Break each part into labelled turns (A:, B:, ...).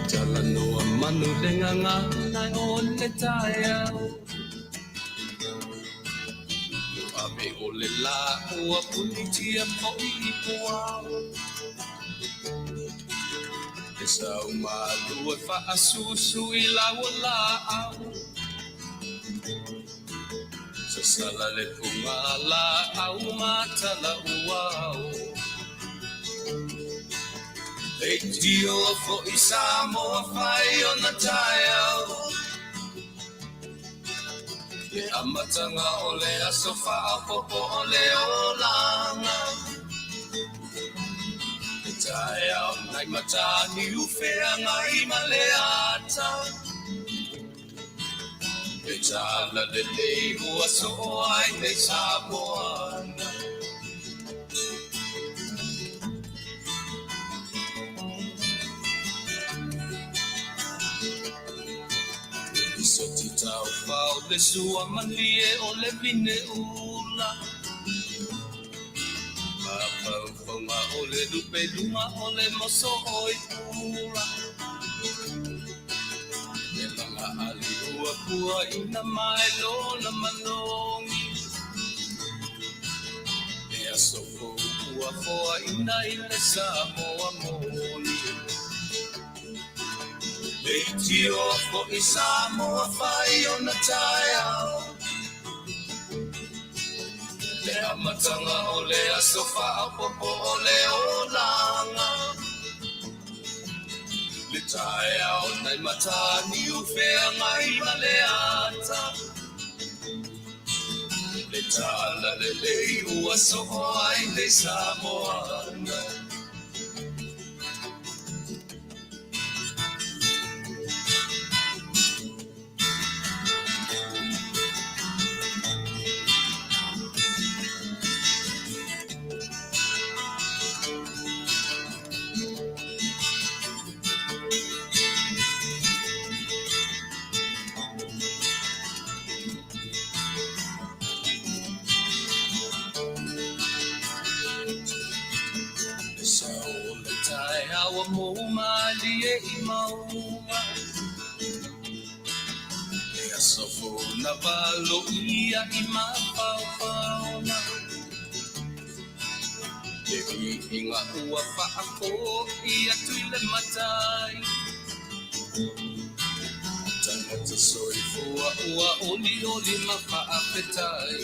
A: Talanoa manu le gagana o le taeao. Ave o le lā ua punitia foʻi i puao. E sau malu e faasusu i lau laau. Sasala le pugalaau ma talauao. Leitioa foi Samoa fai ona taeao. Le amataga o le aso faaopoopo o le olaga. Le taeao nai Mataniu Feagai ma le ata. Le talalelei ua soo ai nei Samoana. Soti taufao le sua malie o le vine ula. Mafaufauga o le lupe luga o le moso o i pula. Le laga ali ua pua ina mai lona manogi. Le aso fou ua foaina i le Samoa moni. Leitioa foi Samoa fai ona taeao. Le amataga o le aso faaopoopo o le olaga. Le taeao nai Mataniu Feagai ma le ata. Le talalelei ua soo ai nei Samoana. Le sao o le taeao ua mou malie i mauga. Le aso fou na valoia i mafaufauga. Le viiga ua faafoi atu i le Matai. Tagata soifua ua olioli ma faafetai.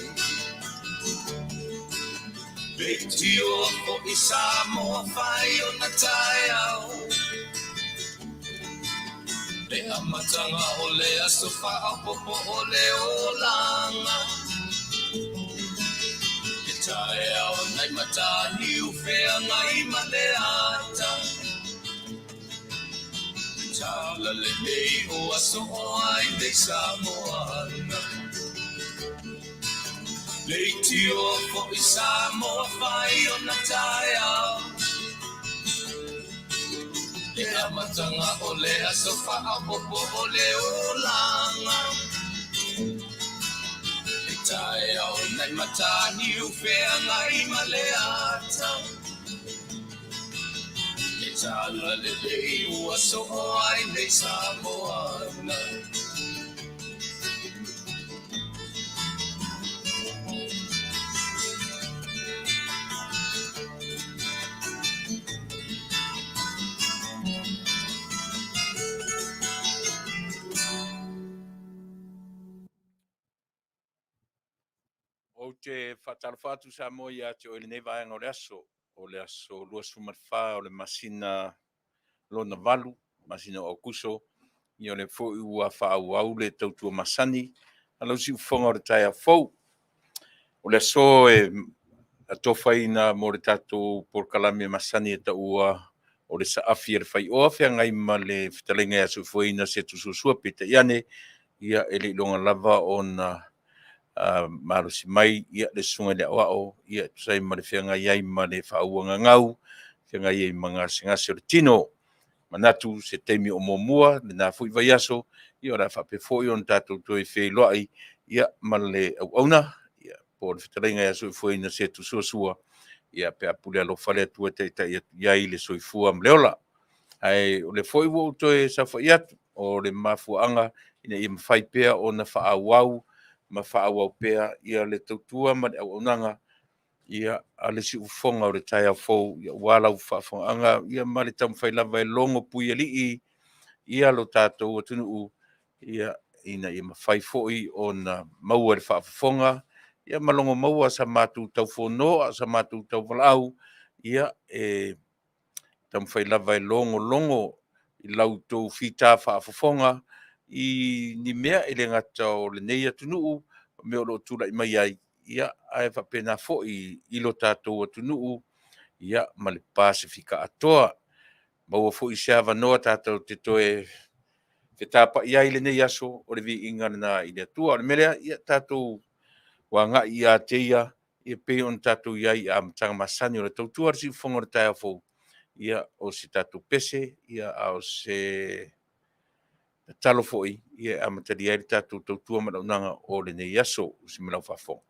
A: Leitioa foi Samoa fai ona taeao. Le amataga o le aso faaopoopo o le olaga. Le taeao nai Mataniu Feagai ma le ata. Le talalelei ua soo ai nei Samoana. Leitioa foi Samoa fai ona taeao. Le amataga o le aso faaopoopo o le olaga. Le taeao nai Mataniu Feagai ma le ata. Le talalelei ua soo ai nei Samoana.
B: Ou te faatalofa atu Samoa ia te oe i lenei vaega o le aso, o le aso 24 o le masina lona valu, masina o Aokuso, ia o lea foi ua faaauau le tautua masani a lau siufofoga o le taeao fou. O le aso e atofaina mo le tatou polokalame masani e taua o le saafi a le faioa feagai ma le fetalaiga ia soifuaina Setu Suasua, peitai ane ia e le iloga lava ona malosi mai ia le susuga i le aoao ia e tusa ai ma le feagai ai ma le faauagagau, feagai ai ma gasegase o le tino. Manatu se taimi o muamua lena foi vaiaso ia o le a faapea foi ona tatou toe feiloai ia ma le auauna ia po o le fetalaiga ia soifuaina Setu Suasua ia pe a pule alofa le Atua e taitai atu i ai le soifua ma le ola. Ae o lea foi ua ou toe saofai atu, o le mafuaaga ina ia mafai pea ona faaauau ma faaauau pea le tautua ma le auaunaga a le siufofoga o le taeao fou aua lau faafofogaaga ma le taumafai lava e logo puialii lo tatou atunuu ina ia mafai foi ona maua i le faafofoga ma logo maua sa matou taufono a o sa matou tauvalaau, e taumafai lava e logologo i la outou fita faafofoga i ni mea e le gata o lenei atunuu, o mea o lo o tulai mai ai, ae faapena foi i lo tatou atunuu ma le Pasefika atoa. Maua foi se avanoa tatou te toe fetapai ai i lenei aso, o le viiga lena i le Atua. O le mea lea, ia tatou agai ia te ia e pei ona tatou i ai i amataga masani o le tautua a le siufofoga o le taeao fou, ia, o se tatou pese a o se tatalo foi e amatalia ai le tatou tautua ma le auaunaga o lenei aso. I si ma lau faafofoga.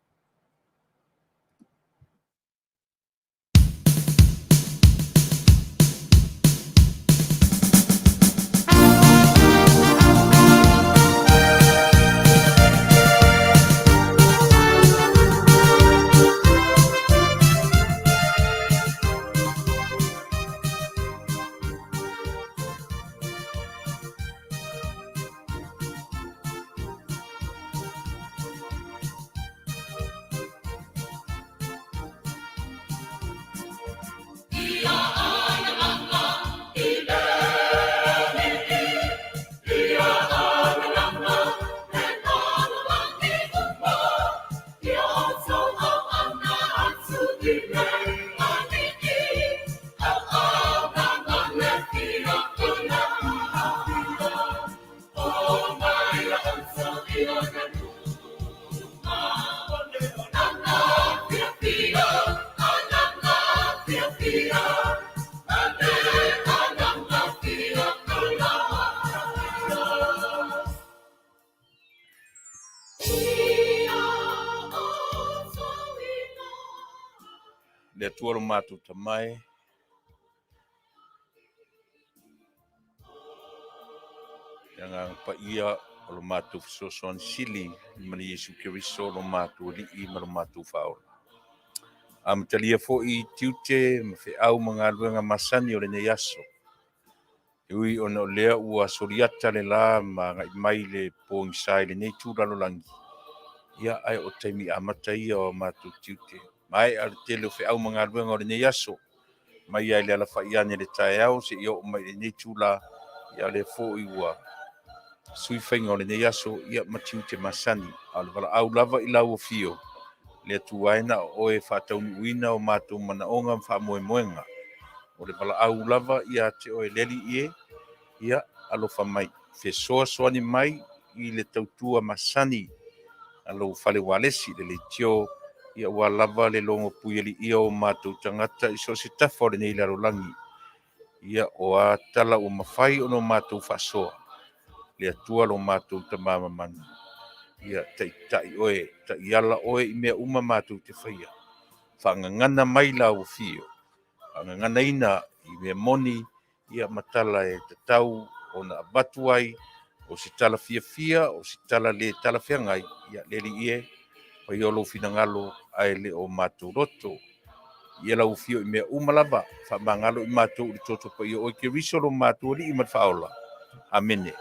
B: Le Atua lo matou Tama e, le Agaga Paia o lo matou fesoasoani sili ma le Iesu Keriso lo matou Alii ma lo matou Faaola. Amatalia foi tiute ma feau ma galuega masani o lenei aso. E ui ona o lea ua soliata le la ma agai mai le pogisa i lenei itu lalolagi, ia ae o taimi amata ia o matou tiute. Maea le tele o feau ma galuega o lenei aso, mai lava i le alafai ane i le taeao seia oo mai i lenei itula, ia o lea foi ua sui faiga o lenei aso ma tiute masani. A o le valaau lava i lau afio, le Atua e na o oe e faataunuuina o matou manaoga ma faamoemoega. O le valaau lava ia te oe le Alii e, ia alofa mai, fesoasoani mai i le tautua masani a lou fale ualesi, le leitio, aua lava le logo puialiia o matou tagata i so o se tafa o lenei lalolagi. Ia, o a tala ua mafai ona matou faasoa, le Atua lo matou Tama mamana, ia taitai oe, taiala oe i mea uma matou te faia. Faagagana mai lau afio, faagaganaina i mea moni ma tala e tatau ona avatu ai, o se tala fiafia, o se tala le talafeagai, ia le Alii e, faia lou finagalo ae le o matou loto. Ia lau afio i mea uma lava, faamagalo i matou i le toto paia o oe Keriso lo matou Alii ma le Faaola. Amene.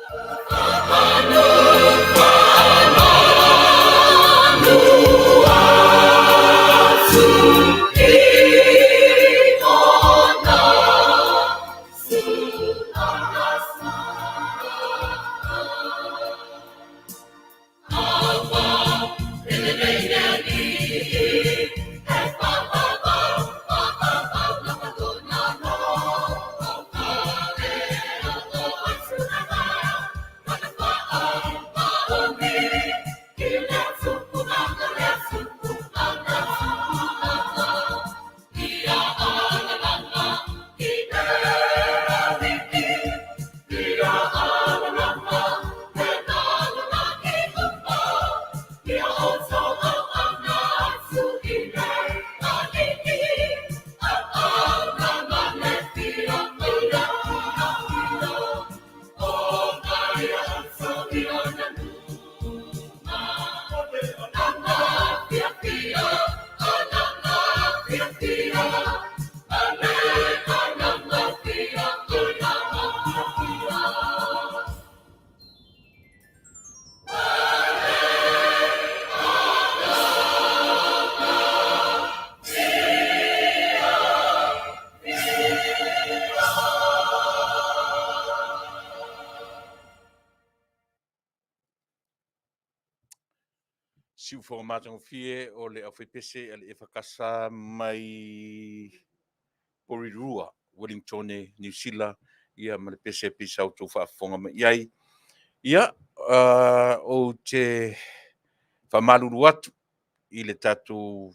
B: Siufoga matagofie o le aufaipese a le EFKS mai Porirua, Wellingtone, Niu Sila, ia ma le pese pei sa outou faafofoga mai i ai. Ia, ou te faamalulu atu i le tatou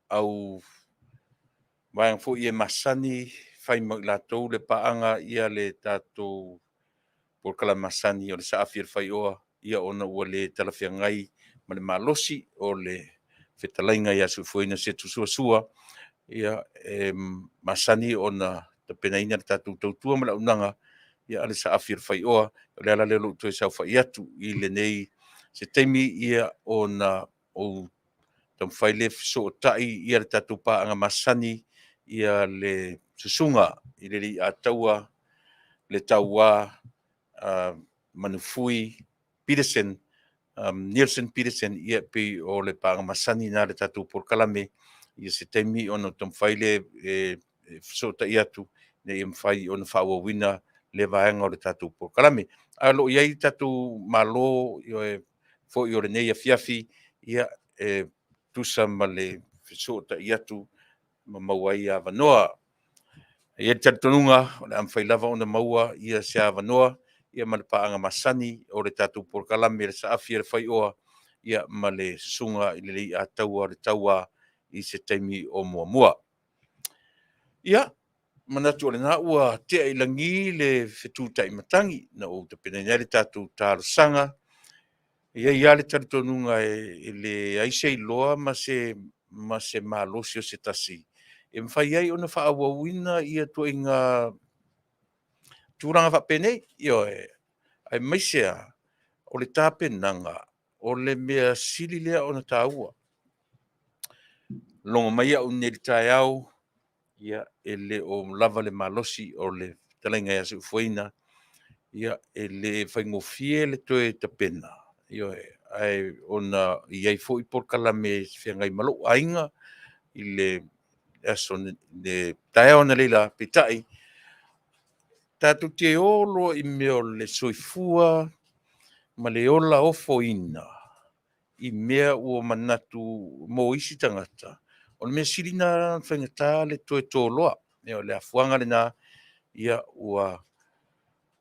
B: au vaega foi e masani fai mo i latou le paaga ia le tatou polokalame masani o le Saafi a le Faioa, ia ona ua le talafeagai ma le malosi o le fetalaiga ia Soifuaina Setu Suasua, ia e masani ona tapenaina le tatou tautua ma le auaunaga ia a le Saafi o le Faioa. O le ala lea o lou toe saofai atu i lenei se taimi ia ona ou taumafai lea e fesootai ia le tatou paaga masani ia le susuga i le Alii Ataua le Tauā Manufui Peterson, Neilson Peterson, ia pei o le paaga masani lena a le tatou polokalame i se taimi ona taumafai lea e fesootai atu ina ia mafai ona faaauauina lea vaega o le tatou polokalame. Ae o lo o i ai le tatou Malo foi o lenei afiafi, ia, e tusa ma le fesootai atu ma maua ai avanoa. E i ai le talitonuga o le a mafai lava ona maua se avanoa ma le paaga masani o le tatou polokalame Le Saafi a le Faioa ma le susuga i le Alii Ataua o le Tauā i se taimi o muamua. Ia, manatu o lena ua tea i lagi le fetu taimatagi na ou tapenaina ai le tatou talosaga. E i ai lava le talitonuga e leai se iloa ma se malosi o se tasi e mafai ai ona faaauauina ituaiga tulaga faapenei. Ioe, aemaise lava o le tapenaga o le mea sili lea ona taua. Logo mai au nei i le taeao, ia, e le o lava le malosi o le fetalaiga ia Soifuaina, ia, e le faigofie le toe tapena, ioe, ae ona e i ai foi polokalame e feagai ma lou aiga i le aso le taeao analeila, peitai, tatou te o loa i mea o le soifua ma le ola ofoina i mea ua manatu mo isi tagata, o le mea sili lena ona faigata le toe toloa. O le afuaga lena ia ua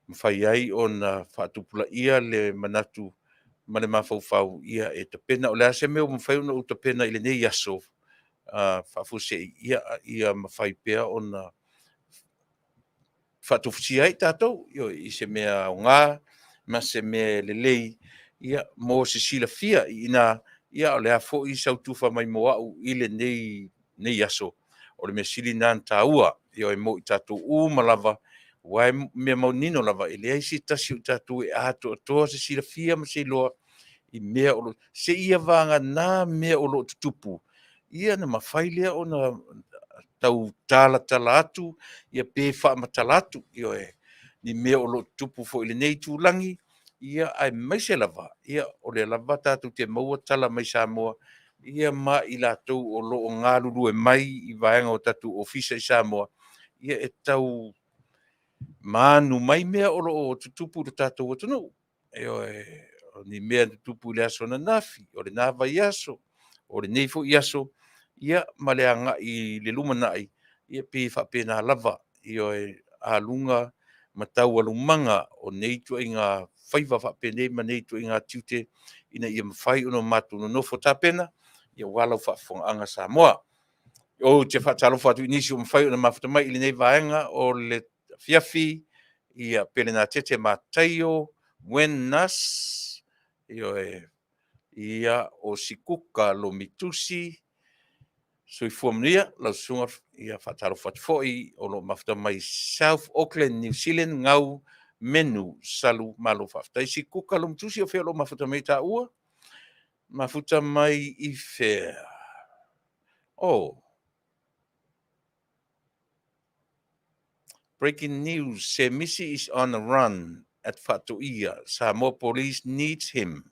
B: mafai ai ona faatupulaia le manatu ma le mafaufau e tapena. O le a se mea ua mafai ona ou tapena i lenei aso faafuasei, ia mafai pea ona faatofusia ai tatou, ioe, i se mea aoga ma se mea e lelei mo se silafia i ina, a o le a foi sau tufa mai mo au i lenei aso, o le mea sili lena ona taua, ioe, mo i tatou uma lava, aua o le mea manino lava, e leai se tasi o i tatou e atoatoa se silafia ma se iloa i mea o lo o... seia vagana mea o lo o tutupu, ia ona mafai lea ona tau talatala atu pe faamatala atu, ioe, ni mea o lo o tutupu foi i lenei itulagi, aemaise lava o lea lava tatou te maua tala mai Samoa ma i latou o lo o galulue mai i vaega o tatou ofisa i Samoa, e tau manu mai mea o lo o tutupu i le tatou atunuu. Ioe, o ni mea na tutupu i le aso ananafi, o lena vaiaso, o lenei foi aso, ia ma le agai i le lumanai, ia pei e faapena lava, ioe, aluga ma taualumaga o nei ituaiga faiva faapenei ma nei ituaiga tiute ina ia mafai ona matou nonofo tapena aua lau faafofogaaga Samoa. Ou te faatalofa atu i nisi ua mafai ona mafuta mai i lenei vaega o le afiafi, ia Pelenatete Mataio, Wen Nas, ioe, ia, o Sikuka Lomitusi, soifua manuia lau susuga. Ia faatalofa atu foi o lo o mafuta mai South Auckland, New Zealand, Gau Menu Salu. Malo faafetai. Sikuka Lomitusi, o fea o lo o mafuta mai ai taua? Mafuta mai i fea? Oh, breaking news, Semisi is on the run at Faatoia. Samoa police needs him.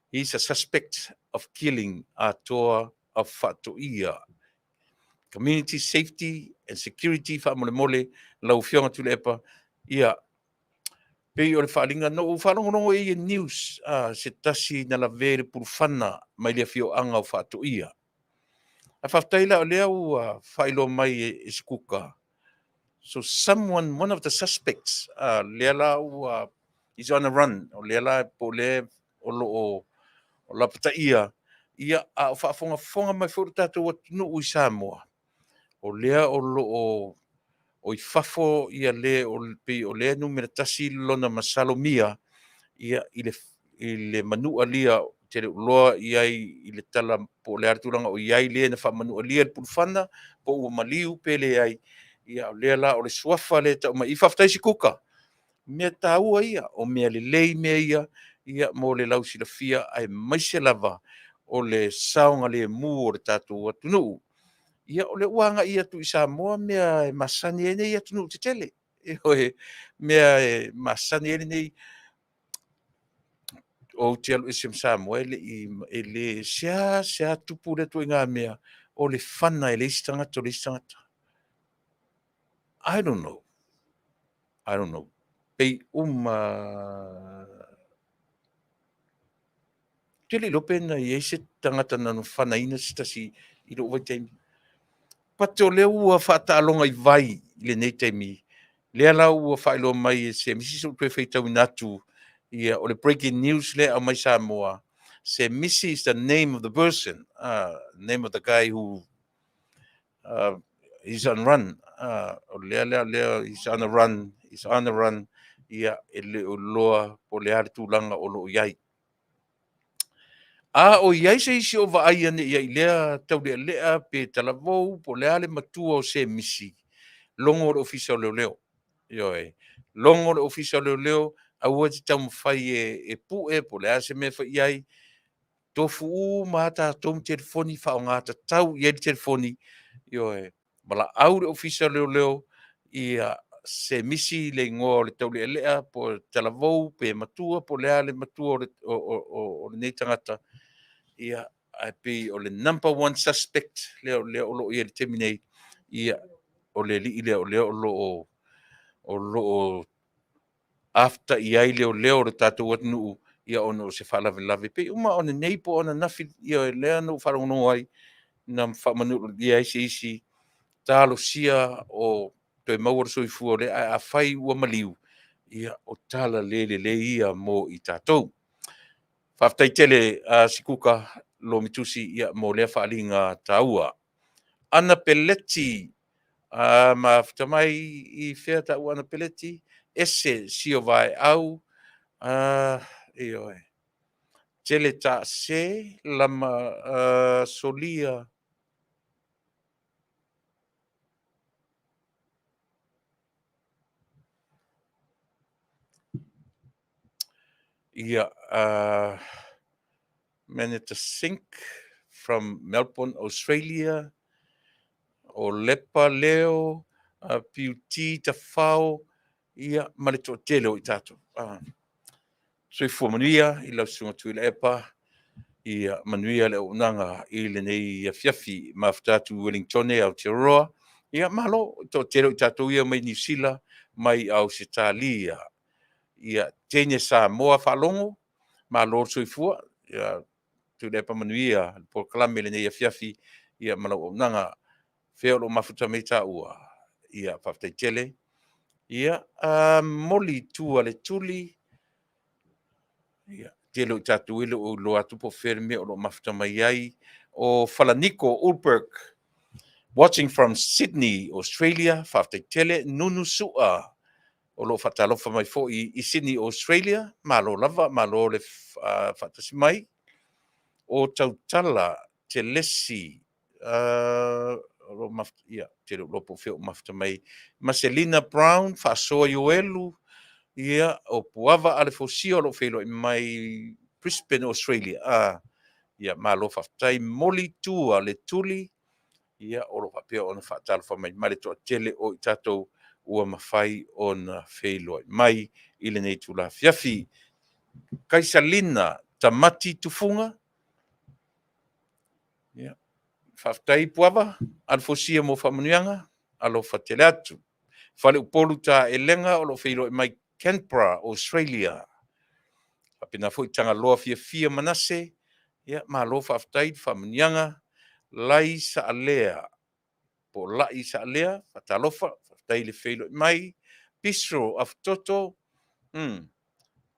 B: He's a suspect of killing Atoa of Faatoia. Community safety and security faamolemole lau Afioga Tuilaepa. Ia, Pei o le faaaliga na ou faalogologo i ai i news, a, se tasi na lavea i le pulufana mai le afioaga o Faatoia. Ae faafetai la o lea ua faailoa mai e Sikuka, so someone, one of the suspects, a, lea la ua is on a run, o lea la po o lea o lo o lapataia, ia, a o faafogafoga mai foi lo tatou atunuu i Samoa, o lea o lo o o i fafo ia le o pei o lea numera 1 lona masalomia ia i le manualia te le iloa i ai i le tala po o le a le tulaga o i ai le na faamanualia i le pulufana po ua maliu pe leai. Ia o lea la o le suafa lea e tau mai i i. Faafetai Sikuka, mea taua ia, o mea lelei mea ia, ia mo le lausilafia aemaise lava o le saogalemu o le tatou atunuu. Ia o lea ua agai atu i Samoa mea e masani ai nei atunuu tetele, ioe, mea e masani ai lenei. Ou te alu ese ma Samoa e le i, e le seasea tupu lea ituaiga mea o le fana e le isi tagata o le isi tagata. I don't know. I don't know. Pei uma te le iloa pe na i ai se tagata na fanaina se tasi i lou vaitaimi. But o lea ua faataaloga i vai i lenei taimi, lea la ua faailoa mai e Semisi, se i ou toe faitauina atu ia, o le breaking news lea e aumai Samoa. Semisi is the name of the person, name of the guy who is on run. O lea lea lea is on a run, is on a run. Ia, e le o iloa po o le a le tulaga o lo o i ai. A o i ai se isi o vaai ane i ai i lea taulealea pe talavou po o le a le matua o Semisi, logo le Ofisa o Leoleo. Ioe, logo le Ofisa o Leoleo, aua e te taumafai e pue po o le a se mea e fai i ai. Tofu uma lava tatou ma telefoni, faaaoga tatau i ai le telefoni. Ioe, valaau le Ofisa o Leoleo ia Semisi le igoa o le taulealea po o talavou pe matua po o le a le matua o lenei tagata. Ia, ae pei o le number one suspect lea o lea o lo o i ai i le taimi nei, ia, o le alii lea o lea o lo o after i ai leoleo o le tatou atunuu, ia, ona o se faalavelave pei uma ona nei po o ananafi, ia, lea na ou faalogologo ai na faamanualia ai se isi talosia o toe maua le soifua o lea, ae afai ua maliu, ia, o tala le lelei ia mo i tatou. Faafetai tele a Sikuka Lomitusi, ia, mo lea faaaliga taua. Ana Peleti, mafuta mai i fea taua Ana Peleti? Ese sio vaeau, ioe. Tele taase lama solia. Ia, Maneta Sink from Melbourne, Australia. O Lepa Leo, Piuti Tafao, ia, ma le toatele o i tatou. Soifua manuia i lau susuga Tuilaepa, ia manuia le auaunaga i lenei afiafi. Mafuta atu Wellingtone Aotearoa, ia malo, toatele o i tatou ia mai Niu Sila, mai Ausetalia. Ia, teine Samoa faalogo, malo le soifua, ia Tuilaepa manuia le polokalame i lenei afiafi, ia ma lau auaunaga. Fea o lo o mafuta mai taua, ia faafetai tele. Ia, moli tua le tuli, ia, tele o i tatou e le o iloa atu po o fea le mea o lo o mafuta mai ai. O Falaniko Ulberg, watching from Sydney, Australia, faafetai tele. Nunu Sua, o lo o faatalofa mai foi i Sydney, Australia, malo lava, malo le faatasi mai. O Tautala Telesi, o lo o mafuta, ia, te le o iloa po o fea o mafuta mai. Maselina Brown, Faasoa Ioelu, ia, o Puava Alefosia o lo o feiloai mai Brisbane, Australia. Ia, malo faafetai. Moli tua le tuli, ia, o lo o faapea ona faatalofa mai ma le toatele o i tatou ua mafai ona feiloai mai i lenei itula afiafi. Kaisalina Tamati Tufuga, ia, faafetai Puava Alefosia mo faamanuiaga, alofa tele atu. Faleupolu Taelega o lo o feiloai mai Canberra, Australia. Faapena foi Tagaloa Fiafia Manase, ia, malo faafetai i le faamanuiaga. Lai Saalea, po o Lai Saalea, faatalofa, faafetai le feiloai mai. Piso Afutoto,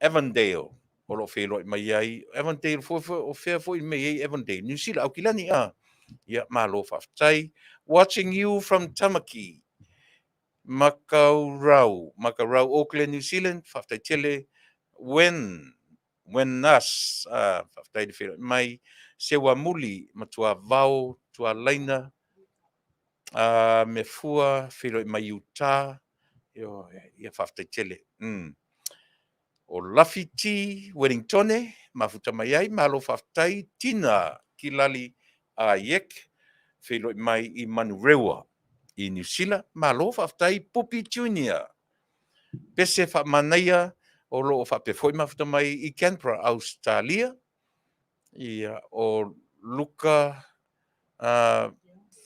B: Avondale, o lo o feiloai mai ai. Avondale foi, o fea foi le mea e i ai Avondale? Niu Sila, Aukilani, a? Ia, malo faafetai. Watching you from Tamaki, Makaurau, Makaurau, Auckland, New Zealand, faafetai tele. When Nas, faafetai le feiloai mai. Seuamuli, matua vao, tualaina, Mefua, feiloai mai Utah, ia faafetai tele. O Lafiti Wellingtone, mafuta mai ai, malo faafetai. Tina Kilali Aiek, feiloai mai i Manurewa i Niu Sila, malo faafetai. Pupi Junior, pese faamanaia o lo o faapea foi mafuta mai i Canberra, Australia. Ia, o Luka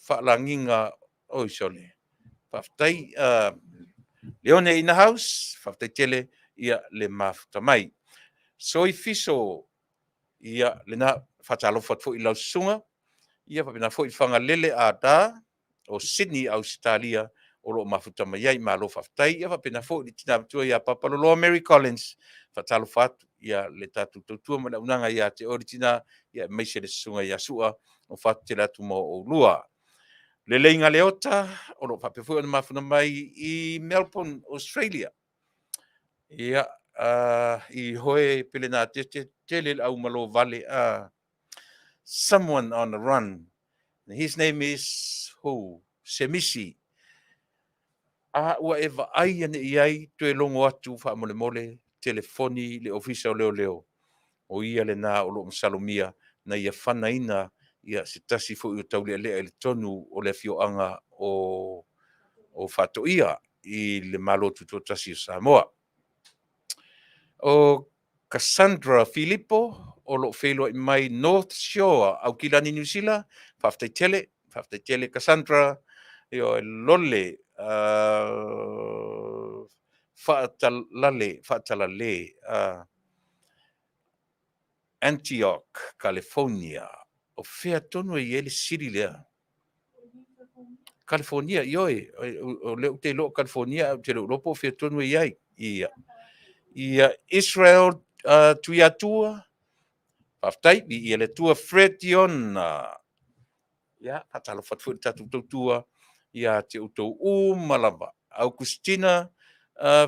B: Faalagiga, oi sole, faafetai. Leone in the house, faafetai tele ia le mafuta mai. Soi Fiso, ia lena faatalofa atu foi i lau susuga, ia faapena foi Fagalele Ada o Sydney, Australia, o lo o mafuta mai ai, malo faafetai. Ia faapena foi le tina matua ia Papaloloa Mary Collins, faatalofa atu ia le tatou tautua ma le auaunaga ia te oe le tina, ia aemaise le susuga ia Sua, o fatu tele atu ma oulua. Lelei Galeota, o lo o faapea foi ona mafuna mai i Melbourne, Australia. Ia, i hoe Pelenatete, tele le au malo vale. Someone on the run. His name is who? Semisi. A ua e vaai ane i ai toe logo atu faamolemole telefoni le ofisa o leoleo. O ia lena o lo o masalomia na ia fanaina ia se tasi foi o taulealea i le tonu o le afioaga o Faatoia i le Malo Tutoatasi o Samoa. O Cassandra Filipo o lo o feiloai mai North Shore, Aukilani, Niu Sila, faafetai tele, faafetai tele Cassandra. Ioe, lole faatalale, faatalale, Antioch, California. O fea tonu e i ai le city lea? California, ioe, o lea ou te iloa o California, ae ou te le o iloa po o fea tonu e i ai. Ia, ia Israel Tuiatua, faafetai, viia le Atua. Fred Iona, ia, faatalofa atu foi i le tatou tautua ia te outou uma lava. Augustina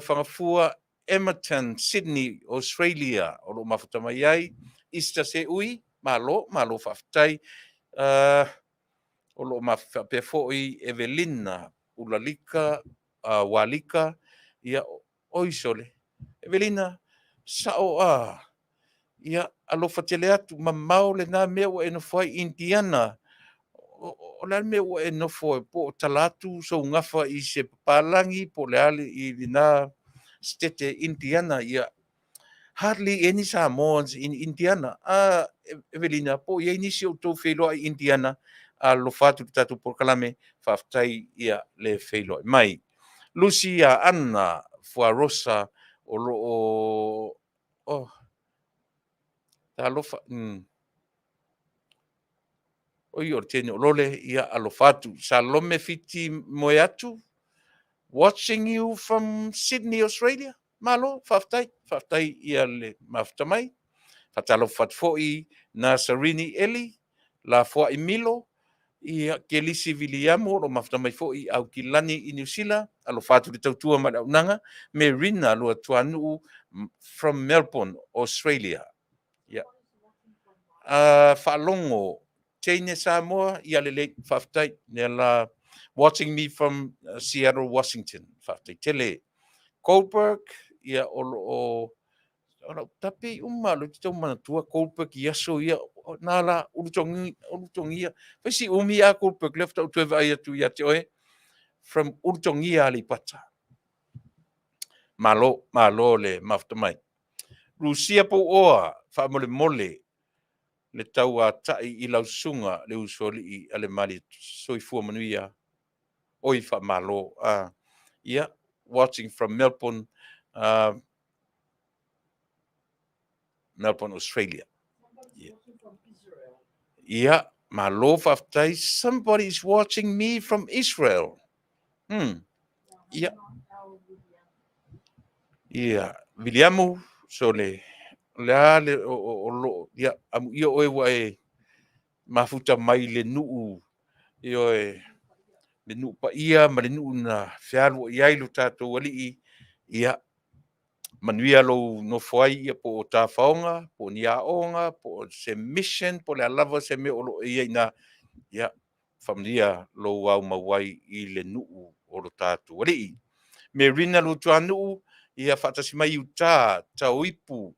B: Fagafua, Emerton, Sydney, Australia, o lo o mafuta mai ai. Easter Seui, malo, malo faafetai. O lo o faapea foi Evelina Ulalika, Walika, ia, oi sole, Evelina, sao a, ia, alofa tele atu, mamao lena mea ua e nofo ai, Indiana. O le a le mea ua e nofo ai, po o tala atu sou gafa i se papalagi, po o le a i lena setete Indiana, ia, hardly any Samoans in Indiana. Evelina, po o i ai nisi o outou feiloai i Indiana, alofa atu i le tatou polokalame, faafetai ia le feiloai mai. Lucy ia Anna Fuarosa o lo o, oh, talofa, oi o le teine o Lole, ia alofa atu. Salome Fiti Moeatu, watching you from Sydney, Australia. Malo, faafetai, faafetai ia le mafuta mai. Faatalofa atu foi Nasarini Eli, Lafoai Milo, ia Kelisi Viliamu, o lo o mafuta mai foi i Aukilani i Niu Sila, alofa atu i le tautua ma le auaunaga. Merina Luatuanuu from Melbourne, Australia. Ia. Faalogo, Teine Samoa, ia lelei, faafetai. Lea la, watching me from Seattle, Washington. Faafetai tele. Goldberg, ia o lo o, o lau tape i uma, lo te tau manatua Goldberg i aso ia, nā la, ulutogia, ulutogia. Fai si umi a Goldberg, lea faatoa ou toe vaai atu ia te oe, from Ulutogia Aleipata. Malo, malo le mafuta mai. Rusia Pouoa, faamolemole le tauatai i lau susuga le usoalii a le mali soifua manuia, oi faamalo. Ia, watching from Melbourne, Melbourne, Australia. Yeah. Ia, malo faafetai. Somebody is watching me from Israel. Ia. Ia, Viliamu, so le, le a le, o, o, o lo, ia, amu ia oe ua e mafuta mai le nuu, ioe, le nuu paia ma le nuu na fealuai ai lo tatou alii, ia, manuia lou nofo ai, ia, po o tafaoga, po o ni aoga, po o se mission, po o le a lava se mea o lo o i ai i ina, ia, faamanuia lou aumau ai i le nuu o lo tatou alii. Merina Luatuanuu, ia faatasi mai i uta, Tauipu,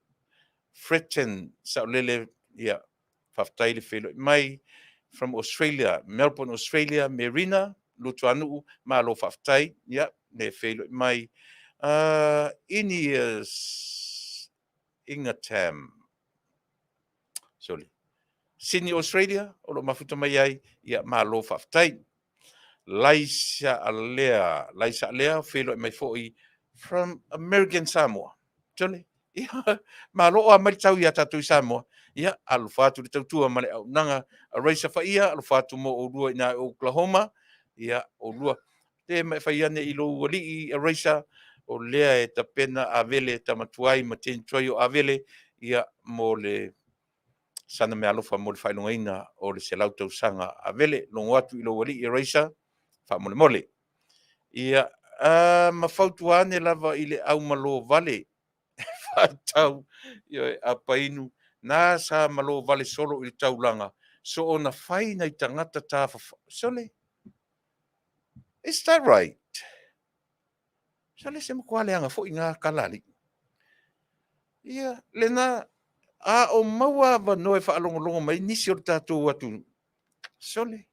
B: Fretton, Saolele, ia, faafetai le feiloai mai from Australia, Melbourne, Australia, Merina Luatuanuu, malo faafetai, ia, le feiloai mai. Inias Ingatam, sorry, Sydney, Australia, o lo mafuta mai ai, ia, malo faafetai. Laisa Alea, Laisa Alea, feiloai mai foi from American Samoa. Tole, ia, malo o a mai le tau iā tatou i Samoa. Ia, alofa atu le tautua ma le auaunaga a Raisa Faia, alofa atu mo oulua i ina i Oklahoma. Ia, oulua, te mai fai ane i lou alii a Raisa, o lea e tapena Avele Tamatuai ma Jane Tuai o Avele, ia, mo le sana meaalofa mo le faailogaina o le 100 tausaga Avele. Logo atu i lou alii a Raisa, faamolemole. Ia, ma fautua ane lava i le aumalo vale faatau, ioe, apainu, na sa malo vale solo i le taulaga, soona fai nai tagata tafafa. Sole, is that right? Sole, se matua leaga foi ngā tala alii. Ia, lena, a o maua avanoa e faalogologo mai nisi o le tatou atunuu. Sole,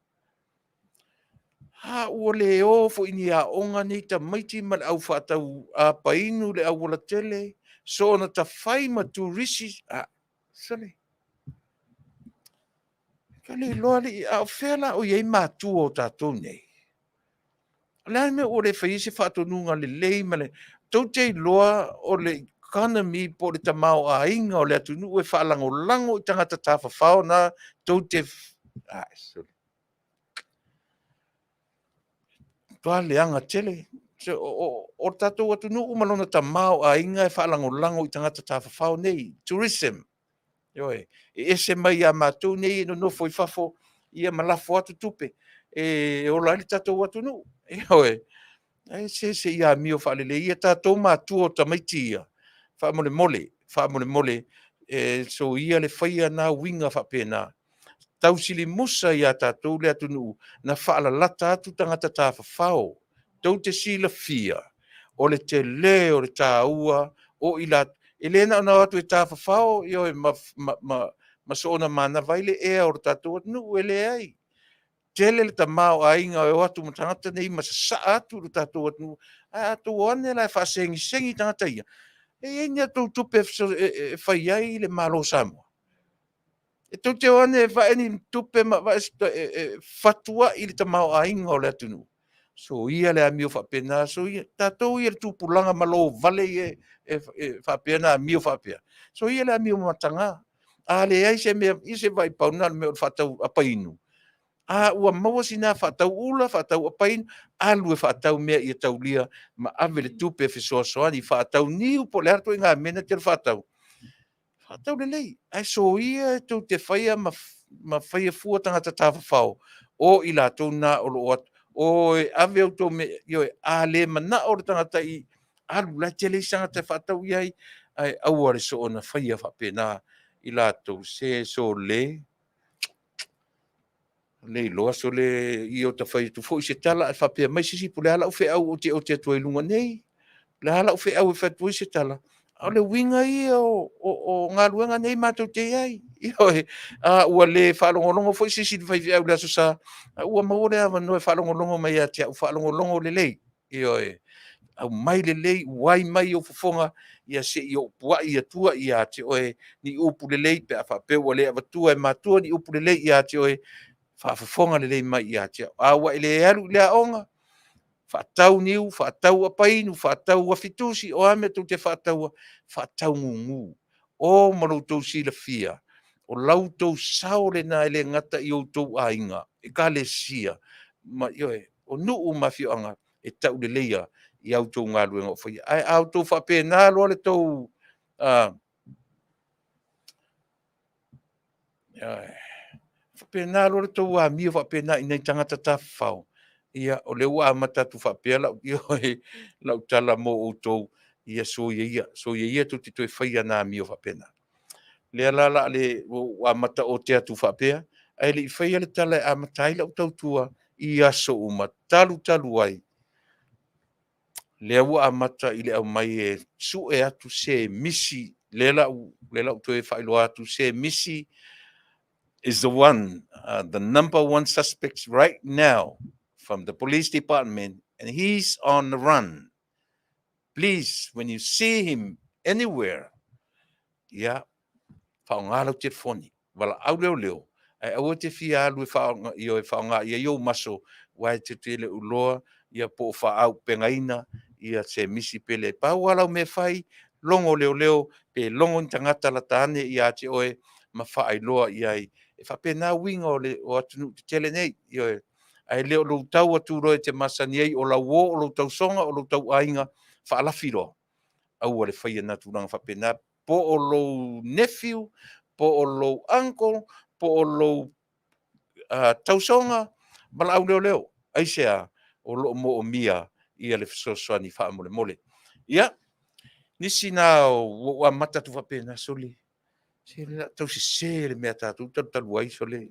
B: a ua le o foi ni aoga nei tamaiti ma le au faatau apainu le aualatele, soona tafai ma turisi. A, sole, ka le iloa alii, a o fea la o i ai matua o tatou nei? O le a le mea ua le fai ai se faatonuga lelei ma le tou te iloa o le economy po o le tamaoaiga o le atunuu e faalagolago i tagata tafafao na tou te a, sole, matua leaga tele. So, o le tatou atunuu ma lona tamaoaiga e faalagolago i tagata tafafao nei, tourism. Ioe, e ese mai ia matou nei e nonofo i fafo, ia ma lafo atu tupe e ola ai le tatou atunuu. Ioe, ae se se i amio faalelei ia tatou matua o tamaiti ia, faamolemole, faamolemole, e soia le faia na uiga faapena. Tausilimusa iā tatou le atunuu na faalalata atu tagata tafafao. Tou te silafia o le tele o le taua o i latou, e le na ona o atu e tafafao, ioe, ma, ma, ma, ma soona manava ai le ea o le tatou atunuu, e leai. Tele le tamaoaiga e o atu ma tagata nei ma sasaa atu i le tatou atunuu, ae a outou o ane la e faasegisegi tagata ia, e i ai ni a outou tupe e fai ai le Malo o Samoa? E tou te o ane e vae ni tupe ma vae e fatuai le tamaoaiga o le atunuu. Soia le amio faapena, soia tatou ia le tupulaga malo vale ia e faapea ona amio faapea. Soia le amio mataga. A leai se mea, ia se vaai pau lena o le mea o le faatau apainu. A ua maua sina faatau ula, faatau apainu, alu e faatau mea ia taulia ma ave le tupe e fesoasoani, faatau niu po o le a le ituaiga mea na te alu faatau. Faatau lelei, ae soia e tou te faia ma faia fua tagata tafafao o i latou na o lo o atu. O e ave outou mea, ioe, a le manao le tagata i alu, la e tele isi tagata e faatau i ai, ae aua le soona faia faapena i latou se sole le iloa sole ia o ta fai atu foi se tala ae faapea mai se isi, po o le a lau feau ou te ote atu ai i luga nei, o le a lau feau e fai atu ai se tala, a o le uiga ia o galuega nei matou te i ai. Ioe, a ua le faalogologo foi se isi i le faifeau i le Aso Sa, a ua maua le avanoa e faalogologo mai ia te au, faalogologo lelei. Ioe, aumai lelei, uai mai ou fofoga, ia se i ou puai atua ia te oe ni upu lelei pe a faapea ua le avatua e matua ni upu lelei ia te oe, faafofoga lelei mai ia te au. A ua e le alu i le aoga, Faatau niu, faatau apainu, faatau afitusi, o a mea tou te faataua, faatau gugu. O ma lo outou silafia, o la outou sao lena e le gata i outou aiga, ekalesia, ma ioe, o nuu ma afioaga e tauleleia i a outou galuega o faia. Ae a outou faapena loa le tou faapena loa le tou amio faapena i nai tagata tafafao, ia o lea ua amata atu faapea lau ioe, lau tala mo outou, ia soia ia, soia ia tou te toe faia na amio faapena. Lea la o le a le ou amata ote atu faapea, ae le i faia le tala e amata ai lau tautua i aso uma talu talu ai, lea ua amata i le aumai e sue atu se misi, lea la ua toe faailoa atu se misi is the one, the number one suspect right now from the police department and he's on the run. Please, when you see him anywhere, ia, faaaoga lau telefoni, valaau leoleo, ae aua te fia alu e faaaoga, ioe, faaaoga i ai ou maso, aua e te le o iloa ia po o faaupegaina ia se misi pe leai. Pau lava lau mea e fai, logo leoleo pe logo ni tagata lata ane ia te oe ma faailoa i ai. E faapena uiga o le o atunuu tetele nei, ioe. Ae le o lou tau atu loa e te masani ai o lau uo, o lou tausoga, o lou tauaiga, faalafi loa. Aua le faia na tulaga faapena, po o lou nephew, po o lou uncle, po o lou tausoga, valaau leoleo. Aisea? O lo o moomia ia le fesoasoani faamolemole. Ia, nisi na ua ou amata atu faapena, sole, se o le a tau sese le mea a tatou talutalu ai, sole.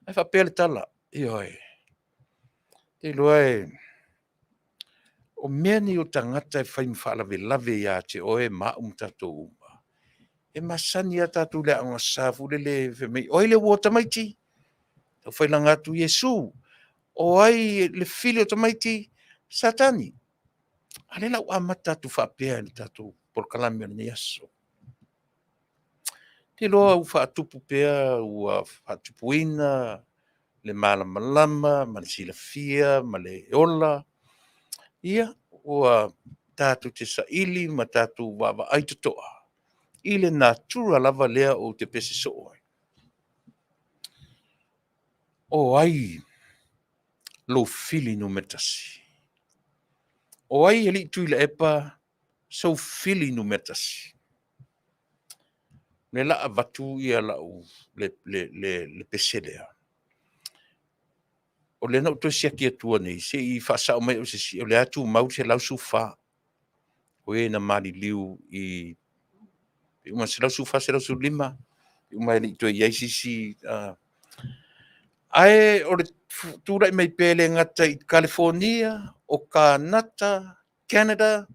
B: Ae faapea le tala, ioe, te iloa e, o mea nei o tagata e fai ma faalavelave ia te oe ma au ma tatou uma, e masani lava tatou i le aogasa foi lele fai mai, o ai le uo a tamaiti? Taufailaga atu Iesu. O ai le fili o tamaiti? Satani. A lea la ua amata atu faapea i le tatou polokalame o lenei aso. Ou te iloa ua faatupu pea, ua faatupuina le malamalama ma le silafia ma le ola. Ia, ua tatou te saili ma tatou vaavaai totoa i le natura lava lea ou te pese soo ai. O ai lou fili numera tasi? O ai alii Tuilaepa sou fili numera tasi? O lea la avatu ia lau le pese lea. O lea na ou toe siaki atua nei, se i faasao mai au e se isi, o lea e tumau le 114. O e na maliliu i le 114, 115, uma e le i toe i ai se isi. Ae o le tulai mai pea e le gata i Kalifonia, o Kanata, Canada,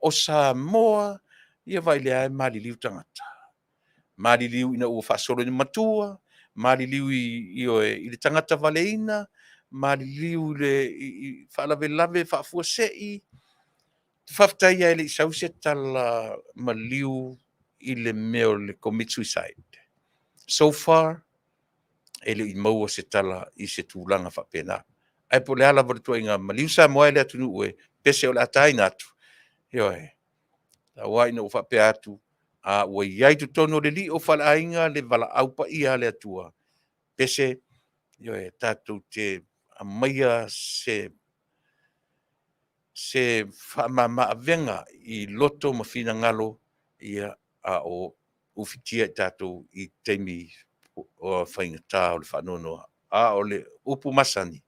B: o Samoa, ia vaai o lea lava e maliliu tagata. Maliliu ina ua faasolo ina matua, maliliu i, ioe, i le tagata valeina, maliliu i faalavelave faafuasei. Faafetai lava e le i sau se tala maliu i le mea o le commit suicide. So far, e le i maua se tala i se tulaga faapena. Ae po o le a lava le ituaiga maliu Samoa e le atunuu e pese o le a taina atu, ioe, aua ina ua faapea atu, a ua i ai totonu o le lio faaleaiga le valaau paia a le Atua, pese, ioe, tatou te aumaia se faamama avega i loto ma finagalo, ia, a o ufitia i tatou i taimi faigata o le faanoanoa. A o le upu masani,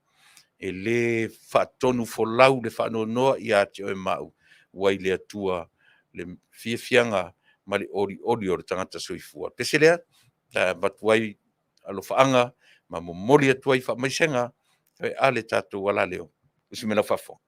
B: e le faatonufolau le faanoanoa ia te oe ma au, ua i le Atua le fiafiaga ma le olioli o le tagata soifua. Pese lea, e avatu ai alofaaga ma momoli atu ai faamaisega a le tatou alaleo. Usi mai lau faafofoga.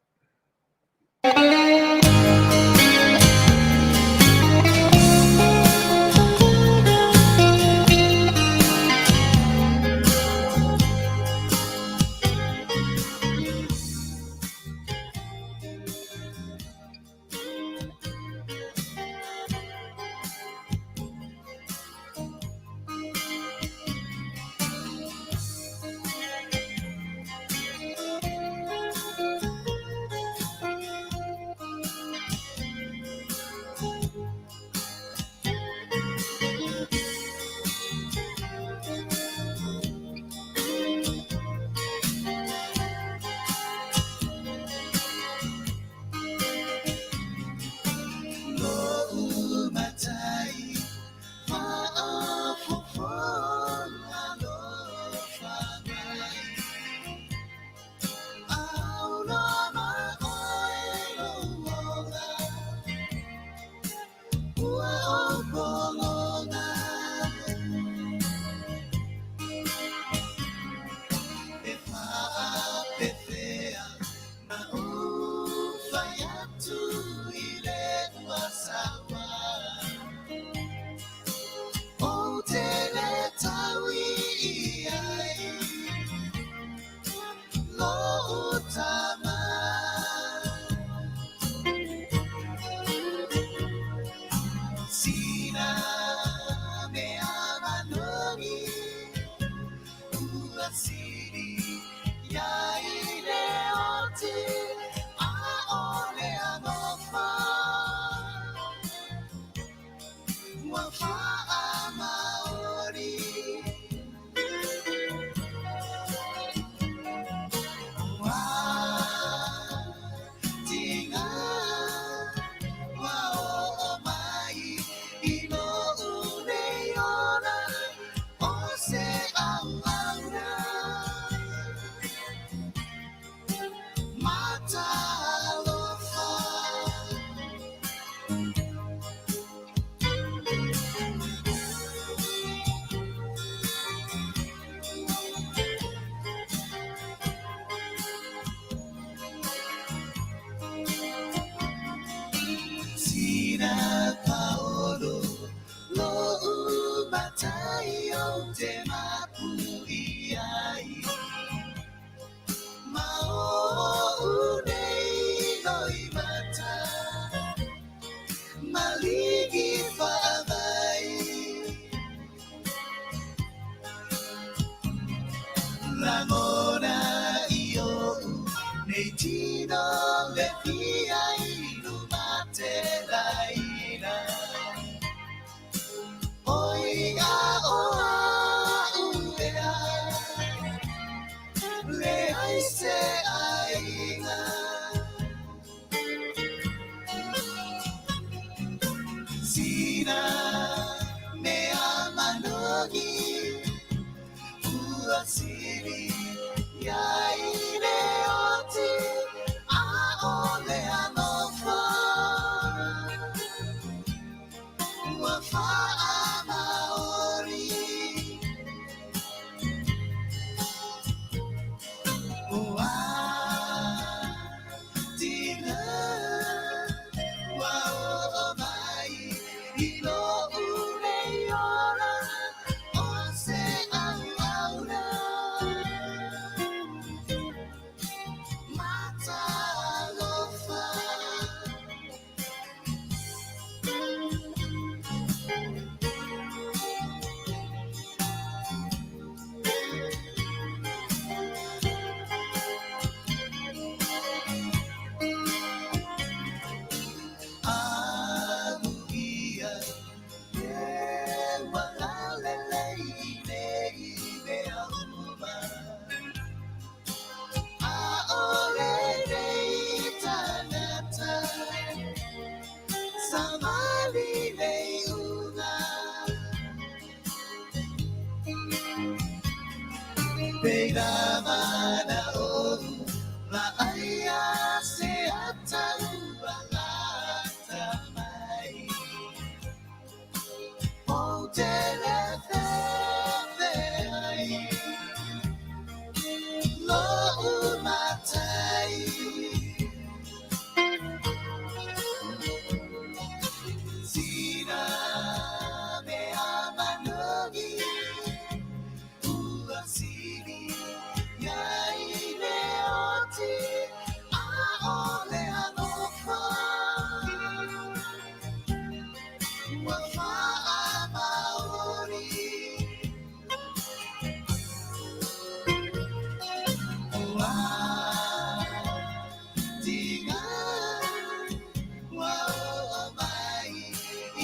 A: tai ou te mapu i ai Ma oʻu nei loimata Maligi faavai Lagona i oʻu nei tino le fia inu matelaina Oi a o a'u ea Leai se aiga Sina mea manogi Ua sili ia i le oti ʻAʻole alofa Ua faamaoni Ua tiga Ua oo mai i loʻu nei ola ʻO se ʻauʻauna Matalofa. Amu ʻia e ua lalelei i nei mea uma. ʻAʻole nei tagata sawali nei uga. Pela mana oʻu laʻai a se ata ua lata mai. Ou te lefefe ai loʻu matai. Sina mea manogi ua sili ia i le oti ʻAʻole alofa Ua faamaoni Ua tiga Ua oo mai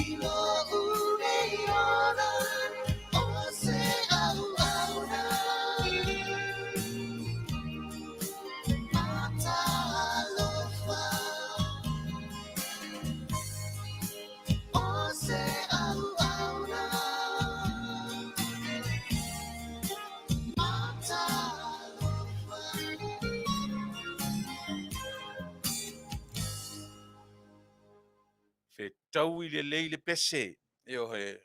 A: i loʻu nei ola ʻO se ʻauʻauna Matalofa ʻO se ʻauʻauna Matalofa.
B: Fetaui lelei le pese, ioe,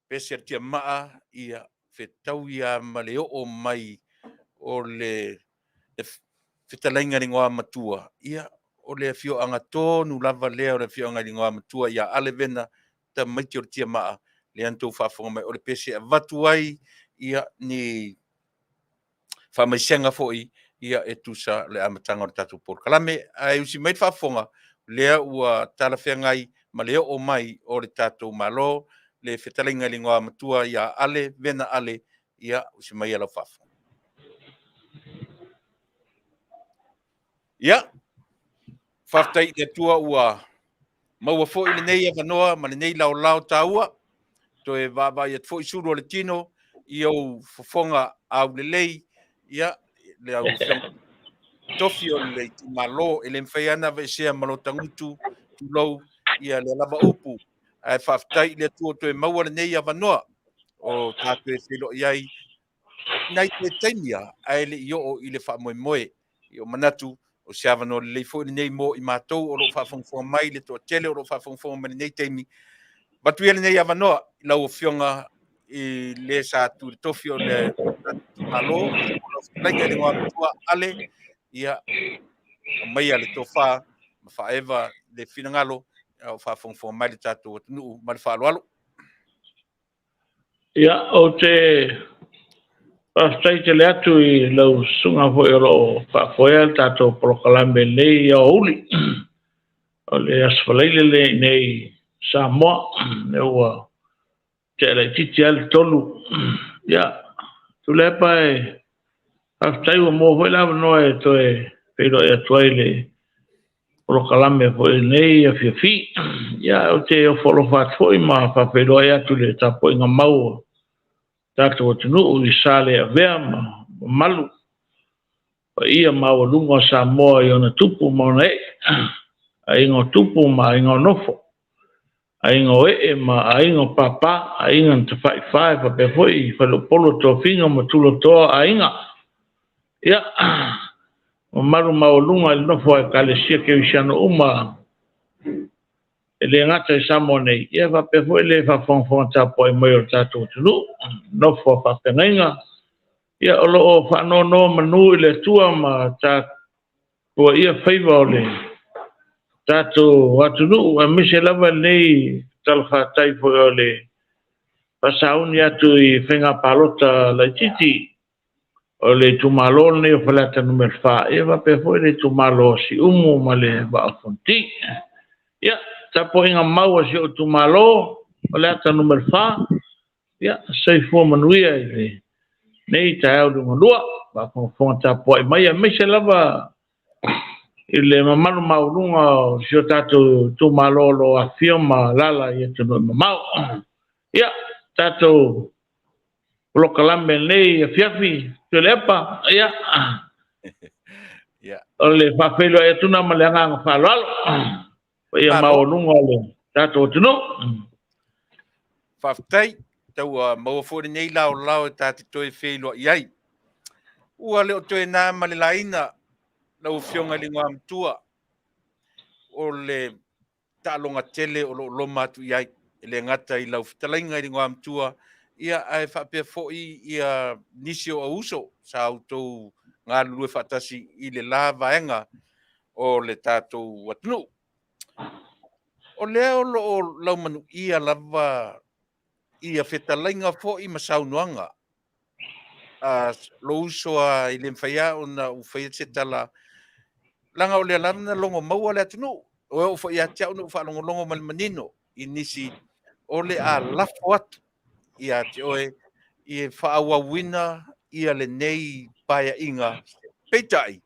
B: pese a le tiamaa, ia fetaui lava ma le oo mai o le fetalaiga i le Igoamatua, ia, o le afioaga tonu lava lea o le afioaga i le Igoamatua ia Ale Vena, tamaiti o le tiamaa, lea na outou faafofoga mai, o le pese e avatu ai ia ni faamaisega foi ia e tusa le amataga o le tatou polokalame. Ae usi mai le faafofoga, lea ua talafeagai ma le oo mai o le tatou Malo, le fetalaiga i le Igoamatua ia Ale Vena Ale, ia usi maia lau faafofoga. Ia, faafetai i le Atua ua maua foi lenei avanoa ma lenei laolao taua, toe vaavaai atu foi sulu o le tino i ou fofoga aulelei, ia, le au tofi o le itumalo, e le mafai lava ona aveesea ma lo tagutu, tulou, ia lea lava upu. Ae faafetai i le Atua ua toe maua lenei avanoa o tatou e feiloai ai nai toe taimi lava, ae le i oo i le faamoemoe. Ia, manatu o se avanoa lelei foi lenei mo i matou o lo o faafogafoga mai, le toatele o lo o faafogafoga mai lenei taimi. Avatu ia lenei avanoa i lau Afioga i le sa tu i le tofi o le itumalo, lau fetalaiga i le Igoamatua Ale, ia aumaia le tofa ma faaeva le finagalo a o faafogafoga mai le tatou atunuu. Ma le faaaloalo.
C: Ia, ou te faafetai tele atu i lau susuga foi o lo o faafoea le tatou polokalame i lenei aoauli. O le Aso Faraile lenei i inei i Samoa, lea ua tea laitiiti lava le 3. Ia, Tuilaepa, faafetai ua maua foi le avanoa e toe feiloai atu ai i le polokalame foi i lenei afiafi. Ia, ou te ofo alofa atu foi ma faafeiloai atu i le tapuaiga mau a tatou atunuu i Saleavea ma mamalu paia maualuga o Samoa i ona tupu ma ona ee, aiga o tupu ma aiga o nofo, aiga o ee ma aiga o papa, aiga na tafaifa e faapea foi faleupolu o tofiga ma tulatoa o aiga. Ia, mamalu maualuga i le nofo a Ekalesia Kerisiano uma e le gata i Samoa nei, ia faapea foi le faafogafoga tapuai mai o le tatou atunuu, nofo a faafeagaiga, ia o lo o faanonomanu i le Atua ma tapuaia faiva o le tatou atunuu, aemaise lava lenei talafatai foi o le faasauni atu i faiga palota laitiiti o le itumalo lenei o Faleata Nu.4, ia faapea foi le itumalo o Siumu ma le Vaa o Fonoti. Ia, tapuaiga mau a si ou itumalo, Faleata Nu.4, ia, soifua manuia i lenei taeao liugalua, faafogafoga tapuai mai, aemaise lava i le mamalu maualuga o si o tatou itumalo o lo o afifio ma alaala i atunuu e mamao. Ia, tatou polokalame i lenei afiafi, Tuilaepa, ia, o le faafeiloai atu lena ma le agaga faaaloalo. Paia maualuga o le tatou atunuu.
B: Faafetai, tau ua maua foi lenei laolao e ta te toe feiloai ai. Ua le o toe na ma le laina lau Afioga i le Igoamatua o le taaloga tele o lo o loma atu i ai, e le gata i lau fetalaiga i le Igoamatua, ia ae faapea foi ia nisi o auuso sa outou galulue faatasi i le la vaega o le tatou atunuu. O lea o lo o laumanuia lava ia fetalaiga foi ma saunoaga a lou uso a e le mafai lava ona ou faia se tala, leaga o lea lava na logo maua le atunuu. Ua oo foi ia te au na ou faalogologo ma le manino i nisi o le a lafo atu ia te oe e faaauauina ia lenei paeaiga. Peitai,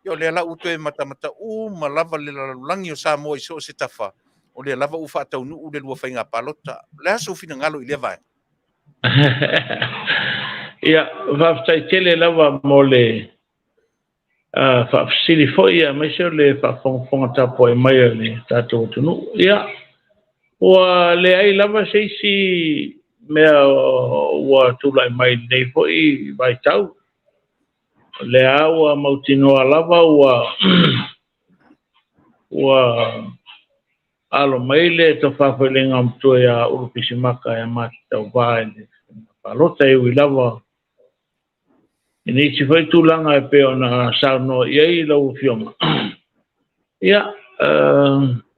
B: o lea la ua toe matamata uma lava le lalolagi o Samoa i so o se tafa, o lea lava ua faataunuu le lua faiga palota. O le a sou finagalo i lea vaega?
C: Ia, faafetai tele lava mo le faafesili foi aemaise o le faafogafoga tapuai mai a le tatou atunuu. Ia, ua leai lava se isi mea ua tulai mai i lenei foi vaitau. O lea ua mautinoa lava ua alo mai le tofa foi le Igoamatua ia Ulu Pisimaka e matatauva i le palota, e ui lava i nisi foi tulaga e pei ona saunoa i ai lau Afioga. Ia,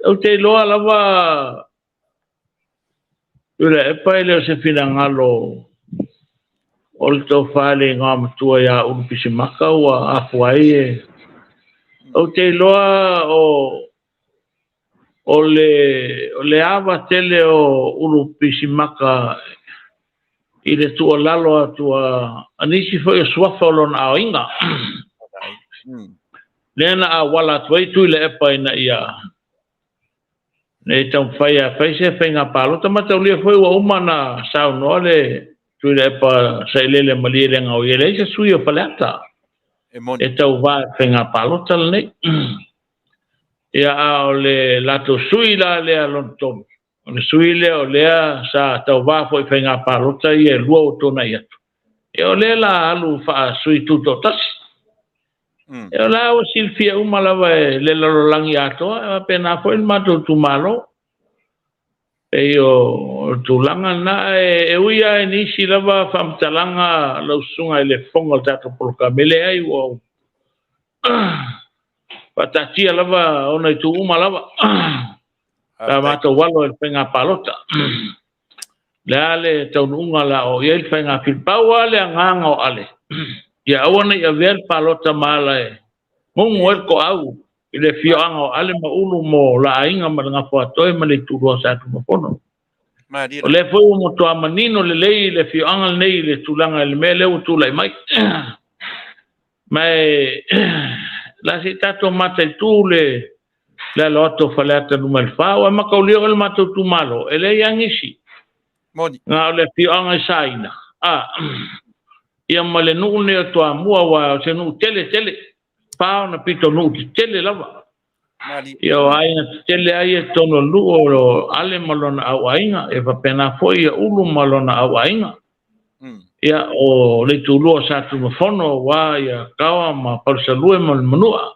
C: ou te iloa lava Tuilaepa e le o se finagalo o le tofa i le Igoamatua ia Ulu Pisimaka ua afua ai e. Ou te iloa o le ava tele o Ulu Pisimaka i le tuualalo atu a nisi foi o suafa o lona aoiga. Lea na auala atu ai Tuilaepa ina ia nei taumafai a fai se faiga palota. Mataulia foi ua uma na saunoa le Tuilaepa sailele malie le gaoi, e leai se sui o Faleata e tauva i faiga palota lenei. Ia, a o le latou sui la lea lona tolu, o le sui lea o lea sa tauva foi i faiga palota ia e lua ua tuanai atu. Ia, o lea la alu faasui tutoatasi. Ia, o la ua silafia uma lava e le lalolagi atoa, e faapena foi le matou itumalo. Pei o le tulaga lena, e ui lava i nisi lava faamatalaga lau susuga i le fofoga o le tatou polokalame, leai, ua faataatia lava ona itu uma lava. Sa matou alo i le faiga palota. Le a le taunuuga o le a oo i ai le faiga fili. Pau lava le agaga o Ale, ia aua ne i avea le palota ma ala e gugu ai le toau i le afioaga o Ale ma Ulu mo la aiga ma le Gafoatoe ma le Itulua o Satunumafono. O lea foi ua matua manino lelei le afioaga lenei i le tulaga i le mea lea ua tulai mai. Ma e la se i tatou mataitu le le alo atu o Faleata Nu.4, ua mataulia oe le matou itumalo, e leai lava nisi.
B: Moni.
C: Na o le afioaga i Saina, a, ia ma le nuu lenei o Toamua, aua o se nuu tele tele, pa ona pitonuu tetele lava.
B: Malie.
C: Ia o aiga tetele lava ia i totonu o le nuu, o Ale ma lona auaiga, e faapena foi ia Ulu ma lona auaiga. Ia o le itulua o Satunumafono, aua ia Kaoa ma Palusalue ma le Manua,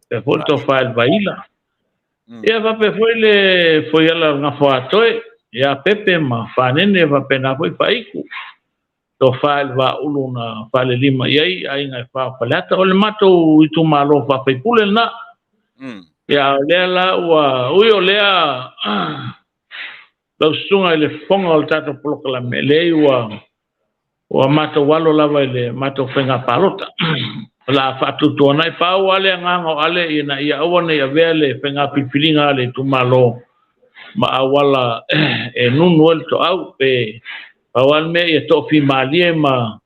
C: faapea foi le Tofa i le Vaila. Ia faapea foi le Foiala o le Gafoatoe, ia Pepe ma Fanene, faapena foi Faaitu, Tofa i le Vaaulu na falelima i ai aiga e fa o Faleata. O le matou itumalo faafaipule lena. Ia o lea la ua ui o lea lau susuga i le fofoga o le tatou polokalame, leai ua matou alo lava i le matou faiga palota. O le a faatuatuanai pau lava le agaga o Ale ina ia aua ne i avea le faiga filifiliga a le itumalo ma auala e nunu ai le toau, pe pau lava le mea ia toafimalie ma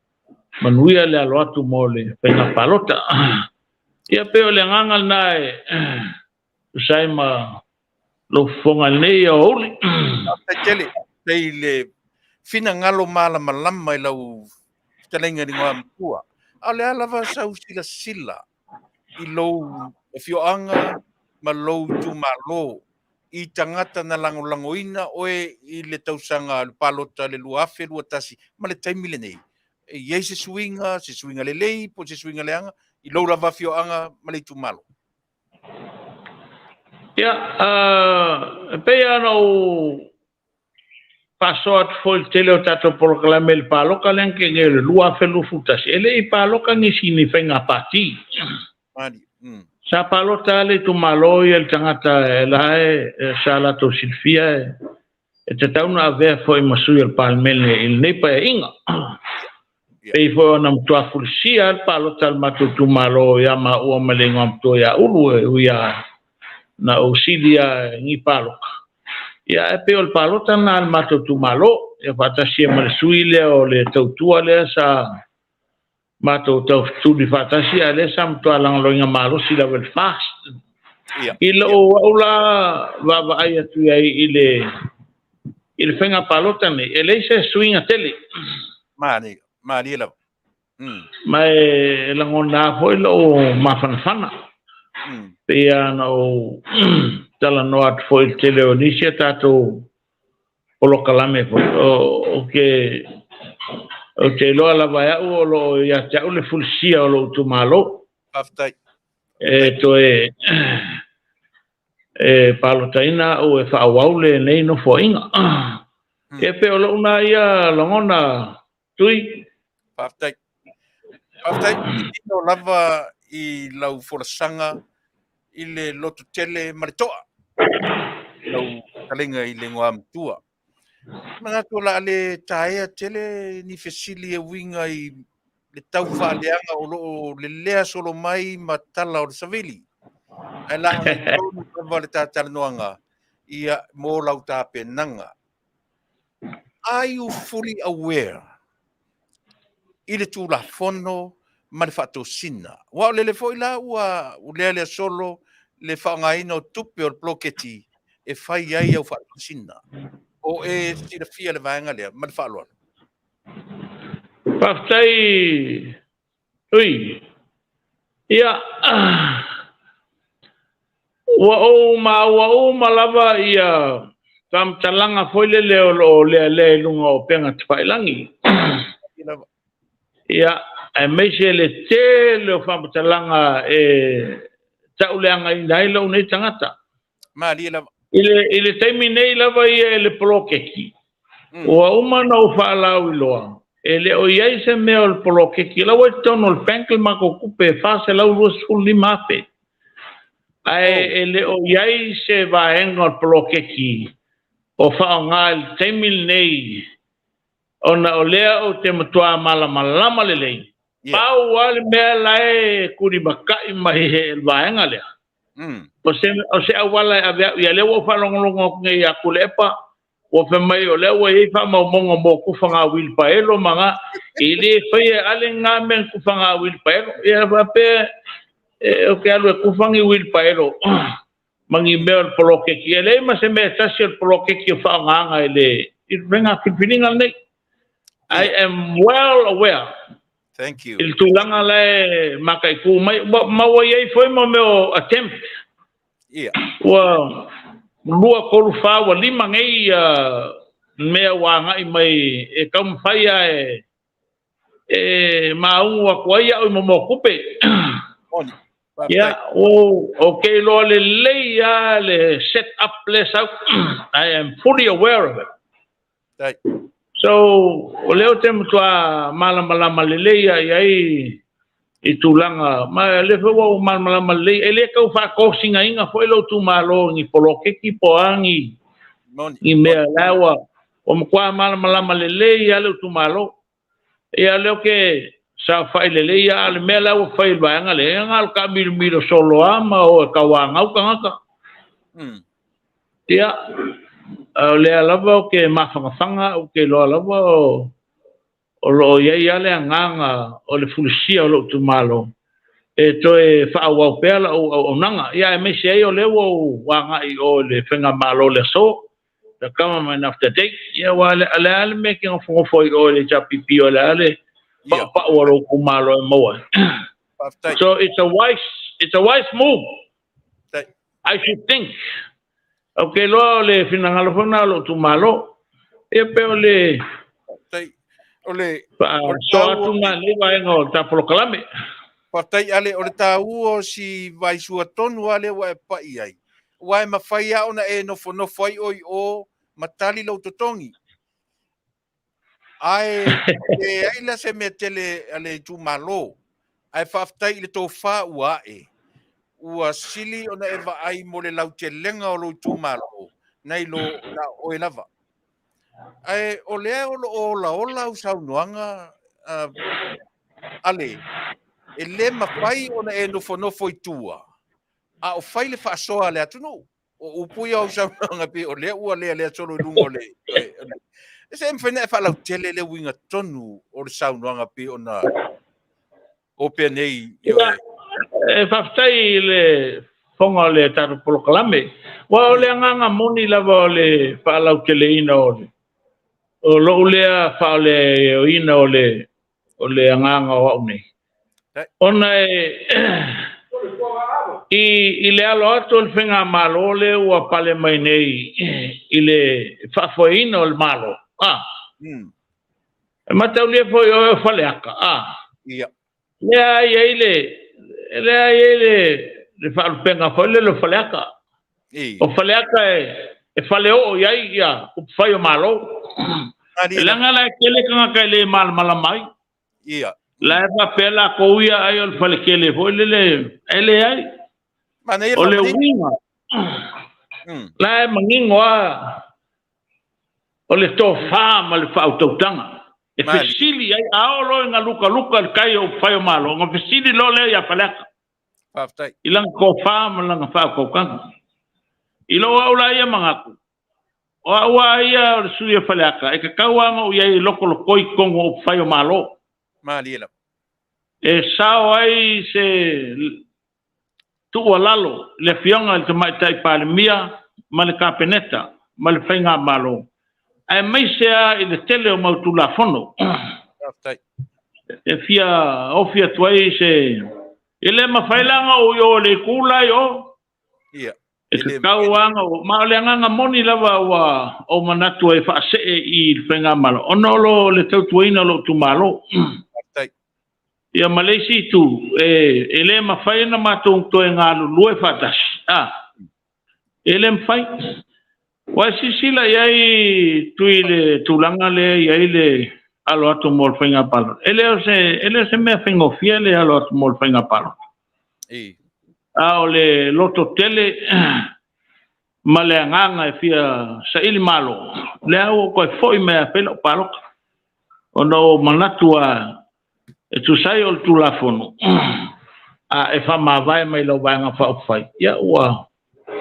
C: manuia le alo atu mo le faiga palota. Ia pei o le agaga lena e tusa ai ma lou fofoga i lenei aoauli.
B: Faafetai tele. Faafetai i le finagalo malamalama i lau fetalaiga i le Igoamatua. A o le a lava sau silasila i lou afioaga ma lou itumalo i tagata na lagolagoina oe i le tausaga le palota le 2021 ma le taimi lenei, e i ai se suiga, se suiga lelei po o se suiga leaga i lou lava afioaga ma le itumalo?
C: Ia, e pei lava ona ou faasoa atu foi i le tele o tatou polokalame i le palota lea na tea nei o le 2021, e le i palota nisi i ni faiga pati. Sa palota lava le itumalo ia i le tagata e la e sa latou silafia e tatau ona avea foi ma sui o le Palemene i lenei Paeaiga. Pei foi ona matua fulisia le palota a le matou itumalo ia maua ma le igoamatua ia Ulu, e ui lava na ou sili lava i ni palota. Ia, ae pei o le palota lena a le matou itumalo, ia faatasi ai ma le sui lea o le tautua lea sa matou taufetuli faatasi, a o lea sa matua lagolagoina malosi lava i le FAST. I lou au la vaavaai atu i ai i le i le faiga palota nei, e leai se suiga tele.
B: Malie, malie lava.
C: Ma e lagona foi lou mafanafana. Pei lava ona ou talanoa atu foi i le tele o nisi a tatou polokalame foi, o ke ou te iloa lava e au o lo o ia te au le fulisia o lou itumalo.
B: Faafetai.
C: E toe e palotaina au e faaauau lenei nofoaiga. E pei o lou na ia lagona, Tui.
B: Faafetai. Faafetai. Ino lava i lau folasaga i le lototele ma le toa lau fetalaiga i le Igoamatua. Manatu o le a le taea tele ni fesili e uiga i le tau faaleaga o lo o lelea solo mai ma tala o le savili. Ae la agai tonu lava le ta talanoaga ia mo lau tapenaga. Are you fully aware i le Tulafono ma le faatosina? Aua o lele foi la ua lealea solo le faaaogaina o tupe o le poloketi e fai ai au faatosina. O e silafia le vaega lea ma le faaaloalo.
C: Faafetai, Tui. Ia, ua ou maua uma lava ia faamatalaga foi lele o lo o lealea i luga o upega tafailagi. Ia, aemaise le tele o faamatalaga e tauleagaina ai lou nei tagata.
B: Malie lava.
C: I le taimi nei lava ia i le poloketi, ua uma ona ou faalauiloa, e le o i ai se mea o le poloketi. O la ua i totonu o le bank le matou tupe e $425,000. Ae e le o i ai se vaega o le poloketi o faaaoga i le taimi lenei. Ona o lea ou te matua malamalama lelei.
B: Ia.
C: Pau lava le mea la e tulimata'i mai e le vaega lea. O se, o se auala e ave au ia lea ua ou faalogologo atu nei ia Tuilaepa, ua fai mai o lea ua i ai faamaumauga mo tufaga uilipaelo ma na, e le faia e Ale na mea ni tufaga uilipaelo. Ia faapea e, ou te alu e tufa ni uilipaelo ma ni mea o le poloketi. E leai ma se mea e tasi o le poloketi o faaaogaina i le i le faiga filifiliga lenei. I am well aware
B: Thank you.
C: i le tulaga la e mataitu mai, ma ua i ai foi mo mea o attempt. Ua 2, 3, 4, ua 5 nei mea ua agai mai e taumafai lava e maaugu atu ai au i momoa tupe.
B: Moni. Faafetai.
C: Ia, ou te iloa lelei lava le set up lea sau. I am fully aware of it.
B: Faafetai.
C: So, o lea ou te matua malamalama lelei lava i ai i tulaga, ma o lea foi ua ou malamalama lelei, e le tau faatosinaina foi lou itumalo i ni poloketi po o a ni,
B: Moni.
C: ni mea la ua matua malamalama lelei lava lou itumalo. Ia, o lea ou te saofai lelei lava, a o le mea la ua fai i le vaega lea, ia na o le taamilomilo solo lava ma o e tauanau tagata. Ia, a o lea lava ou te mafanafana, ou te iloa lava o lo o i ai lava le agaga o le fulisia o lou itumalo e toe faaauau pea lau auaunaga. Ia, aemaise ai o lea ua ou agai i o i le faigamalo o le aso, the government of the day. Ia, aua o le a le mea e te nofonofo ai i o i le HRPP, o le a le paupau a lou itumalo e maua ai.
B: Faafetai.
C: So it's a wise move.
B: Faafetai.
C: I should think. Ou te iloa o le finagalo foi lena o lou itumalo. Ia pe o le
B: Faafetai. O le
C: faasoa atu lena i lenei vaega o le ta polokalame.
B: Faafetai Ale, o le taua o si vaisua tonu lava lea ua e pa'i ai, aua e mafai lava ona e nofonofo ai oe i o ma tali lou totogi. Ae leai la se mea tele a le itumalo, ae faafetai i le tofa ua a'e, ua sili ona e vaai mo le lautelega o lou itumalo nai lo na o oe lava. Ae o lea o lo o olaola au saunoaga, Ale, e le mafai ona e nofonofo i tua a o fai le faasoa a le atunuu. O upu ia o au saunoaga pei o lea ua lealea solo i luga o le... E se mafai ona e faalautele le uiga tonu o le saunoaga pei ona opea nei i oe.
C: E faafetai i le fofoga o le tatou polokalame. Aua o le agaga moni lava o le faalauteleina o le o lou lea faaleoina o le o le agaga o au nei. Ona e i le alo atu o le faigamalo lea ua pale mai nei i le faafoeina o le Malo, e mataulia foi oe o Faleata, lea i ai le lea i ai le faalupega foi lele o Faleata. O Faleata e faleoo i ai ia upufai o Malo. Leaga la e tele tagata e le malamalama ai. La e faapea latou ia ai o le faletele foi lele, e leai. O le uiga, la e manino lava o le tofa ma le faautautaga. E fesili ai, a oo loa ina lukaluka le tai o upufai o Malo, ona fesili loa lea ia Faleata. I lana tofa ma lana faautautaga. I lou au la ia manatu, o au lava ia o le sui o Faleata, e tatau lava ona ou i ai e lokolokoi totonu o upufai o Malo. E sao ai se tuualalo i le Afioga i le Tamaitai Palemia ma le Kapeneta ma le Faigamalo, aemaise lava i le tele o mau Tulafono e fia ofi atu ai se... E le mafai la ona ou i o i le itu la i o. E tatau lava ona ou... Ma o le agaga moni lava ua ou manatu ai e faasee i le Faigamalo, ona o le tautuaina o lou itumalo. Ia ma le isi itu, e le mafai ona matou toe galulue faatasi, e le mafai. Ua e silasila i ai Tui i le tulaga lea e i ai le alo atu mo le faiga palota. E le o se mea faigofie le alo atu mo le faiga palota. A o le loto tele ma le agaga e fia saili malo, lea ua toe foi mai a fai lau palota. Ona ua ou manatu lava e tusa ai o le Tulafono, a e faamavae mai lau Vaega Faaupufai, ia ua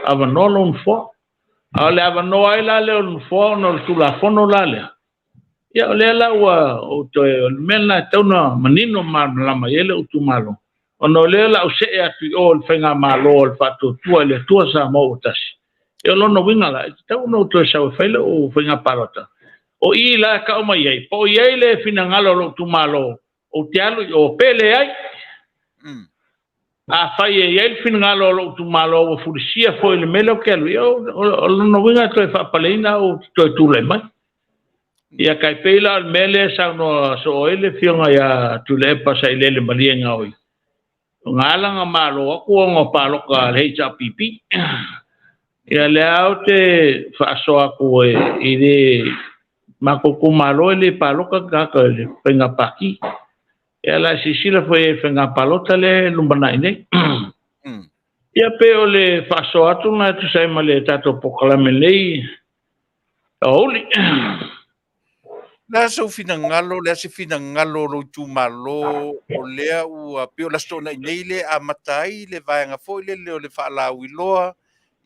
C: avanoa lou nofoa. A o le avanoa ai la lea o le nofoa ona o le Tulafono la lea, ia o lea la ua ou toe, o le mea lena e tatau ona manino ma malamalama i ai lou itumalo, ona o lea o le a ou see atu i o i le Faigamalo a le Faatuatua i le Atua Samoa ua Tasi. Ia o lona uiga la, e tatau ona ou toe sau e fai lau faiga palota. O i la e tau mai ai, po o i ai le finagalo o lou itumalo ou te alu i o pe leai. Afai e i ai le finagalo o lou itumalo ua fulisia foi i le mea lea ou te alu ai, o lona uiga e toe faapaleina au ou te toe tulai mai. Ia tai pei la o le mea lea e saunoa soo ai le Afioga ia Tuilaepa Sailele Malielegaoi, na ala ona malo atu ona o palota a le HRPP. Ia lea ou te faasoa atu i le matou itumalo e le palota tagata i le faiga pati. Ia la silasila foi i le faiga palota lea e lumanai nei. Ia pe o le faasoa atu lena e tusa ai ma le tatou polokalame nei aoauli.
B: Le a sou finagalo, le a se finagalo o lou itumalo o lea ua pei o le Aso Toonai nei lea e amata ai le vaega foi lele o le faalauiloa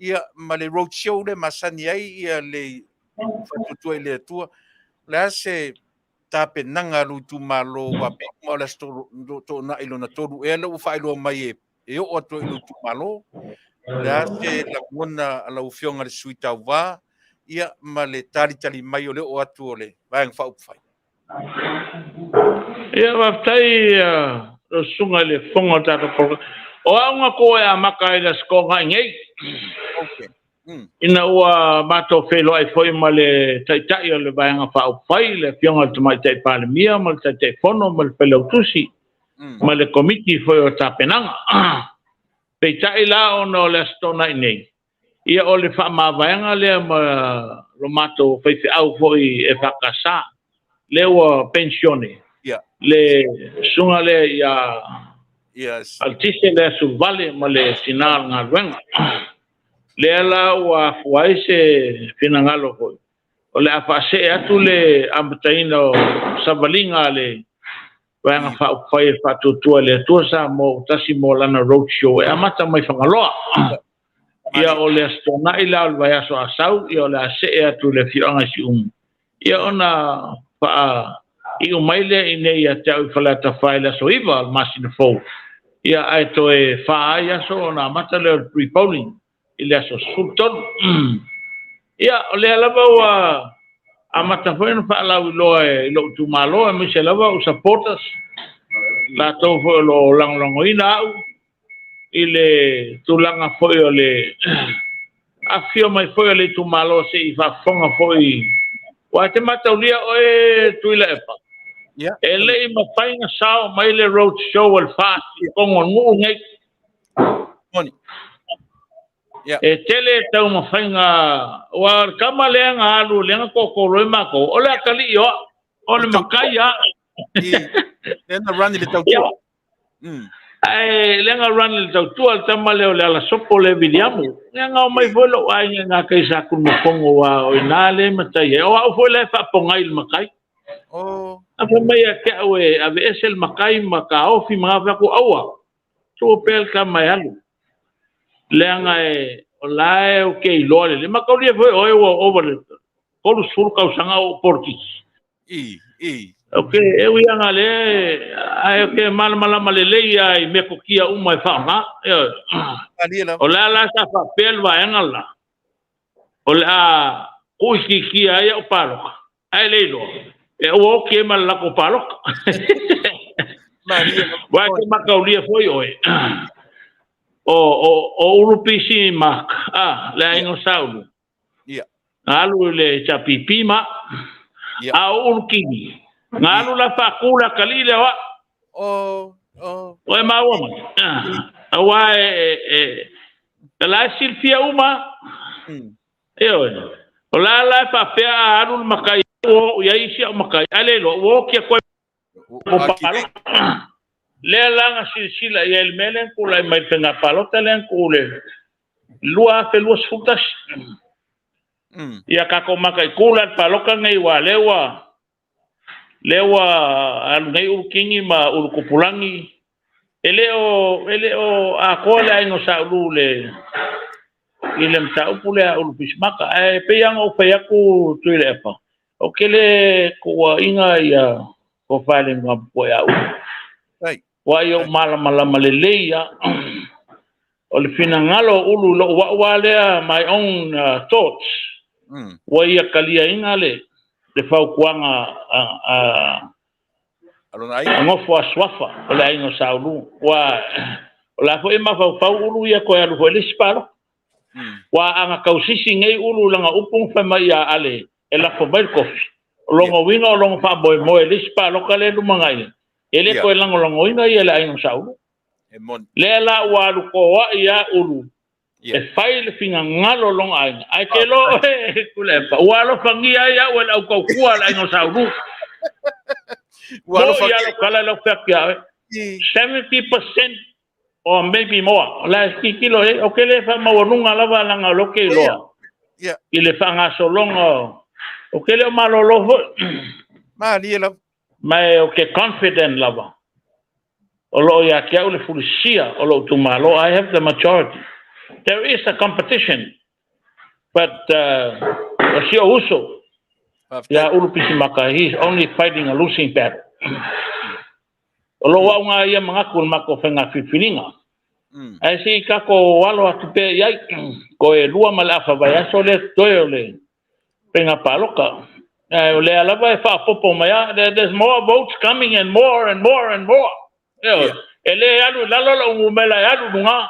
B: ia ma le road show lea e masani ai ia le Faatuatua i le Atua. O le a se tapenaga a lou itumalo aua pei uma o le Aso Toonai lona tolu ea lea ua faailoa mai e oo atu ai i lou itumalo. O le a se lagona a lau Afioga i le Sui Tauva ia ma le talitali mai o le oo atu o le Vaega Faaupufai?
C: Ia, faafetai lau Susuga i le Fofoga o le tatou Poloketi. O au na toe amata ai i le Aso Toonai nei, ina ua matou feiloai foi ma le Taitai o le Vaega Faaupufai, le Afioga i le Tamaitai Palemia ma le Taitaifono ma le Failautusi ma le Komiti foi o Tapenaga. Peitai la ona o le Aso Toonai nei, ia o le faamavaega lea ma lo matou faifeau foi EFKS, lea ua penisione, le susuga lea ia Aletise lea Suluvale ma le tina o le galuega. Lea la ua afua ai se finagalo foi, o le a faasee atu le amataina o savaliga a le Vaega Faaupufai e Faatuatua i le Atua Samoa ua Tasi mo lana road show e amata mai Fagaloa. Ia o le Aso Toonai la o le vaiaso a sau, ia o le a see atu i le afioaga i Siumu, ia ona faaiu mai lea i inei ia te au i Faleata 4 i le aso 9 o le masina fou, ia ae toe 4 ai aso ona amata lea o le pre-polling i le aso 13. Ia, o lea lava ua amata foi ona faalauiloa i lou itumalo, aemaise lava au supporters, latou foi o lo o lagolagoina au i le tulaga foi o le afifio mai foi o le itumalo se i faafofoga foi. Aua e te mataulia oe Tuilaepa, e le i mafai ona sao mai le road show a le FAST i totonu o le nuu lenei.
B: Moni.
C: E tele taumafaiga, aua o le tama lea na alu, lea na totolo ai matou, o le atalii o au, o le matai a au.
B: Lea na run i le tautua.
C: Ae lea na run i le tautua le tama lea o le alasopo lea Viliamu. Lea na omai foi lou aiga i gatai sa Tunumafono, aua o i ina lea e matai ai. O au foi la e faapogai i le matai. A fai mai ia te au e aveese le matai ma taofi ma fai atu, aua, tuu pea le tama e alu. Leaga e, o la e ou te iloa lelei. Mataulia foi oe ua ova i le 30 tausaga o ou polokiki.
B: I, i.
C: Ok, e ui lava lea, ae ou te malamalama lelei lava i metotia uma e faaaoga. Ioe.
B: Malie lava.
C: O le a la sa faapea le vaega la, o le a tuuitiitia ai au palota, ae le iloa, e ua oti ai ma le latou palota.
B: Malie lava.
C: Aua e te mataulia foi oe, o Ulu PC Mark, le aiga o Saulu, Na alu i le HRPP ma a o Ulu Kini, na alu la faatu le atalii lea o au. O e maua mai. Aua e la e silafia uma. Ioe. O la la e faapea a alu le matai ua oo i ai isi au matai, ae le iloa ua oti atu ai ma palota. Lea la na silasila i ai i le mea lea na tulai mai i le faiga palota lea na tuu i le 2021. Ia tatou mataitu la i le palota lenei aua o lea ua Lea ua alu nei Ulu Kingi ma Ulu Tupulagi, e le o, e le o atoa le aiga o Saulu le, i le mataupu lea a Ulu Pisimaka. Ae pei lava ona ou fai atu Tuilaepa, ou te le tuuaiina ia tofa i le Igoamatua ia Ulu. Aua ia ou malamalama lelei lava. O le finagalo o Ulu i lou au lava lea, my own thoughts, ua ia taliaina le fautuaga a nofo a suafa o le aiga o Saulu. Aua o la foi e mafaufau Ulu ia toe alu foi i le isi palota. Aua a na tausisi nei Ulu i lana upu na fai mai ia Ale e lafo mai le tofi, o lona uiga o lona faamoemoe i le isi palota lea e lumanai nei, e le toe lagolagoina ia e le aiga o Saulu. Lea la ua alu toai lava Ulu e fai le finagalo o lona aiga, ae te iloa oe Tuilaepa, ua alofagia ai au e le autautua a le aiga o Saulu. Ua moni lava lau tala lea ou te fai atu ia oe, 70% or maybe more. O la e tilotilo i ai, ou te le faamaualuga lava leaga o lea ou te iloa i le faagasologa, ou te le o malolo foi.
B: Malie lava.
C: Ma ou te confident lava o lo o ia te au le fulisia o lou itumalo, I have the majority. There is a competition, but o si ou uso ia Ulu Pisimaka, he is only fighting a losing battle. O lou au ngā ia manatu o le matou faiga filifiliga. Ae se i tatou alo atu pea i ai, toe 2 ma le afa vaiaso lea totoe o le faiga palota. Ae o lea lava e faaopoopo mai lava, there's more votes coming and more and more and more. Ioe, e le alu i lalo lau numera e alu i luga.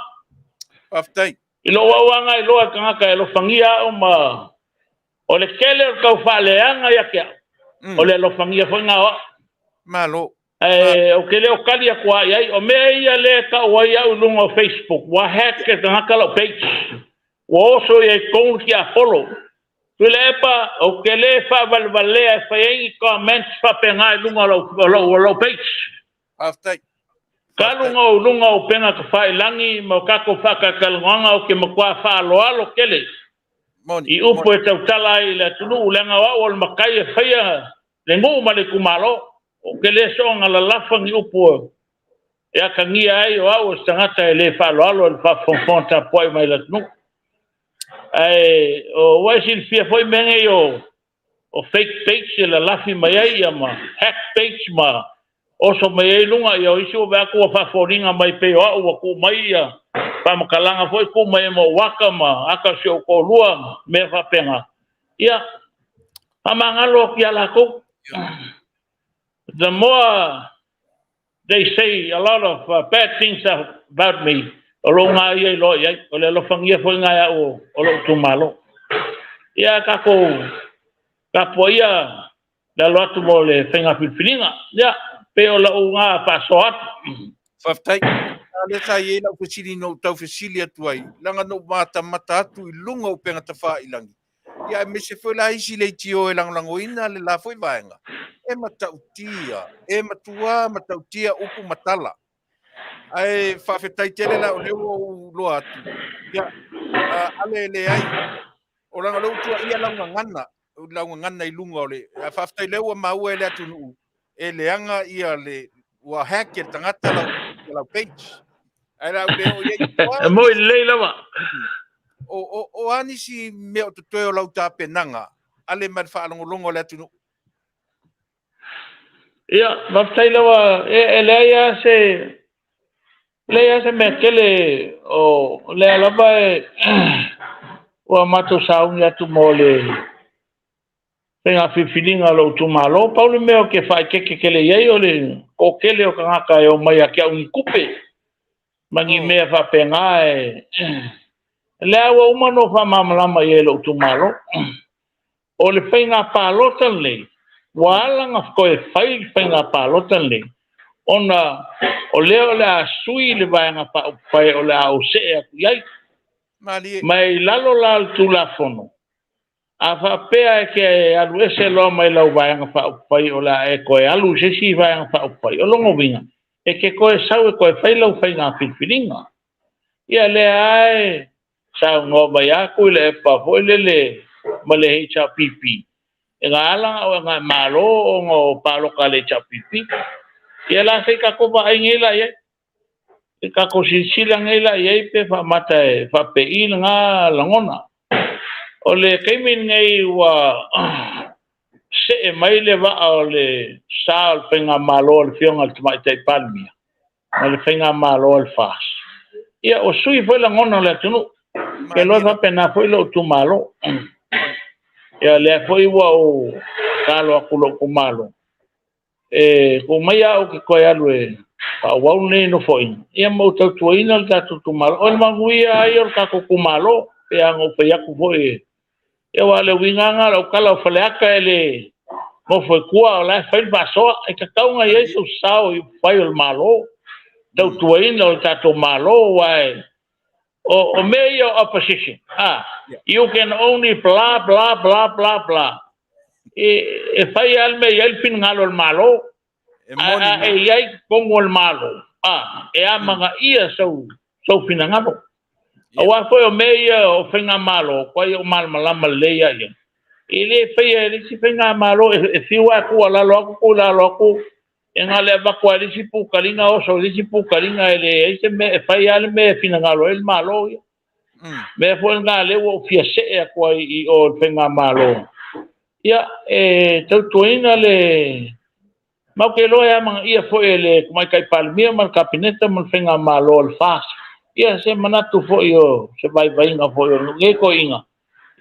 B: Faafetai.
C: I lou au aga iloa e tagata e alofagia au ma o le tele o le tau faaleaga ia te au, o le alofagia foi lena o au.
B: Malo.
C: Ae ou te le o tali atu lava i ai. O mea ia lea e tau ai au i luga o Facebook, ua hack e tagata lau page. Ua oso i ai i totonu le tiapolo. Tuilaepa, ou te le faavalevalea e fai ai ni comments faapena i luga o lau page.
B: Faafetai.
C: Talu ona ou luga o upega tafailagi ma o tatou faatalatalanoaga ou te matua faaaloalo tele i upu e tautala ai i le atunuu leaga o au o le matai e faia le nuu ma le itumalo. Ou te le soona lalafa ni upu e atagia ai o au o se tagata e le faaaloalo i le faafogafoga tapuai mai le atunuu. Ae ua e silafia foi mea nei o fake page e lalafi mai ai ia ma hack page ma oso mai ai luga ia o isi ua vaai atu ua faafoliga mai pei o au ua tuu mai ia faamatalaga foi tuu mai ai ma ou aka ma aka o si ou toalua ma mea faapena. Ia, faamagalo atu ia latou. The more they say a lot of bad things about me, o lou gā ia i loa i ai, o le alofagia foi ngā e au o lou itumalo. Ia tatou tapuaia le alo atu mo le faiga filifiliga. Ia, pei o lau gā faasoa atu.
B: Faafetai. A lea sa i ai lau fesili na ou tau fesili atu ai, leaga na ou matamata atu i luga o upega tafailagi, ia aemaise foi la isi leitio e lagolagoina le la foi vaega, e matautia, e matua matautia upu ma tala. Ae faafetai tele la o lea ua ou iloa atu, ia, ale e leai, o leaga o lea ua tuuaia lau gagana, lau gagana i luga o le, ae faafetai lea ua maua e le atunuu, e leaga ia le, ua hack e le tagata lau, lau page. Ae la ou le oo i ai.
C: E moi lelei lava.
B: O a nisi mea o totoe o lau tapenaga, ale ma le faalogologo a le atunuu?
C: Ia, faafetai lava, e leai lava se, leai lava se mea tele, o lea lava e, ua matou sauni atu mo le faiga filifiliga o lou itumalo. Pau le mea ou te faaeteete tele i ai, o le toatele o tagata e omai ia te au ni tupe ma ni mea faapena. E lea ua uma ona ou faamalamalama i ai i lou itumalo. O le faiga palota lenei, ua ala ona toe fai le faiga palota lenei, ona o lea o le a sui le Vaega Faaupufai o le a ou see atu i ai. Ma i lalo la o le Tulafono, a faapea e te alu ese loa mai lau Vaega Faaupufai o le a e toe alu i se isi Vaega Faaupufai, o lona uiga, e te toe sau e toe fai lau faiga filifiliga. Ia lea lava e saunoa mai lava Tuilaepa foi lele ma le HRPP, E na ala ona oe na e malo ona o paloka a le HRPP. Ia la se i tatou vaai nei la i ai. Se i tatou silasila nei la i ai pe faamata e faapei lena lagona. O le taimi lenei ua see mai le vaa o le sa o le Faigamalo a le Afioga i le Tamaitai Palemia ma le Faigamalo a le FAST, ia ua sui foi lagona o le atunuu. Ou te iloa e faapena foi lou itumalo. Ia o lea foi ua ou tatalo atu i lou itumalo, e tuu maia au ou te toe alu e faaauau lenei Nofoaiga, ia ma ou tautuaina le tatou itumalo. O le manuia lava ia o le tatou itumalo, e pei lava ona ou fai atu foi, aua o le uiga lava lena o lau tala, o Faleata e le nofo i tua o la e fai le faasoa. E tatau ona i ai sou sao i upufai o le Malo, tautuaina o le tatou Malo, aua o mea ia o opposition, you can only bla bla bla bla bla. E fai lava le mea e i ai le finagalo o le Malo, ae a e i ai i totonu o le Malo, e amanaia sou finagalo. Aua foi o mea ia o faigamalo, matua ou malamalama lelei lava i ai, e le faia e le isi faigamalo, e fiu lava e tuualalo atu tuualalo atu, e na o le avatu lava e le isi putaliga oso i le isi putaliga, e leai se mea e fai lava le mea e finagalo ai le Malo ia. O le mea foi lena o lea ua ou fia see atu ai i o i le faigamalo, ia, e tautuaina le... Ma ou te iloa e amanaia foi e le Tamaitai Palemia ma le Kapeneta ma le faigamalo a le FAST se manatu foi o se vaivaiga foi o lenei toeaina,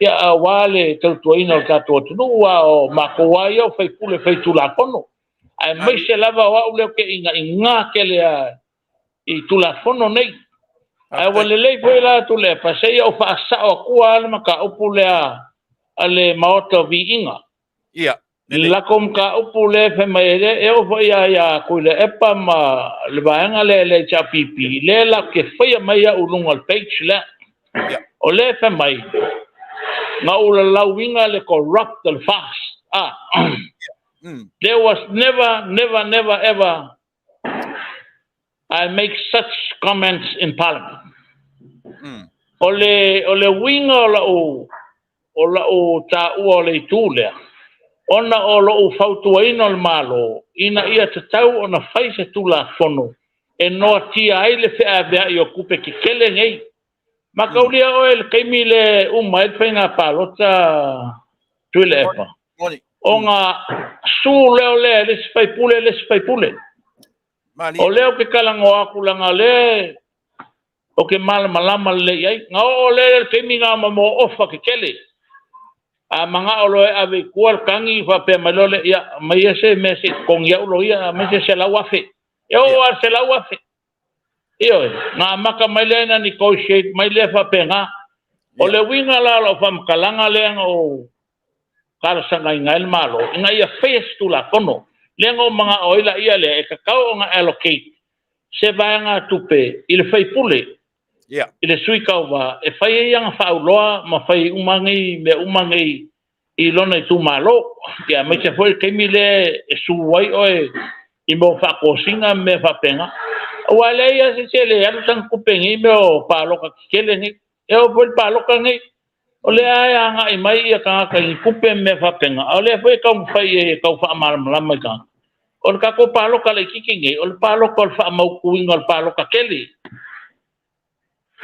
C: aua le tautuaina o le tatou atunuu, aua o matou lava ia o sui usufono faitulafono, aemaise lava o au lea ou te inaina tele lava i Tulafono nei. Ae ua lelei foi la Tuilaepa, se i ou faasao atua lava le mataupu lea a le Maota o Viiga. I le latou mataupu lea fai mai e oo foi ia Tuilaepa ma le vaega lea le HRPP, lea latou te faia mai au i luga o le page lea. O lea e fai mai, na ou lalauina le corrupt o le FAST. There was never, never, never ever I make such comments in Parliament. O le uiga o lau taua o le itu lea, ona o lou fautuaina o le Malo ina ia tatau ona fai se Tulafono e noatia ai le feaveai o tupe tetele nei. Mataulia oe i le taimi lea e uma ai le faiga palota, Tuilaepa, ona sue lea o lea e le isi sui usufono le isi sui usufono. O lea ou te talanoa atu leaga o lea ou te malamalama lelei i ai. Na oo lea i le taimi na ma mo ofa tetele. A manao loa e ave i tua le tagi, faapea mai loa lea, ia, aumai se mea se i totogi au loia, aumai se $100,000. E oo lava i le $100,000. Ioe, na amata mai lea na negotiate mai lea faapena. O le uiga la o lau faamatalaga lea na ou talosagaina ai le Malo, ina ia faia se Tulafono. Lea na ou manao ai la lea, e tatau ona allocate se vaegatupe i le sui usufono, i le sui tauva, e fai ai ana faauloa ma fai uma nei mea uma nei i lona itumalo. Ia, aemaise foi le taimi lea e sue ai oe i mea o faatosina ma mea faapena. Aua e leai lava se isi e le alu sana tupe i nei mea o palota tetele nei. E oo foi i le palota nei, o lea e agai mai tagata i ni tupe ma mea faapena, a o lea foi e taumafai i ai e tau faamalamalama i tagata. O le tatou palota laitiiti nei, o le palota o le faamautuina o le palota tele.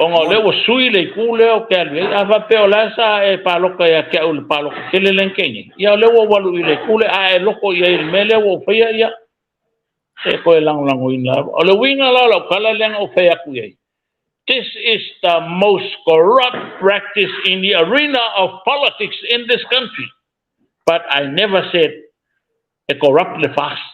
C: Ona o lea ua sui le itu lea ou te alu i ai. A faapea o la e sa e palota ia te au i le palota tele lea na tea nei, ia o lea ua ou alu i le itu lea, a e loto i ai i le mea lea ua ou faia, ia, e toe lagolagoina lava. O le uiga la o lau tala lea na ou fai atu i ai, this is the most corrupt practice in the arena of politics in this country. But I never said e corrupt le FAST.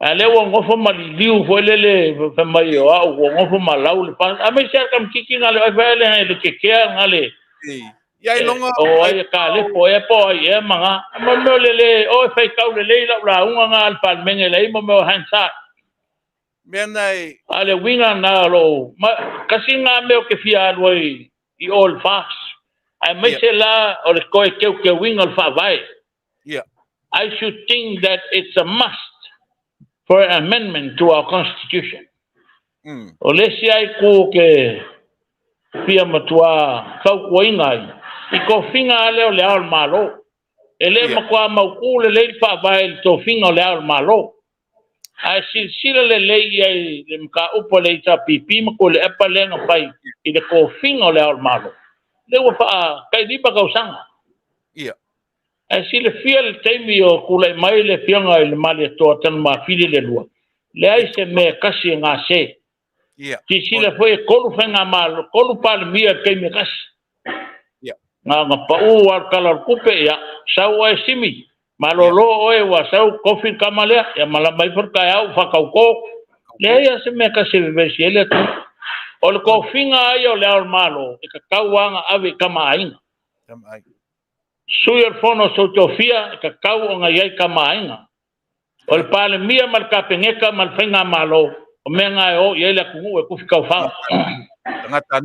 C: A lea ua nofo ma liliu foi lele fai mai o au ua nofo ma lau le FAST. Aemaise lava le tamaitiiti na le fai le le kekea na le
B: Ia iloga
C: o ai e kalepo ea po o ai ea ma ga. Ma mea o le le o e faitau lelei lau lauga na a le Palemene leai mo mea o Hansard.
B: Mea na e
C: A le uiga na o lou ma kasi na mea ou te fia alu ai i o i le FAST. Aemaise la o le toe teuteuina o le Faavae. I should think that it's a must for an amendment to our constitution. O le isi lava itu ou te fia matua fautuaina ai, i tofiga lava lea o le Ao o le Malo, E le matua mautu lelei le faavae i le tofiga o Le Ao o le Malo. Ae silasila lelei i ai i le mataupu a le HRPP ma Tuilaepa lea na fai i le tofiga o Le Ao o le Malo, lea ua faa tai 5 tausaga. Ae silafia le taimi o tulai mai le Afioga i le Malietoa Tanumafili le lua, leai se mea e tasi e gase. Silasila foi e 3 faigamalo, 3 Palemia i le taimi e tasi. Na ona pau lava o le Tala o le Tupe, ia, sau oe Simi, malolo oe ua sau tofi le tama lea, ia malama ifo le taeao ua faatauto. Leai lava se mea e tasi e vevesi ai le atunuu. O le tofiga lava ia o Le Ao o le Malo, e tatau lava ona ave i Tama a Aiga. Sui o le Fono a Sui Tofia, e tatau ona i ai Tama a Aiga. O le Palemia ma le Kapeneta ma le Faigamalo, o mea na e o i ai le atunuu e tufi taufao.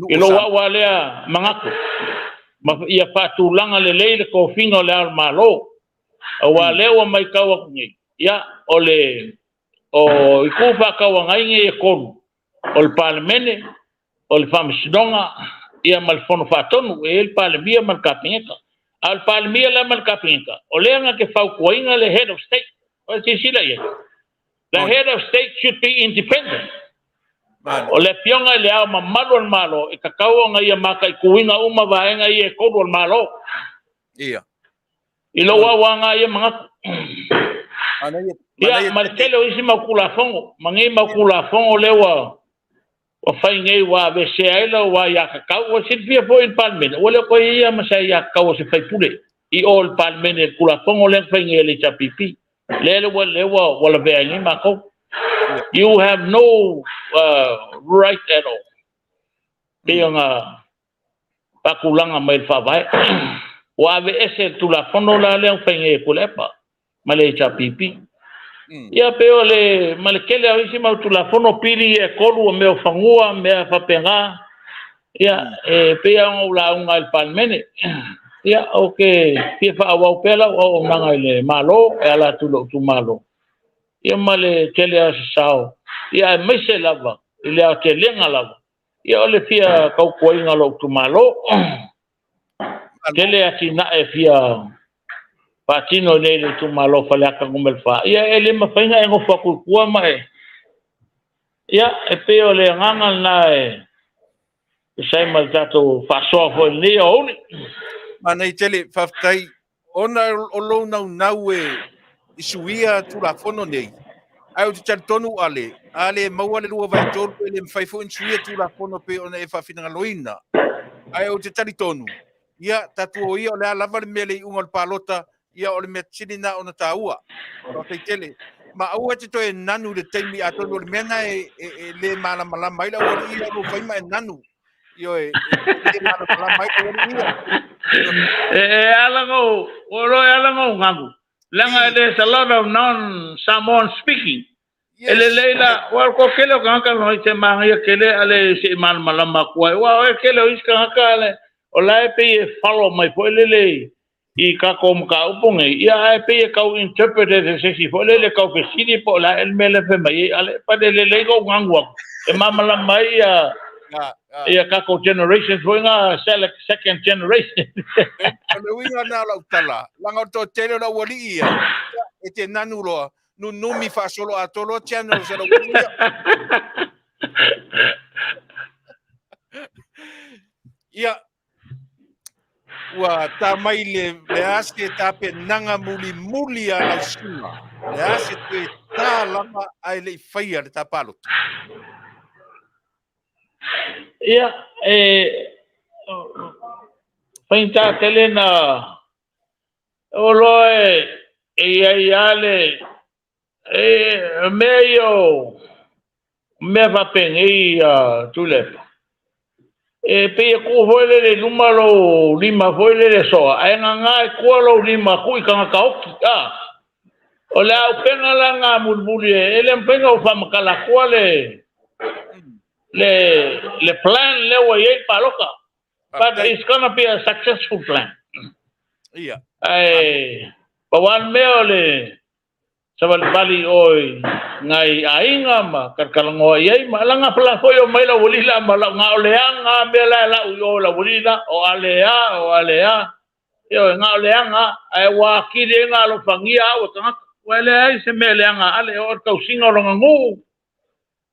C: I lou au lava lea manatu, ma ia faatulaga lelei le tofiga o Le Ao o le Malo. Aua o lea ua matau atu nei, ia, o le o Itu Faatauagai nei e 3, o le Palemene, o le Faamasinoga ia ma le Fono Faatonu, e i ai le Palemia ma le Kapeneta. A o le Palemia la ma le Kapeneta, o lea na te fautuaina le Head of State. O silasila i ai. The Head of State should be independent. O le Afioga i le Ao Mamalu o le Malo, e tatau ona ia mataituina uma vaega ia e 3 o le Malo. I lou au lava ia manatu. Ia, ma le tele o isi mau Tulafono, ma nei mau Tulafono lea ua fai nei ua aveesea ai lau aiatatau. Ua silafia foi i le Palemene, ua le o toe i ai lava ma se aiatatau a se sui usufono i o i le Palemene i le Tulafono lea na fai nei e le HRPP. Lea ua lavea ai nei matou. You have no right at all. Pei ona faatulaga mai le faavae. Ua aveese le Tulafono la lea na fai nei e Tuilaepa ma le HRPP. Ia pei o le ma le tele o isi mau Tulafono pili e 3 o mea o fanua, mea faapena. Ia, e pei ona ou lauga i le Palemene. Ia, ou te fia faaauau pea lau auaunaga i le Malo e ala atu i lou itumalo. Ia ma le tele o se sao. Ia aemaise lava i le aotelega lava. Ia o le fia tautuaina o lou itumalo. Tele atinae fia faatino nei le itumalo Faleata Nu.4. Ia e le mafai ona e nofo atu i tua ma e... Ia, e pei o le agaga lena e tusa ai ma le tatou faasoa foi i lenei aoauli.
B: Manaia tele, faafetai. Ona o lou naunau e i suia Tulafono nei, ae ou te talitonu Ale, a le maua le 2/3 e le mafai foi ona suia Tulafono pei ona e faafinagaloina. Ae ou te talitonu, ia, tatou o ia o le a lava le mea le iuga o le palota, ia o le mea sili na ona taua. Faafetai tele. Ma aua e te toe nanu i le taimi, atonu o le mea na e le malamalama ai le aualii ia o lou fai ma e nanu. Ioe, e le malamalama ai le aualii ia.
C: E ala ngau, o lo e ala ngau ngagu. Leaga there's a lot of non-Samoan speaking. E lelei la, ua ko kele o kangaka no i te mangaia kele ale se i malamalama aku ai. Ua o e kele o isi kangaka ale, o la e pei e follow mai foi lele i kākou mataupu nei, ia ae pei e tau interpret e se isi foi lele tau fesili po o le a ea le mea lea e fai mai ai ale, pale lelei lou gagu atu e malamalama ai ia ia kākou generations foi nga second generation.
B: O le uiga lena o lau tala, leaga o le toatele o le aualii ia, e te nanu loa, nunumi faasolo atoa loa channel o se aualii ia. Ia, ua tā mai le a se tapenaga mulimuli a lau susuga, le a se toe tā lava ae le i faia le tā palota?
C: Ia, e faigata tele na o loa e i ai lava le e mea ia o mea faapenei Tuilaepa. E pei e tuu foi lele i luma lou lima foi lele soa, ae gaga i tua lou lima tuu i tagata oti. O le auupega la nga mulimuli e le mafai ona ou faamatala atua le plan lea ua i ai le palota. But it's gonna be a successful plan. Ae pau lava le mea o le savalivali i o i nai aiga ma talatalanoa i ai ma laga pala foi o mai lau alii la ma lau ga o le aga mea la e lau i o lau alii la o ale a o ale a. Ioe, na o leaga, ae ua atili ai ona alofagia au e tagata. Ua leai se mea leaga a Ale, o le tausiga o lona nuu.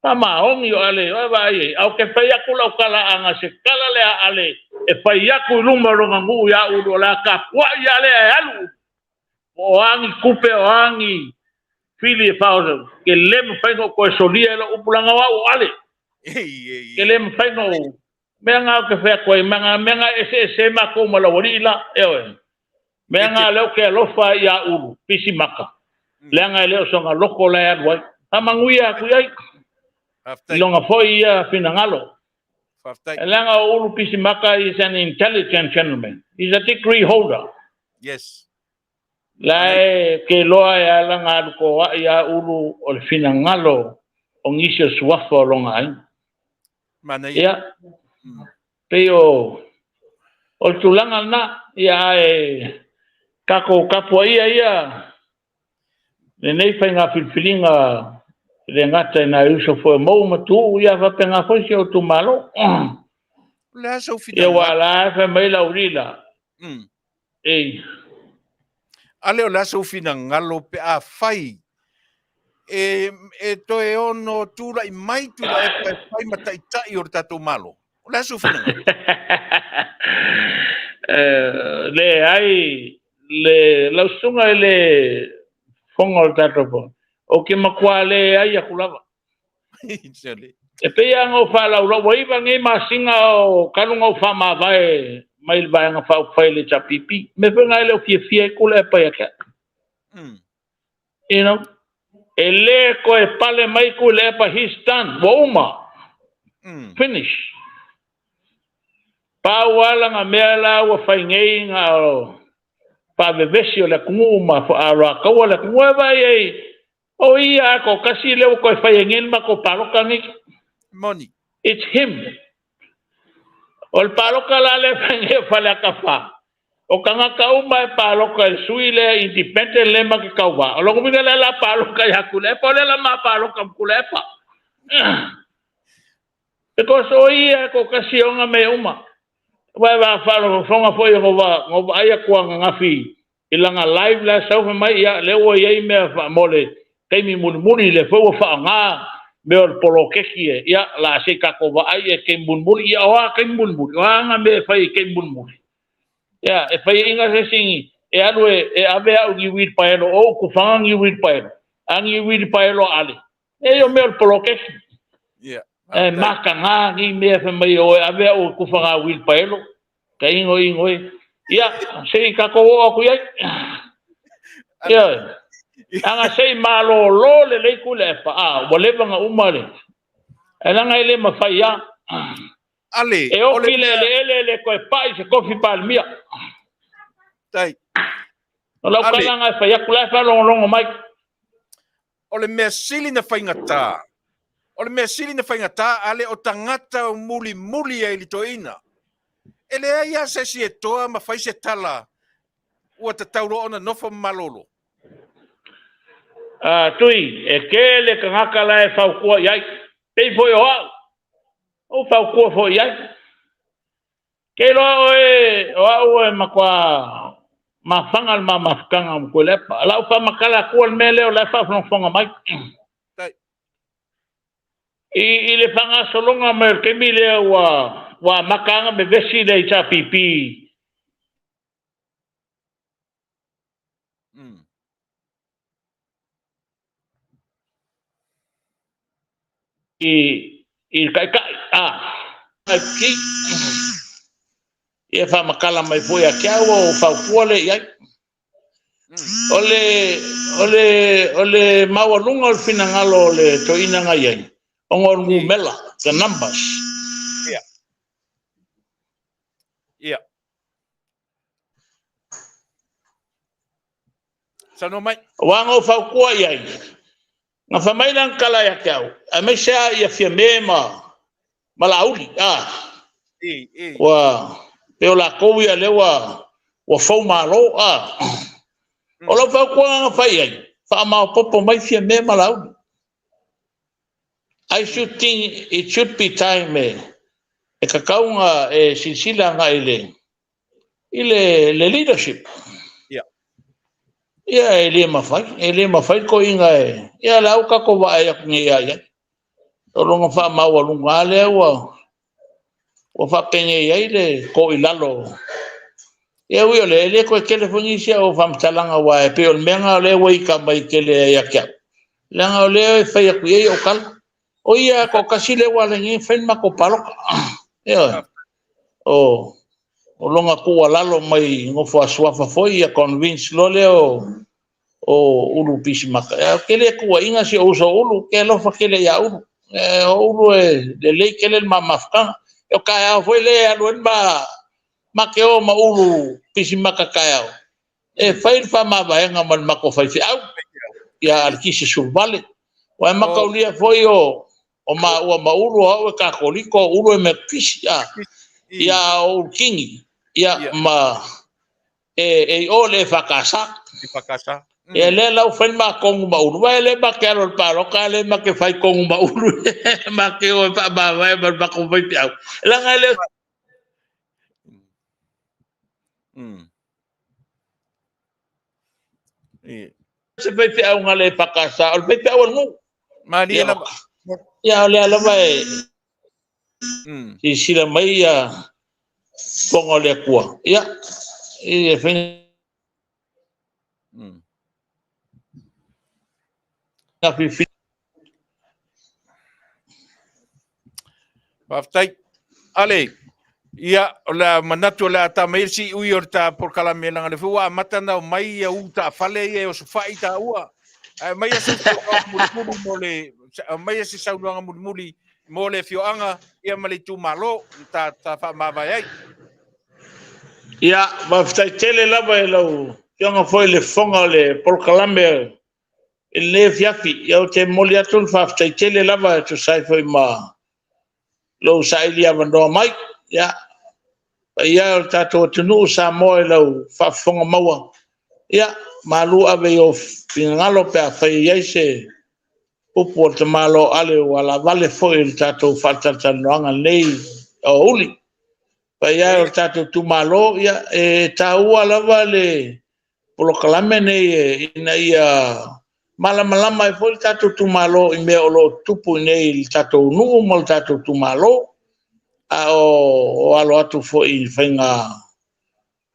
C: Faamaoni o Ale, oe vaai ai. Ae ou te fai atu lau talaaga, se tala lea a Ale e fai atu i luma o lona nuu ia Ulu, o le a tapuai Ale ae alu. Po o a ni tupe, o a ni fili e faaoso, ke le mafai ona ou toe solia i lau upu, leaga o au o Ale. Ke le mafai ona ou... Mea na ou te fai atu ai, mea na e eseese ai matou ma lau alii la, ioe. Mea na lea ou te alofa ai ia Ulu, pisi maka, leaga e le o sona loto la e alu ai. Faamanuia atu i ai, i lona foi ia finagalo. Leaga o Ulu pisi maka is an intelligent gentleman. He's a degree holder.
B: Yes.
C: La e ke loa e ala nga alu ko ai a Ulu o le finagalo o nisi o suafa o lona aiga.
B: Manaia.
C: Ia, pei o le tulaga lena, ia ae tatou tapuaia ia lenei faiga filifiliga e le gata i nai uso foi o Mauu ma Tuuu, ia faapena foi si ou itumalo.
B: O le a sou
C: Ia
B: finagalo?
C: ua ala e fai mai lau lila. Ei.
B: Ale o le a sou finagalo pe a fai e toe ono tulai mai Tuilaepa e fai ma taitai o le tatou Malo? O le a sou finagalo?
C: Leai, le lau susuga i le fofoga o le tatou Fono, ou te matua leai atu lava. E pei lava ona ou faalaulau, ua 9 nei masina o talu ona ou faamavae mai le Vaega Faaupufai a le HRPP. O le mea foi lena e le o fiafia ai Tuilaepa ia te au. You know? E le toe pale mai Tuilaepa, he's done, ua uma. Finish. Pau lava lana mea la ua fai nei na o faavevesi o le atunuu ma faaaloataua le atunuu. E vaai ai, o ia a toatasi lea ua toe fai ai nei le matou palota nei.
B: Moni.
C: It's him. O le palota la lea fai nei o Faleata 4, o tagata uma e palota i le sui lea independent lea ma te tauva. O lona uiga lea la palota ia Tuilaepa, o lea la ma palota ma Tuilaepa. Because o ia e toatasi e ona mea uma. Aua e faafogafoga foi na ou vaai atu ananafi i lana live la e sau fai mai, ia lea ua i ai mea mo le taimi mulimuli, lea foi ua faaaoga mea o le poloketi e, ia la se i tatou vaai e taimi mulimuli, ia o a taimi mulimuli, o a nga mea e fai i taimi mulimuli. Ia e fai inga se sini e alu e ave au ni wheelbarrow o uku whanga ni wheelbarrow, a ni wheelbarrow ale. E o mea o le poloketi.
B: Yeah.
C: E maka ngā ni mea fai mai o e ave au i kufa ngā wheelbarrow, ka ingo ingo e. Ia, se i tatou oo atu i ai. Ia, anga se i malōlō le lei Tuilaepa, a, ua leva na uma le. E leaga e le mafai a.
B: Ale,
C: E ofi le eleele e le toe pai se kofi palemia.
B: Tai.
C: O lau tala nga e fai atu, la e faalogologo mai.
B: O le mea sili na faigata, o le mea sili na faigata, ale o tagata o mulimuli ai i le toeaina. E leai lava se isi e toa ma fai se tala ua tatau loa ona nofo ma malolo.
C: Tui, e tele tagata la e fautua i ai, pei foi o au, ou fautua foi i ai. Ke iloa oe o au e matua mafaga le ma mafutaga ma Tuilaepa. Lau faamatala atua le mea lea o la e faafogafoga mai. I le faagasologa mai o le taimi lea ua amata ana vevesi le HRPP i le taitai, a IPT, ia faamatala mai foi ia te au, ua ou fautua lea i ai. O le maualuga o le finagalo o le toeaina na i ai, ona o le numera, the numbers.
B: Ia. Ia. Saunoa mai.
C: Aua na ou fautua i ai, na fai mai lana tala ia te au, aemaise lava ia Fiame ma Laauli, a. Ua pei o latou ia lea ua fou malo, a. O lau fautuaga na fai i ai, faamaopoopo mai Fiame ma Laauli. I should think it should be time e tatau ona e silasila agai i le leadership. Ia, e le mafai, e le mafai le toeaina e, ia la ua tatou vaai atu nei ia i ai. O lona faamaualuga lava lea ua faapenei ai le toilalo. Ia ui o lea, e le toe tele foi nisi au faamatalaga, aua e pei o le mea lena o lea ua ita mai tele ia te au, leaga o lea e fai atu i ai au tala. O ia toatasi lea ua ala nei ona fai le matou palota. Ioe. O lona tuualalo mai nofo a suafa foi ia convince loa lea o Ulu Pisimaka. Ou te le tuuaiina si ou uso o Ulu, ou te alofa tele ia Ulu. O Ulu e lelei tele le ma mafutaga. O taeao foi lea e alu ai ma te o ma Ulu Pisimaka taeao, e fai le faamavaega ma le matou faifeau ia Alikisi Suluvale. Aua e mataulia foi o maua ma Ulu, o au e Kakoliko, o Ulu e Metotisi. Ia, o Ulu Kingi, ia, ma e i o le EFKS. Ia lea la ua fai le ma tonu ma Ulu, aua e le ma te alu i le palota, le ma te fai tonu ma Ulu, ma te o e faamavae ma le matou faifeau. Leaga e le se faifeau na le EFKS, o le faifeau a le nuu.
B: Malie lava.
C: Ia, o lea lava e silasila mai ia fofoga o le Atua. Ia, e faiga filifili.
B: Faafetai. Ale, ia, o le a manatu o le a ta mai le siui o le ta polokalame, leaga o lea foi ua amata ona omai ia u taafale ia e osofai taua. Ae aumaia se saunoaga mulimuli mo le, aumaia se saunoaga mulimuli mo le afioaga ia ma le itumalo ta, ta faamavae ai.
C: Ia, faafetai tele lava i lau Afioga foi i le fofoga o le polokalame i lenei afiafi. Ia, ou te momoli atu le faafetai tele lava e tusa ai foi ma lou saili avanoa mai. Ia, paia e o le tatou atunuu o Samoa i lau faafofoga maua, ia, malu ave i ou finagalo pe afai e i ai se upu a le tamaloa Ale ua laavale foi i le tatou faatalatalanoaga i lenei aoauli. Paia e o le tatou itumalo, ia, e taua lava le polokalame nei ina ia malamalama ai foi le tatou itumalo i mea o lo o tutupu i inei i le tatou nuu ma le tatou itumalo, a o alo atu foi i faiga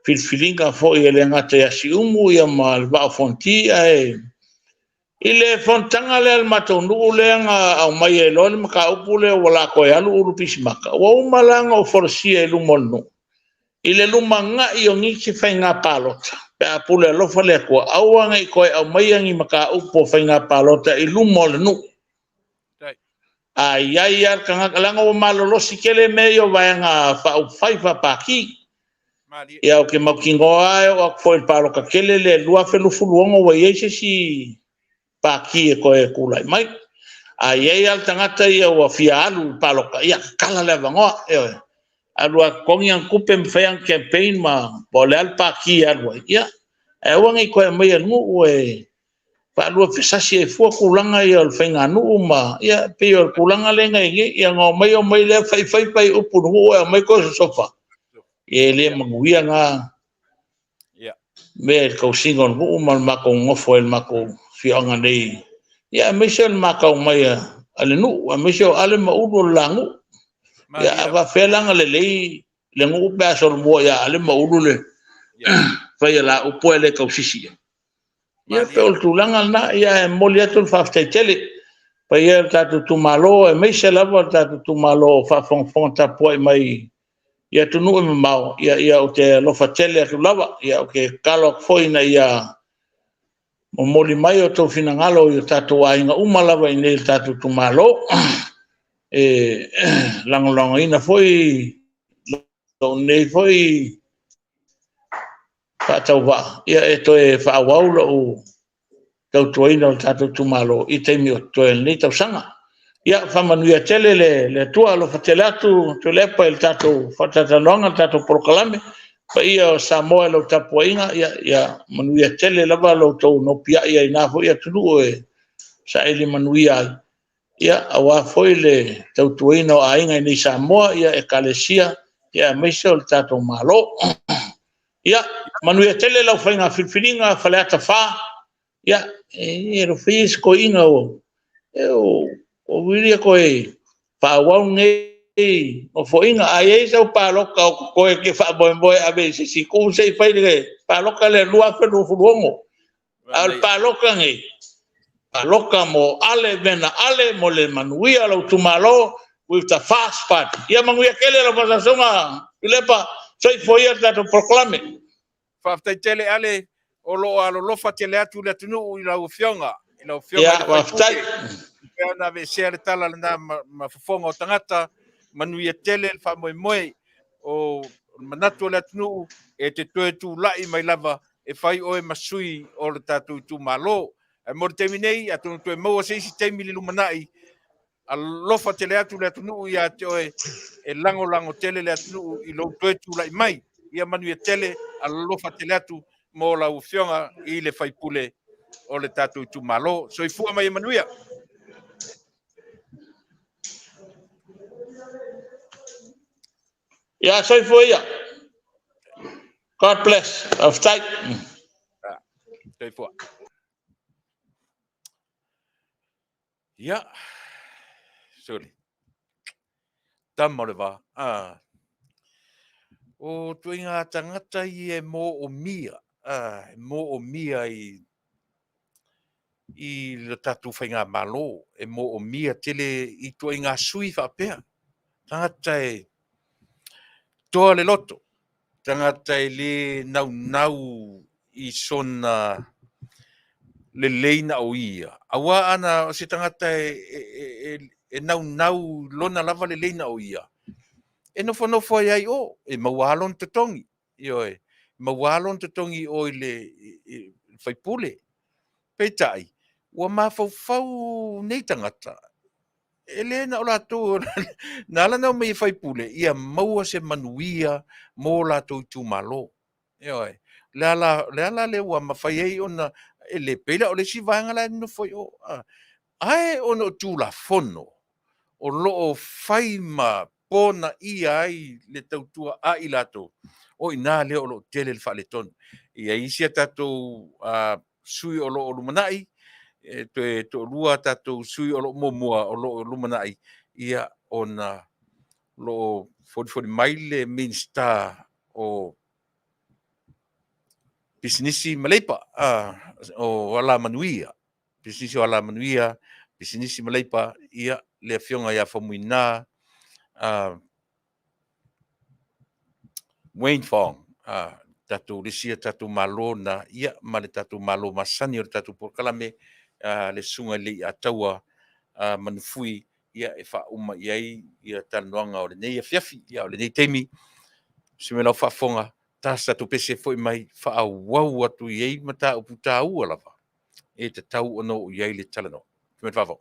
C: filifiliga foi e le gata ia Siumu ma le Vaa o Fonoti. Ae i le fonotaga lea a le matou nuu lea na aumai ai loa le mataupu lea ua o le a toe alu Ulu Pisimaka, ua uma la ona ou folasia i luma o le nuu i le lumanai o nisi faiga palota, pe a pule alofa le Atua, aua ne i toe aumaia ni mataupu o faiga palota i luma o le nuu. A i ai lava le tagata, leaga ua malolosi tele mea ia o vaega faaupufai faapati. Ia, ou te mautinoa lava e oo atu foi i le palota tele lea i le 2026 ua i ai se isi pati e toe tulai mai. A i ai lava le tagata ia ua fia alu i le palota, ia tatala le avanoa. Ioe. Alu lava e totogi ana tupe ma fai ana campaign ma po o le a le pati e alu ai, ia, ae aua ne i toe aumaia i le nuu e faaluafesasi ai fua tulaga ia o le faiganuu ma, ia, e pei o le tulaga lea na i ai nei, ia ona omai omai lea fai fai upu i le nuu ae omai toe sosofa. Ia e le manuia na mea i le tausiga o le nuu ma le matou nonofo ai i le matou afioaga nei, ia aemaise o le matau mai a le nuu, aemaise o Ale ma Ulu o le la nuu. Ia, a faapefea la ona lelei le nuu pe a solomua ia Ale ma Ulu le fai a la upu ae le tausisi i ai? Ia, pei o le tulaga lena. Ia, ae momoli atu le faafetai tele i le paia o le tatou itumalo, aemaise lava le tatou itumalo o faafogafoga tapuai mai i atunuu e mamao. Ia, ou te alofa tele atu lava. Ou te tatalo atu foi ina ia momoli mai outou finagalo i o tatou aiga uma lava i inei i le tatou itumalo. E lagolagoina foi lou nei foi faatauvaa e toe faaauau lou tautuaina o le tatou itumalo i taimi o totoe o lenei tausaga. Ia faamanuia tele le Atua, alofa tele atu Tuilaepa i le tatou faatalatalanoaga, le tatou polokalame. Le paia o Samoa i lau tapuaiga, ia manuia tele lava lo outou nopiai ai i na foi atunuu e saili manuia ai, aua foi le tautuaina o aiga i inei i Samoa, Ekalesia, aemaise o le tatou Malo. Ia, manuia tele lau faiga filifiliga Faleata 4. Ia, e alofa ia se toeaina o Uili e toe faaauau lenei Nofoaiga. A i ai sau palota o totoe e te faamoemoe e ave i se isi itu, se i fai i le palota lea 2026. A o le palota lenei, palota mo Ale Vena Ale mo le manuia o lou itumalo with the FAST Party. Ia manuia tele lau faasausauga Tuilaepa. Soifua ia le tatou polokalame.
B: Faafetai tele Ale, o lo o alolofa tele atu le atunuu i lau Afioga. I lau Afioga i le sui usufono. Ia, ona aveesea le tala lena ma fofoga o tagata, manuia tele le faamoemoe o le manatu o le atunuu e te toe tulai mai lava e fai oe ma sui o le tatou itumalo. Ae mo le taimi nei, atonu toe maua se isi taimi i le lumanai, alofa tele atu le atunuu ia te oe, e lagolago tele le atunuu i lou toe tulai mai. Ia manuia tele, alofa tele atu mo lau Afioga i le sui usufono o le tatou itumalo. Soifua ma ia manuia.
C: Ia soifua ia. God bless. Faafetai.
B: Soifua. Ia, sorry. Tama o le va. Ah. O tuinga tangata i e mō o mia. Ah, e mō o mia i i le tatou faigamalo e moomia tele i ituaiga sui faapea. Tagata e toa le loto, tagata e le naunau i sona lelei na o ia. Aua ana o se tagata e, e, e, e naunau lona lava lelei na o ia, e nofonofo ai ai o, e maua lona totogi. Ioe, e maua lona totogi i o i le faipule. Peitai, ua mafaufau nei tagata, e le na o latou, na ala ona omai e faipule, ia maua se manuia mo latou itumalo. Ioe, le ala, le ala lea ua mafai ai ona, e le pei la o le isi vaega la e nonofo i o. Ae ona o Tulafono o lo o fai ma ponaia ai le tautua a i latou, o i ina lea o lo o tele le faaletonu. E i ai isi a tatou sui o lo o lumanai, e toe toalua a tatou sui o lo o muamua o lo o lumanai, ia ona o lo o folifoli mai le Minisita o Pisinisi ma Leipa, o Alamanuia, Pisinisi o Alamanuia, Pisinisi ma Leipa, ia, le Afioga ia Faumuina Wayne Fong, tatou le isi a tatou Malo na, ia, ma le tatou Malo masani o le tatou polokalame, le Susuga i le Leiataua Manufui, ia, e faauma i ai ia talanoaga o lenei afiafi, ia, o lenei taimi. Se mea lau faafofoga, ta se tatou pese foi mai, faaauau atu i ai mataupu taua lava e tatau ona oo i ai le talanoa. Fai mai le faavao.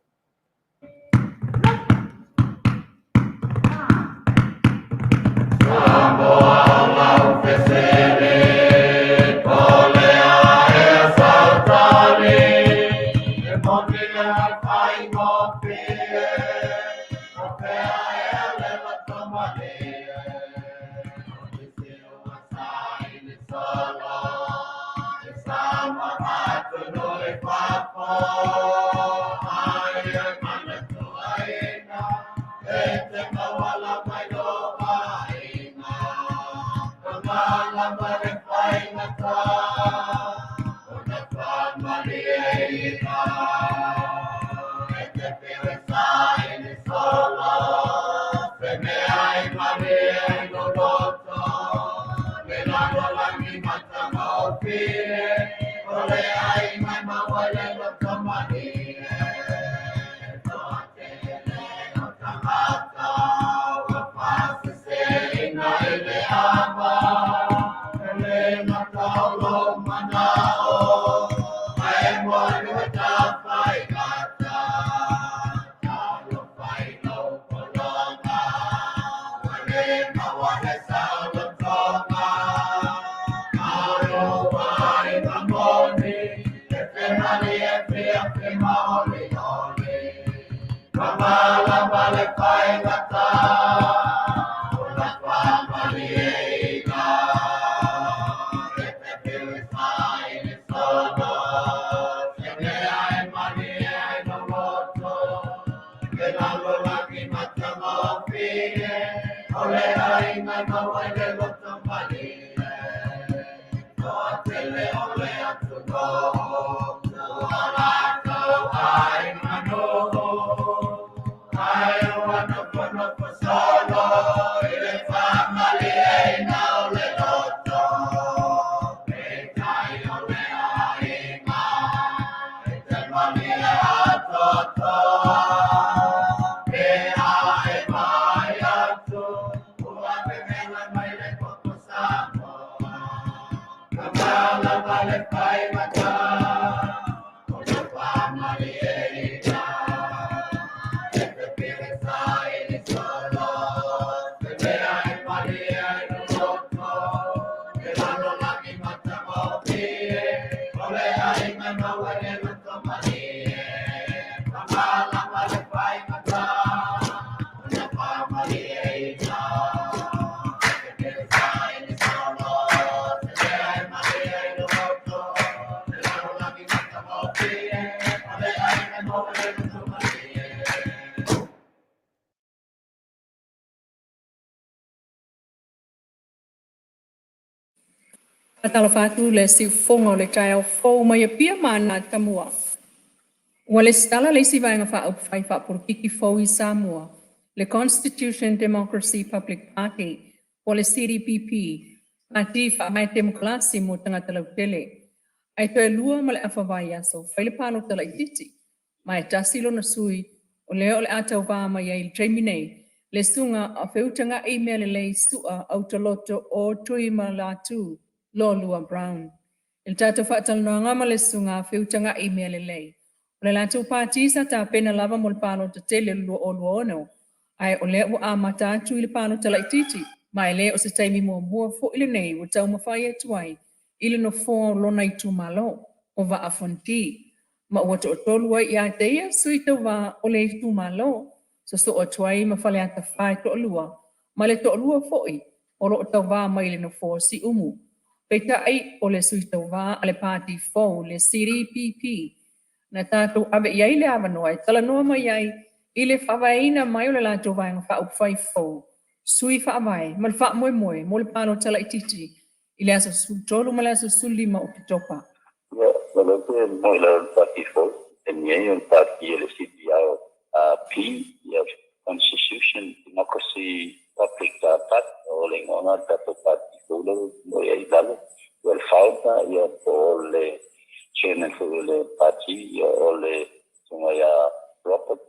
D: Faatalofa atu le siufofoga o le taeao fou mai Apia ma Tamua. Ua lesitala le isi Vaega Faaupufai Faapolokiki fou i Samoa, le Constitution Democracy Public Party, po o le CDPP, Pati Faavae Temokarasi mo Tagata Lautele. Ae toe 2 ma le afa vaiaso fai le palota laitiiti, ma e tasi lona sui o lea o le a tauvā mai ai i le taimi nei, le susuga a Feutaga'i Mealelei Su'a Autaloto o Tuimalatu Lolua Brown. I le tatou faatalanoaga ma le susuga a Feutaga'i Mealelei, o le latou pati sa tapena lava mo le palota tele o le 2026, ae o lea ua amata atu i le palota laitiiti, ma e le o se taimi muamua foi lenei ua taumafai atu ai i le nofoa o lona itumalo o Vaa Fonoti, ma ua toatolu ai ia te ia sui tauvā o le itumalo, sosoo atu ai ma Faleata 4 e toalua, ma le toalua foi o lo o tauvā mai le nofoa o Siumu. Peitai o le sui tauvā a le pati fou, le CDPP, na tatou ave i ai le avanoa e talanoa mai ai i le faavaeina mai o le latou Vaega Faaupufai fou, sui faavae ma le faamoemoe mo le palota laitiiti i le aso 13 ma le aso 15 o Oketopa.
E: Ia, o lea te mo i lalo le pati fou, e ni o le pati o le CDRP, ia Constitution Democracy Public Party, o le igoa le tatou pati fou lea mo i ai lalo. Ia le founder, ia po o le chairman foi o le pati, ia o le susuga ia Robert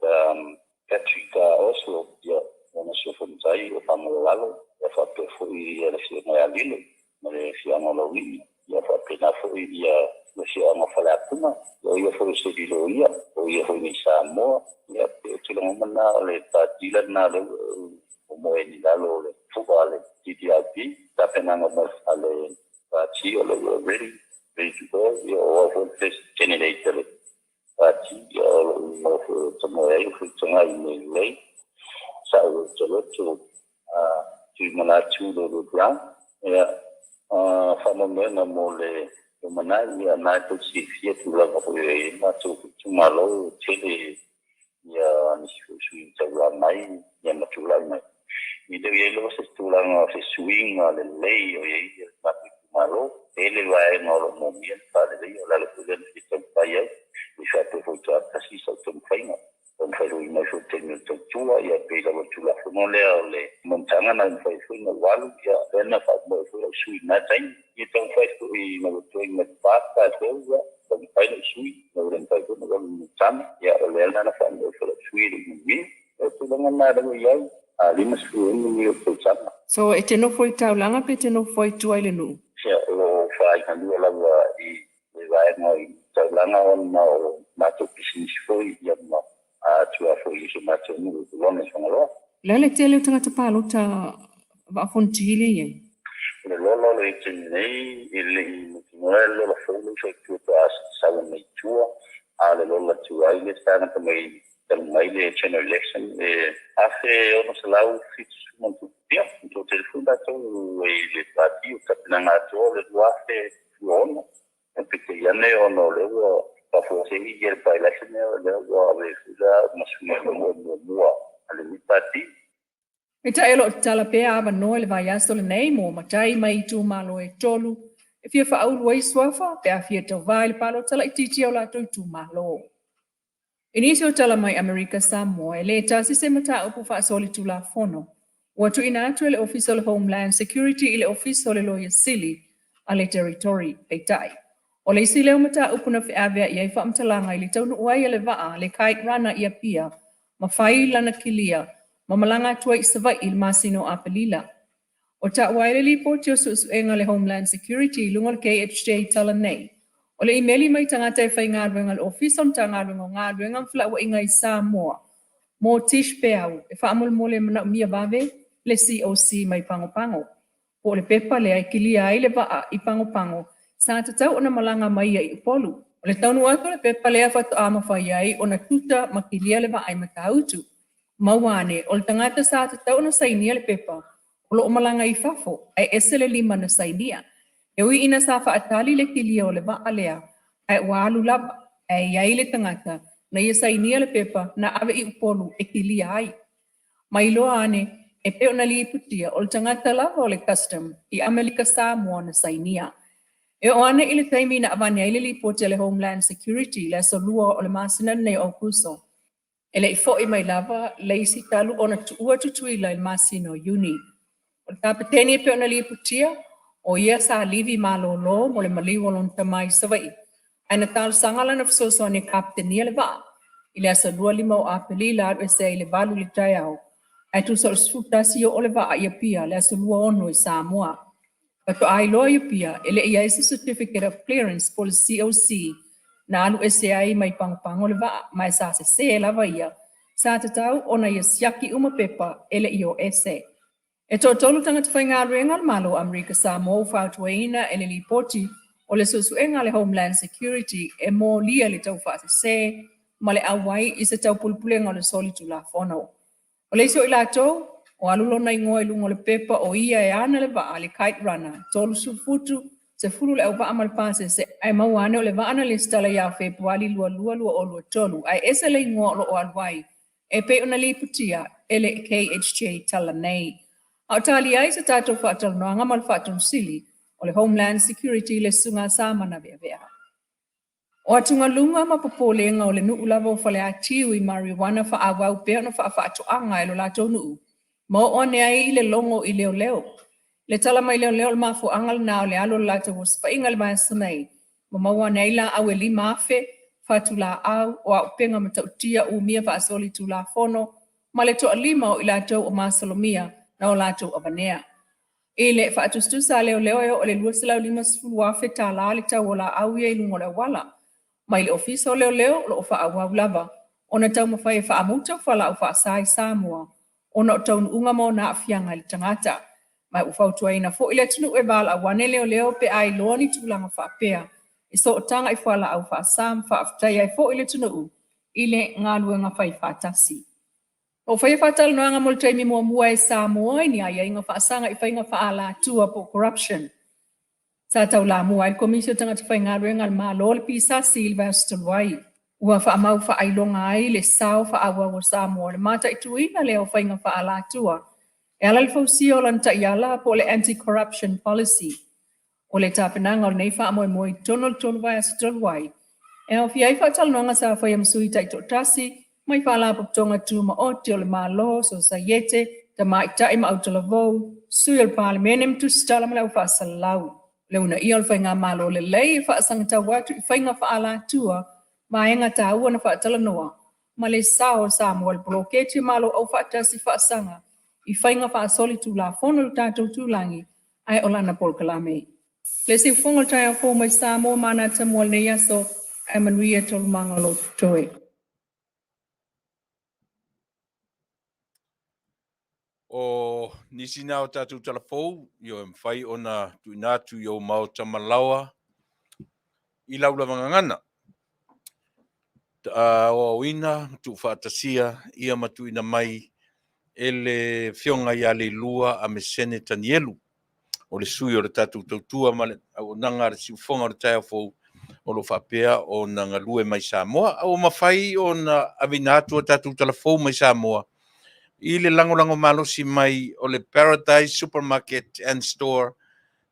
E: Patrick Oslo, ia ona suafa matai o Fagaloalo, ia faapea foi ia le afioga ia Lilo ma le afioaga o Laulii, ia faapena foi ia le afioaga o Faleapuga, o ia foi o se lilo ia, o ia foi nei Samoa, ia pe o tulaga uma na o le pati lena lea ua moe ni lalo o le fuga a le TDRP, tapenaga mo a le pati o le ua ready, ready to go, ia o au foi le first candidate le pati, ia o lo o foi o moe ai o fuitaga i mea lelei, sa o taloto Tuimalatu Lolo Brown, ia faamoemoega mo le lumanai, ia na e tou silafia tulaga foi e i ai matou itumalo tele ia nisi foi sui taua mai ia ma tulai mai. I le i ai lava se tulaga o se suiga lelei o i ai le matou itumalo, e le vaega o lo o moomia le faaleleia, o le ala foi lea na fia taumafai ai, i faapea foi toatasi sau taumafaiga. Taumafai mai foi taimi o le tautua, ia pei lava le tulafono lea o le monotaga na mafai foi na walu, ia lea na faamoe foi lau sui na taimi. Ia taumafai foi na ua mai pa teu, ia taumafai lau sui, na ua mafai foi na walu monotaga, ia o lea na faamoe foi lau sui le manuia. O tulaga na lea ua i ai, a 56 ni o tausaga.
D: So e te nofo i taulaga pe te nofo i tua i le nuu?
E: Ia, o lo o faigalua lava i le vaega i taulaga ona o matou pisinisi foi, ia ma atua foi i so matou nuu i Lona i Fagaloa.
D: Le a le tele o tagata palota Vaa Fonoti le i ai?
E: O le lola o le taimi nei, e le i mautinoa le lola fou lea ua tua pe a sau mai tua, a le lola tuai le tagata mai talu mai le general election e 1670 pia. To tele foi latou i le pati o tapenaga atoa o le 2026. E peitai ane ona o lea ua faafuasei ia le by-election lea, o lea ua ave foi la ma sui muamua a lenei pati.
D: Peitai o lo o tatala pea avanoa i le vaiaso lenei mo matai mai itumalo e 3 e fia faaulu ai suafa pe a fia tauvā i le palota laitiiti o latou itumalo. I nisi o tala mai Amerika Samoa, e le tasi se mataupu faasoli tulafono ua tuuina atu e le Ofisa o le Homeland Security i le Ofisa o le Loia Sili a le Territory. Peitai, o le isi lea o mataupu na feaveai ai faamatalaga i le taunuu ai a le vaa le Kite Runner i Apia ma fai lana kilia ma malaga atu ai i Savaii i le masina o Aperila. O taua ai le lipoti o suesuega le Homeland Security i luga o le KHJ tala nei. O le imeli mai tagata e faigaluega le Ofisa o Matagaluega o Galuega ma Felauaiga i Samoa mo Tish Peau e faamolemole manaomia vave le COC mai Pagopago. Po o le pepa lea e kilia ai le vaa i Pagopago sa tatau ona malaga mai ai i Upolu. O le taunuu atu o le pepa lea faatoa mafai ai ona tuta ma kilia le vaa i Matautu. Maua ane, o le tagata sa tatau ona sainia le pepa o lo o malaga i fafo ae ese le lima na sainia. E ui ina sa faatali le kilia o le vaa lea, ae ua alu lava, ae i ai le tagata na ia sainia le pepa na ave i Upolu e kilia ai. Ma iloa ane, e pei ona lipotia, o le tagata lava o le Custom i Amelika Samoa na sainia. E oo ane i le taimi na avane ai le lipoti a le Homeland Security i le aso 2 o le masina lenei o Aokuso, e le i foi mai lava le isi talu ona tuua Tutuila i le masina o Iuni. O le kapeteni e pei ona lipotia, o ia sa livi malolo mo le maliu o lona tama i Savaii, ae na talosaga lana fesoasoani e kapetenia le vaa i le aso 25 o Aperila alu ese ai i le 8 i le taeao, ae tusa o le 11 oo le vaa i Apia le aso 26 i Samoa. Faatoa iloa i Apia e le i i ai se Certificate of Clearance po o le COC na alu ese ai mai Pagopago le vaa, ma e sa sese lava ia, sa tatau ona ia siaki uma pepa e le i o ese. E toatolu tagata faigaluega a le Malo o Amerika Samoa ua fautuaina e le Lipoti o le Suesuega a le Homeland Security e molia le taufaasese ma le auai i se taupulepulega o le solitulafono. O le isi o i latou, o alu lona igoa i luga o le pepa o ia e ana le vaa, le Kite Runner, 30 futu, 10 le auvaa ma le pasese, ae maua ane o le vaa na lesitala ia Fepuali 22, 2023, ae ese le igoa o lo o alu ai, e pei ona lipotia e le KHJ tala nei. A o talia ai se tatou faatalanoaga ma le Faatonusili o le Homeland Security le Susuga a Samana Veavea. O atugaluga ma popolega o le nuu lava o Faleatiu i marijuana faaauau pea ona faafaatoaga e lo latou nuu ma oo ane ai i le logo i leoleo. Le tala mai leoleo o le mafuaaga lena o le alu o le latou osofaiga i le vaiaso nei ma maua ane ai laau e 5,000, fatulaau, o auupega matautia umia faasolitulafono ma le toalima o i latou o masalomia na o latou avanea. I le faatusatusa a leoleo e oo i le $250,000 tala le tau o laau ia i luga o le auala. Mai le Ofisa o Leoleo o lo o faaauau lava ona taumafai e faamuta fualaau faasa i Samoa ona o taunuuga ma ona aafiaga i le tagata. Ma ua fautuaina foi le atunuu e valaau ane leoleo pe a iloa ni tulaga faapea i sootaga i fualaau faasa ma faafetaia ai foi le atunuu i le galuega fai faatasi. O faia faatalanoaga mo le taimi muamua e Samoa i ni aiaiga faasaga i faiga faaalatua po o corruption. Sa taulamua ai le Komisi o Tagata Faigaluega a le Malo le PSC i le vaiaso talu ai. Ua faamau faailoga ai le sao faaauau o Samoa i le mataituina lea o faiga faaalatua e ala i le fausia o lana taiala po o le Anti-Corruption Policy. O le tapenaga o lenei faamoemoe i totonu o le 3 vaiaso talu ai, e aofia ai faatalanoaga sa faia ma sui taitoatasi mai Faalapotopotoga Tumaoti o le Malo, Sosaiete, Tamaitai ma Autalavou, sui o le Palemene ma tusitala ma le au faasalalau. O le uunaia o le faigamalo lelei e faasagatau atu i faiga faaalatua, vaega taua na faatalanoa ma le sao o Samoa i le poloketi o Malo Aufaatasi faasaga i faiga faasolitulafono i le tatou tulagi ae o lana polokalame. Le siufofoga o le taeao fou mai Samoa ma ana atamua i lenei aso, ae manuia taualumaga o lo o totoe.
B: O nisi na o tatou tala fou, ioe, mafai ona tuuina atu i ou maota malaoa i lau lava gagana. Aoaoina ma tuufaatasia ia ma tuuina mai e le Afioga ia Leilua Amesene Tanielu, o le sui o le tatou tautua ma le auaunaga a le siufofoga o le taeao fou o lo o faapea ona galue mai Samoa. A ua mafai ona aveina atu a tatou tala fou mai Samoa i le lagolago malosi mai o le Paradise Supermarket and Store,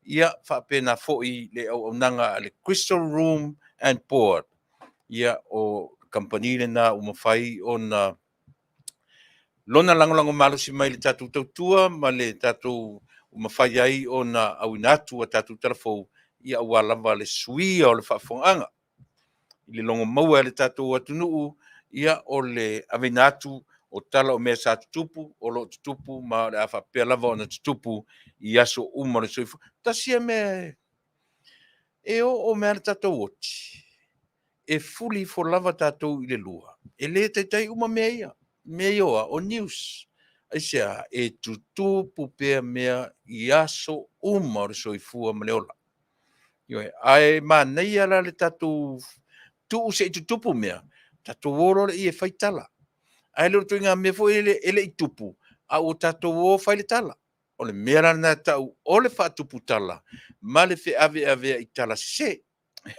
B: ia faapena foi le auaunaga a le Crystal Room and Board. Ia, o kamupani lena ua mafai ona lona lagolago malosi mai i le tatou tautua ma le tatou ua mafai ai ona auina atu a tatou tala fou, ia aua lava le suia o le faafofogaaga i le logo maua e le tatou atunuu, ia o le aveina atu o tala o mea sa tutupu, o lo o tutupu ma o le a faapea lava ona tutupu i aso uma o le soifua. Tasi ia mea e oo mai lava le tatou oti, e fuli ifo lava tatou i le lua, e le taitai uma mea ia. Mea ia o a? O news. Aisea? E tutupu pea mea i aso uma o le soifua ma le ola. Ioe. Ae manaia la le tatou tuu se i tutupu mea, tatou o loa lea e fai tala. Ae le o le ituaiga mea foi lele e le i tupu, a ua tatou o fai le tala. O le mea la lena e tau o le faatupu tala ma le feaveavea i tala sese.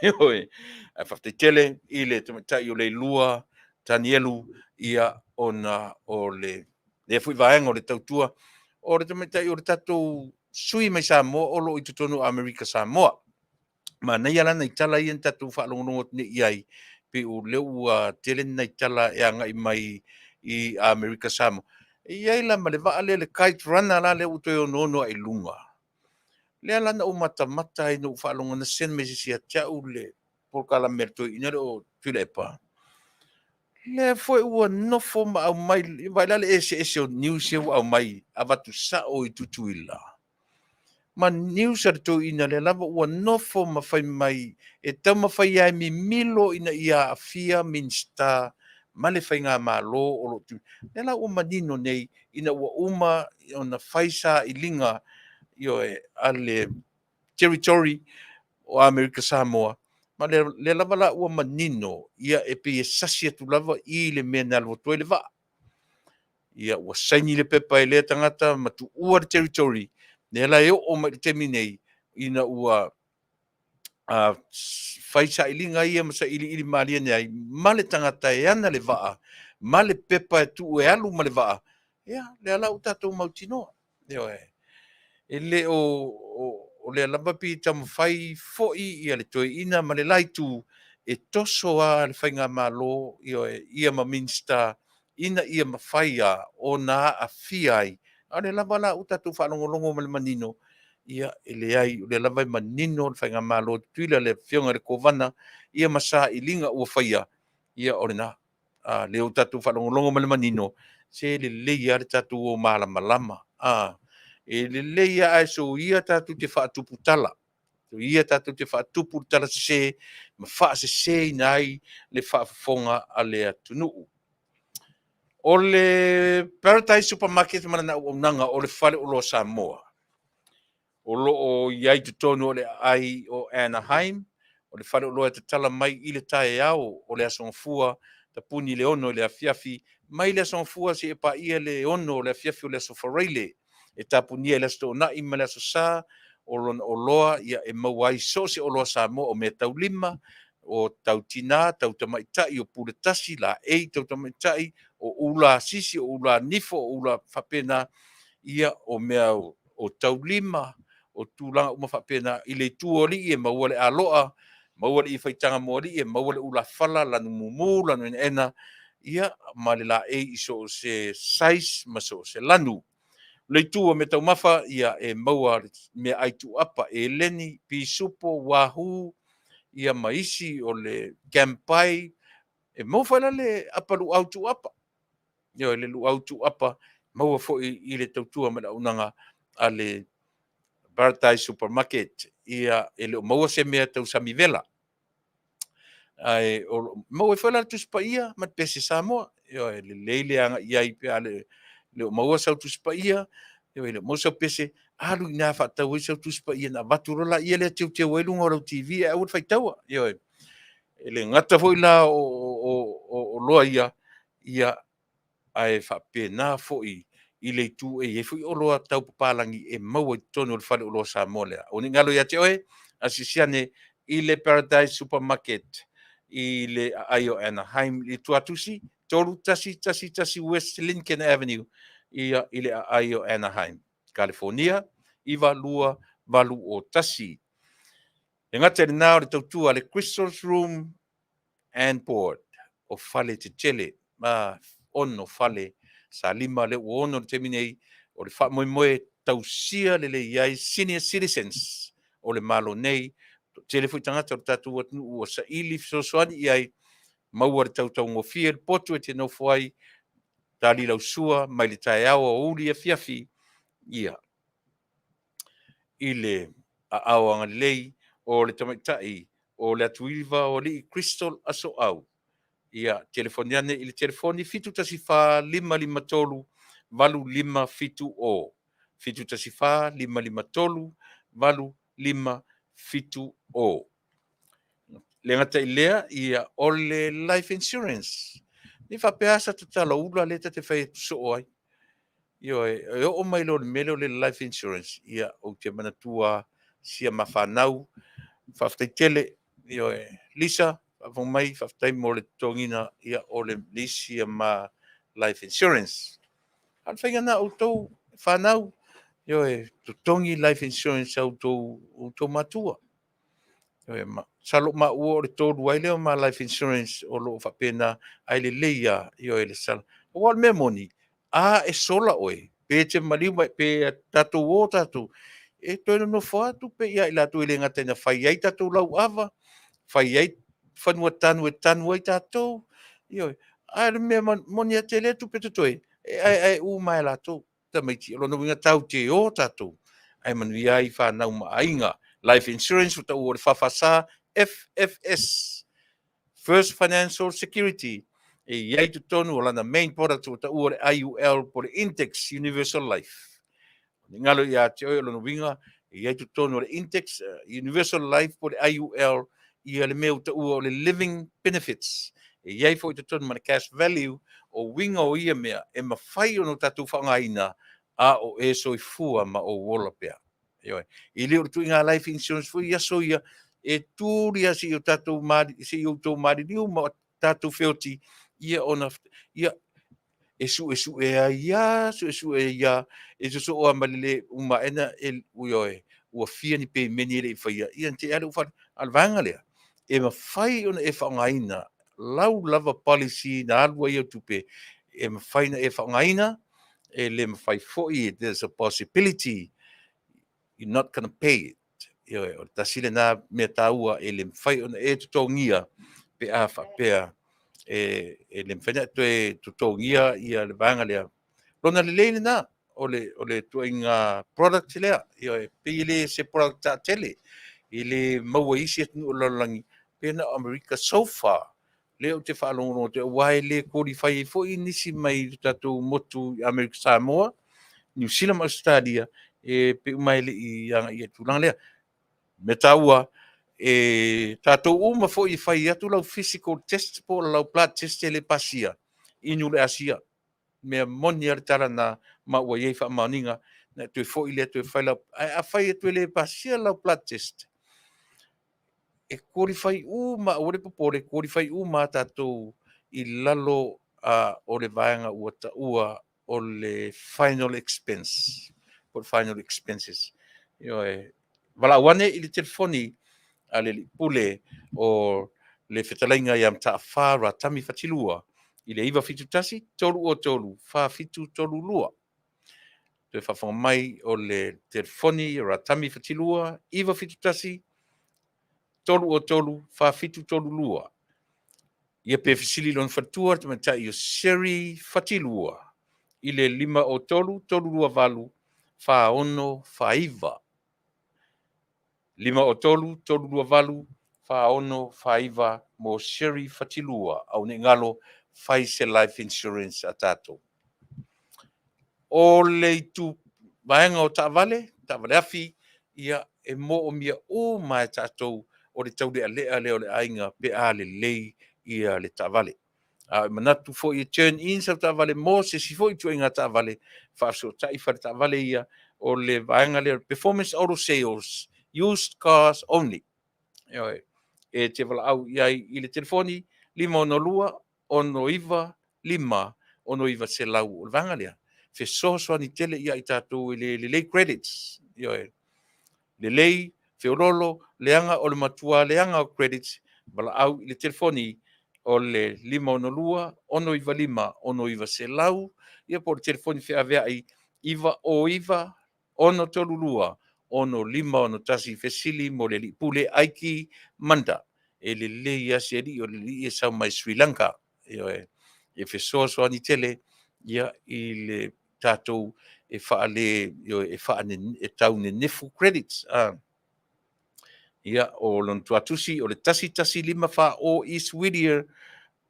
B: Ioe. Ae faafetai tele i le tamaitai o Leilua Tanielu, ia, ona o le lea foi vaega o le tautua o le tamaitai o le tatou sui mai Samoa o lo o i totonu o Amerika Samoa. Manaia la nai tala ia na tatou faalogologo atu nei i ai, pei o lea ua tele nai tala e agai mai i Amerika Samoa. E i ai la ma le vaa lea le Kite Runner la lea ua toe onoono ae i luga. Lea la na ou matamata ai na ou faalogo na send mai e se isi ia te au le polokalame a le toeaina lea o Tuilaepa. Lea foi ua nofo ma aumai, vaai la le eseese o news ia ua aumai, avatu sao i Tutuila. Ma news a le toeaina lea lava ua nofo ma fai mai e taumafai lava e mimilo ina ia aafia Minisita ma le faigamalo o lo o tu. Lea la ua manino nei ina ua uma ona fai sailiga, ioe, a le Territory o Amerika Samoa, ma lea lava la ua manino, ia e pei e sasi atu lava i le mea na alu atu ai le vaa. Ia ua saini le pepa e lea tagata ma tuua le territory, lea la e oo mai i le taimi nei, ina ua fai sailiga ia ma sailiili malie nei ai ma le tagata e ana le vaa ma le pepa e tuu e alu ma le vaa, ia lea la ua tatou mautinoa. Ioe. E le o, o lea lava pei e taumafai foi ia le toeaina ma le la itu e toso lava le faigamalo, ioe, ia ma Minisita ina ia mafai lava ona aafia ai. A o lea lava la ua tatou faalogologo ma le manino, ia e leai, o lea lava e manino le faigamalo a Tutuila, le afioga i le Kovana, ia ma sailiga ua faia, ia o lena. A, lea ua tatou faalogologo ma le manino, se lelei lava le tatou o malamalama. A, e lelei lava ae soia tatou te faatupu tala. Soia tatou te faatupu le tala sese ma faaseseina ai le faafofoga a le atunuu. O le Paradise Supermarket ma lana auaunaga o le faleoloa Samoa, o lo o i ai i totonu o le aai o Anaheim, o le faleoloa e tatala mai i le taeao o le Aso Gafua, tapuni i le 6 i le afiafi, mai le Aso Gafua seia paia le 6 o le afiafi o le Aso Faraile, e tapunia i le Aso Toonai ma le Aso Sa. O lona oloa ia e maua ai so o se oloa Samoa, o meataulima, o tau tina, tau tamaitai, o pule tasi, laei tau tamaitai, o ula sisi, o ula nifo, o ula faapena, ia o mea o taulima, o tulaga uma faapena. I le itu o alii e maua le aloa, maua le ie faitaga mo alii, e maua le ulafala, lanu mumu, lanu enaena, ia ma le laei i so o se size ma so o se lanu. O le itu o meataumafa, ia e maua meaai tuuapa, eleni, pisupo, wahoo, ia ma isi o le campai. E maua foi la le apa luau tuuapa. Ioe, le luau tuuapa, maua foi i le tautua ma le auaunaga a le Paradise Supermarket. Ia, e le o maua se mea tau samivela. Ae o maua ai foi la le Tusi Paia ma le pese Samoa. Ioe, lelei le agai i ai pe a le o maua sau Tusi Paia, ioe, le o maua sau pese, alu i ina faatau ai sau Tusi Paia ona avatu loa laia lea teuteu ai luga o lau TV ae aua le faitaua. Ioe, e le gata foi la o oloa ia, ia ae faapena foi i le itu e i ai foi oloa tau papalagi e maua i totonu o le faleoloa Samoa lea. Aua ne i galo ia te oe, asiasi ane i le Paradise Supermarket i le aai o Anaheim i le tuatusi 3111 West Lincoln Avenue ia i le aai o Anaheim, California 92801. E gata i lena o le tautua a le Crystal's Room and Board, o fale tetele, ma 6 fale salima lea ua 6 le taimi nei, o le faamoemoe tausia lelei ai senior citizens o le Malo nei. Toatele foi tagata o le tatou atunuu ua saili fesoasoani i ai, maua le tautaugofie le potu e te nofo ai, tali lau sua mai le taeao aoauli afiafi, ia i le aao agalelei o le tamaitai o le Atuiva o Alii Crystal Asoau. Ia telefoni ane i le telefoni 714 553 8570, 714 553 8570. Le gata i lea, ia o le life insurance. Ni faapea sa tatala ula lea ta te fai atu soo ai. Ioe, e oo mai loa i le mea lea o le life insurance, ia ou te manatua sia ma fanau. Faafetai tele, ioe, Lisa. Faafofoga mai, faafetai mo le totogiina ia o le lisi ma life insurance. A o le faiga lena a outou fanau, ioe, totogi life insurance a outou matua. Ioe, masalo maua o le tolu ai lea o ma life insurance o lo o faapena, ae lelei lava, ioe, le sala. Aua o le mea moni, a e sola oe, pe te maliu mai, pe tatou o tatou, e toe nonofo lava tupe ia i latou e le gata ina fai ai tatou lauava, fai ai fanua tanu e tanu ai tatou, ioe, ae o le mea moni lava e tele tupe totoe, e aeae uma lava e latou tamaiti. O lona uiga tatou te o tatou ae manuia ai fanau ma aiga. Life insurance ua taua o le FFS, FFS, First Financial Security, e i ai totonu o lana main product ua taua o le IUL po o le Index Universal Life. Ne i galo ia te oe, o lona uiga e i ai totonu o le Index Universal Life po o le IUL ia le mea ua taua o le Living Benefits. E i ai foi totonu ma le cash value. O uiga o ia mea e mafai ona tatou faaaogaina a o e soifua ma ou ola pea. Ioe. E le o le ituaiga life insurance foi i aso ia e tuli lava seia tatou seia outou maliliu ma tatou feoti, ia ona ia e suesue ai lava, suesue ai lava, e sosoo lava ma le le uma aena e, ioe, ua fia ni pemeni e le i faia, ia na te i lava lea ua fale. A o le vaega lea, e mafai ona e faaaogaina lau lava policy na alu ai au tupe, e mafai ona e faaaogaina, e le mafai foi, there's a possibility you're not gonna pay it. Ioe, o le tasi lena mea taua e le mafai ona e totogia pe a faapea e le mafai ona e toe totogia ia le vaega lea. Lona lelei lena o le ituaiga product lea. Ioe, pei e le se product taatele, e le maua i isi atunuu o le lalolagi, pe na o Amerika so far lea ou te faalogologo atu, aua e le qualify ai foi nisi mai le tatou motu i Amerika Samoa, Niu Sila ma Ausetalia, e pei uma e le i agaia i le tulaga lea. Mea taua, e tatou uma foi e fai atu lau physical test po o lau blood test e le pasia, inu le asia. Mea moni lava le tala na ma ua i ai faamaoniga, na toe foi lea toe fai lau, ae a fai atu e le pasia lau blood test, e qualify uma, aua le popole, e qualify uma a tatou i lalo o le vaega ua taua o le final expense po o le final expenses. Ioe, valaau ane i le telefoni a le alii pule o le fetalaiga ia Mataafa Ratami Fatilua i le 971 303 4732. Toe faafofoga mai, o le telefoni Ratami Fatilua, 971 303 4732. Ia pe fesili lona faletua, le tamaitai o Sherry Fatilua, i le 503 328 4649, 503 328 4649 mo Sherry Fatilua. Aua ne i galo, fai se life insurance a tatou. O le itu vaega o taavale, taavale afi, ia e moomia uma e tatou o le taulealea lea o le aiga pe a lelei ia le taavale. A e manatu foi e turn in sau taavale mo se isi foi ituaiga taavale, faafesootai fale taavale ia o le vaega lea, Performance Auto Sales, used cars only. Ioe, e te valaau i ai i le telefoni 562 695 6900. O le vaega lea fesoasoani tele ia i tatou e le lelei credits. Ioe, lelei feololo leaga o le matua leaga o credits, valaau i le telefoni o le 562 695 6900, ia po o le telefoni feaveai 909 632 6561. Fesili mo le alii pule Aiki Manda. E lelei lava se alii, o le alii e sau mai Sri Lanka. Ioe, e fesoasoani tele ia i le tatou e faale, ioe, e faane e tau nenefu credits. Ia, o lona tuatusi o le 1154 East Whittier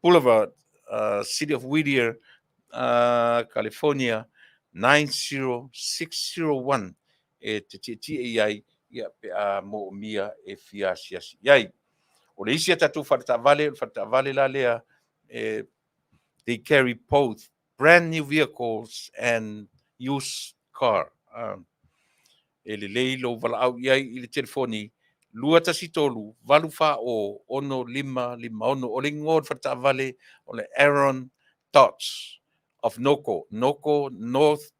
B: Boulevard, City of Whittier, California 90601, e te tietie i ai ia pe a moomia e fia asiasi i ai. O le isi a tatou faletaavale, o le faletaavale la lea, they carry both brand new vehicles and used car. E lelei lou valaau i ai i le telefoni 213 840 6556. O le igoa o le faletaavale o le Aaron Dots of Noko, Noko North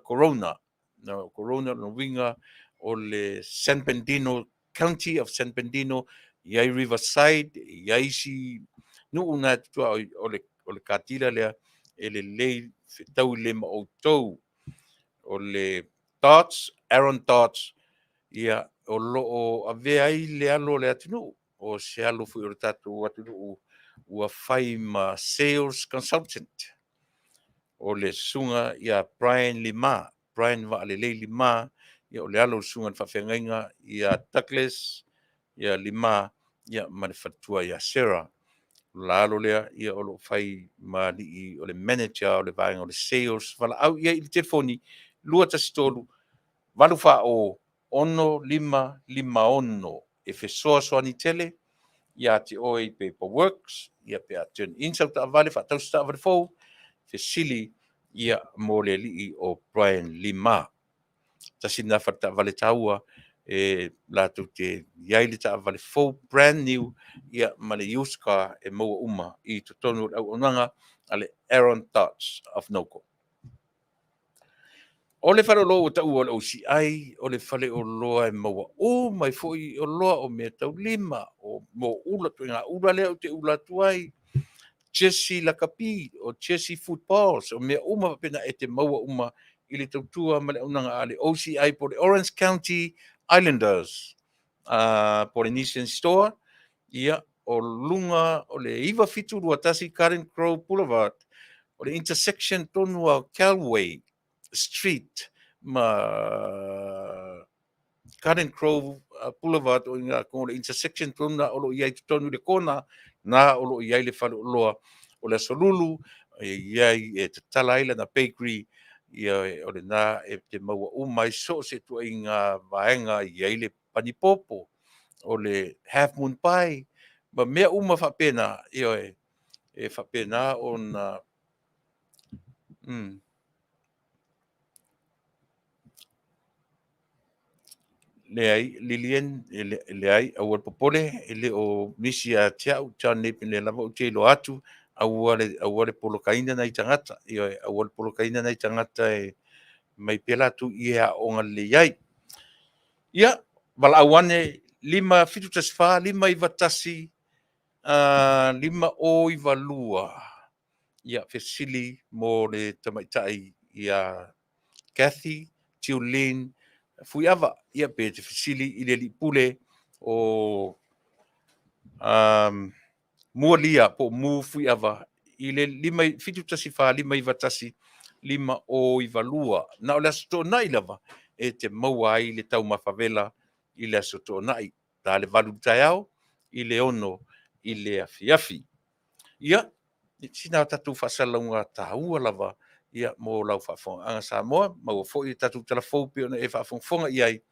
B: Corona. No, Corona lona uiga o le San Bernardino, County of San Bernardino, i ai Riverside, i ai isi nuu na e tutua o le, o le katila lea e lelei fetaui le ma outou. O le Dots, Aaron Dots, ia, o lo o avea ai le alo o le atunuu, o se alo foi o le tatou atunuu ua fai ma sales consultant. O le susuga ia Brian Lima, Brian Vaalelei Lima, ia o le alo o le susuga i le faafeagaiga ia Douglas ia Lima, ia ma le faletua ia Sarah. O la alo lea, ia o lo o fai ma alii o le manager o le vaega o le sales. Valaau i ai i le telefoni 213 840 6556 e fesoasoani tele ia te oe i paperworks, ia pe a turn in sau taavale, faatau se taavale fou, fesili ia mo le alii o Brian Lima. Tasi lena faletaavale taua e latou te i ai le taavale fou brand new ia ma le used car e maua uma i totonu o le auaunaga a le Aaron Dodds of Noko. O le faleoloa ua taua o le OCI, o le faleoloa e maua uma ai foi oloa o meataulima, o mo ula, ituaiga ula lea ou te ula atu ai, jersey lakapi, o jersey footballs, o mea uma faapena e te maua uma i le tautua ma le auaunaga a le OCI po o le Orange County Islanders Polynesian Store, ia, o luga o le 9721 Garden Grove Boulevard, o le intersection tonu a Calway Street ma Garden Grove Boulevard, o ina o le intersection tonu na o lo o i ai totonu i le kona, na o lo o i ai le faleoloa o le Aso Lulu, e i ai e tatala ai lana bakery, ia o lena e te maua uma ai so o se ituaiga vaega i ai le panipopo, o le half moon pie, ma mea uma faapena, ioe, e faapena ona Leai, Lilian, e leai, aua le popole, e le o misi ia te au, John Nathan, lea lava ou te iloa atu, aua le, aua le polokaina nai tagata, ioe, aua le polokaina nai tagata e mai pea latou i e aooga lelei ai. Ia, valaau ane, 5, 7, 1, 4, 5, 9, 1, 5, 0, 9, 2. Ia, fesili mo le tamaitai ia Cathy Tiulin Fuiava, ia pe te fesili i le alii pule o um, Mualia po o Mu Fuiava i le 5 7 1 4 5 9 1 5 0 9 2. Na o le Aso Toonai lava e te maua ai le taumafa vela i le Aso Toonai, la le 8 i le taeao i le 6 i le afiafi. Ia, sina tatou faasalalauga taua lava ia mo lau faafofogaaga Samoa, maua foi le tatou talafou pei ona e faafogafoga i ai.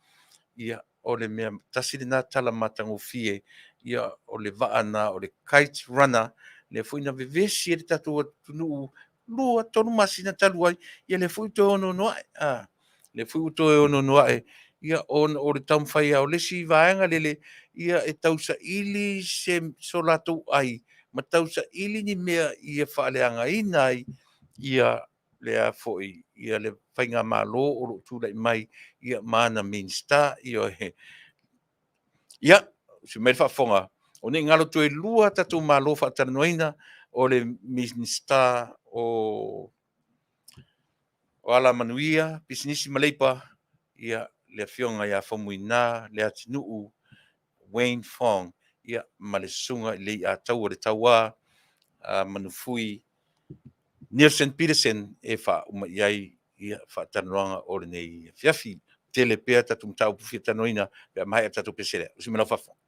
B: Ia, o le mea tasi lena tala matagofie, ia o le vaa na o le Kite Runner, lea foi na vevesi ai le tatou atunuu 2, 3 masina talu ai, ia lea foi ua toe onoono ae, a, lea foi ua toe onoono ae, ia ona o le taumafai lava o le isi vaega lele, ia e tausaili se so latou ai ma tausaili ni mea ia faaleagaina ai ia lea foi ia le faigamalo o lo o tulai mai ia ma ana Minisita. Ioe. Ia, se mai le faafofoga, o nei galo toe lua tatou malo faatalanoaina o le Minisita o Alamanuia, Pisinisi ma Leipa, ia le afioga ia Faumuina Leatinuu Wayne Fong, ia ma le susuga i le Leiataua o le Tauā Manufui Nielsen Peterson e faauma i ai ia faatalanoaga o lenei afiafi. Tele pea tatou mataupu fia talanoaina pe a maea tatou pese lea. Usi mai lau faafofoga.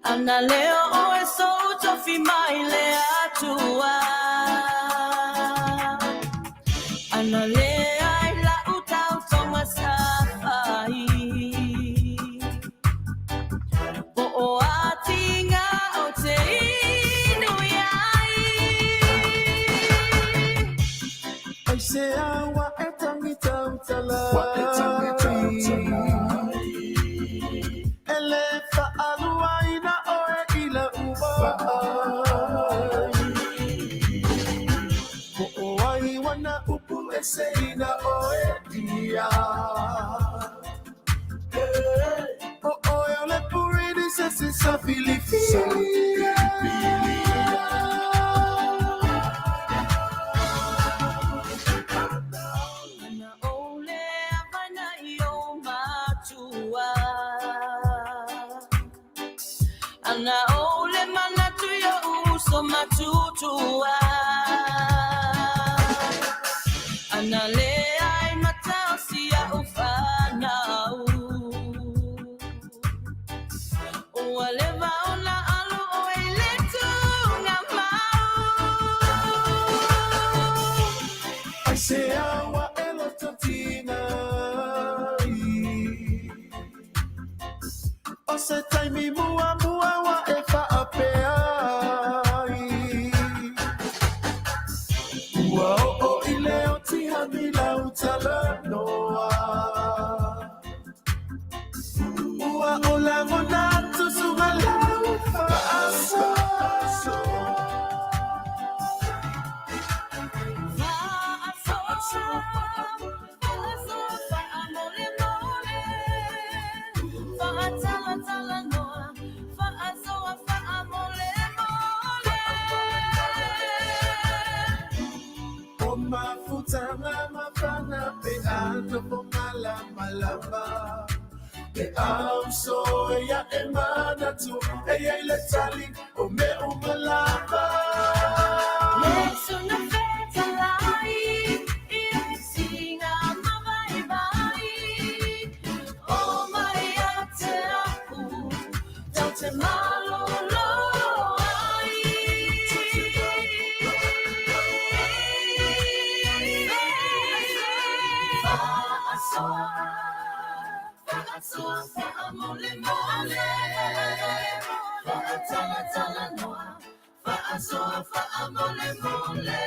A: Ana leo oe so tofi mai le atua. Ana leai la'u tautoga sa fai Po o atiga ou te inu i ai.
F: Aisea ua e tagi tautala ai, E le faaluaina oe i la'u vaai. Po o ai wana upu e seina oe ia. O oe o le purinisese sa filifilia.
A: Ana ou le avana i ou matua. Ana ou le manatu i o'u uso matutua. Ana leai mata o si a'u fanau. Ua leva ona alu oe i le tugamau.
F: Aisea ua e loto tiga ai. O se taimi muamua ua e faapea ai. Ua oo i le oti hami lau talanoa. Ua o lagona atu suga lau faasoa.
A: Fa'asoa, fa'asoa, fa'amolemole. Fa'atalatala noa, fa'asoa, fa'amolemole.
F: O mafutaga mafana pe a nofo malamalama. Pe auso ia e manatu e iai le tali o mea uma lava.
A: Le Susuga fetalai i le siga mavaivai. O mai ia te a'u tatou te malolo ai. Fa'asoa, fa'asoa, fa'amolemole. Fa'atalatala noa, fa'asoa, fa'amolemole.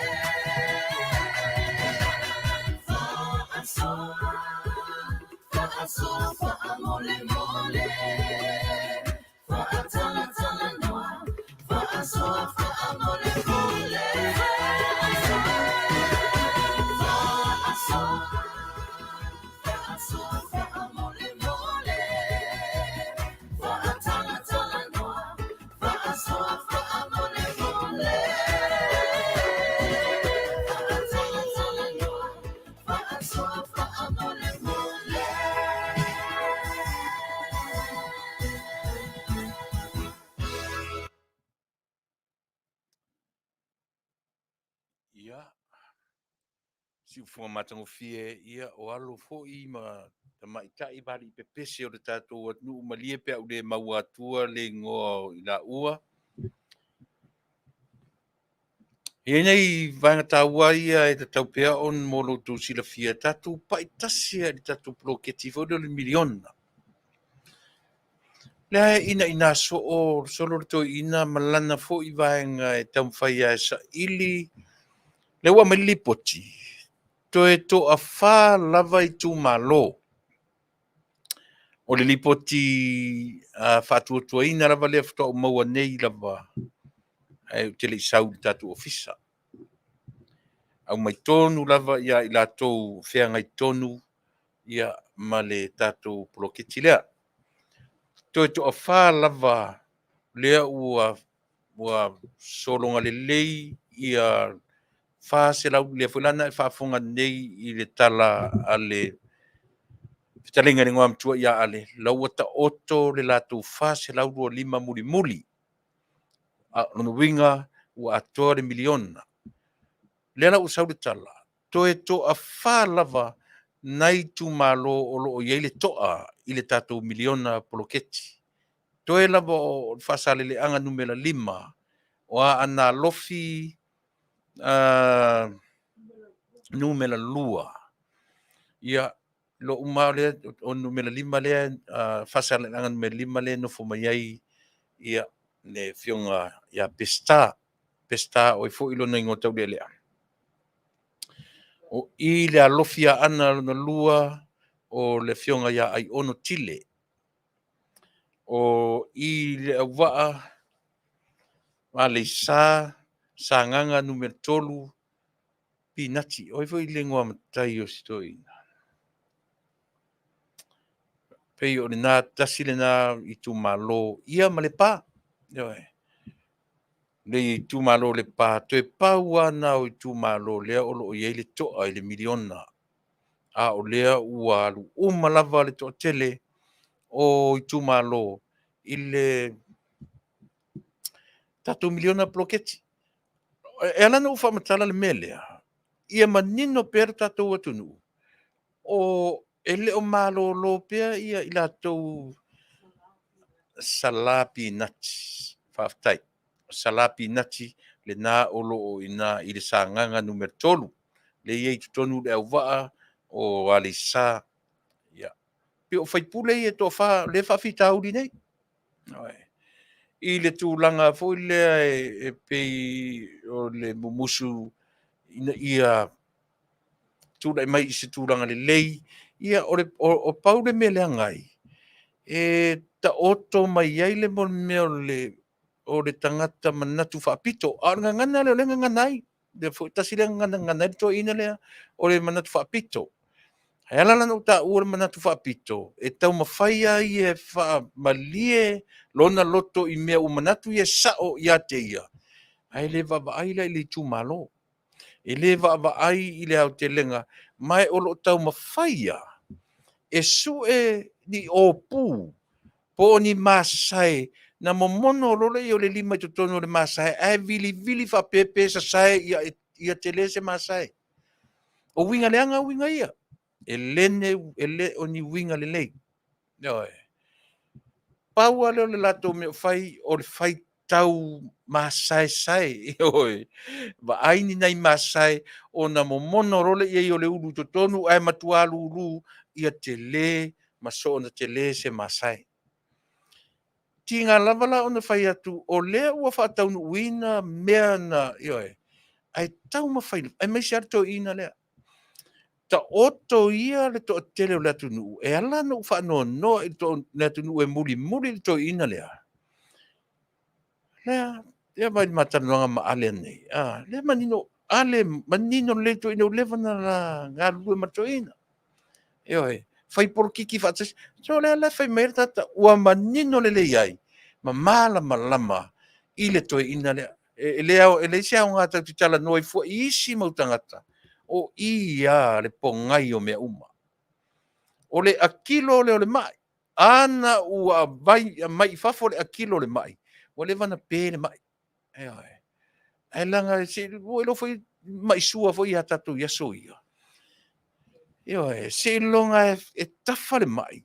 A: Fa'asoa, fa'asoa, fa'amolemole. Fa'atalatala noa, fa'asoa, fa'amolemole. Fa'asoa, fa'asoa, fa'amolemole. Fa'atalatala noa, fa'asoa, fa'amolemole. Fa'atalatala noa, fa'asoa, fa'amolemole.
B: Ia, siufoga matagofie, ia o alo fo'i ma tamaita'i ma alii pepese o le tatou atunuu malie pe a'u lē maua atua le igoa o i laua. E i ai nai vaega taua ia e tatau pea ona mo lo outou silafia, tatou pa'itasi ai i le tatou poloketi foi lea o le miliona. Lea e inaina soo solo le toeaina ma lana fo'i vaega e taumafai ai e saili. Lea ua aumai le lipoti, toe toafā lava itumalo. O le lipoti faatuatuaina lava lea faatoa ou maua nei lava ae ou te le i sau i le tatou ofisa. Aumai tonu lava ia i latou feagai tonu ia ma le tatou poloketi lea. Toe toafā lava lea ua sologa lelei ia 400 lea foi lana e faafofoga nei i le tala a le fetalaiga i le Igoamatua ia Ale, la ua taoto le latou 425 mulimuli. A lona uiga ua atoa le miliona. Lea la ua sau le tala, toe toafā lava nai itumalo o lo o i ai le to'a i le tatou miliona poloketi. Toe lava o le Faasaleleaga numera 5, o Aana Alofi. Numera 2. Ia, lo'u ma lea o numera 5 lea, Faasaleleaga numera 5 lea e nofo mai ai ia le afioga ia Peseta. Peseta o ai foi lona igoa taulealea. O i le alofi Aana lona lua o le afioga ia Aiono Tile. O i le Leauvaa Aleisa Sagaga numera 3 Pinati. O ai foi le igoa matai o si toeaina? Pei o lena tasi lena itumalo ia ma Lepa. Ioe. Le itumalo o Lepa, toe pau lava na o itumalo lea o lo o i ai le toa i le miliona. A o lea ua alu uma lava le toatele o itumalo i le tatou miliona poloketi. E ala ona ou faamatala le mea lea, ia manino pea le tatou atunuu, o e le o malolo pea ia i latou. Sala Pinati, faafetai. Sala Pinati lena o lo o i ina i le Sagaga numera 3, lea e i ai i totonu Leauvaa o Aleisa. Ia, pei o faipule ia e toafa lea e faafitauli nei. I le tulaga foi lea e pei o le mumusu ina ia tulai mai i se tulaga lelei. Ia, o le pau le mea leaga ai, e taoto mai ai le mea o le tagata manatu faapito. A o le gagana lea o lea e gagana ai. Lea foi tasi lea gagana e gagana ai le toeaina lea, o le manatu faapito. E ala la ona ou taua le manatu faapito, e taumafai lava ia e faamalie lona loto i mea ua manatu ia e sao ia te ia, ae le vaavaai la i le itumalo. E le vaavaai i le aotelega, ma o lo o taumafai lava e sue ni opu po o ni masae na momono loa lea o le lima i totonu o le masae ae vilivili faapepe sasae ia tele se masae. O uiga leaga uiga ia. E le o ni uiga lelei. Ioe. Pau lava lea o le latou mea o fai, o le faitau masaesae. Ioe. Vaai ni nai masae ona momono loa lea i ai o le ulu i totonu ae matua lulu ia tele ma soona tele se masae. Tiga lava la ona fai atu o lea ua faataunuuina mea na, ioe, ae taumafai, aemaise lava le toeaina lea. Taoto ia le toatele o le atunuu, e ala ona ou faanoanoa i le atunuu e mulimuli le toeaina lea. Lea, lea vaai i le ma talanoaga ma Ale ananei, lea manino, Ale, manino lelei le toeaina ua leva ona la galulue ma le toeaina. Ioe, fai polokiki faatasi. So o lea la e fai mai ai le tagata, ua manino lelei ai ma malamalama i le toeaina lea. E leai se aoga tatou te talanoa ai fua i isi mau tagata, o i lava le pogai o mea uma. O le akilo lea o le mai, ana ua aumai i fafo le akilo o le mai, ua leva ona pe le mai. Ioe. Ae leaga se ua iloa foi mai sua foi ia tatou i aso ia. Ioe, seiloga e tafa le mai,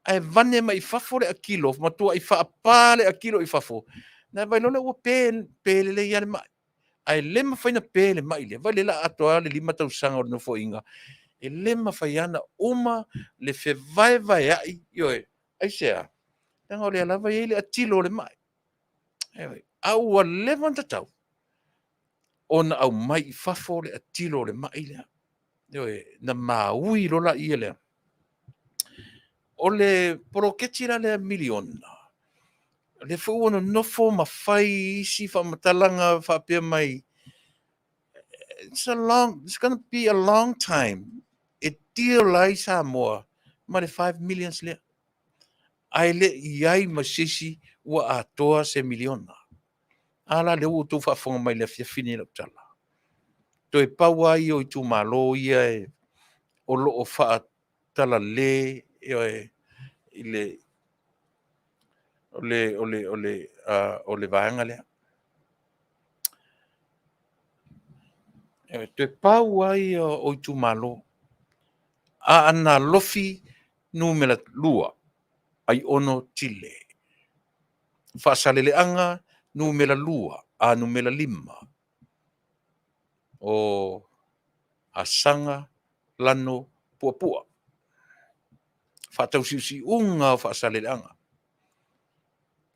B: ae vane mai i fafo le akilo, matuai faapa le akilo i fafo, ona vaai loa lea ua pe, pe lelei lava le mai. Ae le mafai ona pe le mai lea, vaai lea o le a atoa le 5 tausaga o le Nofoaiga, e le mafai lava ona uma le fevaevaeai, ioe, aisea? Leaga o lea lava e i ai le atilo o le mai. Ioe, a ua leva ona tatau ona aumai i fafo le atilo o le mai lea. Ioe, na maui loa laia lea. O le poloketi la lea miliona, lea foi ua nonofo ma fai isi faamatalaga faapea mai, it's a long, it's gonna be a long time e deal ai Samoa ma le 5 millions lea. Ae le i ai ma se isi ua atoa se miliona. A la lea ua outou faafofoga mai i le afiafi lenei i lau tala. Toe pau lava ia o itumalo ia o lo o faatalale, ioe, i le o le vaega lea. Toe pau lava ia o itumalo. Aana Alofi numera 2, Aiono Tile. Faasaleleaga numera 2, a numera 5. O Asaga Lano Puapua. Faatausiusiuga o Faasaleleaga.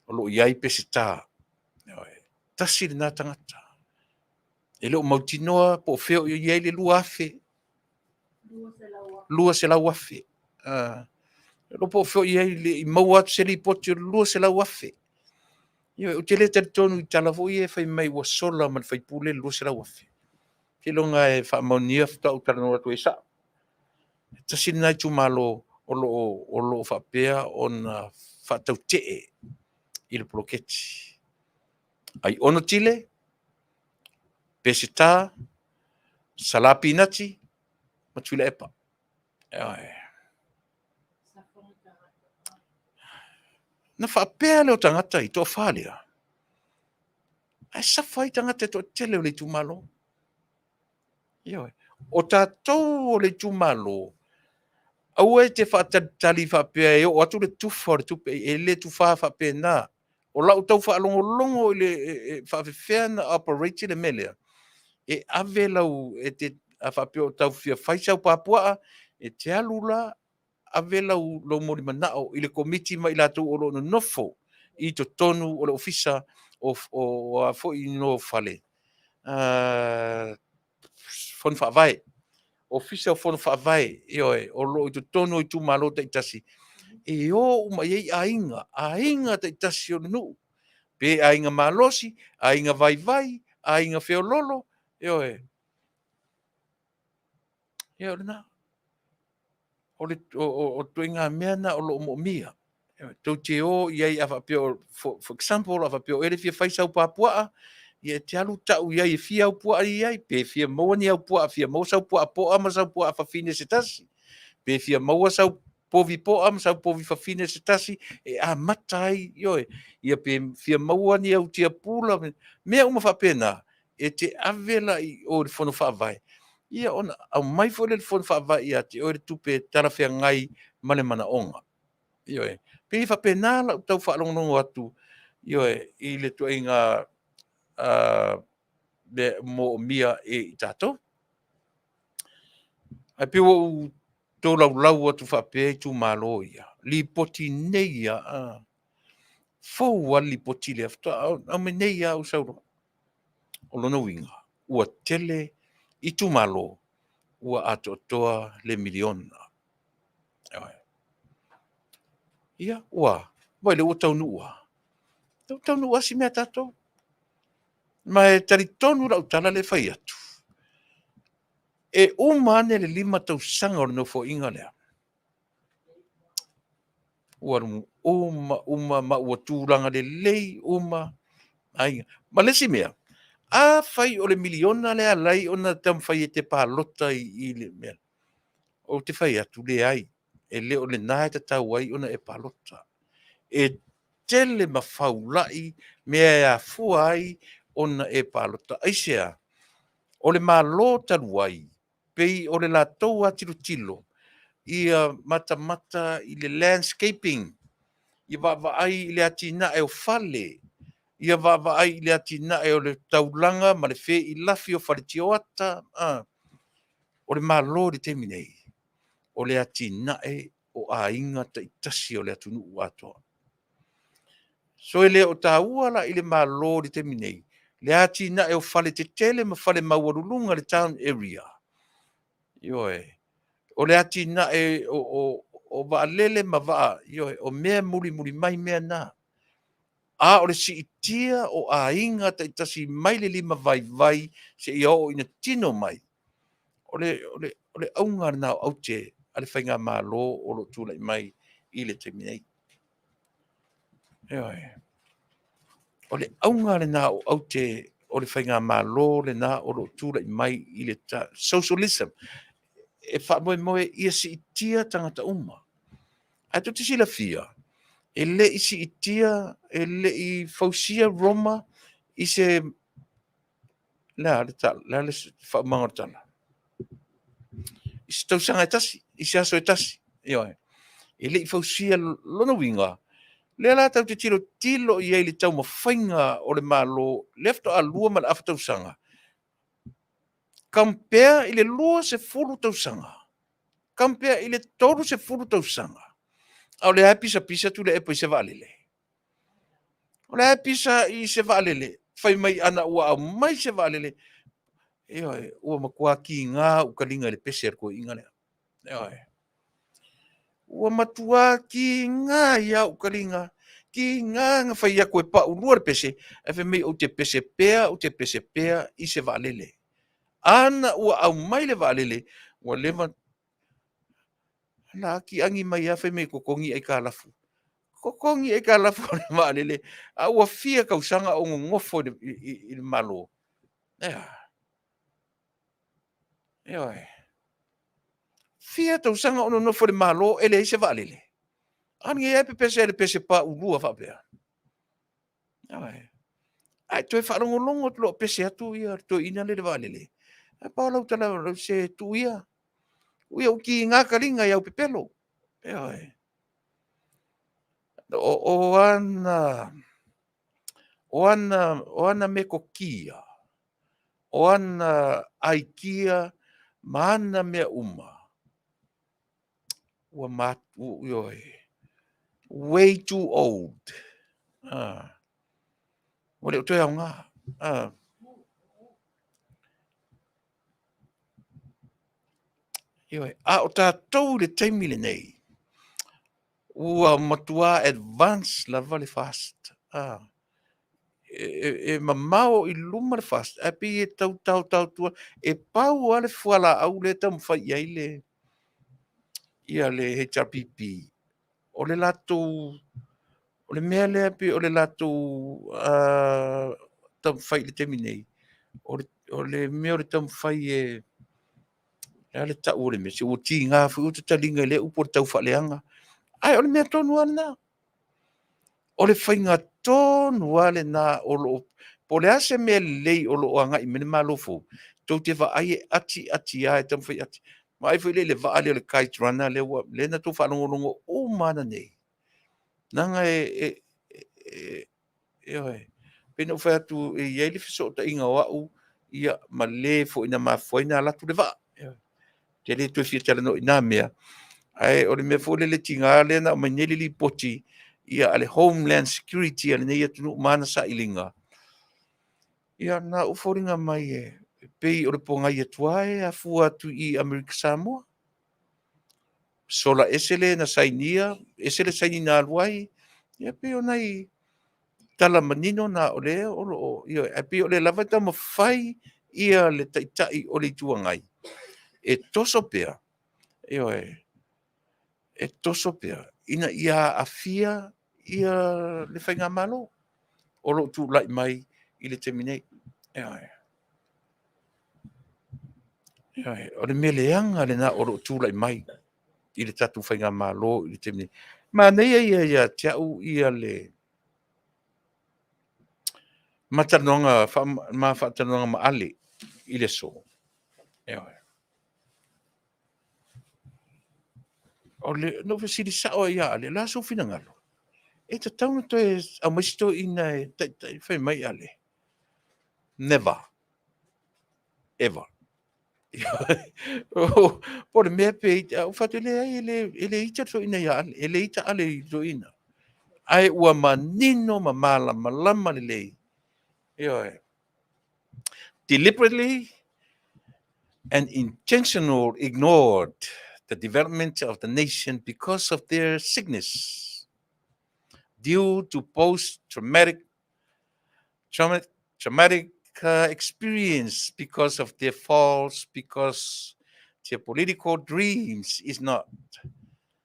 B: O lo o i ai Peseta. Tasi lena tagata. E le o mautinoa po o fea o i ai le 2,000. 200,000. E le po o fea o i ai i maua atu se lipoti o le 200,000. Ioe, ou te le talitonu i tala foi ia e fai mai ua sola ma le faipule le 200,000. Seiloga e faamaonia faatoa ou talanoa atu ai sao. E tasi lena itumalo o lo o faapea ona faatautee i le poloketi. Aiono Tile, Peseta, Sala Pinati ma Tuilaepa. Ioe. Na faapea lea o tagata i toafa lea, ae safa ai tagata e toatele o le itumalo. Ioe. O tatou o le itumalo, aua e te faatalitali faapea e oo atu le tufa o le tupe, e le tufa faapena. O lau tau faalogologo i le faapefea ona operate le mea lea, e ave lau, e te, a faapea o tau fia fai sau papuaa, e te alu la ave lau molimanao i le komiti ma i latou o lo o nonofo i totonu o le ofisa o a foi no fale, fono faavae, ofisa o fono faavae, ioe, o lo o i totonu o itumalo taitasi, e o uma i ai aiga, aiga taitasi o le nuu, pe aiga malosi, aiga vaivai, aiga feoloolo, ioe. Ia o lena. O le ituaiga mea lena o lo o moomia. Tou te o i ai a faapea, for example, a faapea o oe e fia fai sau papuaa, ia e te alu tau i ai e fia au puaa e i ai, pe fia maua ni au puaa, fia maua sau puaa poa ma sau puaa fafine se tasi, pe fia maua sau povi poa ma sau povi fafine se tasi, e amata ai, ioe, ia pe fia maua ni au tiapula, mea uma faapena, e te ave la i o i le fono faavae, ia ona aumai foi lea e le fono faavae ia te oe le tupe e talafeagai ma le manaoga. Ioe. Pei e faapena lau tau faalogologo atu, ioe, i le ituaiga mea moomia e i tatou. Ae pei ua ou tolaulau atu faapea itumalo ia, lipoti nei lava, fou lava le lipoti lea, faatoa aumai nei lava ou sau loa. O lona uiga, ua tele itumalo ua atoatoa le miliona. Ia, ua, vaai lea ua taunuu lava. Ua taunuu lava si mea a tatou. Ma e talitonu lau tala lea e fai atu, e uma ane le 5 tausaga o le Nofoaiga lea, ua uma uma ma ua tulaga lelei uma aiga. Ma le isi mea, afai o le miliona lea e ala ai ona taumafai e te palota i le mea, ou te fai atu, leai, e le o lena e tatau ai ona e palota. E tele ma faulai mea e afua ai ona e palota. Aisea? O le Malo talu ai, pei o le latou lava tilotilo ia matamata i le landscaping, ia vaavaai i le atinae o fale, ia vaavaai i le atinae o le taulaga ma le feilafi o faletioata. O le Malo i le taimi nei, o le atinae o aiga taitasi o le atunuu atoa. So e le o taua la i le Malo i le taimi nei le atinae o fale tetele ma fale maualuluga i le town area. Ioe. O le atinae o vaalele ma vaa, ioe, o mea e mulimuli mai mea na. A o le siitia o aiga taitasi mai le lima vaivai seia oo ina tino mai, o le auga lena o aute a le faigamalo o lo o tulai mai i le taimi nei. Ioe. O le auga lena o aute o le faigamalo lena o lo o tulai mai i le socialism. E faamoemoe ia siitia tagata uma. Ae tou te silafia, e le i siitia, e le i fausia Roma i se, le a le tala, le a le faaumaga o le tala? I se tausaga e tasi, i se aso e tasi. Ioe. E le i fausia, lona uiga, lea la tatou te tilotilo i ai i le taumafaiga o le Malo, lea faatoa 2 ma le afa tausaga. Compare i le 20 tausaga, compare i le 30 tausaga, a o lea e pisapisa Tuilaepa i se vaalele. O lea e pisa i se vaalele, fai mai ana ua aumai se vaalele, ioe, ua matua kiga ou taliga i le pese a le toeaina lea. Ioe. Ua matua kiga ia ou taliga, kiga na fai atu e paulua le pese, ae fai mai ou te pese pea, ou te pese pea i se vaalele. Ana ua aumai le vaalele, ua leva na atiagi mai lava fai mai e totogi aitalafu. Totogi aitalafu o le vaalele, a ua fia tausaga o nonofo i le Malo. E a? Ioe. Fia tausaga o nonofo i le Malo e leai se vaalele. A lenei lava e pepese i le pese paulua faapea. Ioe. Ae toe faalogologo atu loa o pese atu le toeaina lea i le vaalele, ae pau lau tala, se tuu ia, tuu ia ua tiga taliga i au pepelo. Ioe. O ana metotia, o ana aikia ma ana mea uma, ua ioe, way too old. Ah. Ua le o toe aoga. Ah. Ioe, a o tatou i le taimi lenei, ua matua advance lava le FAST. Ah. E mamao i luma le FAST, ae pei e tau taotao atu, e pau lava le fualaau lea e taumafai i ai le ia le HRPP, o le latou, o le mea lea pei o le latou taumafai i le taimi nei, o le mea o le taumafai e, le a le tau o le mea, se ua tiga foi ou taliga i lea upu o le taufaaleaga, ae o le mea tonu lava lena. O le faiga tonu lava lena o lo o, po o le a se mea lelei o lo o agai mai le Malo fou, tou te vaai e ati ati lava e taumafai ati. Vaai foi lea i le vaa lea o le Kite Runner lea ua lea na outou faalogologo uma lava nei. Leaga ioe, pei ona ou fai atu e i ai le fesootaiga o au ia ma le foi na mafua ai ona alu atu le vaa. Ou te le toe fia talanoa i na mea, ae o le mea foi lele tiga lea na aumai nei le lipoti ia a le Homeland Security a lenei atunuu ma ana sailiga, ia na ou foliga mai e pei o le pogai atu e afua atu i Amerika Samoa. Sola ese le na sainia, ese le saini na alu ai, ia pei o nai tala manino na o lea o lo o, ioe, ae pei o lea lava e taumafai ia le Taitai o le Itu Agai e toso pea, ioe, e toso pea ina ia aafia ia le faigamalo o lo o tulai mai i le taimi nei. Ioe. Ioe, o le mea leaga lena o lo o tulai mai i le tatou faigamalo i le taimi nei. Manaia ia ia te au ia le ma talanoaga ma faatalanoaga ma Ale i le aso. Ioe. O le, na ou fesili sao ai ia Ale, o le a sou finagalo? E tatau ona toe aumai se toeaina e taitai, fai mai Ale, never, ever. Po o le mea pe, ou fai atu, leai, e le ita le toeaina ia Ale, e le ita Ale i le toeaina. Ae ua manino ma malamalama lelei. Ioe. Deliberately and intentional ignored the development of the nation because of their sickness due to post-traumatic traumatic experience because of their faults, because their political dreams is not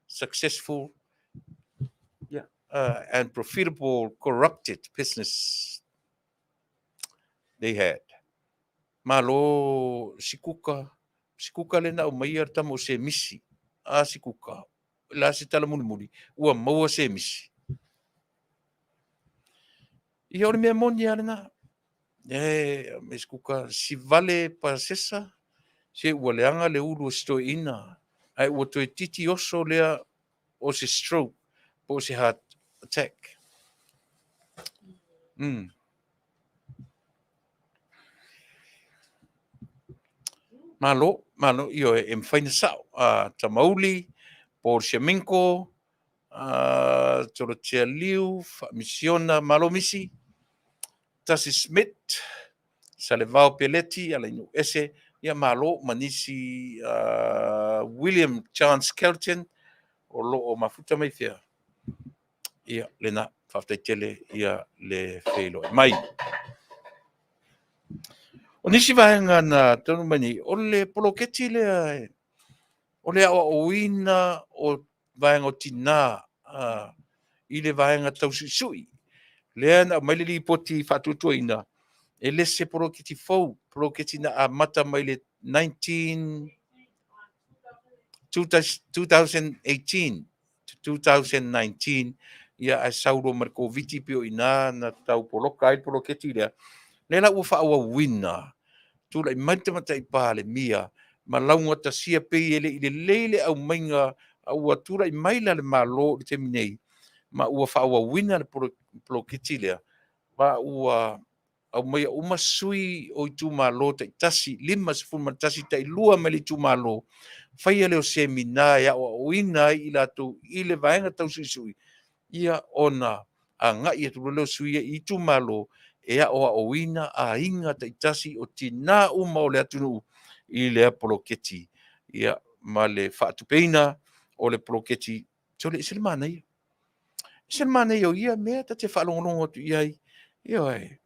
B: successful and profitable corrupted business they had. Malo Sikuka, Sikuka le na aumaia le tama o Semisi, a Sikuka, la se tala mulimuli, ua maua Semisi. Ia o le mea moni lava lena. E, me Sikuka, si vale pasesa, se ua leaga le ulu o si toeaina, ae ua toe titi oso lea o se stroke po o se heart attack. Malo, malo, ioe, e mafai ona sao. Tamauli, Paul Siaminko, Tolotea Liu, Faamisiona, malo Misi, Tasi Smith, Salevao Peleti, Alainu Ese, ia malo ma nisi William Chance Kelton, o lo o mafuta mai fea. Ia, lena, faafetai tele ia le feiloai mai. O nisi vaega na taunuu mai nei, o le poloketi lea o le aoaoina o vaega o tinā i le vaega tausuisui. Lea na aumai le lipoti faatuatuaina, e le se poloketi fou, poloketi na amata mai le 19 2018 to 2019, ia ae sau loa ma le Koviti pei o i ina na tau poloka ai le poloketi lea. Lea la ua faaauauina, tulai mai le Tamaitai Palemia ma laugatasia pei e le i lelei le aumaiga, a ua tulai mai la le Malo i le taimi nei ma ua faaauauina le poloketi lea, ma ua aumaia uma sui o itumalo taitasi, 51 tailua mai le itumalo, faia lea o semina e aoaoina ai i latou i le vaega tausuisui, ia ona agai atu loa lea o sui ia i itumalo e aoaoina aiga taitasi o tinā uma o le atunuu i lea poloketi, ia ma le faatupeina o le poloketi. Sole, e ese le manaia. Ese le manaia o ia mea ta te faalogologo atu i ai. Ioe.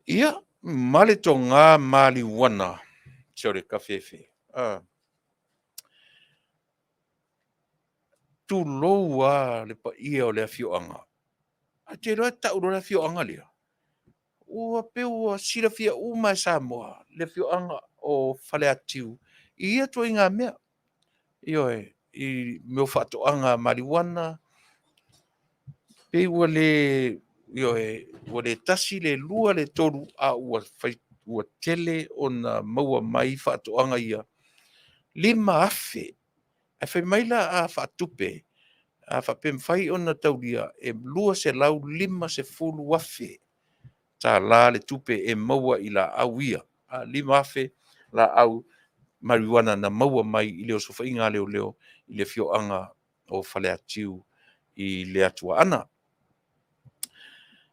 B: Ia, ma le toga maliuana, sole, kafefe. Tulou lava le paia o le afioaga. Ae ou te iloa e tau loa le afioaga lea, ua pei ua silafia uma e Samoa le afioaga o Faleatiu i ia ituaiga mea. Ioe, i mea o faatoaga mariuana, pei ua le, ioe, ua le tasi, le lua, le tolu, a ua fai, ua tele ona maua mai faatoaga ia. 5,000. Ae fai mai la a faatupe, a faapea e mafai ona taulia, e $250,000 tala le tupe e maua i laau ia. 5,000 laau mariuana na maua mai i le osofaiga a leoleo i le afioaga o Faleatiu i le atu Aana.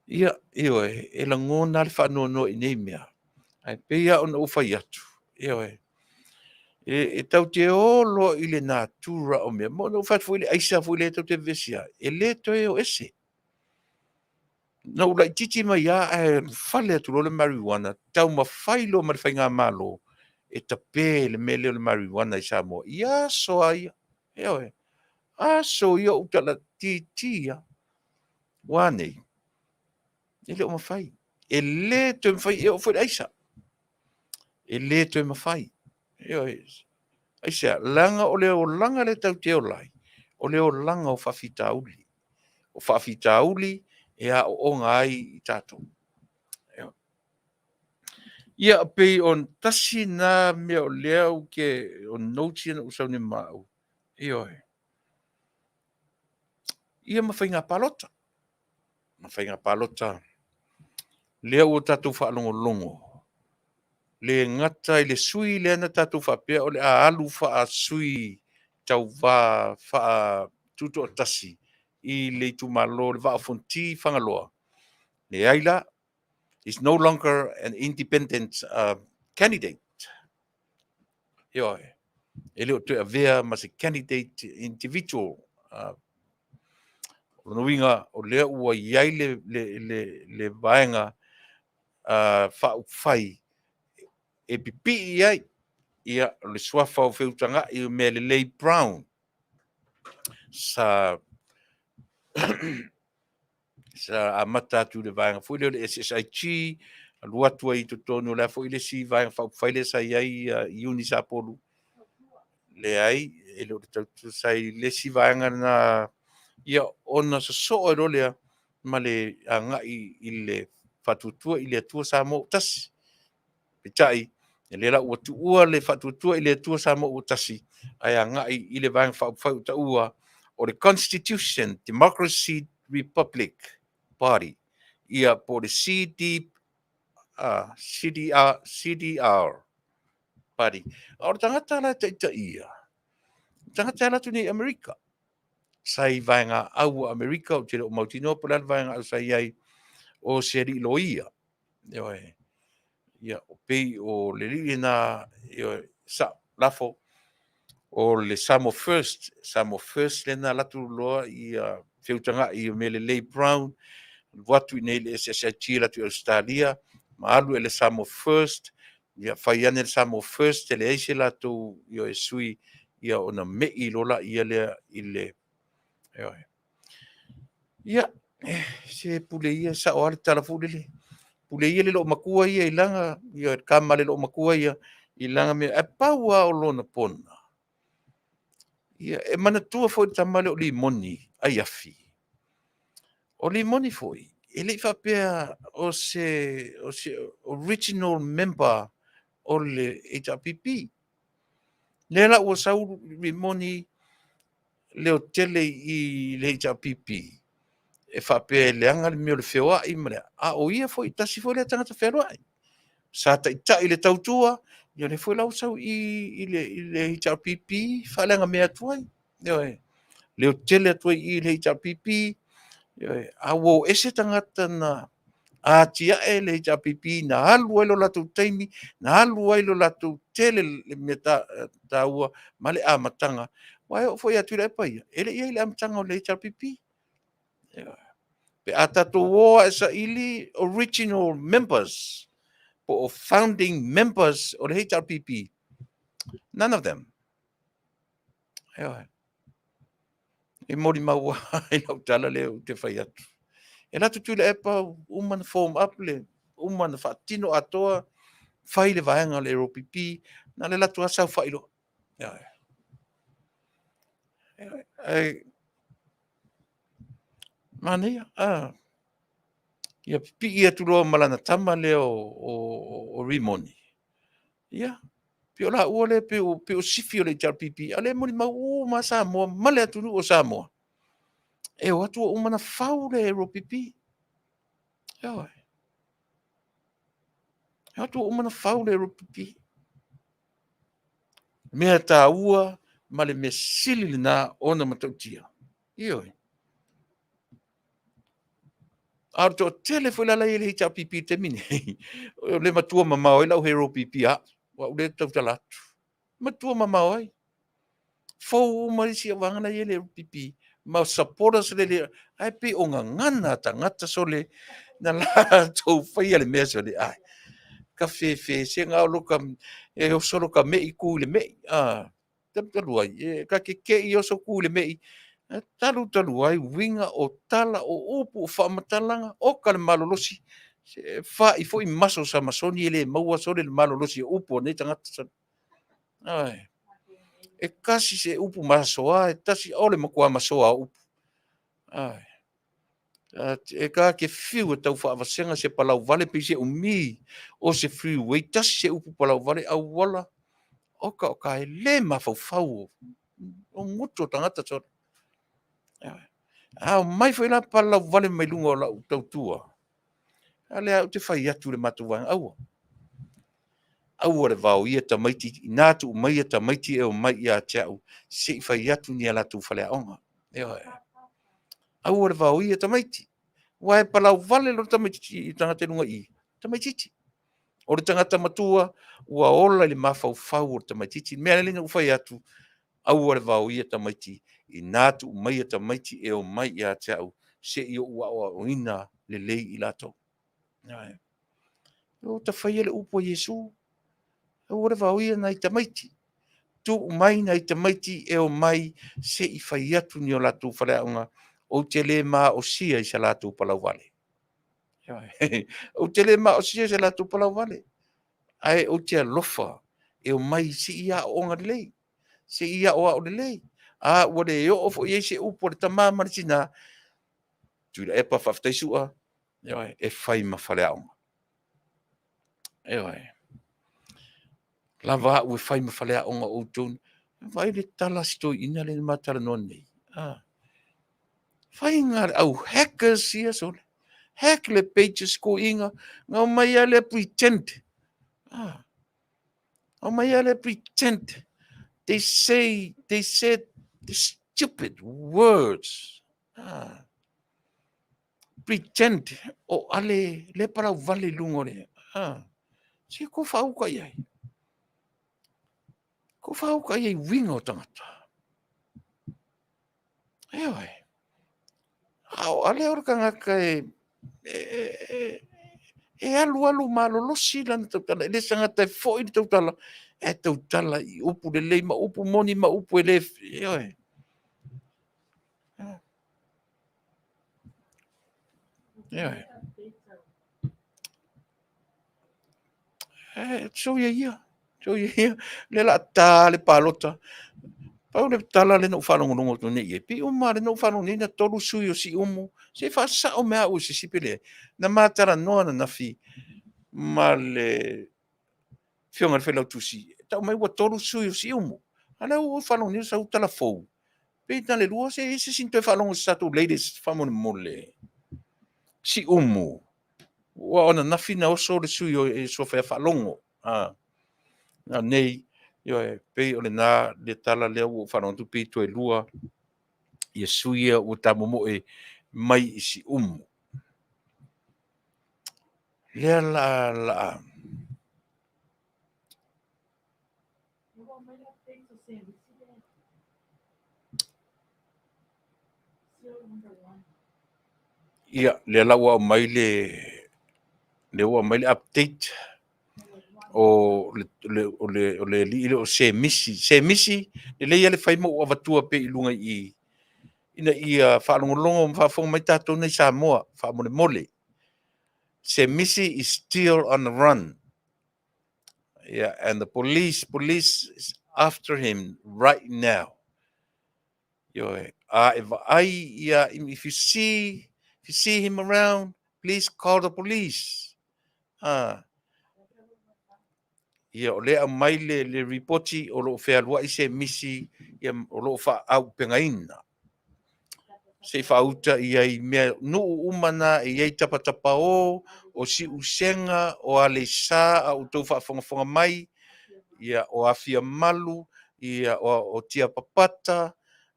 B: Ia, ioe, e lagona lava le faanoanoa i nei mea, ae pei lava ona ou fai atu, ioe, e tatou te o loa i le natura o mea. Ma ona ou fai atu foi i le aisa foi lea tatou te vevesi ai, e le toe o ese. Na ou laitiiti mai lava ae ulufale atu loa le mariuana, taumafai loa ma le faigamalo e tape le mea lea o le mariuana i Samoa. I aso lava ia, ioe, aso ia o ou talaitiiti lava. Ua a nei? E le o mafai. E le toe mafai, e oo foi i le aisa. E le toe mafai. Ioe. Aisea? Leaga o le olaga lea tatou te ola ai, o le olaga o faafitauli. O faafitauli e aooga ai i tatou. Ia, pei o tasi na mea o lea ou te, o notes ia na ou sauni ma au. Ioe. Ia ma faiga palota. Ma faiga palota. Lea ua tatou faalogologo, le gata i le sui lea na tatou faapea o le a alu faasui tauvā faatutoatasi i le itumalo o le Vaa o Fonoti Fagaloa, leai la, is no longer an independent candidate. Ioe, e le o toe avea ma se candidate individual. O lona uiga, o lea ua i ai le vaega faaupufai e pipii i ai ia le suafa o Feutagai o Mealelei Brown sa amata atu i le vaega foi lea o le SSIG, alu atu ai i totonu o le a foi le isi vaega faaupufai lea sa i ai Iuni Sapolu. Leai, e le o le tautua, sa i le isi vaega lena, ia ona sosoo ai loa lea ma le agai i le Faatuatua i le Atua Samoa ua Tasi. Peitai, o lea la ua tuua le Faatuatua i le Atua Samoa ua Tasi, ae agai i le Vaega Faaupufai ua taua o le Constitution Democracy Republic Party, ia po o le CDR. Party. A o le tagata la e taitaia, o le tagata e alu atu nei i Amerika. Sa i vaega au o Amerika, ou te le o mautinoa po o le a le vaega au sa i ai, o se alii loia. Ioe. Ia, pei o le alii lena, ioe, sa, lafo, o le Samoa First, Samoa First lena alu atu loa ia feutaga'i i mea lelei Brown, alu atu i nei le SSIG alu atu i Ausetalia, ma alu e le Samoa First, ia fai ane le Samoa First, e leai se latou ioe sui, ia ona me'i loa laia lea i le ioe. Ia, se pule ia, sao lava le tala foi lele. Pule ia le loomatua ia i lana, ia le tama le loomatua ia i lana mea, ae pau lava o lona pona. Ia, e manatua foi le tama lea o Limoni Aiafi. O Limoni foi, e le i faapea o se, o se original member o le HRPP. Lea la ua sau Limoni leotele i le HRPP e faapea e leaga le mea o le feoai ma le, a o ia foi, tasi foi lea tagata fealuai. Sa taitai le tautua, ia lea foi la ua sau i le HRPP faaleaga mea atu ai. Ioe, leotele atu ai i le HRPP, ioe, a ua o ese tagata na atiae le HRPP, na alu ai lo latou taimi, na alu ai lo latou tele le mea taua ma le amataga. Aua e oo foi ia Tuilaepa ia, e le i i ai i le amataga o le HRPP. Pe a tatou o lava e saili original members po o founding members o le HRPP, none of them. Ioe. E molimau i lau tala lea ou te fai atu. E alu atu Tuilaepa, uma na form up le, uma na faatino atoa, fai le vaega o le LPP, na o le alu atu lava saofai loa. Ioe. Ae manaia, a ia pipii atu loa ma lana tama lea o Rimoni. Ia, pei o laua lea pei o sifi o le HRPP, a o lea e molimau uma lava Samoa ma le atunuu o Samoa. E o atu ua uma ona fau le LPP. Ioe. E o atu ua uma ona fau le LPP. Mea taua ma le mea sili lena ona matautia. Ioe. A o le toatele foi la la i le HRPP i le taimi nei, o le matua mamao ai lau hero PP a, o au lea e tautala atu. Matua mamao ai. Fou uma isi vaega la i le LPP ma supporters le le, ae pei o gagana a tagata sole na latou faia le mea sole ai. Ka fefe se ga o loka e oso loka mei ku i le mei. Ah, talu ai, e ka keke'i oso ku i le mei. Talu talu ai uiga o tala o upu o faamatalaga o ka le malolosi. Se fa'i foi maso o Samasoni e le maua sole le malolosi o upu o nei tagata. Ai. E kasi se upu masoa, e tasi o le matua masoa o upu. Ai. E ka ke fiu e tau faavasega se palauvale pei se umi o se freeway, tasi se upu palauvale auala oka o ka e le mafaufau o gutu o tagata sole. A o mai foi la palauvale mai luga o lau tautua, a lea ou te fai atu i le matou vaega, aua. Aua le vaoia tamaiti, ina tuu maia tamaiti e omai ia te au, se i fai atu ni a latou faleaoga. Ioe. Aua le vaoia tamaiti. Aua e palauvale loa le tamaitiiti i tagata i luga i i, tamaitiiti. O le tagata matua ua ola i le mafaufau o le tamaitiiti. Le mea lea na ou fai atu, aua le vaoia tamaiti, ina tuu maia tamaiti e omai ia te au, se i ou aoaoina lelei i latou. Ioe. O ta faia le upu a Iesu, aua le vaoia nai tamaiti. Tuu mai nai tamaiti e omai se i fai atu ni o latou faleaoga, ou te le maosia i sa latou palauvale. Ou te le maosia i sa latou palauvale, ae ou te alofa e omai se i aooga lelei, se i aoao lelei. A ua le oo foi i ai se upu a le tama ma le tina, Tuilaepa faafetai Sua, ioe, e fai ma faleaoga. Ioe. Lava au e fai ma faleaoga o outou. Vaai le tala a si toeaina lea na ma talanoa nei. Ah. Faiga le au hackers ia sole. Hack le pages koiga. Ngau mai a le pretend. Ah. Aumai lava le pretend. They say, they said the stupid words. Ah. Pretend o ale le palau vale i luga o le... Ah. Se ko whaauka i ai. Ko whaauka i ai winga o tangata. E oe. A o ale o le kangaka e, e, e, e, e alu alu malolosi lana tautala. E le sangata e foi le tautala, e tautala i upu lelei ma upu moni ma upu e le, e oe. E oe. E, so ia ia. So ia ia. Le la tā le palota. Pau le tala le na ou faalogologo atu nei i ai. Pei uma lava le na ou faalogo nei na tolu sui o Siumu. Se faasao mea au e se sipe lea. Na ma talanoa ananafi ma le Afioga i le Failautusi, tau mai ua tolu sui o Siumu. A lea ua ou faalogo nei o sau tala fou. Pei na le lua se se sin toe faalogo se tatou latest faamolemole. Siumu. Ua o ananafi na oso le sui o e suafa ia Faalogo. A. Na nei, ioe, pei o lena le tala lea ua ou faalogo atu pei toe lua ia sui ia ua tamomoe mai i Siumu. Lea la la Ia, lea la ua aumai le lea ua aumai le update o le le o le o le alii lea o Semisi. Semisi, lelei lava le fai ma ou avatua pea i luga i i ina ia faalogologo ma faafofoga mai tatou nei Samoa, faamolemole. Semisi is still on the run. Yeah, and the police, police is after him right now. Ioe, a e vaai ia, if you see, if you see him around, please call the police. Ah. Ia, o lea aumai le, le ripoti o lo o fealuai Semisi, ia, o lo o faaaupegaina. Se i faauta i ai mea nuu uma na e i ai tapatapaō, o Siusega, o Aleisa a outou faafogafoga mai, ia, o Afiamalu, ia, o, o Tiapapata,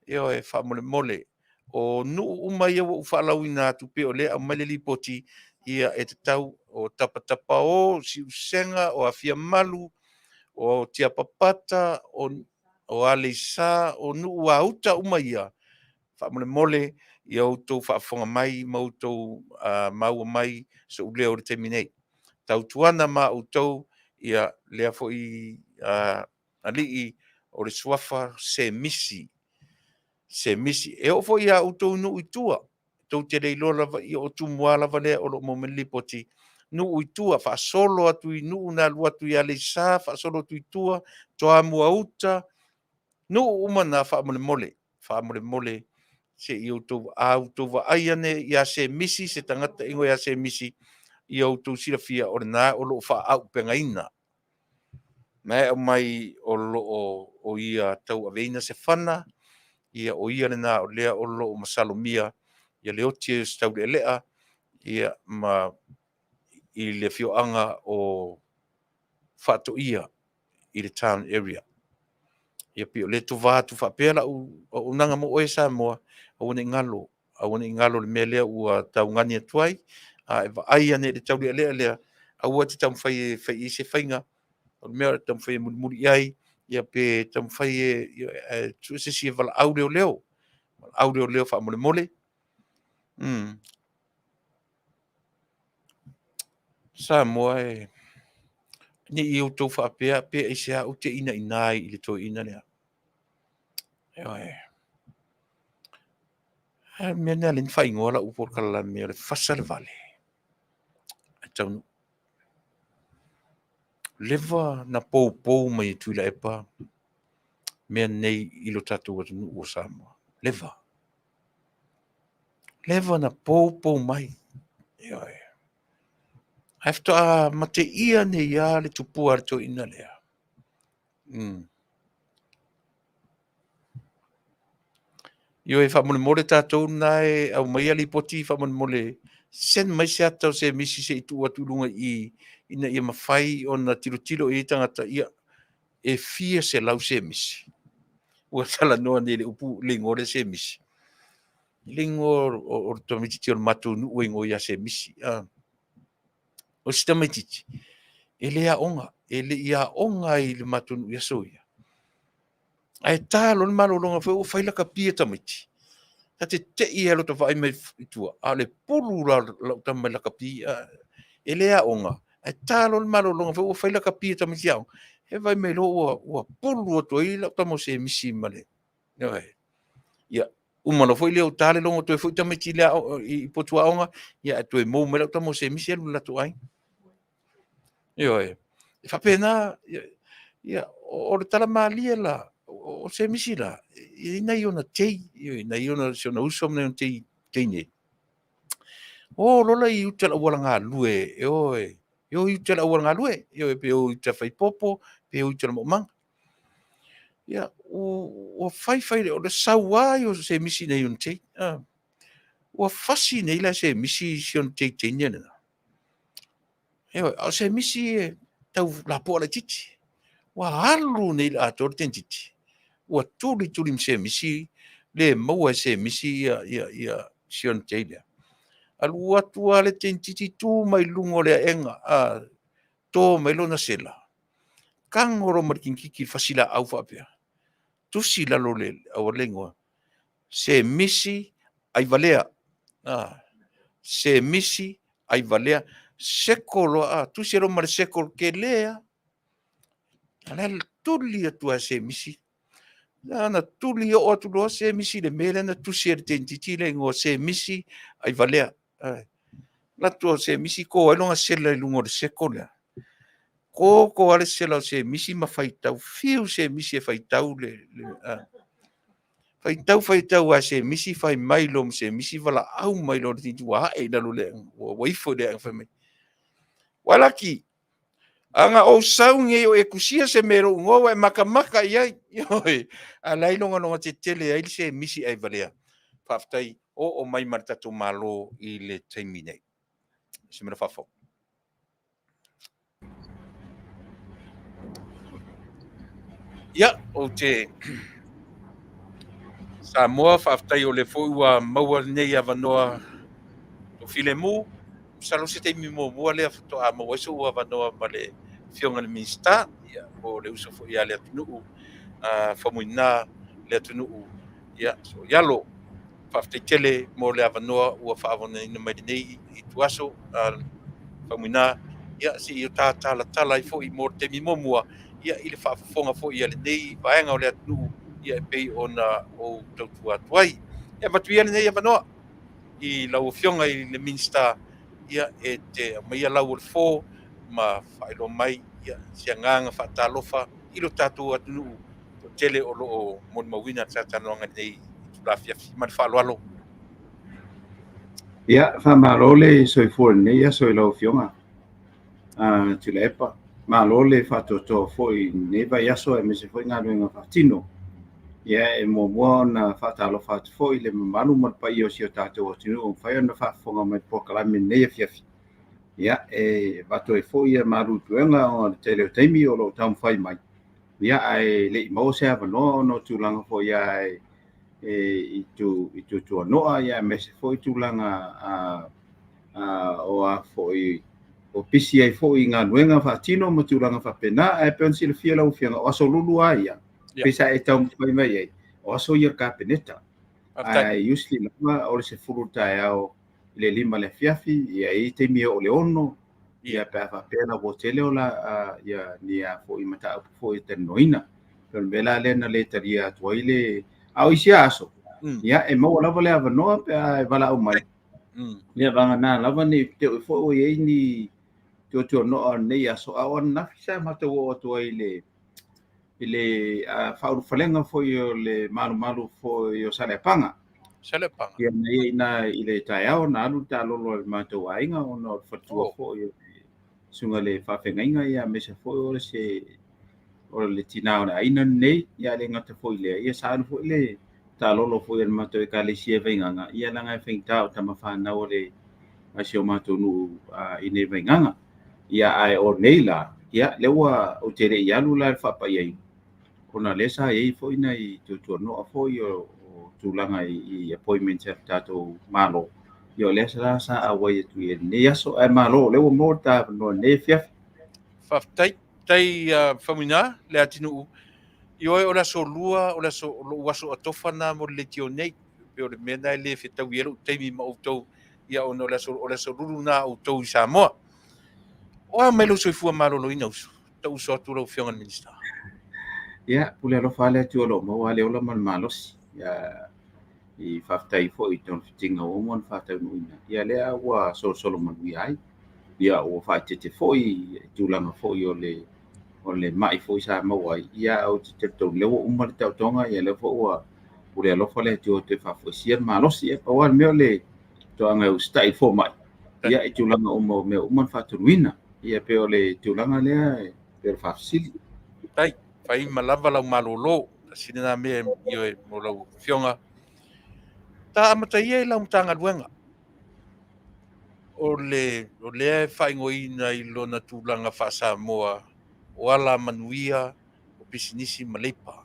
B: ioe, faamolemole. O nuu uma ia ua ou faalauina atu pei o lea e aumai le lipoti, ia, e tatau o Tapatapaō, Siusega, o Afiamalu, o Tiapapata, o, o Aleisa, o nuu auta uma ia, faamolemole ia outou faafofoga mai ma outou uh, maua mai so'u leo i le taimi nei. Tautuana ma outou ia lea foi uh, alii o le suafa Semisi. Semisi. E oo foi ia outou nuu i tua, tou te le iloa lava ia o Tumua lava lea o lo o maua mai le lipoti, nuu i tua, faasolo atu i nuu na alu atu i Aleisa, faasolo atu i tua, Toamua uta, nuu uma na faamolemole, faamolemole se i outou, a outou vaai ane ia Semisi, se tagata ingoa ia Semisi, ia outou silafia o lena o lo o faaaupegaina. Na e aumai o lo o o ia tauaveina se fana, ia o ia lena o lea o lo o masalomia ia le oti ai o se taulealea, ia ma i le afioaga o Faatoia i le town area. Ia pei o lea e tova atu faapea lau auaunaga mo oe Samoa, aua ne i galo, aua ne i galo le mea lea ua taugani atu ai, a e vaai ane i le taulealea lea, aua e te taumafai e fai i ai se faiga, o le mea o le taumafai e mulimuli i ai, ia pe taumafai e, e sue se isi e valaau leoleo, valaau leoleo faamolemole. Mm. Samoa e, ne i outou faapea pe aisea ou te inaina ai i le toeaina lea. Ioe. A mea lea le faaigoa lau polokalame o le fasa le vale. E taunuu. Leva na poupou mai e Tuilaepa mea nei i lo tatou atunuu o Samoa. Leva. Leva na poupou mai. Ioe. Ae faatoa mateia nei lava le tupua a le toeaina lea. Mm. Ioe, faamolemole tatou na e aumaia lipoti faamolemole send mai se ata o se misi se i tuu atu i luga i i ina ia mafai ona tilotilo i ai tagata ia E fia selau semisi. Ua talanoa nei i le upu, le igoa lea semisi. Le igoa o le tamaitiiti o le matou nuu e igoa ia Semisi. O si tamaitiiti, e le aoga, e le i aoga i le matou nuu i aso ia. Ae ta loa le malologa foi ua fai lakapi a tamaiti, ta te tei lava i lota vaai mai i tua, a o le pulu la o lau tama i lakapi, e le aoga, ae ta loa le malologa foi ua fai lakapi a tamaiti aoga, e vaai mai loa ua pulu atu ai lau tama o Semisi ma le, ioe. Ia, uma loa foi lea ua ta le logo toe foi tamaiti i le i potu aoga, ia ae toe mou mai lau tama o Semisi alu i le latou aiga. Ioe, e faapena, ia, o le tala malie la, o Semisi la, e i ai nai ona tei, ioe, nai ona, si ona uso ma nai ona tei teine. O lola i uta i le auala galue, e o e, e o i uta i le auala galue, ioe, pe o i uta fai popo, pe o i uta i le maumaga. Ia, ua fai fai, o le saua ia o Semisi i nai ona tei. Ua fasi nei la e Semisi si ona tei teine lena. Ioe, a o Semisi e tau lapoa laitiiti. Ua alu nei i le atoa le teinitiiti, ua tuli tuli ma Semisi, le maua e Semisi ia si ona tei lea. Alu atu lava le teinitiiti tu mai luga o le aega, to mai lona sela, tago loa ma le teinitiiti i le fasi laau faapea, tusi i lalo o le auala le igoa, Semisi Aivalea. Semisi Aivalea. Seko loa, tusi loa ma le seko tele lava. A la e tuli atu lava e Semisi. Na ona tuli oo atu loa Semisi i le mea lea na tusi ai e le teinitiiti le igoa Semisi Aivalea. Alu atu o Semisi to ai lona sela i luga o le seko lea. To to lava le sela o Semisi ma faitau, fiu Semisi e faitau le faitau faitau lava e Semisi fai mai loa ma Semisi valaau mai loa le teinitiiti ua ae i lalo i le aega, ua ifo i le aega fai mai, Ualaki, a na ou sau nei o e tusia se mea i lou igoa ua e matamata i ai. Ioe, a o la e ilogalonga tetele ai le Semisi Aivalea. Faafetai, oo mai ma le tatou Malo i le taimi nei. Se mea faafou. Ia, ou te Samoa, faafetai o lea foi ua maua lenei avanoa o filemu. Masalo se taimi muamua lea faatoa maua ai sou avanoa ma le Afioga i le Minisita, ia, po o le uso foi ia Leatunuu, Faumuina Leatunuu, ia, Sooialo. Faafetai tele mo le avanoa ua faaavanoaina mai lenei ituaso, Faumuina, ia, se i o ta talatala ai foi mo le taimi muamua, ia, i le faafofoga foi a lenei vaega o le atunuu, ia, e pei ona ou tautua atu ai. Ia, avatu ia lenei avanoa i lau Afioga i le Minisita, ia, e te aumaia lau o le fo ma faailoa mai, ia, se agaga faatalofa i lo tatou atunuu toatele o lo o molimauina le talatalanoaga i lenei itula afiafi. Ma le faaaloalo.
G: Ia, faamalo le soifua i lenei aso i lau Afioga Tuilaepa. Malo le faatoatoa foi i lenei vaiaso aemaise foi galuega faatino. Ia, e muamua ona faatalofa atu foi i le mamalu ma le paia o si o tatou atunuu ua mafai ona faafofoga mai i le polokalame i lenei afiafi. Ia, e avatu ai foi ia malu i puega ona o le tele o taimi o lo o taumafai mai. Ia, ae le i maua se avanoa ona o tulaga foi ia e i tuatuanoa, ia aemaise foi tulaga o a foi o pisi ai foi i galuega faatino ma tulaga faapena. Ae pei ona silafia lau Afioga, o aso lulu lava ia, pei sa e taumafai mai ai, o aso ia o le Kapeneta. Ae usually lava o le 10 i le taeao i le 5 i le afiafi, ia e i ai taimi e oo i le 6, ia pe a faapea la ua tele o la ia ni a foi mataupu foi e talanoaina. O le mea la lea na le talia atu ai le, a o isi aso, ia e maua lava le avanoa pe a e valaau mai. Ia vagana lava ne i te i foi ua i ai ni tuatuanoa o lenei aso, a o ananafi sa matou oo atu ai i le faaulufalega foi o le malumalu foi o Saleapaga.
B: Saleapaga.
G: Ia na i ai na i le taeao na alu le taalolo a le matou aiga ona o le faletua foi o le susuga i le faafeagaiga, ia aemaise foi o se o le tina o le aiga lenei, ia le gata foi i lea, ia sa alu foi le taalolo foi a le matou ekalesia i Vaigaga, ia leaga e faigata o tama fanau a le a si o matou nuu i nei Vaigaga. Ia ae o nei la, Ia, lea ua ou te le i alu la i le faapaiaina, ona lea sa i ai foi nai tuatuanoa foi o tulaga i appointments a le tatou Malo, ia o lea la sa auai atu i lenei aso, ae malo o lea ua maua le ta avanoa i lenei afiafi.
B: Faafetai. Tai Faumuina Leatinuu, ioe o le aso Lua, o le aso, o lou aso atofa lena mo le leitio nei. Pei o le mea lena e le fetaui ai lou taimi ma outou, ia ona o le aso, o le aso lulu lena a outou i Samoa. O a mai lou soifua maloloina uso? Tau uso atu lau Afioga i le Minisita.
G: Ia, pule alofa lava le Atua o lo o maua lava le ola ma le malosi. Ia, i faafetai foi i togafitiga ua uma ona faataunuuina, ia lea ua solosolo manuia ai. Ia ua faaeteete foi i tulaga foi o le o le mai foi sa maua ai, ia ou te talitonu lea ua uma le taotoga, ia lea foi ua pule alofa le Atua toe faafoisia le malosi. Ia pau lava le mea o le toaga e usitai i le fomai, ia i tulaga uma o mea uma na faatonuina. Ia pei o le tulaga lea e pei o le faafesili.
B: Tai, fai ma lava lau malolo. Tasi lena mea ioe mo lau Afioga. Ta amata ia i lau Matagaluega. O le o lea e faaigoaina i lona tulaga faa-Samoa o Alamanuia o Pisinisi ma Leipa.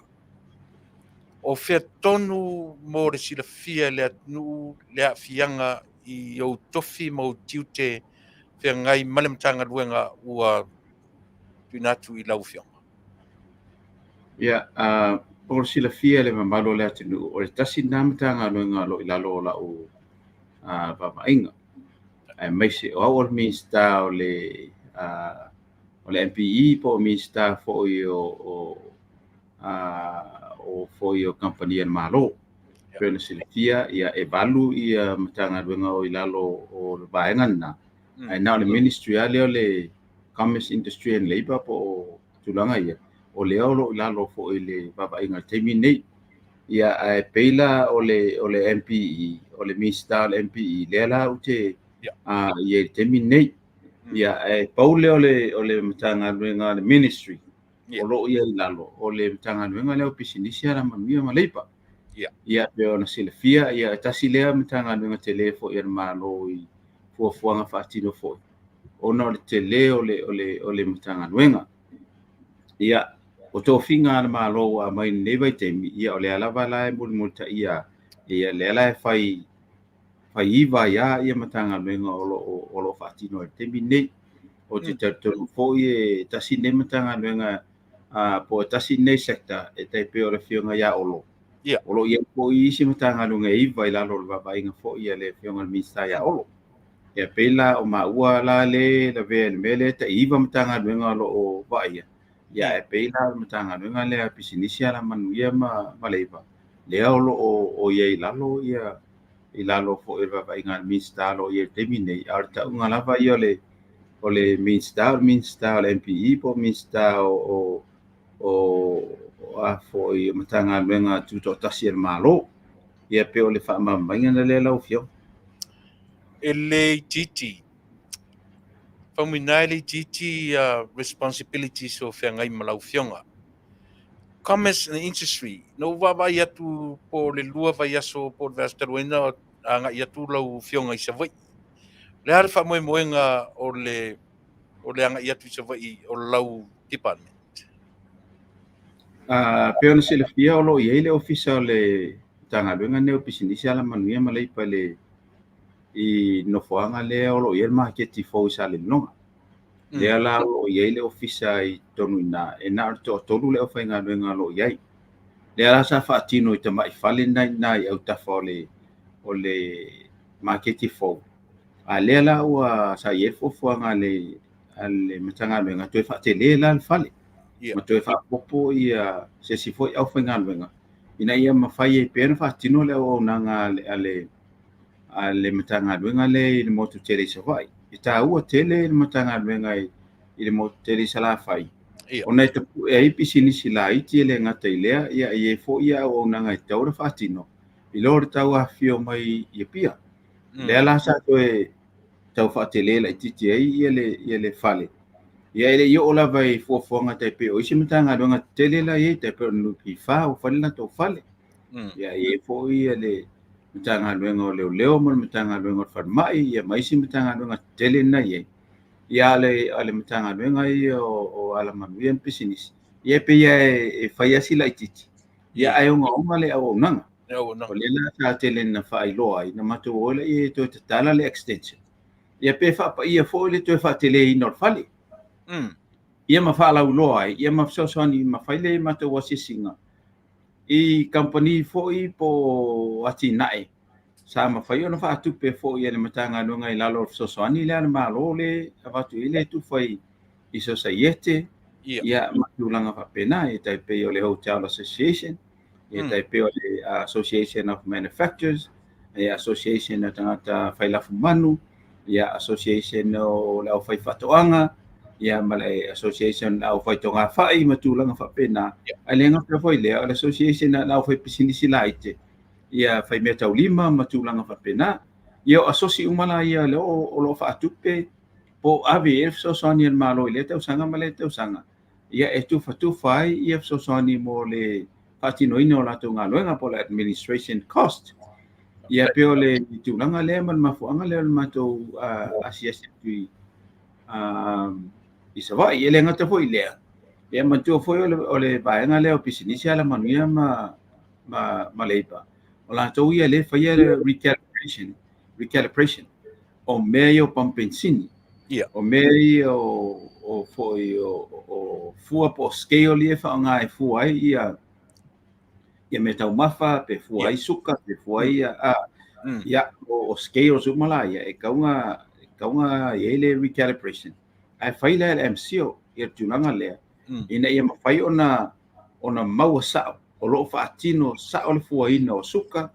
B: O fea tonu mo le silafia e le atunuu le aafiaga i ou tofi ma ou tiute feagai ma le Matagaluega ua tuuina atu i lau Afioga?
G: Ia, mo le silafia e le mamalu o le atunuu, o le tasi lena Matagaluega o lo o i lalo o lau vaavaaiga, aemaise o au o le Minisita o le o le MPE po o Minisita foi o o foi o kamupani a le Malo. Pei ona silafia, ia e 8 ia Matagaluega o i lalo o le vaega lena, ae na o le Ministry lava lea o le Commerce, Industry and Labour po o tulaga ia, o lea o lo o i lalo foi i le vaavaaiga i le taimi lenei. Ia, ae pei la o le o le MPE, o le Minisita o le MPE, lea la ou te i ai i le taimi lenei. Ia, ae pau lea o le o le Matagaluega a le Ministry o lo o i ai i lalo, o le Matagaluega lea o Pisinisi, Alamanuia ma Leipa. Ia, pei ona silafia, ia, e tasi lea Matagaluega tele foi a le Malo i fuafuaga faatino foi, ona o le tele o le o le o le Matagaluega. Ia, o tofiga a le Malo ua aumai i lenei vaitaimi, ia o lea lava la e mulimulitaia, ia lea la e fai faiva ai lava ia Matagaluega o lo o faatino ai i le taimi lenei. Ou te talitonu foi e tasi lenei Matagaluega po o tasi lenei sector e tai pei o le Afioga ia Olo. O lo o i ai foi isi Matagaluega e 9 i lalo o le vaavaaiga foi a le Afioga i le Minisita ia Olo. Ia pei la o maua la le lavea i le mea lea e tai 9 Matagaluega o lo o vaaia. Ia ae pei la o le Matagaluega lea a Pisinisi, Alamanuia ma Leipa, lea o lo o i ai i lalo ia i lalo foi o le vaavaaiga a le Minisita o lo o i ai i le taimi nei, a o le tauga lava ia o le Minisita, o le Minisita o le MPE po o le Minisita o o a foi o Matagaluega Tutoatasi a le Malo. Ia pei o le faamalamalamaina lea lau Afioga.
B: E le itiiti, Faumuina e le itiiti responsibilities o feagai ma lau Afioga. Commerce and Industry, na ou vaavaai atu po o le 2 vaiaso po o le vaiaso talu ai na agai atu lau Afioga i Savaii. O le a le faamoemoega o le agai atu i Savaii o lau department?
G: Pei ona silafia o lo o i ai le Ofisa o le Matagaluega lenei o Pisinisi, Alamanuia ma Leipa i nofoaga lea o lo o i ai le maketi fou i Salelologa. Lea la o lo o i ai le ofisa i totonu i ina, e na o le toatolu le aufaigaluega o lo o i ai. Lea la sa faatino i tamai fale na i ina i autafa o le maketi fou. A lea la ua sa i ai le fuafuaga a le Matagaluega toe faatele la le fale ma toe faaopoopo ia se isi foi aufaigaluega ina ia mafai ai pea ona faatino le auaunaga a le Matagaluega lea i le motu tele i Savaii. E taua tele le Matagaluega i le motu tele i Salafai, ona e tapue ai pisinisi laiti e le gata i lea, ia e i ai foi ia auaunaga e tatau ona faatino i lo le tau afifio mai i Apia. Lea la sa toe tau faatele laitiiti ai ia le fale. Ia e le i oo lava i fuafuaga tai pei o isi Matagaluega tetele la e i ai, tai pei o le NPF ua fai le latou fale. Ia e i ai foi ia le Matagaluega o Leoleo ma le Matagaluega o le Falemai, ia ma isi Matagaluega tetele na i ai. Ia a le Matagaluega ia o o Alamanuia ma Pisinisi, ia e pei lava e fai lava si laitiiti, ia ae ogaoga le auaunaga. O lea la sa tele ina faailoa ai, na matou o ai lea e toe tatala le extension, ia pe faapaia foi le toe faateleina o le fale. Ia ma faalauiloa ai, ia ma fesoasoani ma fai le matou asiasiga i kamupani foi po o atinae sa mafai ona faatupe foi e le Matagaluega i lalo o le fesoasoani lea a le Malo lea e avatu i ai le tufa i sosaiete, ia ma tulaga faapena, e tai pei o le Hotel Association, e tai pei o le Association of Manufacturers, ia Association o tagata fai lafumanu, ia Association o le aufaifaatoaga, ia ma le Association o le aufaitogafai ma tulaga faapena. Ae le gata foi i lea, o le Association a le aufaipisinisi laiti, ia faimeataulima ma tulaga faapena. Ia o asosi uma la ia lea o lo o faatupe po o ave i ai le fesoasoani a le Malo i lea tausaga ma lea tausaga, ia e tufatufa ai ia fesoasoani mo le faatinoina o latou galuega po o le administration cost. Ia pei o le tulaga lea ma le mafuaaga lea o le matou asiasi atu i Savaii. E le gata foi i lea, ia manatua foi o le vaega lea o pisinisi Alamanuia ma Leipa, o latou ia lea e faia le recalibration o mea ia o pamu penisini, o mea ia o foi o fua po o scale ia e faaaoga e fua ai ia mea taumafa, pe fua ai suka, pe fua ai ia o scales uma la ia, e tatau ona i ai le recalibration. Ae fai la e le MCIL ia le tulaga lea, ina ia mafai ona maua sao, o lo o faatino sao le fuaina o suka,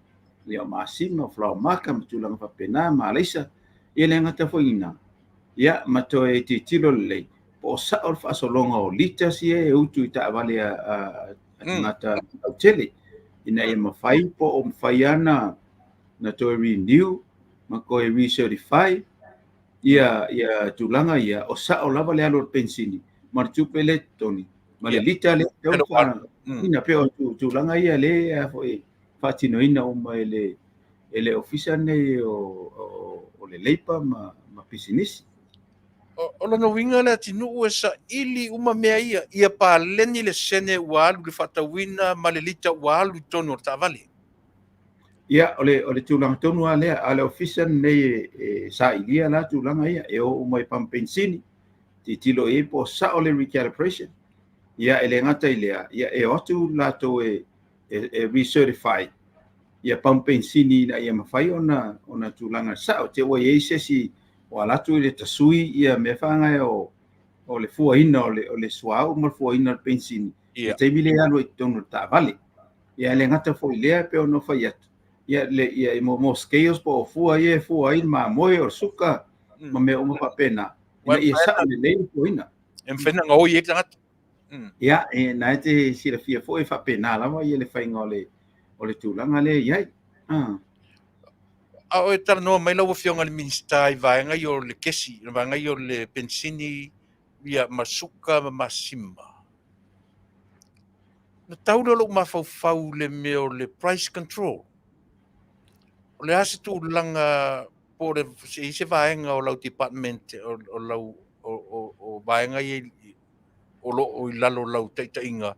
G: ia o masima, o falaoamata ma tulaga faapena, ma alaisa, ia le gata foi i lena, ia ma toe tilotilo lelei, po o sao le faasologa o liters ia e utu i taavale a tagata lautele, ina ia mafai po o mafai lava na toe renew ma toe recertify ia tulaga ia, o sao lava le alu o le penisini ma le tupe lea e totogi ma le lita lea e tatau ona faaaogaina. Pei o tulaga ia lea foi faatinoina uma e le ofisa lenei o le Leipa ma Pisinisi.
B: O lona uiga le atunuu e saili uma mea ia, ia paleni le sene ua alu i le faatauina ma le lita ua alu i totonu o le taavale.
G: Ia, o le tulaga tonu lava lea, a o le ofisa lenei e sailia la tulaga ia, e o uma i pamu penisini, tilotilo i ai po o sao le recalibration. Ia, e le gata i lea, ia e o atu latou e recertify ia pamu penisini ina ia mafai ona tulaga sao. Te ua i ai se isi ua alu atu i le tasui ia mea faagae o le fuaina o le suauu ma le fuaina o le penisini i le taimi lea e alu ai i totonu o le taavale. Ia e le gata foi i lea e pei ona fai atu, ia le ia mo scales po o fua ia e fua ai le mamoe o le suka ma mea uma faapena, ina ia sao lelei le fuaina.
B: E mafai ona gaoi ai le tagata.
G: Ia, e na e te silafia foi e faapena lava ia le faiga o le tulaga lea e i ai.
B: A o e talanoa mai lau Afioga i le Minisita i vaega ia o le kesi, le vaega ia o le penisini ia ma suka ma masima. Na tau lea o lou mafaufau i le mea o le price control. O le a se tulaga po o le se i se vaega o lau department o lau o vaega ia o lo o i lalo o lau taitaiga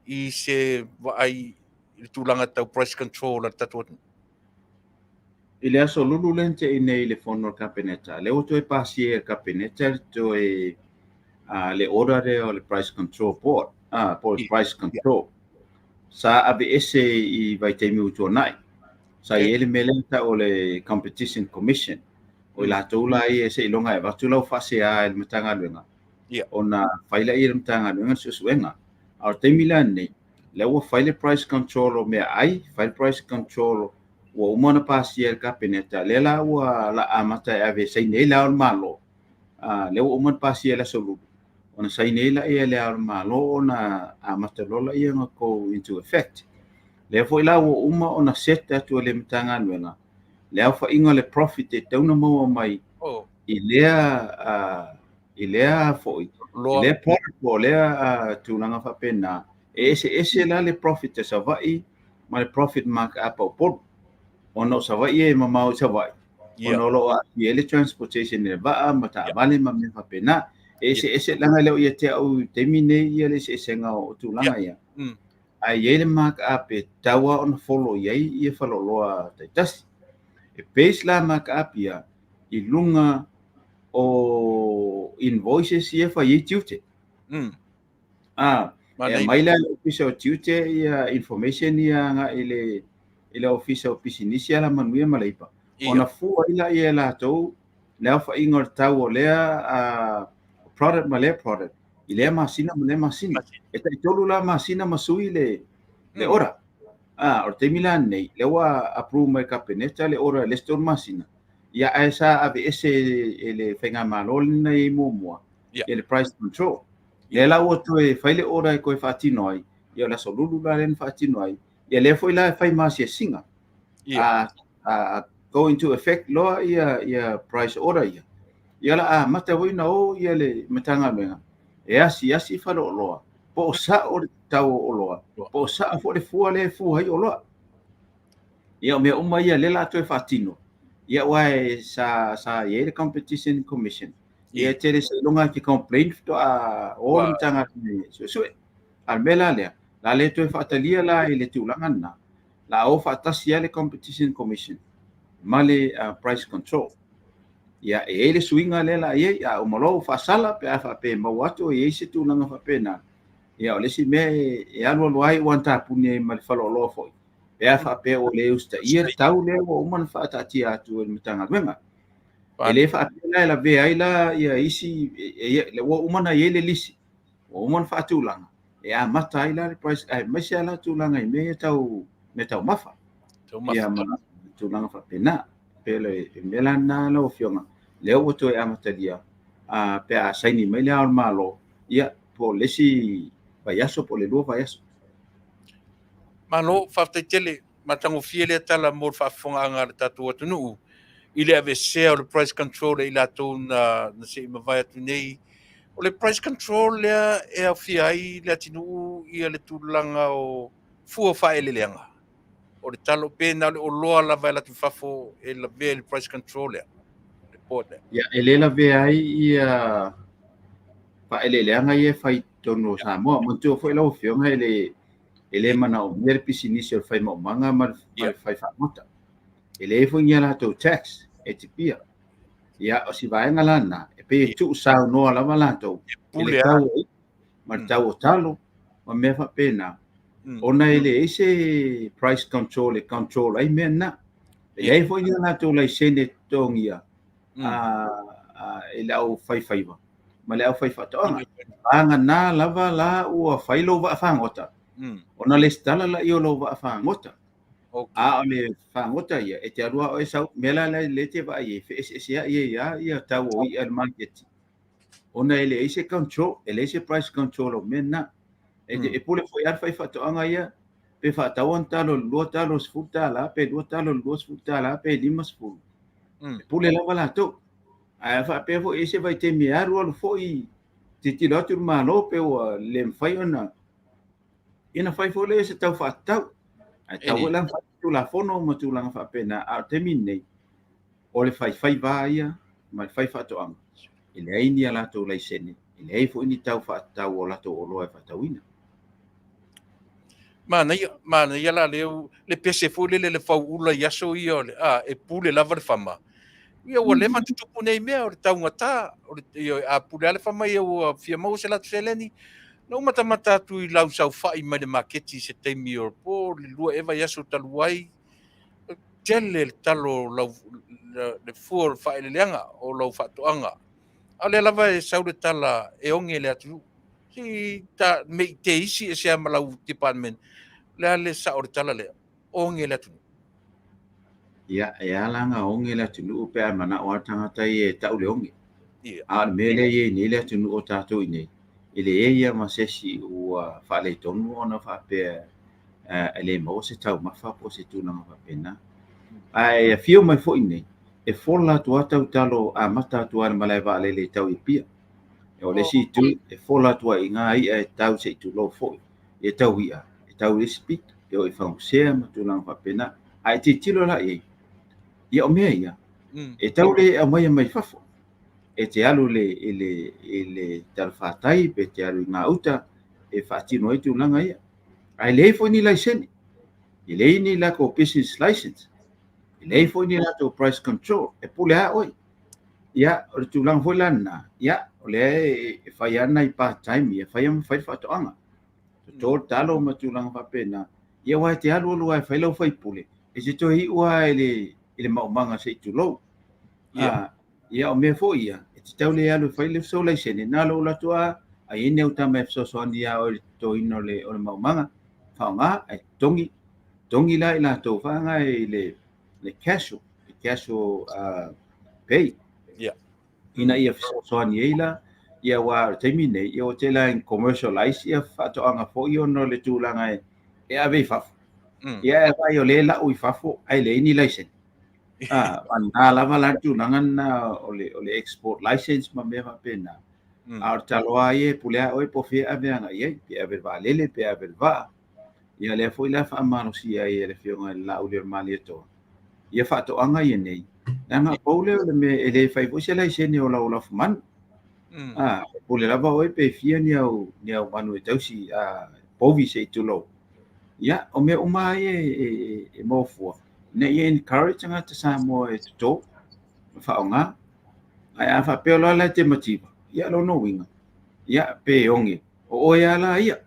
B: i se vaai i le tulaga tau price control a le tatou atunuu?
G: I le aso Lulu lea na tea nei i le fono a le Kapeneta, lea ua toe pasia e le Kapeneta le toe le order lea o le Price Control Board, po o le Price Control. Sa aveese i vaitaimi ua tuanai. Sa i ai le mea lea na tau o le Competition Commission. O i latou la ia seiloga e avatu lau faasea i le Matagaluega, ona fai lea e le Matagaluega le suesuega. A o le taimi la lenei, lea ua fai le price control o meaai, fai le price control ua uma ona pasia e le Kapeneta, lea la ua la amata e ave e saini ai Le Ao o le Malo, lea ua uma ona pasia i le aso Lulu, ona saini ai lea e Le Ao o le Malo ona amata loa lea ona go into effect. Lea foi la ua uma ona set atu e le Matagaluega le aofaiga o le profit e tatau ona maua mai i lea i lea foi, i lea product po o lea tulaga faapena, e eseese la le profit a Savaii ma le profit markup a Upolu. Ona o Savaii e mamao i Savaii, ona o lo o aafia ai le transportation i le vaa ma taavale ma mea faapena. E eseese leaga e le o ia te au i taimi nei ia le eseesega o tulaga ia. Ae i ai le markup e tatau lava ona follow i ai ia faleoloa taitasi. E base la markup ia i luga o invoices ia e fai ai tiute. E aumai la e le Ofisa o Tiute ia information ia agai i le i le Ofisa o Pisinisi, Alamanuia ma Leipa, ona fua ai lea e latou le aofaiga o le tau o lea product ma lea product i lea masina ma lea masina. E taitolu la masina ma sui le order. O le taimi la lenei, lea ua approve mai e le Kapeneta le order i le isi 3 masina, ia ae sa aveese e le faigamalo lena na i ai muamua, ia le price control. Lea la ua toe fai le order e toe faatino ai, ia o le Aso Lulu la lea na faatino ai, ia lea foi la e fai ma asiasiga. A go into effect loa ia price order ia. Ia la amata foi na o ia le Matagaluega e asiasi faleoloa po o sao le tau o oloa, po o sao foi le fua lea e fua ai oloa. Ia o mea uma ia lea la toe faatino. Ia aua e sa i ai le Competition Commission. Ia e tele seiloga e te complain faatoa o le Matagaluega e suesue. A o le mea la lea, la le toe faatalia la i le tulaga lena, la o faatasi lava le Competition Commission ma le Price Control. Ia, e i ai le suiga lea la i ai, a uma loa ua faasala pe a faapea e maua atu e i ai se tulaga faapena. Ia, o le isi mea e alualu ai ua tapuni ai ma le faleoloa foi, pe a faapea ua le usitaia le tau lea ua uma ona faataatia atu e le Matagaluega. E le faapea la e lavea ai la ia isi, ua uma ona i ai le lisi, ua uma ona faatulaga, e amata ai la le price, aemaise lava la tulaga i mea ia tau mea taumafa. Ia ma tulaga faapena. Pe le mea la lena lau Afioga, lea ua toe amatalia, pe a saini mai le Ao o le Malo, ia, po o le isi vaiaso po o le 2 vaiaso.
B: Malo, faafetai tele. Matagofie lea tala mo le faafofogaaga a le tatou atunuu i le aveesea o le price control e i latou na se i mavae atu nei. O le price control lea e aofia ai le atunuu ia le tulaga o fua o faaeleeleaga. O le talo pe na o le oloa lava e alu atu i fafo e lavea i le price control lea, le board lea.
G: Ia, e le lavea ai ia faaeleeleaga ia e fai i totonu o Samoa. Manatua foi lau Afioga e le manaomia le pisinisi o le fai maumaga ma le fai fagota. E leai foi ni a latou tax e tipia. Ia, o si vaega la lena, e pei e tuusaunoa lava latou i le tau o i'a ma le tau o talo ma mea faapena, ona e leai se price control e control ai mea na. E leai foi ni a latou laisene e totogia e le aufaifaiva ma le aufaifaatoaga. Vagana lava la ua fai lou vaa fagota, ona lesitala lea o lou vaa fagota. A o le fagota ia, e te alu lava oe sau, mea la lea e te vaai ai, feeseeseai ai lava ia tau o i'a i le maketi, ona e leai se control, e leai se price control o mea na. E pule foi lava le faifaatoaga ia, pe faatau ana talo i le 2 talo i le $10, pe 2 talo i le $20, pe 50. E pule lava latou. Ae faapea foi e i ai se vaitaimi e alualu foi tilotilo atu le Malo pe ua le mafai ona ia ona fai foi lea se tau faatatau. Ae tatau foi la ona fai Tulafono ma tulaga faapena. A o le taimi lenei, o le faifaiva ia ma le faifaatoaga, e leai ni a latou laisene, e leai foi ni tau faatatau o latou oloa e faatauina.
B: Manaia, manaia la lea, le pese foi lele le fauula i aso ia o le, a, e pule lava le fama. Ia ua leva ona tutupu nei mea o le taugata, o le, ia, a pule lava le fama ia ua fia maua se latou seleni. Na ou matamata atu i lau saofai mai le maketi i se taimi o po o le 2 ea vaiaso talu ai, tele le talo o lau, le fua o le faaeleeleaga o lau faatoaga. A o lea lava e sau le tala e oge le atunuu. Si ta me i te isi e sea ma lau department, le a le sao o le tala lea, oge le atunuu.
G: Ia, e ala ona oge le atunuu pe a manao lava le tagata ia e tau le oge. A o le mea lea e i ai nei le atunuu o tatou i nei, e leai lava ma se isi ua faaletonu ona faapea e le maua se taumafa po o se tulaga faapena. Ae afio mai foi nei, e fola atu lava tautalo amata atu lava i le malae vaalele e tau i Apia. O le isi itu, e fola atu ai i ngā i'a e tau se i tulou foi, e tau i'a, e tau i le isi pito, e o i fagusea ma tulaga faapena. A e tilotilo la i ai, ia o mea ia, e tau le aumaia mai fafo. e te alu i le, i le, i le talafatai pe te alu i gauta e faatino ai tulaga ia. Ae leai foi ni laisene, e leai ni latou business license, e leai foi ni latou price control, e pule lava oe. Ia, o le tulaga foi la lena, ia, o lea e fai lava nai part time ia, fai ma fai le faatoaga. Toto le talo ma tulaga faapena. Ia aua e te alu alu lava e fai lau faipule, e te toe iu lava i le, i le maumaga se i tulou.
B: Ia.
G: Ia o mea foi ia, e tatau le alu e fai le sou laisene, na o lou alu atu lava, a i ai ni au tama e fesoasoani ia oe i le totoina o le, o le maumaga, faaaoga, ae totogi, totogi la i latou faaaoga i le, le casual, le casual pay.
B: Ia.
G: Ina ia fesoasoani ai la, ia aua o le taimi nei, ia ua tele lava ina commercialize ia faatoaga foi ona o le tulaga e ave i fafo. Ia e vaai o lea e lau i fafo ae leai ni laisene. Ah, na lava la le tulaga lena o le, o le export license ma mea faapena. A o le talo lava ia e pule lava oe po o fea e ave agai i ai, pe ave i le vaalele, pe ave i le vaa. Ia lea foi la faamalosia ai e le Afioga i le Laaulialemalietoa ia faatoaga ia nei, leaga pau lea o le mea e le fai foi se laisene o lau lafumanu. Ah, e pule lava oe pe fia ni au, ni au manu e tausi, ah, povi se i tulou. Ia, o mea uma lava ia e maua fua, ina ia encourage tagata Samoa e toto ma faaaoga. Ae a faapea loa la e te mativa, ia lona uiga, ia pe oge, o oe lava la ia.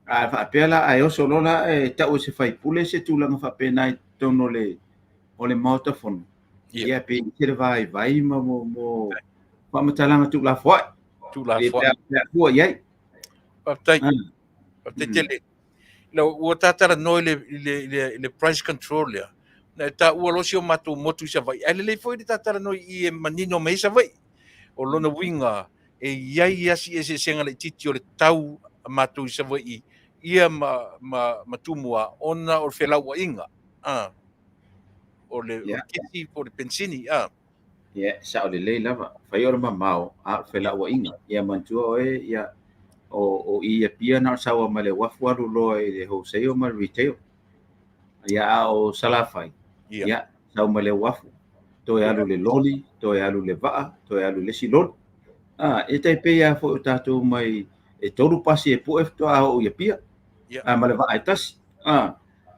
G: A faapea la ae oso loa la e tau e se faipule se tulaga faapena i totonu o le o le Maota Fono, ia pe i se le vaivai ma mo mo faamatalaga tuulafoai.
B: Tuulafoai.
G: Pe a fua i ai.
B: Faafetai. Faafetai tele. Ina ua ta talanoa i le, i le, i le, i le price control lea, na e taua loa si o matou motu i Savaii, ae lelei foi le ta talanoa i i e manino mai ai Savaii. O lona uiga, e i ai lava si eseesega laitiiti o le tau a matou i Savaii ia ma, ma, ma Tumua ona o le felauaiga, a, o le, o le kesi po o le penisini, a.
G: Ia, e sao lelei lava. Fai o le mamao, a o le felauaiga. Ia manatua oe, ia, o, o i Apia na o le sau mai le uafu alu loa i le wholesale ma le retail. Ia, a o Salafai, ia, sau mai le uafu, toe alu i le loli, toe alu i le vaa, toe alu i le isi loli. A, e tai pei lava foi o tatou mai, e tolu pasi e pue faatoa oo i Apia. A, ma le vaa e tasi. A,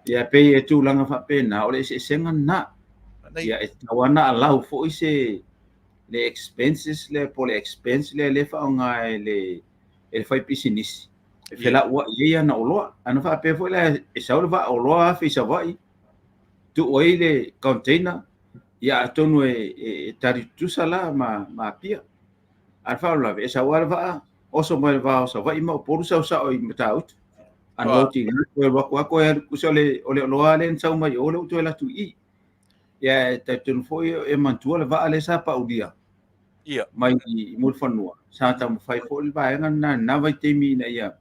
G: Ia, pei e tulaga faapena, o le eseesega lena. Ia, e tatau lava ona allow foi se le expenses lea po o le expense lea lea e faaaoga e le e le faipisinisi e felauai ai ana oloa. Ana faapea foi la e sau le vaa oloa afe i Savaii, tuu ai le container, ia atonu e, e, e tali tutusa la ma, ma Apia. A o le faalavelave, e sau lava le vaa, oso mai le va o Savaii ma Upolu sau sao i Matautu. Unload i ina, toe alu atu lava toe alu, tusa o le, o le oloa lea na sau mai o lea ua toe alu atu i i. Ia, e talitonu foi e manatua le vaa lea sa paulia mai i Mulifanua. Sa taumafai foi le vaega lena i lena vaitaimi ina ia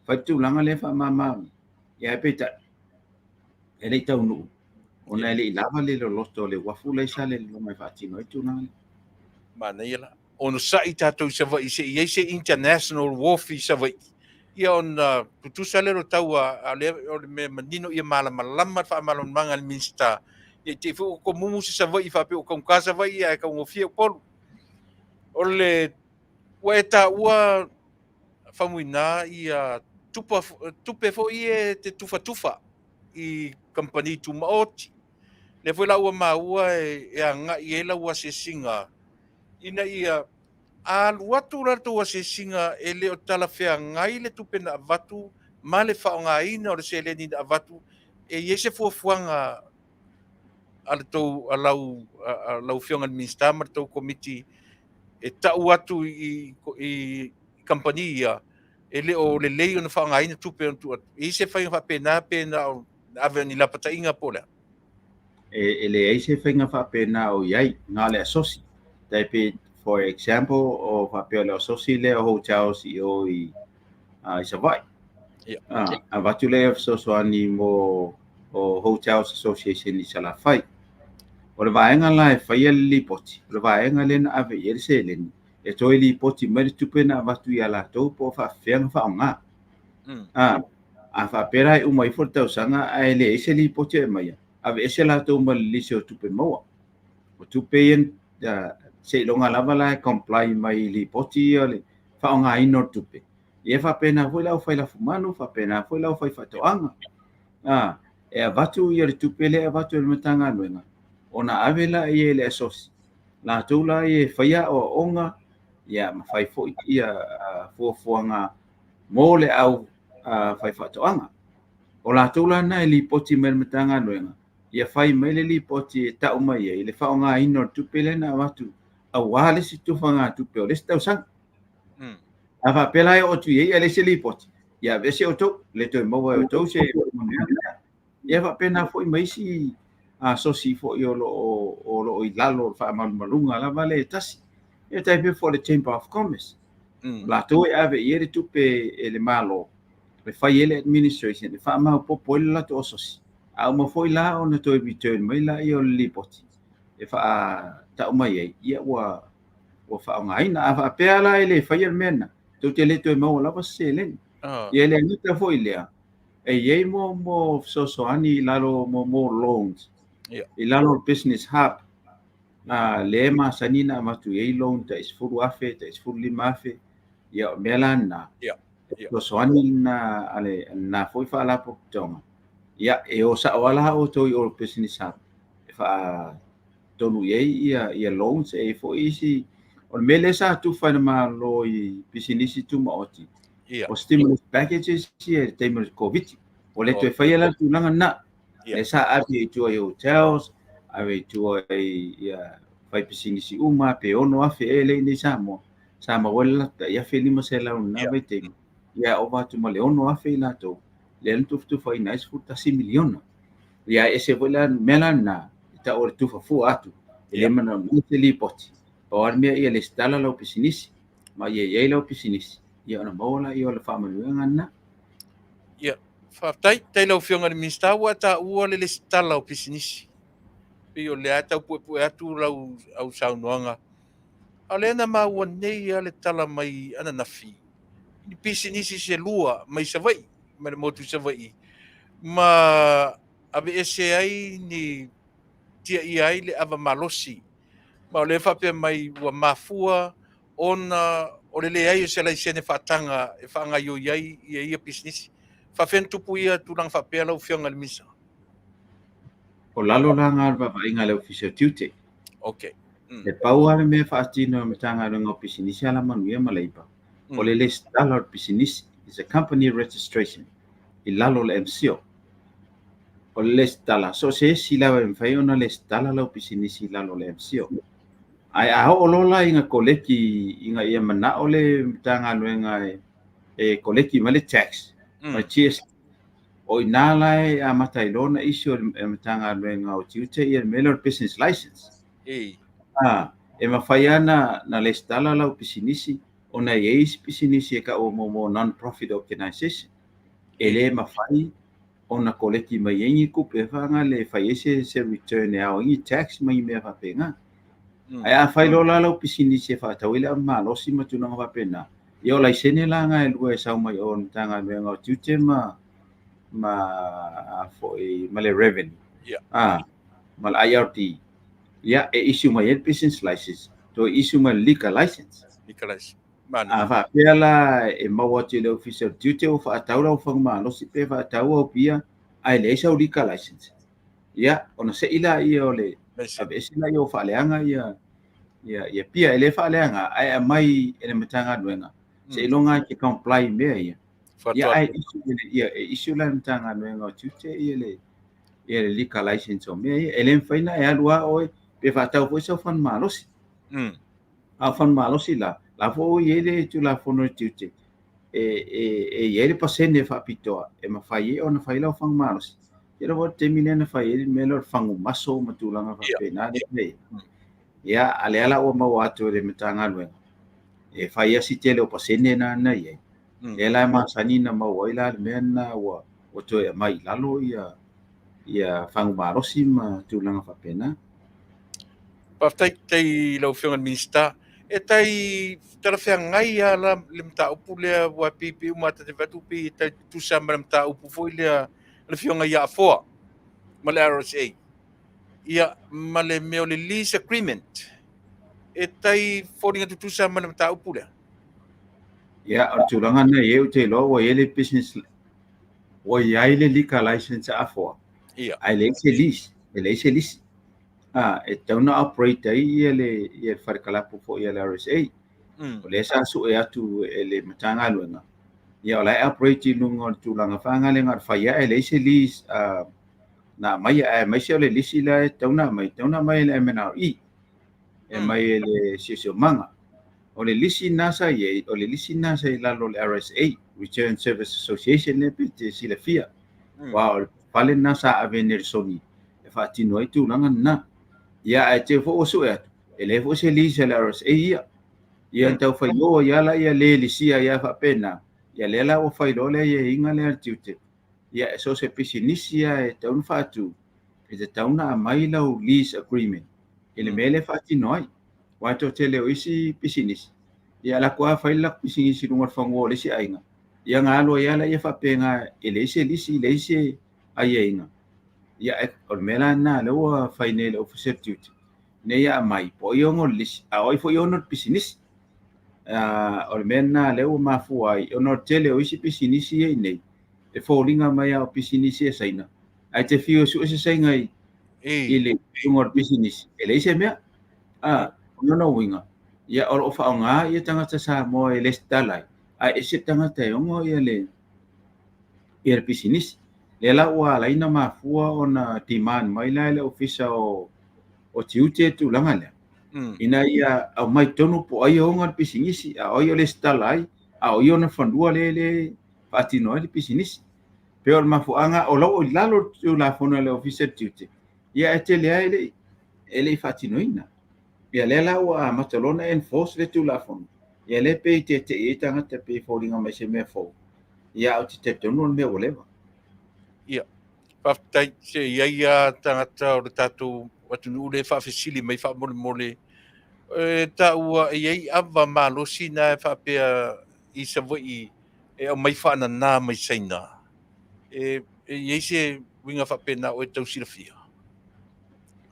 G: fai le tulaga lea faamama. Ia, ae peitai, e le i taunuu ona e le i lava le loloto o le uafu la i Salelologa e faatino ai le tulaga lea.
B: Manaia la. Onosai tatou i Savaii se i i ai se international wharf i Savaii, ia ona tutusa lea o le tau a lea o le mea manino ia malamalama le faamalamalamaga a le Minisita, ne i te i foi ua tomumu se Savaii faapea ua taugata Savaii ae taugofie Upolu. O le ua e taua Faumuina ia tupa, tupe foi ia e te tufatufa i kamupani tumaoti. Lea foi la ua maua e agai i ai lau asiasiga ina ia alu atu la tou asiasiga e le o talafeagai le tupe na avatu ma le faaaogaina o le seleni na avatu, e i ai se fuafuaga a le tou a lau a lau Afioga i le Minisita ma le tou Komiti e tau atu i kamupani ia e le o lelei ona faaaogaina tupe ona tuu atu. E i ai se faiga faapena pe na o ave o ni lapataiga po o le a?
G: E leai se faiga faapena o i ai, na o le asosi. Tai pei, for example, o faapea o le asosi lea o hotels i o i, i Savaii. Avatu lea fesoasoani mo o Hotels Association i Salafai. O le vaega la e faia le lipoti, o le vaega lea na ave i ai le seleni, e toe lipoti mai le tupe na avatu ia latou po o faapefea ona faaaoga. A faapea la e uma ifo le tausaga ae leai se lipoti e aumaia, aveese latou ma le lisi o tupe maua. O tupe ia Seiloga lava la e comply mai i lipoti ia o le faaaogaina o le tupe. Ia e faapena foi le aufai lafumanu, faapena foi le aufai faatoaga. A, e avatu ia le tupe lea e avatu e le Matagaluega, ona ave lea i le asosi. Latou la ia e faia aoaoga, ia ma fai foi ia fuafuaga mo le au fai faatoaga. O latou la na e lipoti mai le Matagaluega, ia fai mai le lipoti e tau mai ai le faaaogaina o le tupe lea na avatu aua le isi tufagatupe o le isi tausaga. A faapea la e oo atu i ai ae leai se lipoti, ia aveese outou, le toe maua e outou se faamanuiaga. Ia faapena foi ma isi asosi foi o lo o i lalo o le faamalumaluga lava lea e tasi. Ia tai pei foi le Chamber of Commerce. Latou e ave i ai le tupe e le Malo, e fai ai le administration, e faamaopoopo ai le latou asosi. A uma foi la ona toe return mai lea o le lipoti e faatau mai ai, ia ua faaaogaina. A faapea la e le faia le mea lena, tou te le toe maua lava se seleni. Ia e le gata foi lea, e i ai mo fesoasoani i lalo mo loans, i lalo o Business Hub, lea e masani na avatu i ai loan tai 10,000, tai 15,000, ia o mea la lena, fesoasoani lena a lena foi faalapotopotoga. Ia, e o sao lava la outou i o Business Hub e faatonu i ai ia loans, e i ai foi isi. O le mea lea sa tufa e le Malo i pisinisi tumaoti, o stimulus packages ia i le taimi o le Koviti. O le toe faia la le tulaga lena. Lea sa ave i tua i hotels, ave i tua i ia fai pisinisi uma, pe 6,000 ea lea i inei i Samoa. Sa maua ai le latou tai 1,500 i lena vaitaimi. Ia ova atu ma le 6,000 i latou, lea na tufatufaina ai $11 miliona. Ia e ese foi la mea la lena, e tau o le tufa fua atu, e le manaomia se lipoti. Pau lava le mea ia lesitala lau pisinisi, ma ia i ai lau pisinisi, ia ona maua lea o le faamanuiaga lena.
B: Ia, faafetai. Faafetai lau Afioga i le Minisita ua e taua le lesitala o pisinisi. Pei o lea e tau puepue atu lau au saunoaga. A o lea na maua nei lava le tala mai ananafi i pisinisi se lua mai Savaii, mai le motu i Savaii, ma aveese ai ni tiaia ai le ava malosi. Ma o lea e faapea mai ua mafua ona o le leai o se laisene faataga e faagaioi ai ia ia pisinisi. Faafefea ona tupu ia tulaga faapea lau Afioga i le Minisita?
G: O lalo la lena o le vaavaaiga a le Ofisa o Tiute.
B: Okay.
G: E pau lava le mea e faatino e le Matagaluega o Pisinisi, Alamanuia ma Leipa, o le lesitala o le pisinisi, is a company registration i lalo o le MCIL. O le lesitala, so o se isi lava e mafai ona lesitala lau pisinisi i lalo o le MCIL. Ae a oo loa la ina koleki ina ia manao le Matagaluega e koleki mai le tax, ma le GST, o i ina la e amata ai loa ona issue e le Matagaluega o Tiute ia le mea lea o le business license. E mafai lava na lesitala lau pisinisi ona e i ai isi pisinisi e taua mo non-profit organization. E le mafai ona koleki mai ai ni tupe faagale e fai ai se return e ao ai ni tax ma ni mea faapena. Ae a fai loa la lau pisinisi e faatau ai le ava malosi ma tulaga faapena, ia o laisene la na e lua e sau mai o le Matagaluega o Tiute ma foi ma le revenue. Ma le IRD. Ia e issue mai ai le business license, toe issue mai le liquor license.
B: Liquor license.
G: A faapea la e maua atu i le Ofisa o Tiute ua faatau lau fagu malosi pe faatau au pia ae leai sau liquor license, ia ona sei lea o le aveese lea o faaleaga ia pia. E le faaleaga ae aumai e le Matagaluega seiloga e te comply i mea ia. Ia ae issue ia e issue la le Matagaluega o Tiute ia le liquor license o mea ia. E le mafai ona e alu lava oe pe faatau foi sau fagu malosi. A o fagu malosi la, la foi ua i ai le Tulafono o le Tiute e i ai le pasene faapitoa e mafai ai ona fai lau fagu malosi. Ia lava o le taimi lea na fai ai le mea lea o le fagu maso ma tulaga faapena lea. Ia, a lea la ua maua atu e le Matagaluega, e fai lava si tele o pasene na na i ai. Lea la e masani na maua ai la le mea lena ua toe aumai i lalo ia fagu malosi ma tulaga faapena.
B: Faafetai tai lau Afioga i le Minisita. E tai talafeagai lava la le mataupu lea ua pei uma ta te vaai atu pei e tai tutusa ma le mataupu foi lea le Afioga ia Afoa ma le RSA. Ia, ma le mea o le lease agreement. E tai foliga tutusa ma le mataupu lea.
G: Ia, o le tulaga lena e i ai, ou te iloa ua i ai le business, ua i ai le liquor license a Afoa, ae leai se lease, e leai se lisi. A, e tatau ona operate ai ia le, ia le fale kalapu foi a le RSA. O lea sa sue atu e le Matagaluega, ia o la e operate i luga o le tulaga faagalega o le fai ae leai se lease na aumaia, aemaise o le lisi la e tatau ona aumai, e tatau ona aumai e le MNRE, e aumai e le Siosiomaga. O le lisi lena sa i ai, o le lisi lena sa i lalo o le RSA, Return Service Association lea pe te silafia. Aua o le fale lena sa ave nei e le Sony e faatino ai tulaga lena. Ia ae te foi ua sue atu, e leai foi se lease a le RSA ia. Ia tau fai loa ia la ia le lisia ia faapena. Ia lea la ua fai loa le aiaiga lea a le tiute. Ia e so o se pisinisi lava e tatau ona faatu, e tatau ona aumai lau lease agreement i le mea lea e faatino ai. Aua e toatele o isi pisinisi, ia alu atu lava fai le latou pisinisi i luga o le fanua o le isi aiga, ia ona alu ai lava lea faapena e leai se lisi, leai se aiaiga. Ia o le mea la lena lea ua fai nei e le Ofisa o le Tiute, ina ia aumai po o ai e ona le lisi, a o ai foi e ona le pisinisi. O le mea lena lea ua mafua ai, ona o le tele o isi pisinisi ia i inei, e foliga mai lava o pisinisi a Saina, ae te fiu e sue se Saina i le luga o le pisinisi, e leai se mea. O lona uiga, ia o lo o faaaoga ia tagata Samoa e lesitala ai, ae ese tagata e ona ia le ia le pisinisi. Lea la ua ala ai ona mafua ona demand mai la e le Ofisa o Tiute le tulaga lea, ina ia aumai tonu po o ai e ona le pisinisi, a o ai o lesitala ai, a o ai ona fanua lea e faatino ai le pisinisi. Pei o le mafuaaga o la ua i lalo o le Tulafono a le Ofisa o le Tiute, ia ae tele lava e le i faatinoina. Ia lea la ua amata loa ona enforce le Tulafono, ia lea pei e tete'i ai tagata pei e foliga mai se mea fou, ia ae ou te talitonu o le mea ua leva.
B: Ia, faafetai, se i ai lava tagata o le tatou atunuu lea e faafesili mai faamolemole, e taua e i ai ava malosi na e faapea i Savaii e aumai faanana mai Saina. E i ai se uiga faapena o e tau silafia?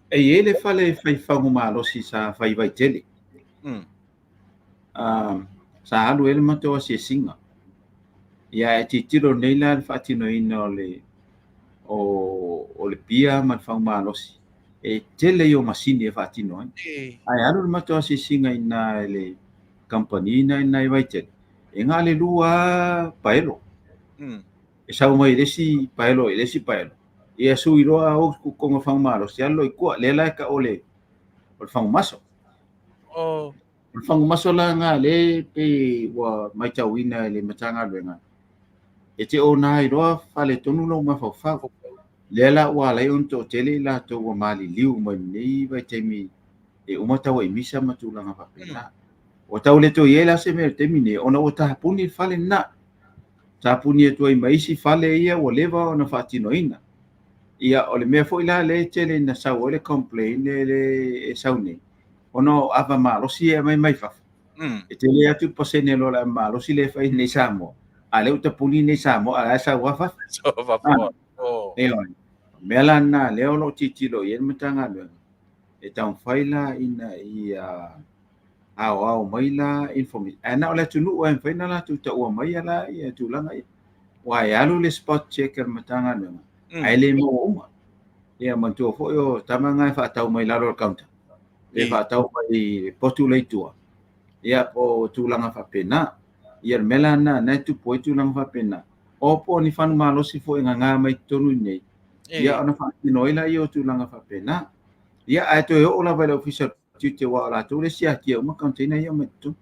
G: E i ai le fale fai fagu malosi sa fai i Vaitele. Sa alu ai le matou asiasiga. Ia e tilotilo nei la le faatinoina o le o le pia ma le fagu malosi. E tele ia o masini e faatino ai. Ae alu le matou asiasiga i ina i le kamupani na i ina i Vaitele, e na o le 2 paelo. E sau mai le isi paelo i le isi paelo. Ia sui loa o totonu o le fagu malosi, alu loa i tua. Lea la e tau o le fagu maso. O le fagu maso la lena lea pei ua matauina e le Matagaluega, e te ona ai loa faaletonu lou mafaufau. Lea la ua ala ai ona toatele i latou ua maliliu mai lenei vaitaimi e uma tauaimisa ma tulaga faapena. Ua tau le toe i ai la se mea i le taimi nei, ona ua tapuni le fale lena. Tapuni atu ai ma isi fale ia ua leva ona faatinoina. Ia, o le mea foi la lea e tele ina sau ai le complain lea e sau nei, ona o ava malosi ia e aumai mai fafo. E tele atu le pasene loa o le ava malosi lea e fai nei i Samoa, a o lea ua tapuni nei i Samoa, a o la e sau lava fafo. Ioe. O le mea la lena lea o lo o tilotilo i ai le Matagaluega, e taumafai la ina ia aoao mai la information. Ae na o le atunuu lava e mafai ona latou taua mai la ia tulaga ia. Aua e alu le spot check a le Matagaluega, ae le maua uma. Ia manatua foi o tama na e faatau mai lalo o le counter, pe faatau mai i le potu lea i tua, ia po o tulaga faapena. Ia o le mea la lena, lena e tupu ai tulaga faapena. O po o ni fanu malosi foi e gaga mai totonu i inei, ia ona faatino ai lea o tulaga faapena. Ia ae toe oo lava i le Ofisa o Tiute aua o latou lea e siakia uma container ia mai totonu.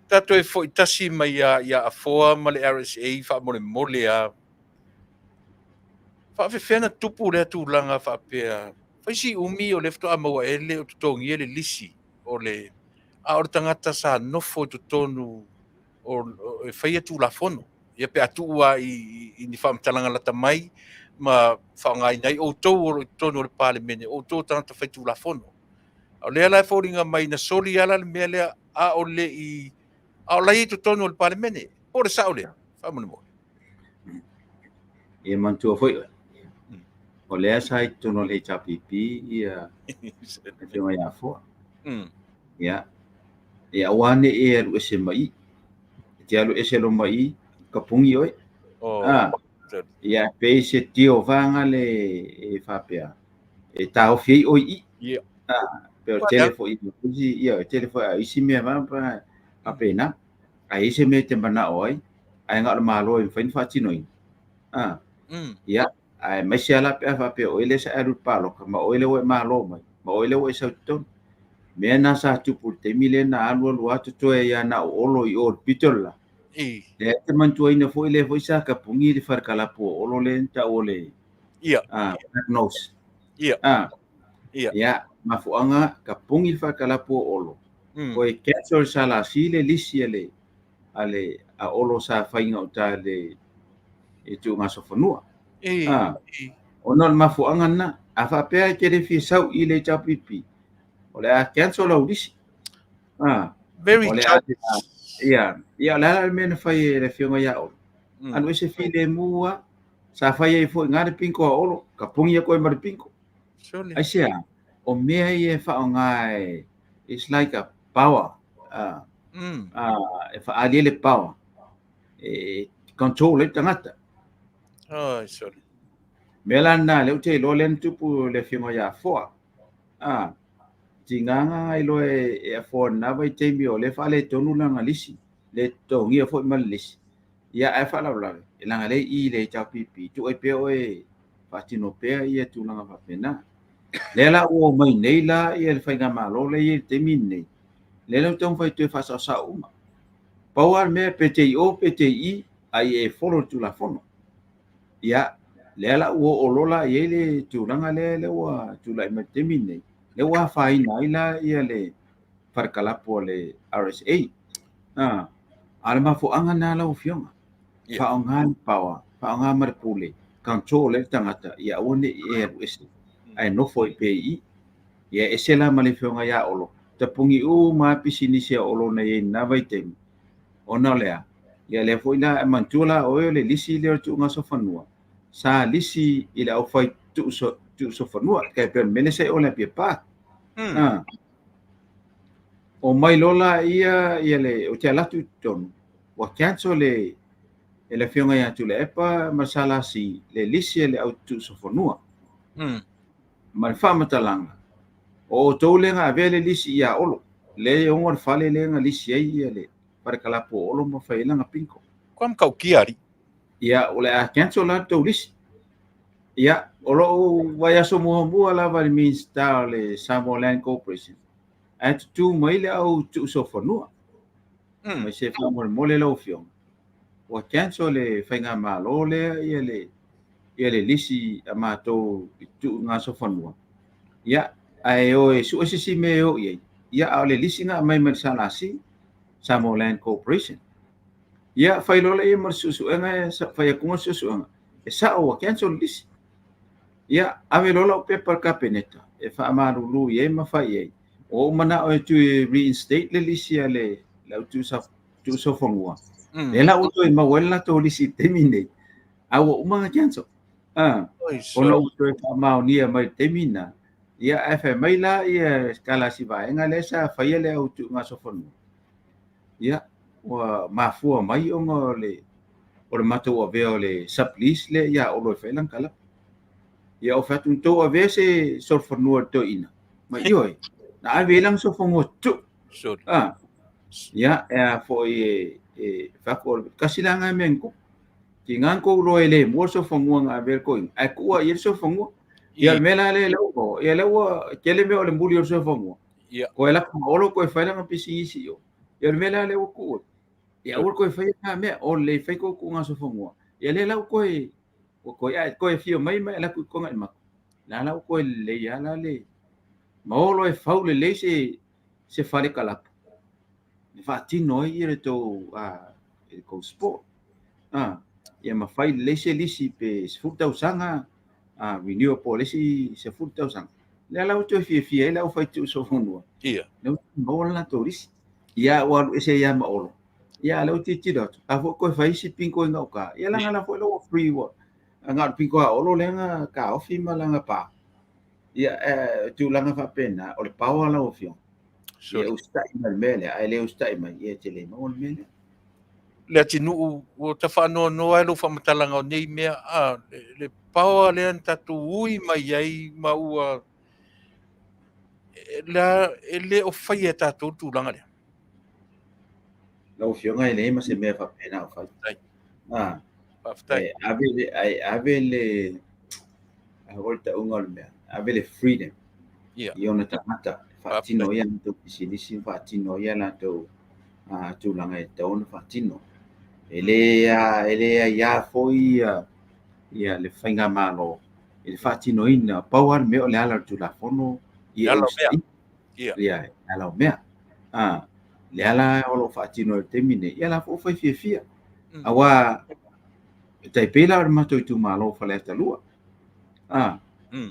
B: Tatou e foi tasi mai ia Afoa ma le RSA faamolemole a. Faafefea na tupu lea tulaga faapea fai si umi o lea faatoa maua e le o totogia le lisi o le a o le tagata sa nofo i totonu o e faia Tulafono. Ia pe a tuu lava i ni faamatalaga lata mai ma faaaogaina ai outou o lo o i totonu o le Palemene, o outou o tagata fai Tulafono. A o lea la e foliga mai na soli lava la le mea lea a o le i a o la e i totonu o le Palemene. Po o le sao lea? Faamolemole.
G: Ia manatua foi oe, o lea sa i totonu o le HRPP ia Afioga ia Afoa. Ia, e aua ne i e alu ese mai i. E te alu ese loa mai i, kapugi oe.
B: Oh,
G: Ah, ia, pei se tio vaega le e faapea, e taofi ai oe i i. Ah, pe o le tele foi isi, ia, o le tele foi a isi mea faapena. A i ai se mea e te manao ai, ae na o le Malo e mafai ona faatinoina. Ah, ia, aemaise lava la pe a faapea o oe lea sa e alu i le palota, ma oe lea ua e malo mai, ma oe lea ua e sau i totonu. Mea na sa tupu i le taimi lea na alu alu lava totoe ai lava na o Olo i o i le pito le la. Lea e te manatuaina foi lea foi sa kapugi le fale kalapu o Olo lea na tau o le Black Nose. Ia, mafuaaga kapugi le fale kalapu o Olo. Koe cancel SLC le lisi a le a le a Olo sa fai gauta i le i tuugasofanua. Ona o le mafuaaga lena, a faapea e te le fia sau i le HRPP, o le a cancel lau lisi.
B: Very
G: O le a, ia, ia, o le a la le mea na fai e le afioga ia Olo? Alu ese filemu lava, sa fai ai foi i ina le bingo a Olo, kapugi atu ai ma le bingo. Aisea, o mea ia e faaaoga e, it's like a power, e faaali ai le power, e control ai le tagata.
B: Ai, sorry.
G: Mea la lena, lea ou te iloa lea na tupu i le afioga ia Afoa. Tiga na iloa e Afoa i lena vaitaimi o lea e faaletonu lana lisi, le totogia foi ma le lisi. Ia, ae faalavelave, e leaga lea i i le HRPP, tuu ai pea oe e faatino pea ia tulaga faapena. Lea la ua omai nei la ia le faigamalo lea e i ai i le taimi lenei, lea la ua taumafai e toe faasaosao uma. Pau lava le mea pe te i o pe te i i, a ia e follow le Tulafono. Ia, lea la ua oo loa la i ai le tulaga lea lea ua tulai mai i le taimi lenei, lea ua afaina ai la ia le fale kalapu a le RSA. A o le mafuaaga lena lau Afioga, faaaoga le power, faaaoga ma le pule, control ai le tagata ia aua ne i e alu ese, ae nofo ai pea i i. Ia e ese la ma le Afioga ia Olo, tapuni uma lava pisinisi a Olo na i ai i lena vaitaimi, ona o le a? Ia lea foi la, e manatua la oe o le lisi lea o le tuugasofanua, sa lisi i le aufai tuusofanua, tai pei o le mea lea sa i o i le Apia Park. Omai loa la ia, ia le, ou te alu atu i totonu, ua cancel le, e le Afioga ia Tuilaepa ma le SLC le lisi a le au tuusofanua. Ma le faamatalaga, o outou lea na avea le lisi ia Olo, lea e ono le fale lea na lisi ai ia le fale kalapu o Olo ma fai ai lana bingo.
B: Kua matautia alii.
G: Ia, o le a cancel la le tou lisi. Ia, o lou vaiaso muamua lava i le Minisita o le Samoa Land Corporation, ae tutū mai le au tuusofanua. Mai se faamolemole lau Afioga, ua cancel le faigamalo lea ia le ia le lisi a matou i tuugasofanua. Ia, ae o e sue se isi mea e o i ai. Ia, a o le lisi na aumai mai le SLC, Samoa Land Corporation. Ia, fai loa lea ma le suesuega, fai atu le suesuega, e sao ua cancel le lisi. Ia, ave loa lau pepa i le Kapeneta e faamalulu i ai ma fai i ai. Ua ou manao e toe reinstate le lisi a le au tuusofanua. Lea la ua toe maua ai le latou lisi i le taimi lenei, a ua uma ona cancel. Ona ua toe faamaonia mai i le taimi lena. Ia, ae fai mai la ia sikalasi vaega lea sa faia le au tuugasofanua. Ia, ua mafua mai ona o le o le matou avea o le sublease lea ia Olo e fai lana kalapu. Ia, ou fai atu, na tou avea se solofanua i le toeaina. Ma ioe, na ave ai lana solofanua tuu. Ia, e a foi e fai atu, o le tasi la lena mea na tupu. Tiga na tou iloa e le mua le solofanua na ave ai le toeaina, ae tuu lava i ai le solofanua. Ia, o le mea la lea ua, ia lea ua tele mea o le muli o le solofanua. Toe alu atu ma Olo toe fai lana pisinisi i o. Ia, o le mea la lea ua tuu ai. Ia, aua le toe faia lena mea, o lelei fai tou tuugasofanua. Ia, lea la ua toe, ua toe, ae toe afio mai ma e alu atu i Tuanaimato. La la ua toe lelei lava la le, ma o loa e fau lelei se fale kalapu e faatino ai le tou le tou sport. Ia ma fai lelei se lisi pe 10 tausaga, renew po o le isi 10 tausaga. Lea la ua toe fiafia ai le aufai tuusofanua. Lea ua maua le latou lisi. Ia, ua alu ese ai lava ma Olo. Ia, a lea ua tilotilo atu, a foi toe fai isi bingo i gauta. Ia, leaga la foi la ua free ua, na o le bingo a Olo lea na taofi ma lana pa. Ia, tulaga faapena, o le power lau Afioga. Ia usitai mai le mea lea, a e le usitai mai, ia e te le maua le mea lea.
B: Le atunuu ua tafaanoanoa ai lou faamatalaga o nei mea, a, le power lea na tatou ui mai ai ma ua e le o faia e tatou le tulaga lea.
G: Lau Afioga e leai ma se mea faapena o fai.
B: Ah, Faafetai.
G: E ave le, ai ave le, a o le tauga o le mea, ave le freedom i ona tagata, e faatino ai a latou pisinisi, faatino ai a latou tulaga e tatau ona faatino. E le e le aiā foi ia le faigamalo i le faatinoina, pau lava le mea o le ala o le Tulafono
B: ia
G: e usitaia. Ia, le ala o mea. Le ala o lo o faatino i le taimi nei, ia la foi ua fai fiafia. Aua e tai pei la o le matou itumalo o Faleata 2.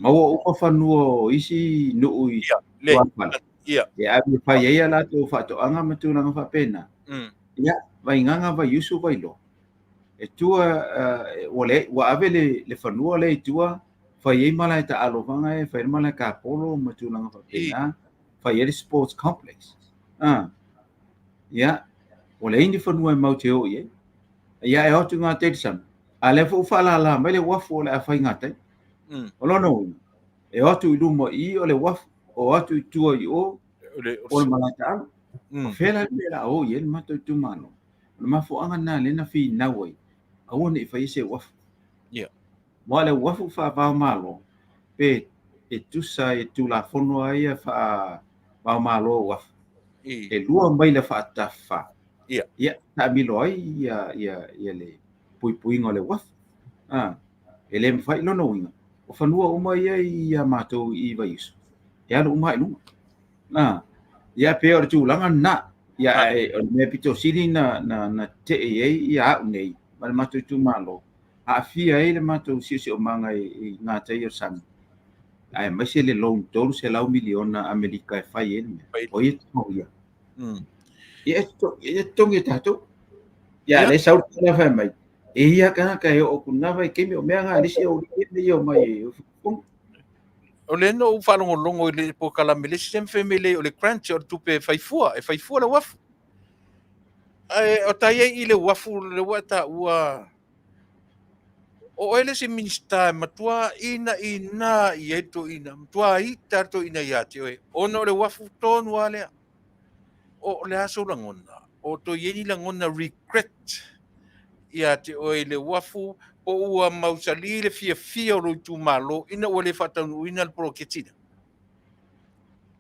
G: Maua uma fanua o isi nuu i tuafale. E ave e fai ai a latou faatoaga ma tulaga faapena. Ia, Vaigaga, Vaiusu, Vailoa. E tua, ua ave le fanua lea i tua, fai ai malae taalovaga e, fai ai malae kapolo ma tulaga faapena, fai ai le sports complex. Ia, ua leai ni fanua e matou te o i ai. Ia, e o atu i gatai i le sami, a lea foi ua faalala mai le uafu o le a fai i gatai. O lona uiga, e o atu i luma i i o le uafu, o atu i tua i o, o le malae taalo. O fea la le mea o le a o i ai le matou itumalo? O le mafuaaga lena lea na finau ai, aua ne i faia se uafu. Aua o le uafu faava-o-Malo, pe e tusa i Tulafono lava ia faava-o-Malo o uafu, e 2 maila faatafa, ia, taamilo ai ia le puipuiga o le uafu. E le mafai lona uiga, o fanua uma ia ia matou i Vaiusu, e alu uma lava i luga. Ia, pei o le tulaga lena. Ia, ae o le mea pito sili na tetee ai ia au nei ma le matou itumalo, aafia ai le matou siosiomaga i gatai o le sami, aemaise le loan $300 miliona Amerika e fai ai le mea. O ai e totogia? Ia e totogi e tatou. Ia, lea sau le tala fai mai, e ia tagata e oo atu na vaitaimi o mea na a le isi aualii ia e omai e usufono.
B: O lea na ou faalogologo i le polokalame le isi taimi fai mai lea o le grant o le tupe e fai fua, e fai fua le uafu. Ae o tai ai i le uafu le ua e taua o oe le isi Minisita e matua inaina i ai le toeaina, matua ita le toeaina ia te oe, ona o le uafu tonu lava lea. O le a sou lagona? O toe i ai ni lagona regret ia te oe i le uafu, po ua mausali le fiafia o lou itumalo ina ua le faataunuuina le poloketi lea?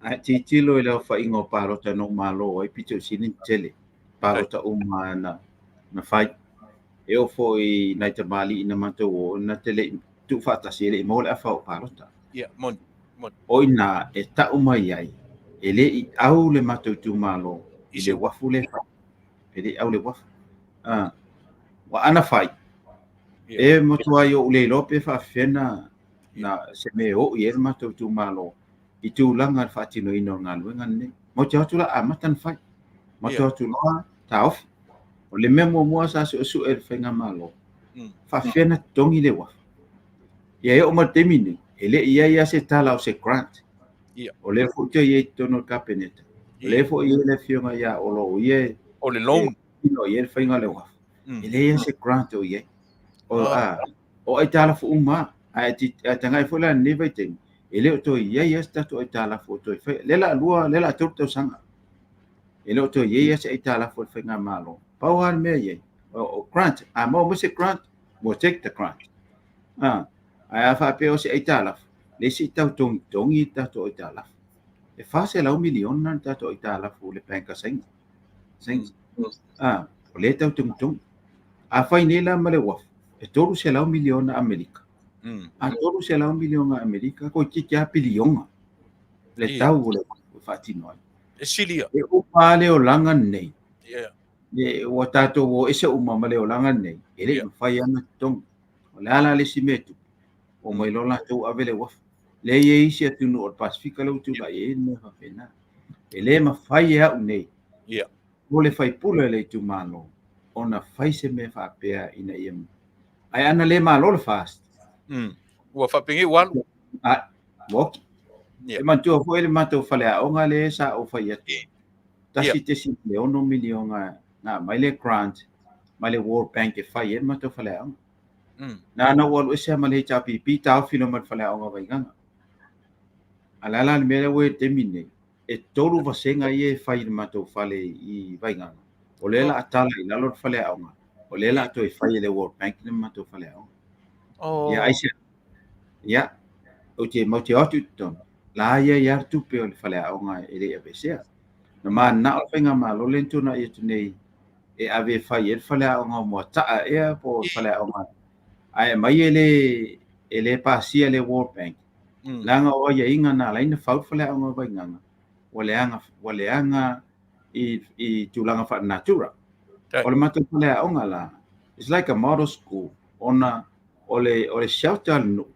G: Ae tilotilo i le aofaiga o palota na ou malo ai, pito i sili ona tele palota uma na fai. E oo foi i nai tamalii na matou o, na te le i tuufaatasi, e le i maua le afa o palota.
B: Ia, moni, moni.
G: O i ina e tau mai ai, e le i au le matou itumalo i le uafu lea e fai. E le i au le uafu. Ua ana fai, e matuai ou le iloa pe faafefea na se mea e oo i ai le matou itumalo i tulaga o le faatinoina o le galuega lenei. Matou te o atu la amata ona fai. Matou o atu loa taofi. O le mea muamua sa suesue e le faigamalo, faafefea ona totogi le uafu. Ia e oo mai le taimi lenei, e le i i ai lava se tala o se grant. O lea foi toe i ai i totonu o le Kapeneta. O lea foi e i ai le afioga ia Olo o ia e
B: O le loan.
G: E i ai le faiga o le uafu. E leai lava se grant o i ai. O aitalafu uma lava. Ae tagai foi la i lenei vaitaimi, e le o toe i ai lava se tatou aitalafu o toe faia. Lea o le a lua, lea o le a tolu tausaga. E le o toe i ai lava se aitalafu a le faigamalo. Pau lava le mea e i ai, o grant, a maua mai se grant, we'll take the grant. Ae a faapea o se aitalafu, lea se i tau togitogi le tatou aitalafu. E $400 miliona le tatou aitalafu i le Bank a Saina. O lea e tau togitogi. Afai nei la ma le uafu, e $300 miliona Amerika. A $300 miliona Amerika, toeitiiti lava piliona le tau o le uafu e faatino ai.
B: E sili ia.
G: E uma lava le olaga lenei. Ua tatou o ese uma ma le olaga lenei, e le i mafai lava ona totogi. O le a la le isi mea e tupu? Omai loa latou ave le uafu. Lea e i ai isi atunuu o le Pasefika lea ua tulai ai le mea faapena. E le mafai e au nei, o le faipule o le itumalo, ona fai se mea faapea ina ia... Ae ana le malo le FAST.
B: Ua faapenei ua alu.
G: Ua oki. E manatua foi le matou faleaoga lea sa ou fai atu ai, $1.6 miliona na aumai le grant mai le World Bank e fai ai le matou faleaoga. Na ona ou alu ese lava ma le HRPP taofi loa ma le faleaoga o Vaigaga. A o le a la le mea lea ua i ai i le taimi lenei? E tolu vasega ia e fai i le matou fale i Vaigaga, o lea o le a tala i lalo le faleaoga, o lea o le a toe fai e le World Bank le matou faleaoga. Ia aisea? Ia, ou te matou te o atu i totonu, la e i ai lava le tupe o le faleaoga e le i aveesea. Na mananao le faigamalo lea na tuanai atu nei e ave e fai ai le faleaoga o Moataa ea po o le faleaoga, ae aumai e le pasia e le World Bank, leaga o aiaiga na ala ai ona fau le faleaoga o Vaigaga, ua leaga, ua leaga i tulaga faalenatura. O le matou faleaoga la, it's like a model school, ona o le shelter a le nuu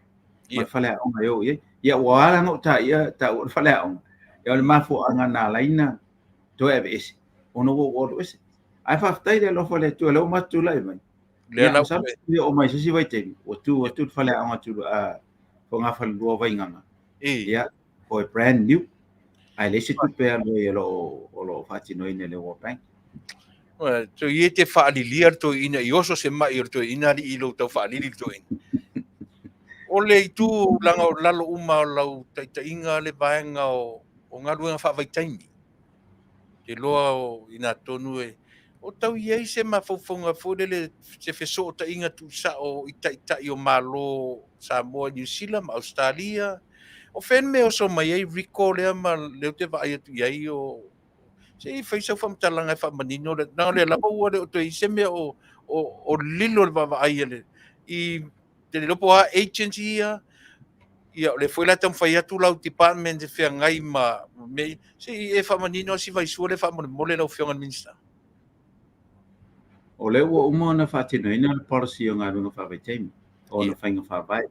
G: ma le faleaoga e o i ai. Ia ua ala ona ou taia taua le faleaoga, ia o le mafuaaga na ala ai ona toe aveese, ona ua ou alu ese. Ae faafetai i le alofa o le Atua o lea ua matou tulai mai. Ia masalo e oo mai i se isi vaitaimi, ua tu atu le faleaoga fogafalelua o Vaigaga. Ia, for a brand new. Ae leai se tupe e alu ai o lo o faatinoina e le World Bank.
B: Toe ia te faalilia le toeaina i oso se mai o le toeaina alii i lou tau faalili le toeaina. O le itu leaga o lalo uma o lau taitaiga le vaega o galuega faavaitaimi. Te loa o ina tonu e o tau i ai se mafaufauga foi lele se fesootaiga tuusao i taitai o Malo Samoa, Niu Sila ma Ausetalia. O fea le mea e oso mai ai Rico lea ma lea ou te vaai atu i ai o se i fai sau faamatalaga e faamanino le leaga o lea lava ua le o toe i ai se mea o o lilo le vaavaai a le i te le iloa po o a agents ia. Ia o lea foi la e taumafai atu lau department e feagai ma mea ia. Se i e faamanino si vaisua lea faamolemole lau Afioga i le Minisita.
G: O lea ua uma ona faatinoina le policy o galuega faavaitaimi ona faiga faavae,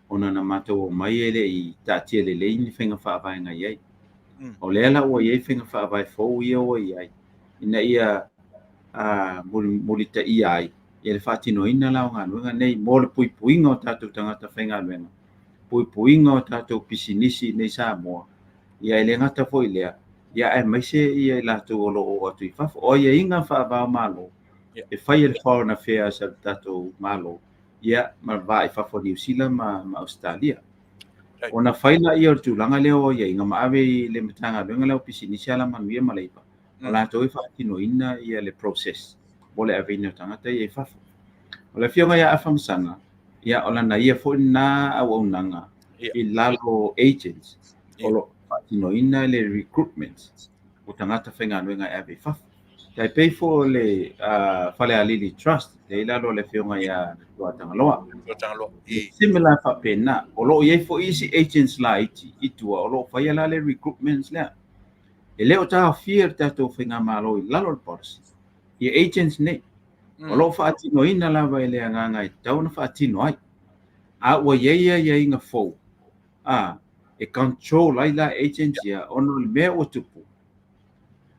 G: ona na matou omai e le i taatia lelei ni faiga faavae na i ai. O lea la ua i ai faiga faavae fou ia ua i ai, ina ia mulitaia ai ia le faatinoina la o galuega nei mo le puipuiga o tatou tagata faigaluega, puipuiga o tatou pisinisi i nei Samoa, ia e le gata foi i lea, ia aemaise ia i latou o lo o oo atu i fafo. O aiaiga faava-o-Malo e fai e le Foreign Affairs a le tatou Malo, ia ma le va i fafo o Niu Sila ma Ausetalia. Ona fai lea o le tulaga lea o aiaiga ma ave i le Matagaluega lea o Pisinisi, Alamanuia ma Leipa, o latou e faatinoina ia le process mo le aveina o tagata ia i fafo. O le afioga ia Afamasaga, ia o lana ia foi lena auaunaga i lalo o agents o lo o faatinoina le recruitment o tagata faigaluega e ave i fafo. Tai pei foi o le Falealili Trust lea i lalo o le afioga ia Tuatagaloa. Similar faapena, o lo o i ai foi isi agents laiti i tua o lo o faia la le recruitment lea. E le o taofia le tatou faigamalo i lalo o le policy ia agents nei. O lo o faatinoina lava i le agaga e tatau ona faatino ai. A ua i ai aiaiga fou e control ai la agents ia ona o le mea ua tupu,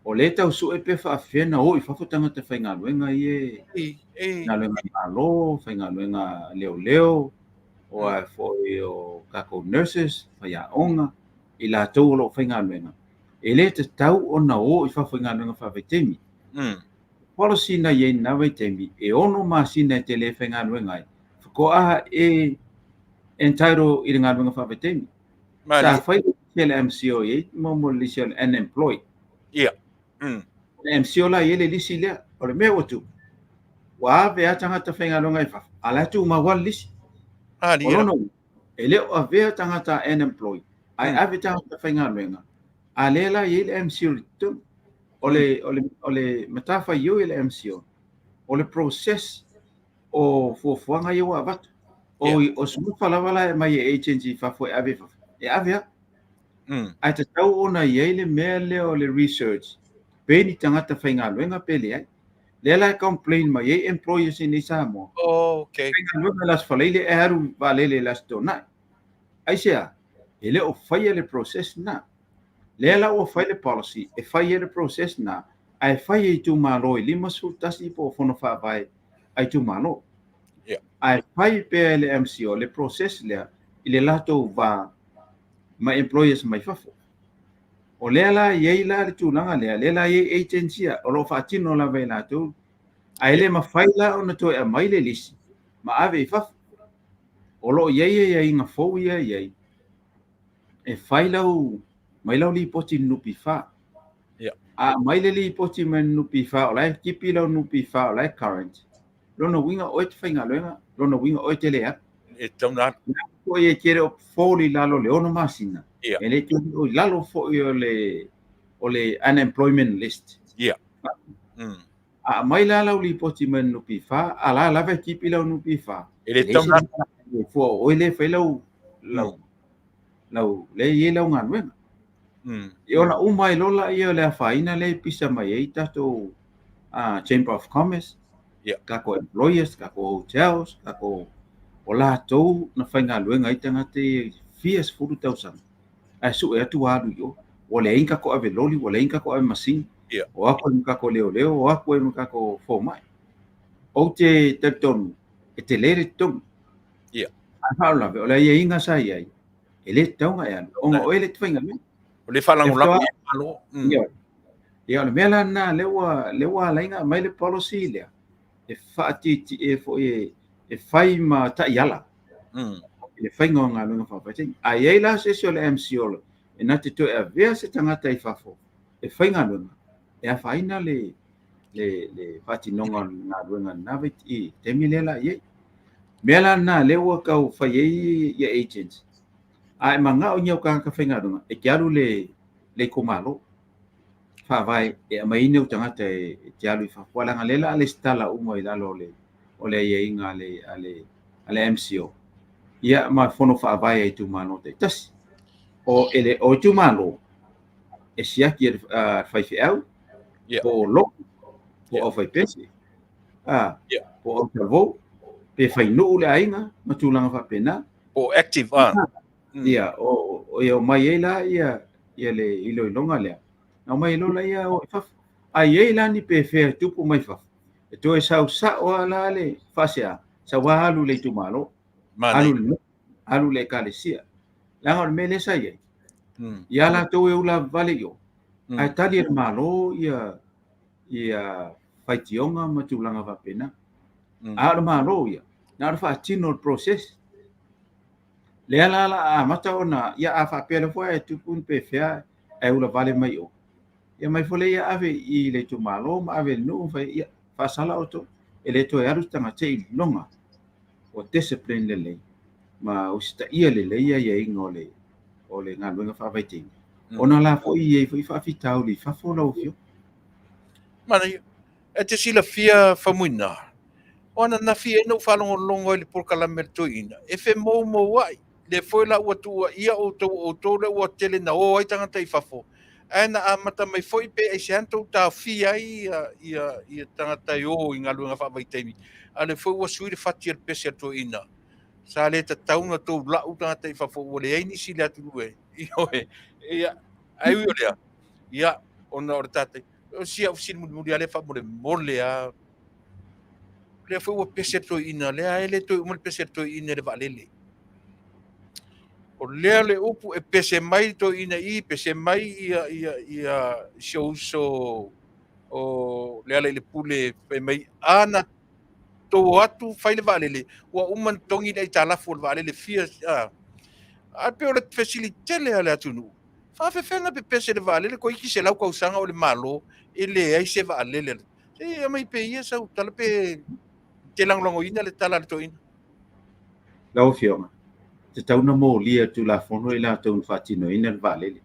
G: o lea e tau sue pe faafefea ona o i fafo tagata faigaluega ia e galuega Malo, faigaluega leoleo, o a foi o tatou nurses, faiaoga, i latou o lo o faigaluega, e le tatau ona o i fafo i galuega faavaitaimi. Policy na i ai i lena vaitaimi, e 6 masina e te le faigaluega ai, faatoa e entitle i le galuega faavaitaimi. Sa fai le lisi a le MCO i ai mo le lisi o le unemployed.
B: Ia.
G: Le MCO la i ai le lisi lea. O le mea ua tupu, ua ave lava tagata faigaluega i fafo, a o la e tumau lava le lisi. O lona uiga, e le o avea tagata unemployed, ae ave tagata faigaluega, a lea la e i ai le MCO i totonu. O le matafaioi a le MCO, o le process o fuafuaga ia ua avatu. O suafa lava la e aumai e agents i fafo e ave i fafo, e ave lava. Ae tatau ona i ai le mea lea o le research, pe ni tagata faigaluega pe leai. Lea la e complain mai ai employers i nei Samoa. Faigaluega i le Aso Faraile e alu vaalele i le Aso Toonai. Aisea? E le o faia le process lena. Lea la ua fai le policy e fai ai le process lena, ae fai e itumalo e 51 po o fono faavae a itumalo. Ae fai pea e le MCO le process lea i le latou va ma employers mai fafo. O lea la e i ai la le tulaga lea, lea la e i ai agents ia, o lo o faatino lava e latou, ae le mafai la ona toe aumai le lisi ma ave i fafo. O lo o i ai aiaiga fou ia e i ai, e fai lau mai lau lipoti i le NPF. A aumai le lipoti mai le NPF o la e tipi lau NPF o la e current, lona uiga oe e te faigaluega, lona uiga oe e te le alu.
B: E tatau ona alu.
G: Foi e te le o fall i lalo o le 6 masina, e le te o i lalo foi o le unemployment list. A aumai la lau lipoti mai le NPF, a la lava e tipi lau NPF,
B: e le tatau ona
G: alu. Fua o oe lea e fai lau, lau, lau, lea e i ai lau galuega. Ia ona uma ai loa lea o le afaina lea e pisa mai ai tatou Chamber of Commerce, tatou employers, tatou hotels, tatou o latou na faigaluega ai tagata ia i fia sefulu tausaga, ae sue atu ua alu i o. Ua leai ni tatou ave loli, ua leai ni tatou ave masini, o atu ai ma tatou leoleo, o atu ai ma tatou fomai. Ou te talitonu, e tele le totogi. Ae faalavelave, o le aiaiga sa i ai, e le tatau ona e alu, ona o oe lea e te faigaluega.
B: O le faalagolago i le Malo.
G: Ia, o le mea la lena, lea ua, lea ua ala ai ona aumai le policy lea, e faatietie foi e fai ma taiala i le faiga o galuega faavaitaimi. A i ai la se isi o le MCIL e na te toe avea se tagata i fafo e faigaluega, e afaina le le faatinoga o le galuega i lena i taimi lea la i ai. Mea la lena lea ua tau fai ai ia agents, a e manao i ni au tagata faigaluega, e te alu i le itumalo faavae e aumai ai ni au tagata e te alu i fafo, leaga lea o le a resitala uma i lalo o le aiaiga a le MCIL, ia ma fono faavae a itumalo taitasi. O o itumalo e siaki e le faifeau, po o lotu, po o aufaipese, po o autalavou, pe fainuu le aiga ma tulaga faapena.
B: Po o active, a.
G: Ia, o ia omai ai la ia le iloiloga lea. Na omai loa laia o i fafo. A i ai la ni pefea e tupu mai fafo, e toe sau sao lava la le faasea, sau lava alu i le itumalo, alu i le nuu, alu i le ekalesia. Leaga o le mea lea sa i ai, ia latou e ula vale i o, ae tali e le Malo ia faitioga ma tulaga faapena. A o le Malo ia, na o le faatino o le process. Lea la la amata ona, ia a faapea loa foi e tupu ni pefea ae ula vale mai o, ia mai foi lea ia ave i le itumalo ma ave i le nuu ma fai, ia faasala outou, e le toe alu se tagata seiloga ua discipline lelei ma usitaia lelei aiaiga o le galuega faavaitaimi. Ona la foi e i ai foi faafitauli i fafo lau Afioga.
B: Manaia. E te silafia Faumuina, o ananafi ea na ou faalogologo ai i le polokalame a le toeaina, e femoumouai, lea foi la ua tuuaia outou o outou lea ua tele na o ai tagata i fafo, ae na amata mai foi pe aisea na tou taofia ai ia tagata e o i galuega faavaitaimi, a o lea foi ua sui le fati a le pese a le toeaina, sa le tatau ona tou lau tagata i fafo ua leai nisi i le atunuu e, ioe, ia, ae ui o lea, ia, ona o le tatai, o si au fesili mulimuli lava lea faamolemole lava, lea foi ua pese le toeaina, lea e le toe uma le pese a le toeaina i le vaalele. O lea le upu e pese mai le toeaina i, pese mai ia, ia, ia si ou uso o Lealailepule fai mai, a na tou o atu fai le vaalele, ua uma ona togi le aitalafu o le vaalele fia, a. Ae pei o le fesili tele a le atunuu, faafefea ona pepese le vaalele toeitiiti 100 tausaga o le Malo e leai se vaalele. Se i aumai pea ia sau tala pe te lagolagoina le tala a le toeaina.
G: Lau Afioga, e tatau ona molia e le Tulafono i latou na faatinoina le vaalele.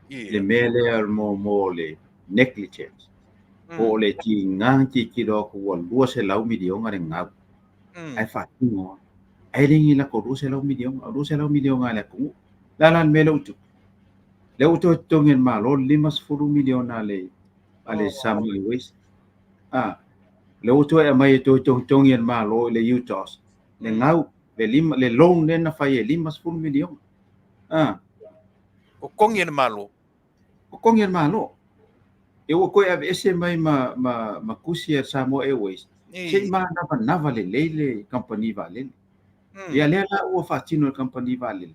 G: Le mea lea mo le negligence, po o le tiga na tilotilo atu ua 200 miliona le gau, ae faatino lava. Ae le ni lako 200 miliona, o 200 miliona a le atunuu. O le a la le mea lea ua tupu? Lea ua toe totogi e le Malo le 50 miliona a le Samoa Airways. Lea ua toe aumai e toe togitogi e le Malo i le UTOS le gau, le loan lea na fai e 50 miliona.
B: O togi e le Malo.
G: O togi e le Malo. E ua toe aveese mai ma tusi a le Samoa Airways, se i manavanava lelei le kamupani vaalele. Ia lea la ua faatino e le kamupani vaalele.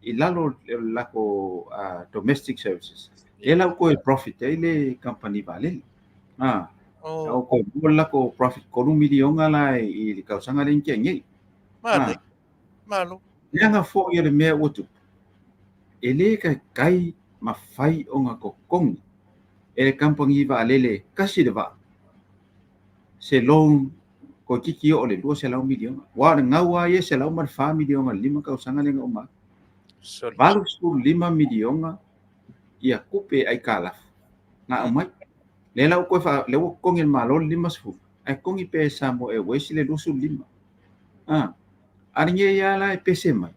G: i lalo o le lako domestic services, lea la ua toe profit ai le kamupani vaalele. A, ua toe maua le lako profit $3 miliona la i le tausaga lea na tea nei.
B: Manaia. Malo.
G: Leaga foi o le mea ua tupu, e le taitai mafai ona totogi e le kamupani vaalele tasi le vaa se loan toeitiiti oo i le $200 miliona. Aua o le gau lava ia e $104 miliona i le 5 tausaga lea na uma atu. $85 miliona ia tupe aitalafu na aumai. Lea la ua toe faa, lea ua totogi e le Malo le 50, ae totogi pea e Samoa Airways le 25. A, a lenei lava la e pese mai,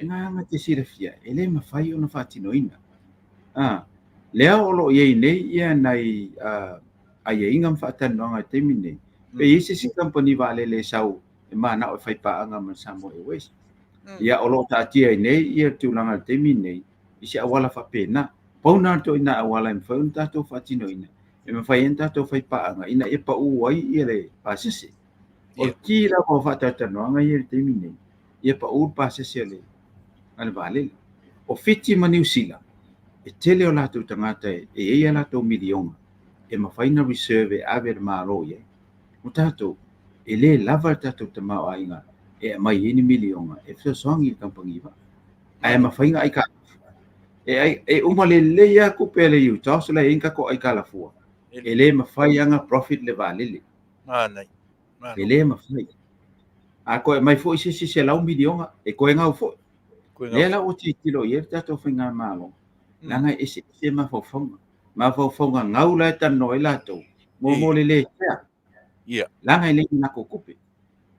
G: na te silafia, e le mafai ona faatinoina. A, lea o lo o i ai nei ia nai aiaiga ma faatalanoaga i le taimi lenei, pe i ai se isi kamupani vaalele e sau e manao e fai paaga ma le Samoa Airways. Ia, o lo o taatia ai nei ia le tulaga i le taimi lenei i se auala faapena. Pau na o le ituaiga auala e mafai ona tatou faatinoina, e mafai ai ona tatou fai paaga ina ia pau ai ia le pasese. O le ki lava o faatalatalanoaga ia i le taimi lenei, ia pau le pasese a le vaalele. O Fiti ma Niu Sila, e tele o latou tagata e i ai a latou miliona e mafai ona reserve e ave e le Malo i ai. O tatou, e le lava le tatou tamaoaiga e aumai ai ni miliona e fesoasoani i le kamupani vaa. Ae mafai ona aitalafu. E uma lelei lava tupe a le UTOS la e i ai ni tatou aitalafua, e le mafai lava ona profit le vaalele. E le mafai. A toe aumai foi se isi $100 miliona, e toe gau foi. Lea la ua tilotilo i ai le tatou faigamalo, leaga e eseese mafaufauga. Mafaufauga gau la e talanoa ai latou, mo le le fair. Leaga e leai ni latou tupe.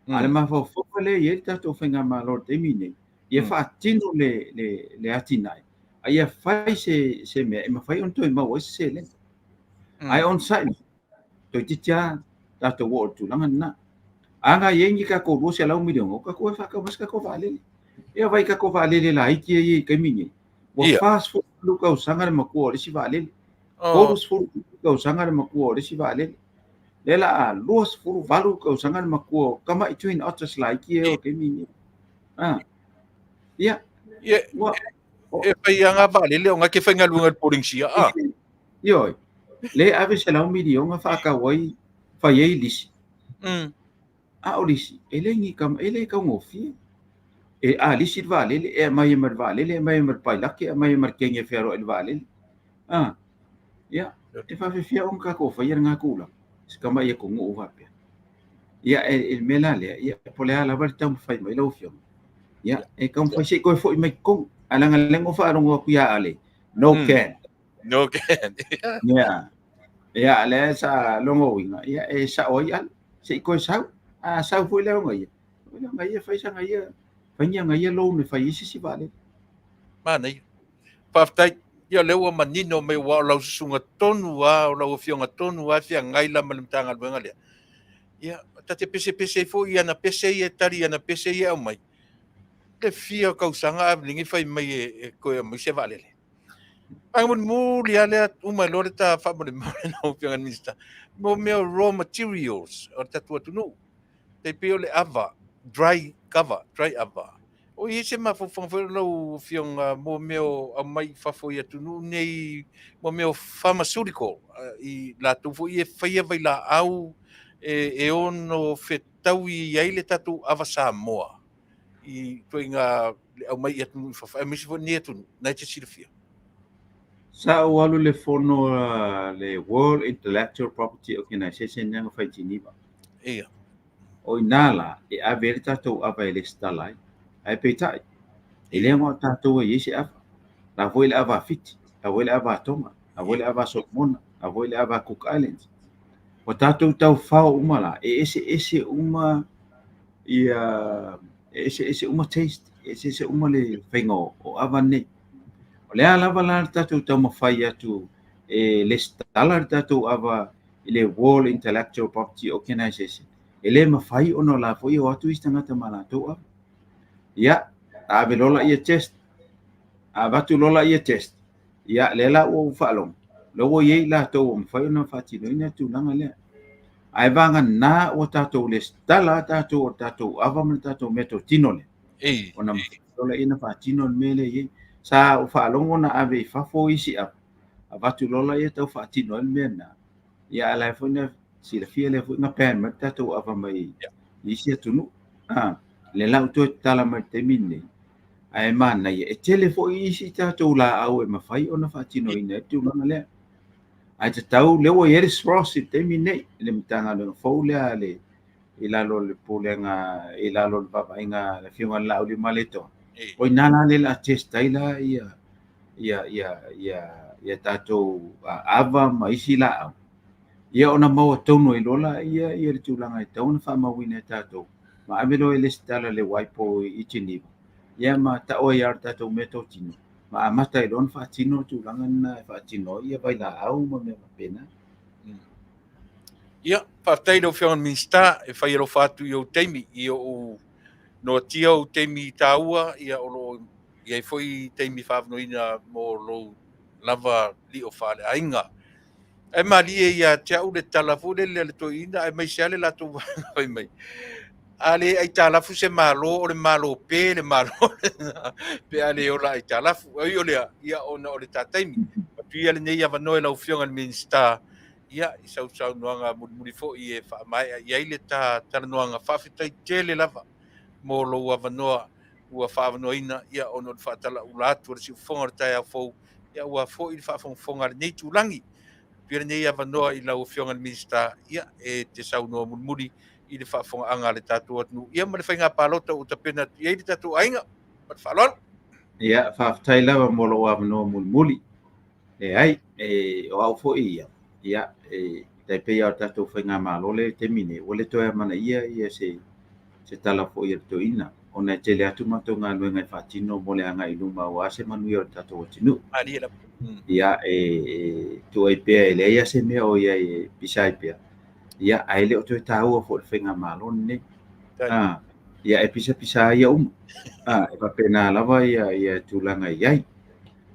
G: A o le mafaufauga lea e i ai le tatou faigamalo i le taimi lenei, ia faatino le atinae, a ia fai se mea e mafai ona toe maua ai se seleni. Ae onosai mai, toeitiiti lava tatou oo i le tulaga lena. A na i ai ni tatou $200 miliona, ua tatou o e faatau mai se tatou vaalele. Ia vaai i tatou vaalele laiti ia e i ai i le taimi lenei, ua 48 tausaga le matua o le isi vaalele, 30 tausaga le matua o le isi vaalele. Lea la a 28 tausaga le matua o tamai Twin Otters laiti ia e o i le taimi lenei. Ia,
B: ua E fai lava vaalele ona e te faigaluega i le Polenisia, a?
G: Ioe, lea e ave $100 miliona faatau ai, fai ai lisi. A o lisi, e le ni kama, e le taugofie. E a lisi le vaalele, e aumai ai ma le vaalele, e aumai ai ma le pailate, e aumai ai ma le kegi e fealuai i le vaalele. A, ia, e faafefea ona tatou faia lena tulaga, se tamai atunuu faapea. Ia, e le mea la lea, ia, po o le a lava le taumafai mai lau Afioga. Ia, e taumafai se i toe foi mai i totonu. Ae leaga o lea na ou faalogo atu ia Ale, no can.
B: No can.
G: Ia, ia, lea sa lona uiga, ia, e sao ai Ale, se i toe sau. A sau foi lea ona ia, ona ia fai sana ia, fai ni ana ia loan e fai ai se isi vaalele.
B: Manaia. Faafetai. Ia, o lea ua manino mai aua o lau susuga tonu lava, o lau afioga tonu lava e feagai la ma le Matagaluega lea. Ia, ta te pesepese ai foi i ana pese ia e tali i ana pese ia e aumai. Le fia o tausaga a lenei fai mai e toe aumai se vaalele. Vaega mulimuli lava lea, uma ai loa le ta faamolemole lau Afioga i le Minisita, mo mea o raw materials o le tatou atunuu. Tai pei o le ava, dry cover, dry ava. O i ai se mafaufauga foi o lau Afioga mo mea o aumai i fafo i atunuu nei, mo mea o pharmaceutical, i latou foi e faia vailaau e ono fetaui ai le tatou ava Samoa i ituaiga le aumai i atunuu i fafo, aemaise foi lenei atunuu, na e te silafia.
G: Sa ou alu i le fono a le World Intellectual Property Organization lea na fai i Geneva.
B: Ia.
G: O i ina la e ave ai le tatou ava e lesitala ai. Ae peitai, e le na o tatou e i ai se ava. La foi le ava a Fiti, la foi le ava a Tonga, la foi le ava a Solomona, la foi le ava a Cook Islands. Ua tatou taufao uma la, e eseese uma ia, e eseese uma taste, e eseese uma le faiga o ava nei. O le a lava la le tatou taumafai atu e lesitala le tatou ava i le World Intellectual Property Organization, e le mafai ona o la foi e o atu isi tagata ma latou ava. Ia, a ave loa laia test, a avatu loa laia test, ia, lea la ua ou faalogo, lea ua i ai latou ua mafai ona faatinoina le tulaga lea. Ae vagana ua tatou lesitala tatou o le tatou ava ma le tatou meatotino lea, ona loa lea ona faatino le mea lea e i ai. Sa ou faalogo na ave i fafo isi ava, avatu loa lea tau faatino ai le mea lena. Ia, a o la e foi na silafia lea foi na ban mai le tatou ava mai isi atunuu. Lea la ua toe tatala mai i le taimi lenei, ae manaia, e tele foi isi tatou laau e mafai ona faatinoina ai le tulaga lea. Ae tatau, lea ua i ai le SROS i le taimi lenei, le Matagaluega fou lea a le i lalo o le Pulega, i lalo o le vaavaaiga a le Afioga i le Laauliamaletoa. O i ina la lea o le a test ai la ia ia ia ia ia tatou ava ma isi laau, ia ona maua tonu ai loa laia ia le tulaga e tatau ona faamauina e tatou, ma ave loa e lesitala i le WIPO i Geneva, ia ma tau ai lava o le tatou meatotino, ma amata ai loa ona faatino le tulaga lena e faatino ai ia vailaau ma mea faapena.
B: Ia, faafetai i lau Afioga i le Minisita e fai alofa atu i ou taimi, i ou noatia ou taimi taua, ia o lo o i ai foi taimi faavanoina mo lou lava lio faaleaiga. Ae malie ia te au le tala foi lele a le toeaina aemaise lava le latou vaega fai mai, a le aitalafu se Malo, o le Malo pe le Malo lena, pe a le ola aitalafu. Ai o lea, ia ona o le ta taimi. Atu ia lenei avanoa i lau Afioga i le Minisita, ia, i sau saunoaga mulimuli foi e faamaea i ai le ta talanoaga. Faafetai tele lava mo lou avanoa ua faaavanoaina, ia, ona o le faatalaula atu o le siufofoga o le taeao fou, ia, ua foi le faafogafoga a lenei itulagi. Atu ia lenei avanoa i lau Afioga i le Minisita, ia, e te saunoa mulimuli i le faafofogaaga a le tatou atunuu, ia, ma le faiga palota ua tapena atu i ai le tatou aiga. Ma le faaaloalo.
G: Ia, faafetai lava mo lou avanoa mulimuli. Leai, e, o au foi ia, ia, e tai pei lava o le tatou faigamalo lea i le taimi nei, ua le toe amanaia ia se, se tala foi a le toeaina, ona e tele atu matou galuega e faatino mo le agai i luma aua se manuia o le tatou atunuu.
B: Malie lava.
G: Ia, e, e tuu ai pea, e leai lava se mea o i ai e pisa ai pea, ia, ae le o toe taua foi i le faigamalo lenei. Ah, ia, e pisapisa ai ia uma. Ah, e faapena lava ia, ia tulaga e i ai.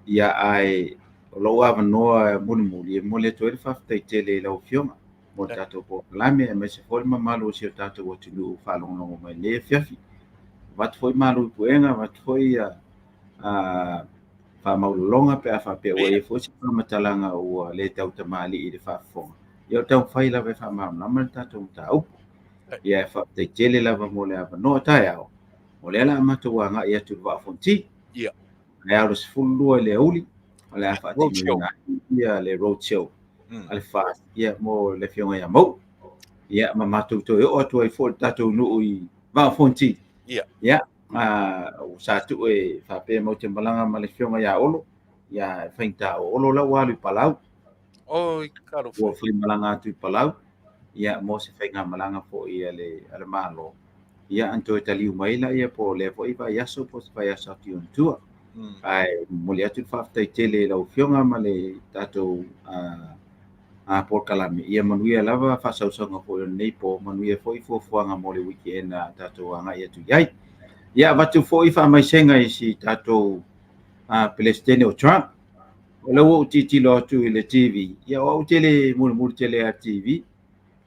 G: Ia, ae o lou avanoa mulimuli e momoli atu ai le faafetai tele i lau Afioga mo le tatou polokalame aemaise foi le mamalu o si o tatou atunuu o faalogologo mai i lenei afiafi. Avatu foi malu i puega, avatu foi faamaulaloga pe a faapea ua i ai foi se faamatalaga ua le tautamalii i le faafofoga. Ia o le taumafai lava e faamalamalama le tatou mataupu. Ia e faafetai tele lava mo le avanoa taeao, o lea o le a matou agai atu i le Vaa o Fonoti.
B: Ia.
G: Taeao le 12 i le aoauli, o le a faatinoina ai ia le road show a le FAST ia mo le Afioga ia Mauu. Ia ma matou toe oo atu ai foi i le tatou nuu i Vaa o Fonoti.
B: Ia.
G: Ia, sa tuu e faapea matou te malaga ma le Afioga ia Olo, ia e faigata o Olo la ua alu i Palau.
B: Oi, talofa.
G: Ua fai malaga atu i Palau, ia mo se faigamalaga foi a le, a le Malo. Ia, ona toe taliu mai lea po o lea foi vaiaso po o se vaiaso atu i ona tua. Ae momoli atu le faafetai tele i lau Afioga ma le tatou polokalame. Ia manuia lava faasausauga foi o lenei po, manuia foi fuafuaga mo le weekend a tatou agai atu i ai. Ia avatu foi faamaisega i si tatou Peresetene o Trump. O lea ua ou tilotilo atu i le TV, ia o au tele mulimuli tele a TV.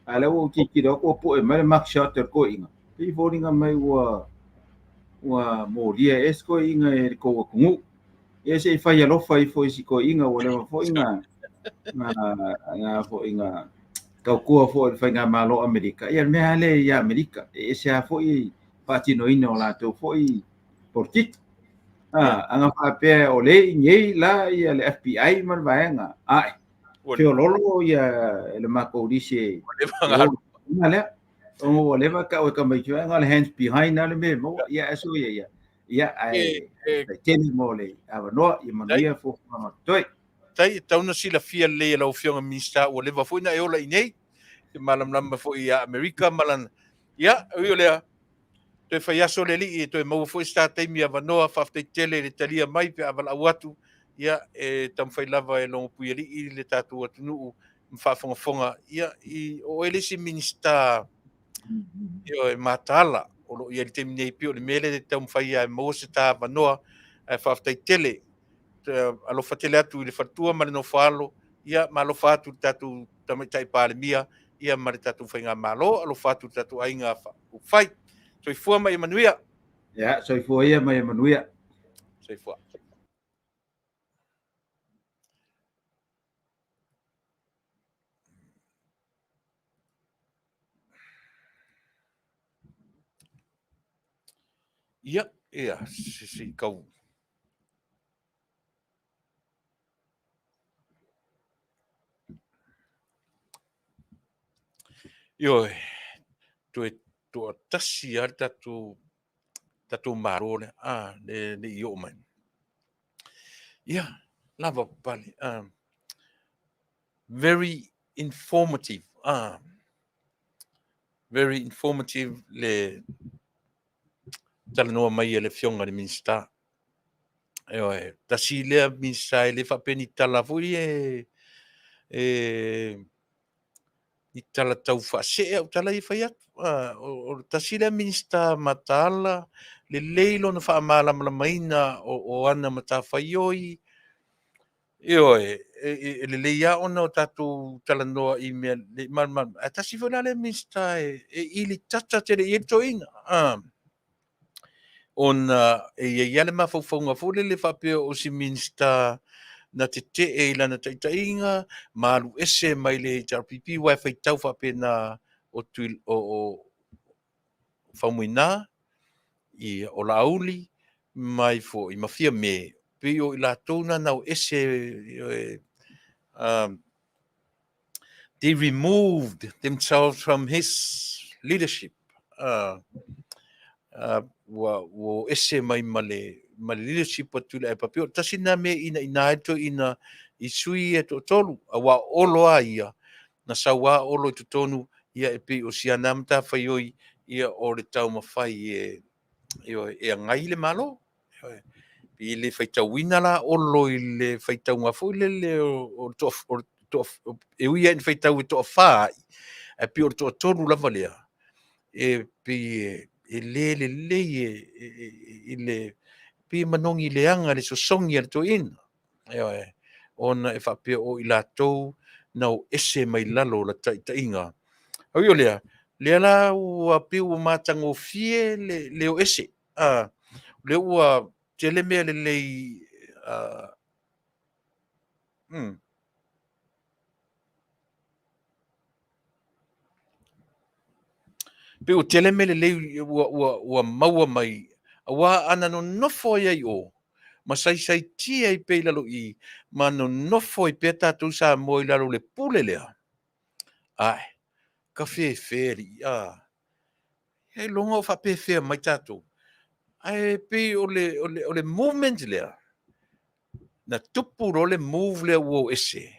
G: A o lea ua ou tilotilo atu ua pue mai le mug shot o le toeaina, pei e foliga mai ua ua molia ea si toeaina e le tou atunuu. Ia se i fai alofa ifo i si toeaina ua leva foi na na na foi na tautua foi i le faigamalo o Amerika. Ia le mea lava lea i Amerika, e ese lava foi faatinoina o latou foi polokiki. A, ana faapea o lea i inei la ia le FBI ma le vaega, ae feololo ia le matou lisi e ua lea. Ona ua leva tau e tamaiti na o le hands behind lava le mea e maua. Ia ae soia ia. Ia ae tele mo le avanoa, ia manuia fuafuaga o totoe.
B: Tai, e tatau ona silafia lelei e lau Afioga i le Minisita ua leva foi ona e ola i inei, e malamalama foi ia Amerika ma lana. Ia, ui o lea, toe fai aso le alii e toe maua foi se ta taimi avanoa. Faafetai tele i le talia mai pe a valaau atu, ia, e taumafai lava e logopuialii le tatou atunuu ma faafogafoga. Ia, i, o oe le isi Minisita ioe, mataala o lo o i ai i le taimi nei, pei o le mea lea e taumafai lava e maua se ta avanoa, ae faafetai tele. Alofa tele atu i le faletua ma le nofoaalo, ia, ma alofa atu i le tatou Tamaitai Palemia, ia ma le tatou faigamalo, alofa atu i le tatou aiga faaupufai. Soifua ma ia manuia.
G: Ia, soifua ia ma ia manuia.
B: Soifua. Ia, ia, se se kau. Ioe, toe toatasi lava le tatou, tatou Malo lea, a, le, le i oo mai. Ia, lava papale. Very informative. Very informative le talanoa mai a le Afioga i le Minisita. Ioe, tasi lea Minisita e le faapea ni tala foi e, e ni tala tau faasee au tala ia e fai atu. O le tasi lea Minisita mataala, lelei lona faamalamalamaina o ana matafaioi. Ioe, e lelei lava ona o tatou talanoa i mea le i malamalama. Ae tasi foi la lea Minisita e ili tata tele i ai le toeaina. Ona e i ai lava le mafaufauga foi lele faapea o se Minisita na tetee i lana taitaiga ma alu ese mai le HRPP aua e faitau faapena o, tui, o, o Faumuina, ia, o Laauli mai foi ma Fiame, pei o i latou na na o ese they removed themselves from his leadership. Ua o ese mai ma le, ma le leadership a Tuilaepa. Pei o tasi na mea ina ina ai toeaina i sui e toatolu, aua o Olo a ia, na sau a Olo i totonu, ia e pei o si ana matafaioi, ia o le taumafai e, e agai le Malo. E le faitauina la Olo i le faitauga foi lele o le toa, e ui lava ina faitau e toafa ai, ae pei o le toatolu lava lea, e pei e le lelei i le, pei e manogi leaga le sosogi a le toeaina. Ioe, ona e faapea o i latou na o ese mai lalo o la taitaiga. Ae ui o lea, lea la ua pei ua matagofie le o ese. A, lea ua tele mea lelei a, Pei ua tele mea lelei ua maua mai, aua ana nonofo ai ai i o, ma saisaitia ai pea i lalo i i, ma nonofo ai pea tatou Samoa i lalo o le pule lea, ae, ka fefe alii, a. Ailoga o faapefea mai tatou. Ae pei o le, o le, o le movement lea, na tupu loa le move lea ua o ese,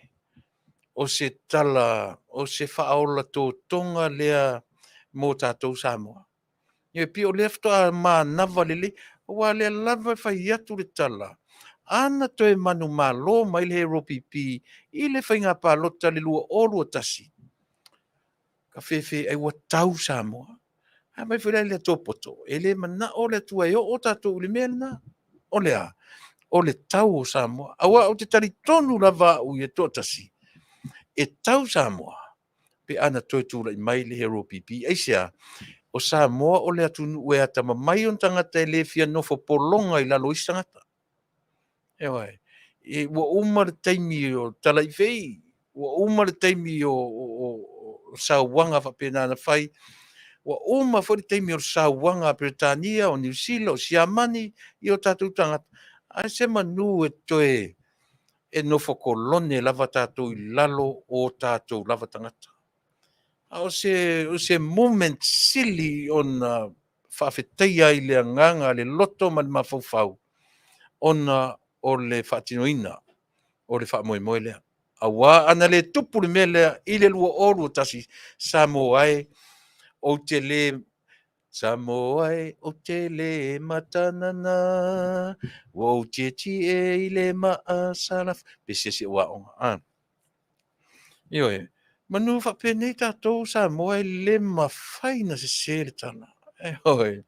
B: o se tala, o se faaola totoga lea mo tatou Samoa. E pei o lea faatoa manava lelei, aua o lea lava e fai atu le tala, ana toe manumalo mai le HRPP i le faiga palota i le 2021, ka fefe ai ua tau Samoa. A mai foi la i le Atua poto, e le manao le Atua e oo tatou i le mea lena. O le a? O le tau o Samoa. Aua ou te talitonu lava au ia toatasi, e tau Samoa pe ana toe tulai mai le HRPP. Aisea? O Samoa o le atunuu e atamamai ona tagata e le fia nofo pologa i lalo o isi tagata. Ioe. E, ua uma le taimi o talaifei, ua uma le taimi o, o, o sauaga faapena na fai, ua uma foi le taimi o le sauaga a Peretania, o Niu Sila, o Siamani i o tatou tagata. Ae se manu e toe e nofo kolone lava tatou i lalo o tatou lava tagata. A o se, o se movement sili ona faafetaia ai le agaga, le loto ma le mafaufau ona o le faatinoina o le faamoemoe lea. Aua ana le tupu le mea lea i le 2021, Samoa e, ou te le Samoa e, ou te le matanana, ua ou tietie i le maa salafai. Pe se isi ou aoga. Ah. Ioe, manu faapenei tatou Samoa e le mafai na sese le tala. Ioe,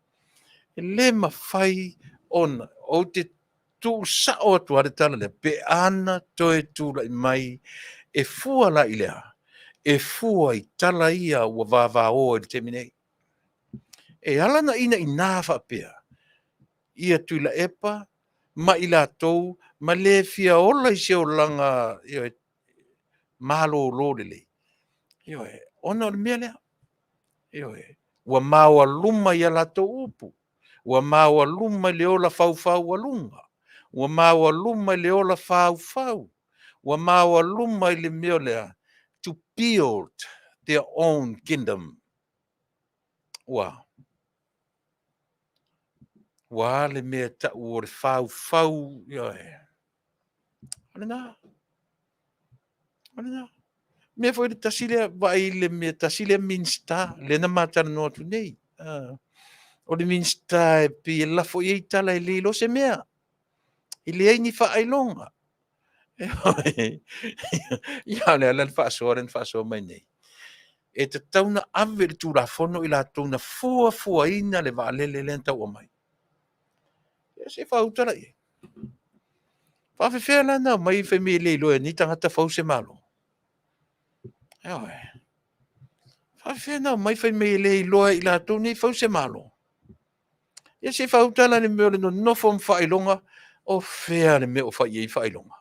B: e le mafai ona, ou te tuusao atu lava le tala lea, pe ana toe tulai mai, e fua la i le a? E fua i tala ia ua vavao i le taimi nei. E ala na inaina faapea, ia Tuilaepa ma i latou ma le fia ola i se olaga, ioe, malolo lelei, ioe, ona o le mea lea, ioe, ua maoaluma i a latou upu, ua maoaluma i le ola faufaualuga, ua maoaluma i le ola faufau, ua maoaluma i le mea lea, to build their own kingdom. Ua ua a le mea e tau o le faufau, ioe. O lena. O lena. Mea foi le tasi lea, vaai i le mea tasi lea Minisita, lea na ma talanoa atu nei. O le Minisita e pei e lafo i ai tala e le iloa se mea. E leai ni faailoga. Ia, o le ala le faasoa lea na faasoa mai nei. E tatau ona ave i le Tulafono i latou na fuafuaina le vaalele lea na tau aumai. Ia se i faauta la i ai. Faafefea la ona aumai fai mai e le iloa e nei tagata fau se Malo? Ioe. Faafefea ona aumai fai mai e le iloa e i latou nei fau se Malo? Ia se i faauta la i le mea o le nonofo ma faailoga, o fea le mea o fai i ai faailoga?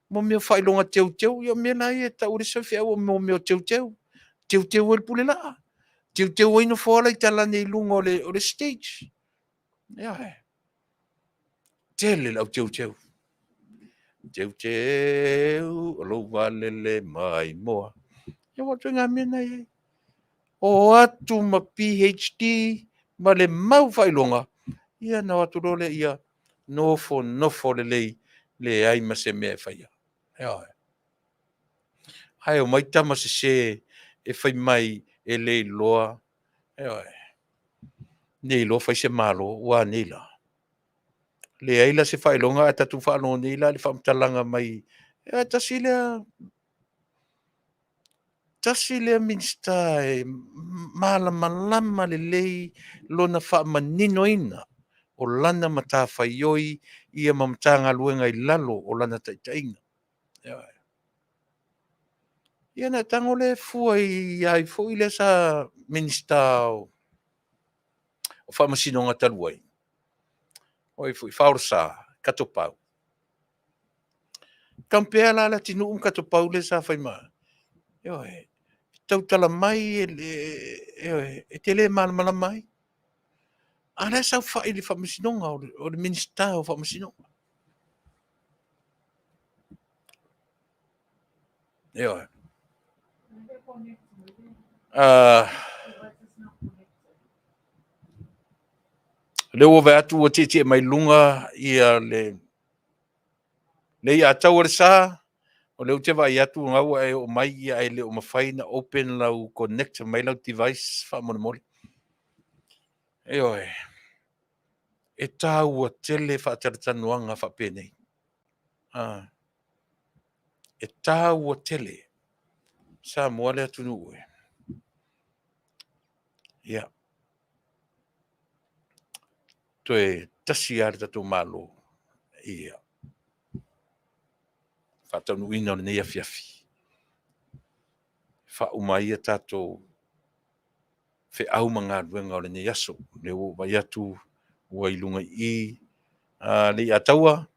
B: Mo mea o faailoga teuteu, ia o mea la ia e tau e le isi faifeau o mea o teuteu. Teuteu ai le pule laa, teuteu ai nofoa la e talane i luga o le stage. Ioe. Tele le au teuteu. Teuteu o lou vaalele maimoa. Ia ua ituaiga mea na e i ai. O atu ma PhD ma le mau faailoga, ia ona o atu loa lea ia nofonofo lelei, leai ma se mea e faia. Ioe. Ae omai tama sese e fai mai e le iloa, ioe, le iloa fai se Malo, ua a nei la? Leai la se faailoga ae tatou faalogo nei la i le faamatalaga mai, e tasi lea Minisita e malamalama lelei lona faamaninoina o lana matafaioi ia ma Matagaluega i lalo o lana taitaiga. Ia ona e tago lea e fua i ai foi lea sa Minisita o Faamasinoga talu ai, o ai foi, Faaolesa Katopau. Compare la Leatinuu ma Katopau lea sa fai ma... Ioe, e tautala mai ioe, e te le malamalama ai. A o la e saofai i le Faamasinoga, o le Minisita o Faamasinoga. Ioe. Lea ua vaai atu ua tietie mai luga ia le iatau o le sa, o lea ou te vaai atu o lena ua e oo mai, ae le o mafai ona open lau connect mai lau device faamolemole. Ioe, e taua tele faatalatalanoaga faapenei. E taua tele Samoa le atunuu e. Ia, toe tasi lava le tatou Malo, ia, faataunuuina o lenei afiafi, faauma ai a tatou feau ma galuega o lenei aso. O lea ua ou vaai atu ua i luga i i Leiataua,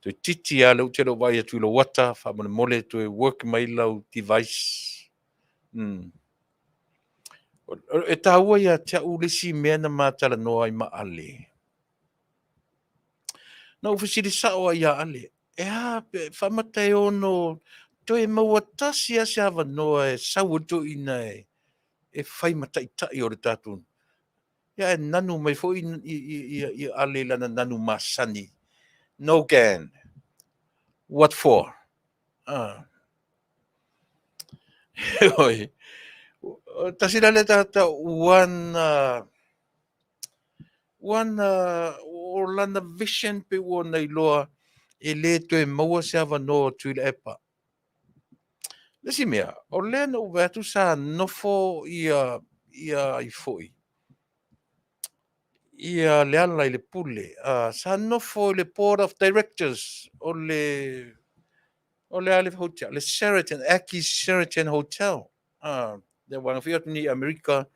B: toeitiiti lava, o lea ou te le o vaai atu i lou ata, faamolemole toe work mai lau device. E taua ia te au le isi mea na ma talanoa ai ma Ale. Na ou fesili sao lava ia Ale, e a pe faamata e ono toe maua tasi lava se avanoa e sau ai le toeaina e fai ma taitai o le tatou. Ia ae nanu mai foi ia Ale i lana nanu masani. No can. What for? Ah. Heoi, tasi la lea tagata ua na o lana vision pe ua ona iloa e le toe maua se avanoa o Tuilaepa. Le isi mea, o lea na ou vaai atu sa nofo ia ai foi ia Lealailepule, sa nofo i le Board of Directors o le a le hotel, le Sheraton, Aki Sheraton Hotel. Le vaega foi atu nei i Amerika,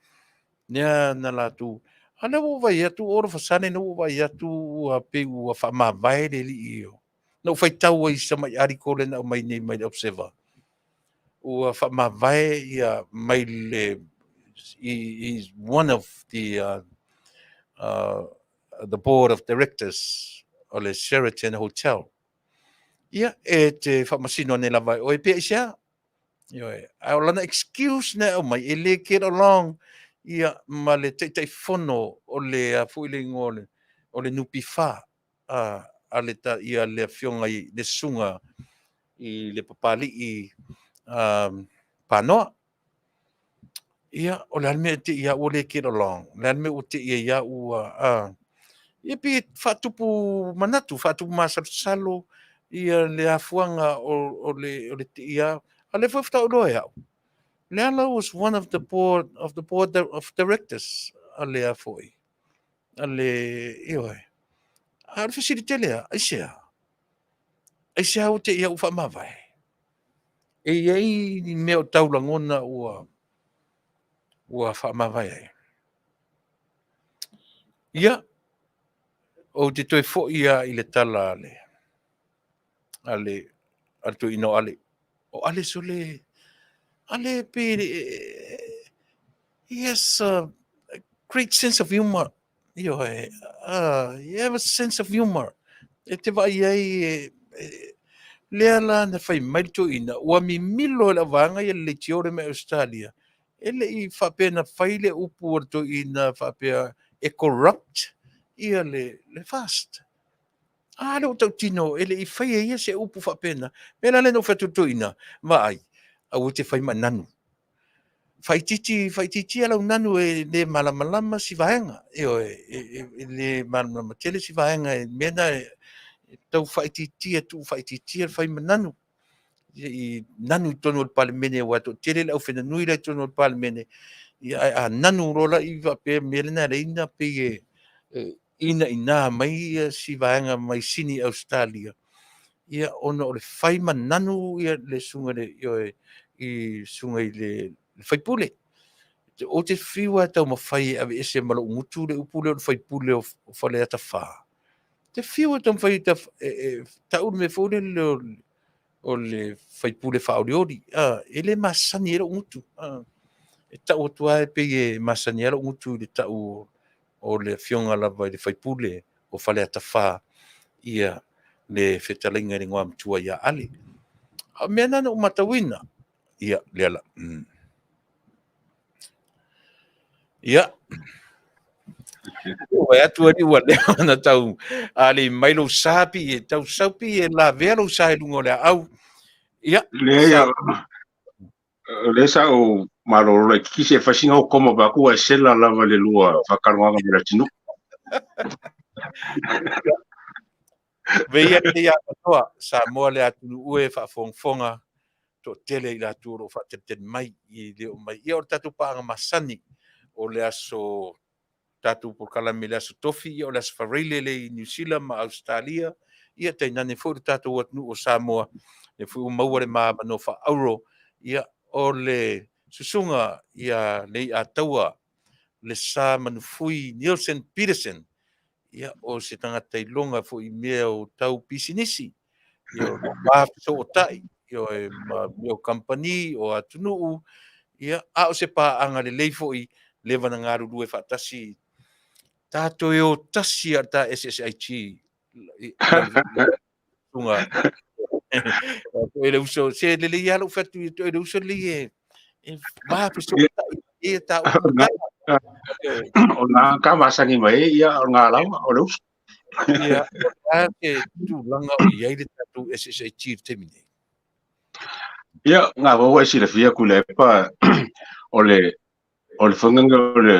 B: lea na latou. A lea ua ou vaai atu all of a sudden ua ou vaai atu ua pei ua faamavae le alii o. Na ou faitau ai i si tamai article lea na aumai nei mai le Observer. Ua faamavae ia mai le he is one of the the board of directors o le Sheraton Hotel. Ia, e te faamasino ane lava e oe pe aisea. Ioe, a o lana excuse na e aumai, e le get along ia ma le Taitaifono o le a foi le igoa o le, o le NPF, a, a le, ta, ia le afioga i le susuga i le Papalii Panoa. Ia, o le a le mea e te i au ua le get along? O le a le mea ua te i ai au ua, a? Ia pei e faatupu manatu, faatupu masalosalo ia le afuaga o, o le, o le te i a. A lea foi faatoa ou iloa e au. Leala was one of the board of the board of directors a le a foi. A le, ioe. A o le fesili tele a, aisea? Aisea ua te i au faamavae? E i ai ni mea o tau lagona ua ua faamavae ai. Ia, ou te toe foi lava i le tala a le a le a le toeaina o Ale. O Ale sole, Ale pe he has a great sense of humor. Ioe, he have a sense of humor. E te vaai ai e, e, lea la na fai mai le toeaina, ua mimilo e le vaega ia le leitio mai Australia. E le i faapea na fai le upu a le toeaina faapea e corrupt ia le, le FAST. A le o tautino, e le i fai e ia se upu faapena. Mea la lea na ou fai atu i le toeaina, vaai, aua e te fai ma nanu. Faaitiiti, faaitiitia lau nanu e le malamalama si vaega. Ioe, e, e, e le malamalama tele si vaega e mea na e, e tau faaitiitia, tuu faaitiitia le fai ma nanu. I nanu i totonu o le Palemene aua e toatele le aufenanui la i totonu o le Palemene. Ia, ae a nanu loa la i faapea mea lena e leai na pei e, e inaina mai si vaega mai Sini Ausetalia, ia ona o le fai ma nanu ia le susuga i le, ioe, i susuga i le faipule. Ou te fiu lava e taumafai e aveese ma lou gutu le upu lea o le faipule o Faleata 4. Te fiu e taumafai e tau le mea foi lele o le faipule faaolioli. E le masani ai lou gutu. E tau atu lava e pei e masani ai lou gutu i le tau o le afioga lava i le faipule o Faleata 4, ia le fetalaiga i le igoamatua ia Ale. A o mea na na ou matauina, ia, lea la. Ia. Ua atu ali ua leva ona tau alei mai lou sa pi e tau sau pi e lavea lou sa i luga o le aau. Ia.
H: Leai, o lea sa ou malolo laitiiti se fai sina koma vae atu ua e sela lava i le lua faatalanoaga ma le atunuu.
B: Veia lenei avanoa, Samoa le atunuu e faafogafoga toatele i latou o lo o faateletele mai i le oo mai. Ia o le tatou paaga masani o le aso tatou polokalame i le aso Tofi, ia o le aso Faraile lea i Niu Sila ma Ausetalia, ia tainane foi le tatou atunuu o Samoa, lea foi ua maua le ma avanoa faaauro, ia o le susuga ia Leiataua Lesa Manufui Nielsen Peterson, ia o se tagata iloga foi i mea o tau pisinisi, ia o le va fesootai, ia ma mea o kamupani, o atunuu, ia a o se paaga lelei foi leva na galulue faatasi tatou e o tasi a le ta SSIG tunga e le uso se lelei lava lou fai atu e le uso lelei e e va fesootai e ta
H: O nā ka masani mai ai, ia, o ngā lava, o le uso.
B: Ia, o le a te tulaga o i ai le tatou SSIG i le taimi nei?
H: Ia, ngā wau e silafia Tuilaepa, o le, o le whanganga o le,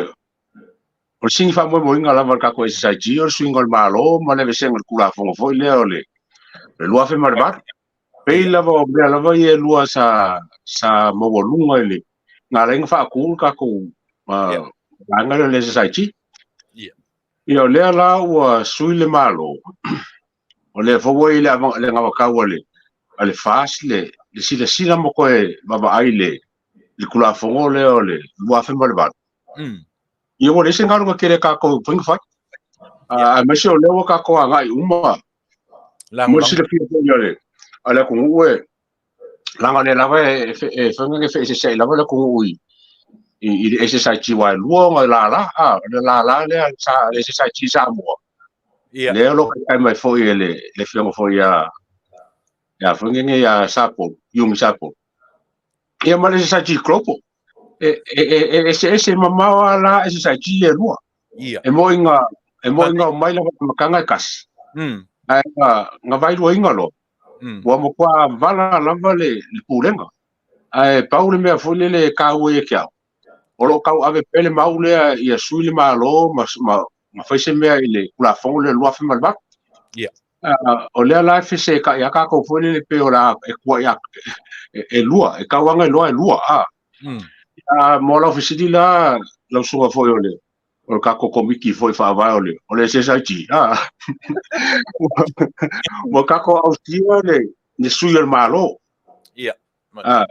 H: o le sigi faamoemoeina lava o le tatou SSIG, o le suiga o le Malo ma le aveesega o le Tulafono foi lea o le 2008. Pei lava o mea lava ia e lua sa, sa maualuga i le na ala ai ona faatu le tatou vaega lea o le SSIG. Ia, o lea la ua sui le Malo, o lea foi ua i le, le anavatau a le, a le FAST le, le silasila ma toe vaavaai i le, le Tulafono lea o le 2008. Ia ua leai se galuega tele a kākou e mafai ona fai. Aemaise o lea ua kākou agai uma mo le silafia foi a le a le atunuu e leaga o lea lava e fai e feeseeseai lava le atunuu i i le SSIG aua e lua ona lala, a, o le lala lea sa le SSIG Samoa.
B: Ia.
H: Lea o lo o taitai mai foi e le le afioga foi ia ia foi nei ia Sapolu, Iumi Sapolu. Ia ma le SSIG Global. E e e eseese mamao lava la SSIG e lua.
B: Ia.
H: E moni na e moni na omai lava i le amataga e tasi. Ae na na vailuaina loa. Ua matua vala lava le le pulega. Ae pau le mea foi lele e taua ia te au, o lo o tauave pea le mau lea ia sui le Malo ma ma ma fai se mea i le Tulafono lea 2008.
B: Ia.
H: O lea la e fesetai lava tatou foi lele pei o le a e tuai e, e lua, e tau lava iloa e lua. A. Mo lau fesili la, lau susuga foi o le o le tatou komiti foi faavae o le o le SSIG, a. Ua tatou ausia le le sui o le Malo.
B: Ia.
H: A.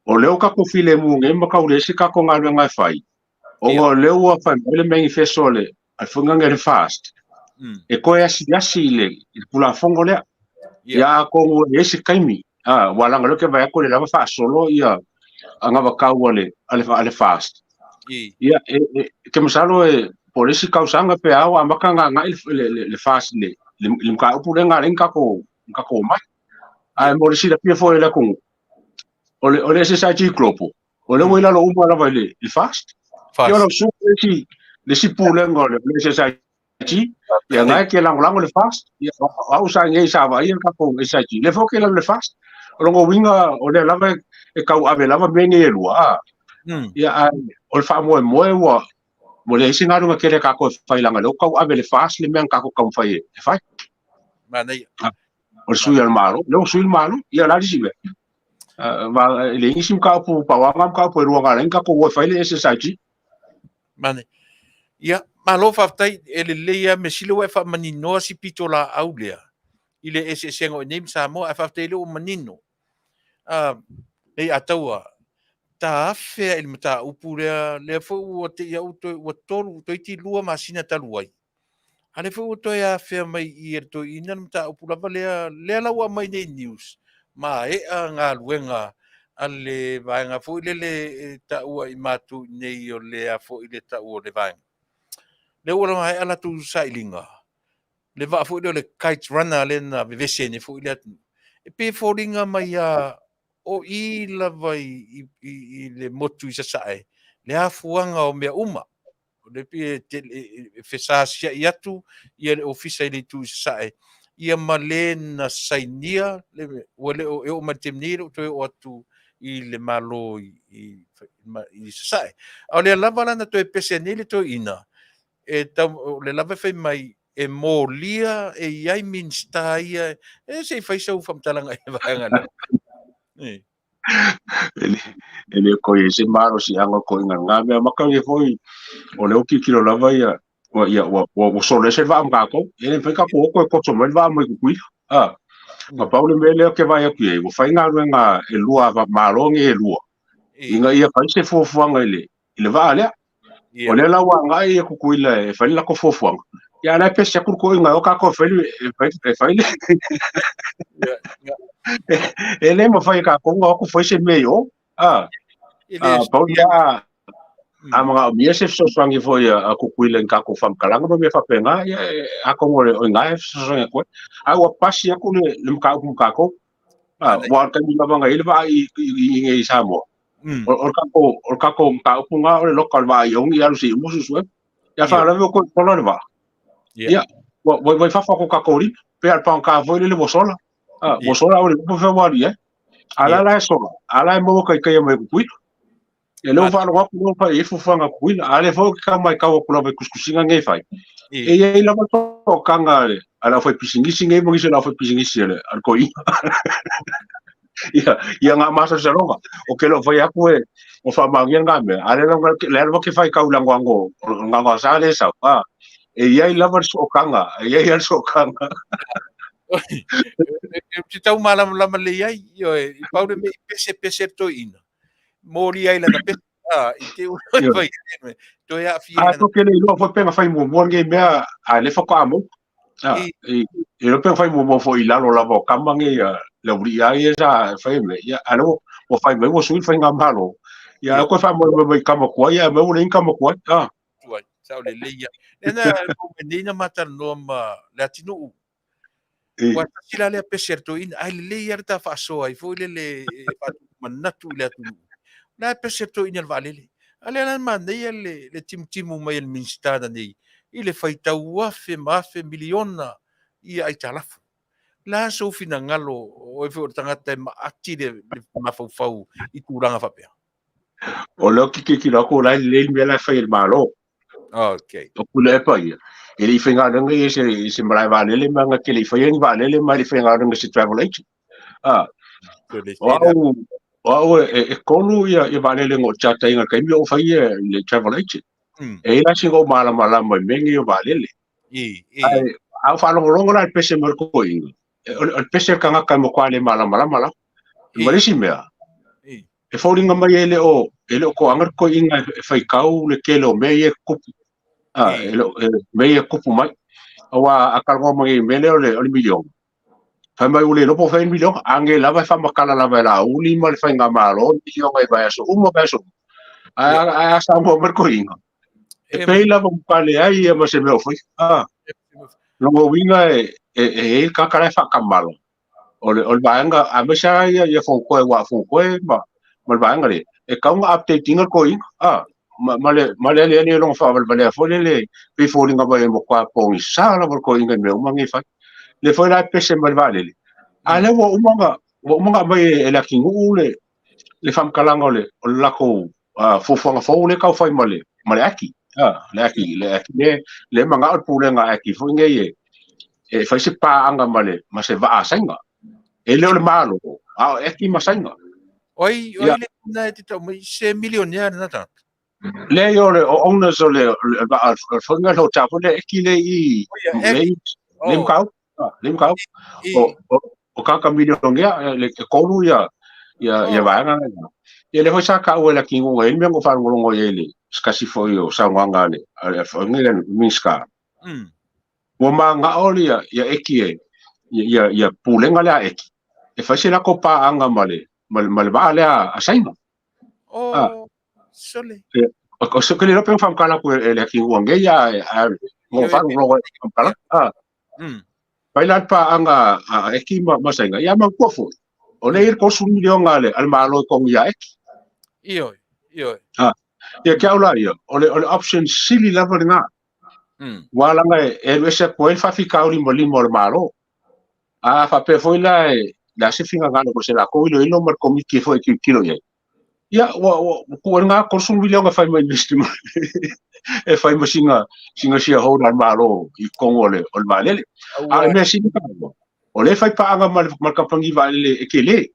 H: O lea ua tatou filemu nei ma tau leai se tatou galuega e fai, ona o lea ua fai mai le manifesto a le a le foi le FAST, e toe asiasi i le, i le Tulafono lea. Ia atonu e i ai se taimi, a, aua leaga o lea ou te vaai atu o lea lava e faasolo ia anavatau a le, a le, a le FAST. Ia, e, e, ke masalo e, po o le isi tausaga pe a ua amata ona agai le, le, le FAST i le, le, le mataupu lea na ala ai ona tatou, ona tatou omai. Ae mo le silafia foi e le atunuu, o le, o le SSIG Global, o lea ua i lalo uma lava i le, i le FAST.
B: FAST.
H: Ia o lau susuga le isi, le isi pulega o le, le SSIG, ia na e ke lagolago le FAST, ia o au sa i nei sa vaaia le tatou SSIG, lea foi ke lalo le FAST. O lona uiga o lea lava e tauave lava mea nei e lua, a. Ia ae o le faamoemoe ua ua leai se galuega tele a tatou e fai leaga o lea ua tauave e le FAST le mea na tatou taumafai e fai.
B: Manaia.
H: O le sui o le Malo, lea ua sui le Malo, ia o le a le isi mea? E leai nisi mataupu, pau lava na mataupu e lua na ala ai ona tatou o e fai le SSIG.
B: Manaia. Ia, malo faafetai, e lelei lava, mea sili ua e faamaninoa si pitolaau lea i le eseesega o i inei ma Samoa, ae faafetai o lea ua manino. Nei a taua, ta afea i le mataupu lea, lea foi ua te i au toe, ua tolu, toeitiiti lua masina talu ai. A lea foi ua toe afea mai i i e le toeaina le mataupu lava lea, lea la ua aumai nei i news, maea galuega a le vaega foi lele e taua i matou i inei o le a foi le tau o le vaega. Lea ua maea latou sailiga, le vaa foi lea o le Kite Runner lea na vevesi ai nei foi le atunuu. E pei e foliga mai lava o i lava i, i, i le motu i Sasae le afuaga o mea uma. O lea pei e fesasiai atu ia le ofisa i le itu i Sasae, ia ma le na sainia, ua le o, e oo mai i le taimi nei e le o toe oo atu i le Malo i, i, i Sasae. A o lea lava la na toe pese nei le toeaina, e tau, o lea lava e fai mai e molia e i ai Minisita ia, e se i fai sau faamatalaga i le vaega lea. E.
H: E le toe i ai se malosiaga o toeaiina i lena mea. Matalia foi, o lea ua tilotilo lava ia, ua, ia, ua, ua, ua solo ese le vaa ma tatou. E le mafai tatou o toe koto mai le vaa mai Tutuila. Ah, na pau le mea lea ou te vaai atu i ai, ua fai galuega e lua a Malo nei e lua, ina ia fai se fuafuaga i le, i le vaa lea. O lea la ua agai ia Tutuila e fai le latou fuafuaga. Ia a o la e pese atu le toeaina e o tatou e fai le, e fai, e fai le. E le mafai e tatou ona o atu fai se mea i o. Ah, ah, pau lea, a manaomia se fesoasoani foi a Tutuila i ni tatou faamatalaga ma mea faapena, ia, atonu o le, o i ina e fesoasoani atu ai. Ae ua pasi atu le, le mataupu ma tatou. Ah, aua o le taimi lava na i ai le vaa i, i, i, i Samoa. O le tatou, o le tatou mataupu lena o le loka o le vaa i Ogi alu se i uma suesuega. Ia faalavelave ua toe sola le vaa. Ia, ua, ua, ua i fafo atu o tatou lima. Pei lava o le pagota foi lele ua sola. Ah, ua sola ua le iloa po o fea ua alu i ai. A la la e sola, a la e maua taitaia mai e Tutuila. Ia lea ua faalogo atu lea ua fai i ai fuafuaga a Tutuila. A lea foi ou te tau matau atu lava i tusitusiga nei e fai. E i ai lava toataga a le, a le aufaipisinisi nei ma nisi o le aufaipisinisi a le, a le toeaina. Ia, ia ngā masalosaloga. O ke le o fai atu e, o faamaonia ngā mea. A le lava, le lava ke whai kau lango ango, ngā ngā sa le sau. A, e i ai lava le sookanga, e i ai le sookanga.
B: E te tau malamalama lelei ai, ioe, i pau le mea i pese pese le toeaina, moli ai lana pese. A, i te ua fai ai, toe aafia
H: A to ke le iloa foi pe na fai muamua lenei mea, a le faatoa maua. A, i iloa pe na fai muamua foi i lalo lava o kama nei le aualii lava ia sa fai mea. Ia, a lea ua fai mai ua sui le faigamalo. Ia, a toe faamoemoe mai i kama tuai, ae mai ua leai ni kama tuai. A.
B: Tuai, sao lelei ia. Lea na nei na matalanoa ma le atinuu. Ua tasi la lea pese a le toeaina, ae lelei lava le ta faasoa ai foi lele e faatupu manatu i le atunuu. O la e pese le toeaina i le vaalele. A lea la e manaia le, le timutimu mai e le Minisita nanei i le faitau afe ma afe miliona i aitalafu. O le a sou finagalo, o oe foi o le tagata e maati le, le mafaufau i tulaga faapea?
H: O lea ou te tilotilo atu o la e lelei le mea la e fai e le Malo.
B: Okay.
H: O Tuilaepa ia, e le i faigaluega ia i se, i se malae vaalele ma na te le i faia ni vaalele ma e le i faigaluega i se travel agent. Ah, o au, o au e, e, e tolu ia, ia vaalele na ou charter ina i le taimi o ou faia i le travel agent. E i ai la sina ou malamalama i mea nei o vaalele.
B: I, i.
H: Ae, a ou faalogologo la i le pese mai o le toeaina, o le pese a le tagata e matua le malamalama lava. Ma le isi mea, e foliga mai e le o, e le o toaga le toeaina e faitau le tele o mea ia e tutupu, e le o, mea ia e tutupu mai. Aua a talanoa mai i le mea lea o le, o le miliona, fai mai ua le iloa po o fea le miliona, a nei lava e faamatala lava e Laauli ma le faigamalo le miliona i vaiaso uma, vaiaso uma. Ae, ae a saunoa mai le toeaina, e pei lava ua matua leai ia ma se mea o faia. Lona uiga e, e, e i ai le tagata la e faatamala, o le, o le vaega, aemaise lava ia, ia Fonotoe, aua o Fonotoe ma, ma le vaega lea, e tatau ona update ina le toeaina, a, ma, ma le, ma le aliali e lona faavalevalea foi lele, pei foliga mai e matua pogisa lava le toeaina i mea uma nei e fai. Lea foi la e pese mai le vaalele, a lea ua uma ona, ua uma ona aumai e le atunuu le, le faamatalaga o le, o le latou fuafuaga fou lea e tau fai ma le, ma le aki. Le aki, le aki le, le manao le pulega a aki foi nei e, e fai se paaga ma le, ma se vaa a Saina. E le o le Malo, a o aki ma Saina.
B: Oi, oi le puna e te tau mai, se milionea lena tagata.
H: Leai o le o owners o le o le vaa o le foi le hotel foi le eki le i le i le mkau le mkau o o o kaka milionea le tolu ia ia ia vaega lena. Ia le foi sa taua e le atinuu e le mea na ou faalogologo i ai i le se tasi foi o saunoaga a le a le foi le Minisita. Ua manao ia ia eki e ia ia pulega lea a eki e fai se latou paaga ma le ma le vaa lea a Saina.
B: Oh, sole.
H: O se ke le lope whamkala ku e le ki ua ngei a a ngo wharu rongo e whamkala. Ah. Pai la pa anga a eki ma ma sainga. Ia ma kua foi. O le ir kosu milionga le al malo ko ngia eki.
B: Io, io.
H: Ah. Ia kia ula ia. O le o le option sili lava le ngā. Wa langa e e alu ese atu ai le faafitauli ma lima o le Malo. A faapea foi la e le a se finagalo o se latou iloilo ma le komiti foi e tilotilo i ai. Ia, ua, ua, ua tuu ai lena 30 miliona e fai mai e fai ma sina, sina shareholder a le Malo i totonu o le, o le vaalele. A o le mea sili taua, o lea e fai paaga ma le, ma le kamupani vaalele e tele.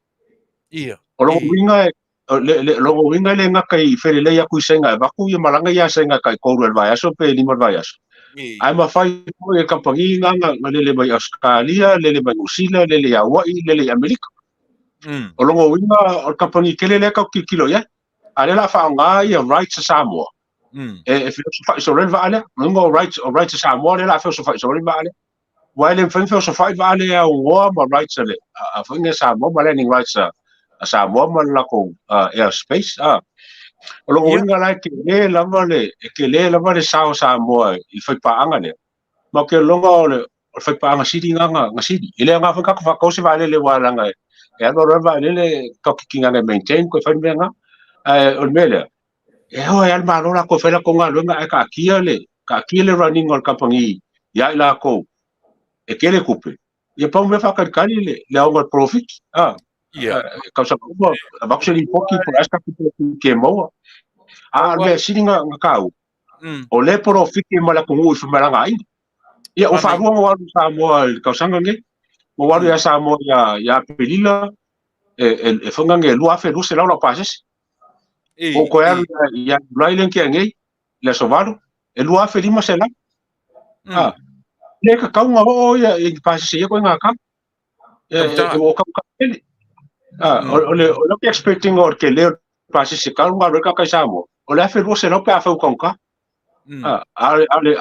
B: Ia.
H: O lona uiga e, le, le, lona uiga e le gata i felelei atu i Saina e avatu ia malaga ia a Saina tai 3 i le vaiaso pe 5 i le vaiaso. Ae mafai foi e kamupani na na lele mai Ausetalia, lele mai Niu Sila, lele i Hawaii, lele i Amerika. O lona uiga o le kamupani tele lea tatou te tilotilo i ai. A o lea o le a faaaoga ia rights a Samoa e, e feosofai solo ai le vaa lea. O lona uiga o rights, o rights a Samoa lea o le a feosofai solo ai le vaa lea. Aua e le mafai ona feosofai vaa lea e aunoa ma rights a le a foi nei Samoa ma landing rights a, a Samoa ma le latou air space. A. O lona uiga la e tele lava le, e tele lava le sao o Samoa i le faipaaga lea. Ma ou te lagona o le, o le faipaaga sili lena na, na sili. E le aoga foi tatou faatau se vaalele aua leaga e, e alu alu lava le vaalele tatou te tiga e maintain toe fai le mea lena. Ae o le mea lea, e o ai lava le Malo latou e fai latou galuega ae taatia le, taatia le running o le kamupani ia i latou e tele tupe. Ia pau mea faatalitali le, le aoga o le polofiti. A, tausaga uma, avatu se lipoti po o le a se tatou polofiti e maua. A o le mea sili na, na taua, o lea e polofiti ma le atunuu i femalagaaiga. Ia, ua faalua ona ou alu i Samoa i le tausaga lenei. Ua ou alu ia Samoa ia, ia Aperila, e, e, e foi ngange 2200 lau pasese. Ua ou toe alu ia, ia Iulai lea na tea nei, le aso 8, e 2500. Ah, le tatau ona oo ia i pasese ia koe ngā kau. E, e, e, o kau kau tele. Ah, o, o le, o le expecting o le tele o pasese talu galuega tagata i Samoa, o le 1200 pe afai ua taugata. A o le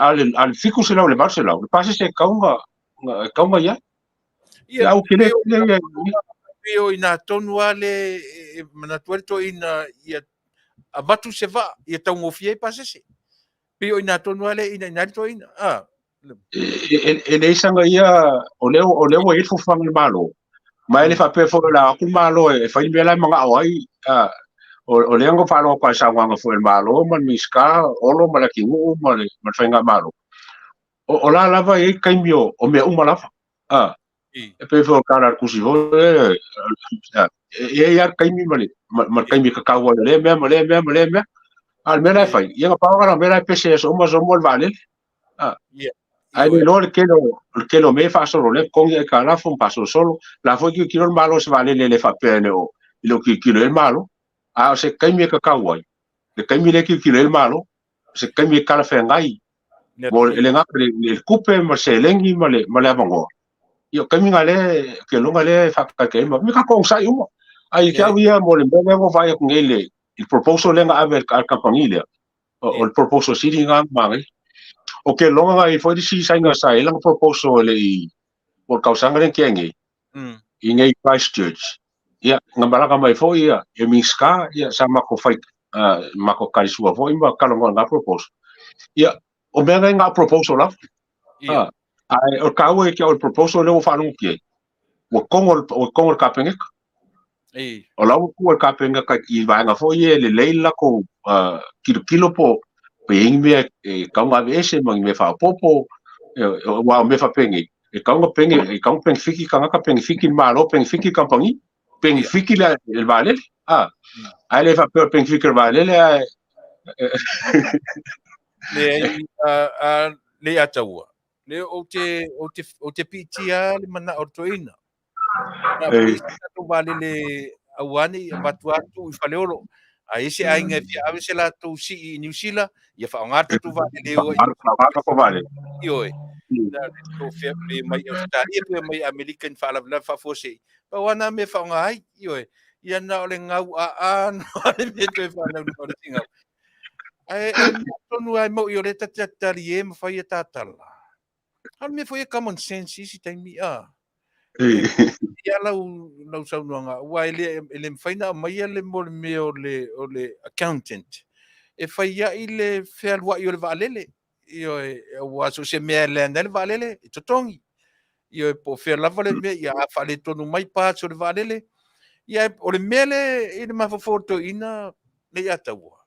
H: 700 i le 800, le pasese e tatau ona i ai.
B: Ia,
H: Ia, au tele tele ia.
B: Pei o ina tonu lava le e manatu ai le toeaina ia avatu se vaa ia taugofie ai pasese. Pei o ina tonu lava le inaina ai le toeaina. Ah.
H: E leai sana ia, o lea ua i ai le fuafuaga a le Malo, ma e le faapea foi o le a o atu le Malo e fai le mea la e manao ai. O lea na ou faalogo atu i saunoaga foi a le Malo ma le Minisita, Olo ma Leatinuu ma le Faigamalo, o la lava e i ai taimi o mea uma lava. E pei foi o le tala a le tusi foi, e i ai lava le taimi ma le taimi e tatau ai o lea mea ma lea mea ma lea mea. A o le mea la e fai, ia na pau lava o le mea la e pese i aso uma aso uma o le vaalele. Ae le iloa le tele o le tele o mea e faasolo lea totogi aitalafu ma faasolosolo. La foi tilotilo le Malo i se vaalele e le faapea e le o e le o tilotilo i ai le Malo. A o se taimi e tatau ai, le taimi lea e tilotilo i ai le Malo, o se taimi e talafeagai mo e le gata i le tupe ma le seleni ma le ma le avanoa. Ia o taimi na lea ke iloga lea e faataitai ai ma me tatou onosai uma. Ae ia te au ia mo le mea lea ua ou vaai atu nei i le proposal lea na ave e le kamupani lea, o le proposal sili lena ona manaia. O ke iloga na i ai foi le isi saina sa i ai lana proposal e le i po o le tausaga lea na tea nei, i nei Christchurch. Ia, na malaga mai foi ia e Minisita, ia sa matou fai, matou talisua foi ma talanoa i lena proposal. Ia, o mea nei na o proposal lava.
B: Ia.
H: Ae o le taua ia te au o le proposal lea ua faalogo atu ai, ua togo ua togo le Kapeneta. O la ua tuu e le Kapeneta i vaega foi ia e lelei le latou tilotilo po o i ai ni mea e tatau ona aveese ma ni mea faaopoopo, aua o mea faapenei, e tatau ona pene, e tatau ona penefiti tagata, penefiti le Malo, penefiti le kamupani, penefiti le vaalele, ae le faapea o le penefiti o le vaalele ae
B: Leai, Leiataua, le ou te, ou te, ou te piitia le manao o le toeaina. Na pei se tatou vaalele aua ne i avatu atu i Faleolo. A i ai se aiga e fia ave se latou sii i Niu Sila, ia faaaoga le tatou vaalele e o ai.
H: Faaaoga tatou vaalele.
B: Ioe. Na le to fea pe mai Ausetalia pe mai Amerika ni faalavelave faafuasei. Pau lava na mea e faaaoga ai. Ioe. Ia na o le gau aa noa le mea toe fanau o le tigau. Ae o le mea tonu lava e moni o lea ta te talie ma fai a ta tala. A o le mea foi e common sense i isi taimi, a. Ia lau saunoaga, aua e le mafai ona aumaia le mo le mea o le accountant e fai ai le fealuai o le vaalele. Ioe, aua so o se mea e land ai le vaalele, e totogi. Ioe, po o fea lava le mea, ia a faaletonu mai parts o le vaalele. Ia, o le mea lea i le mafaufau o le toeaina Leiataua,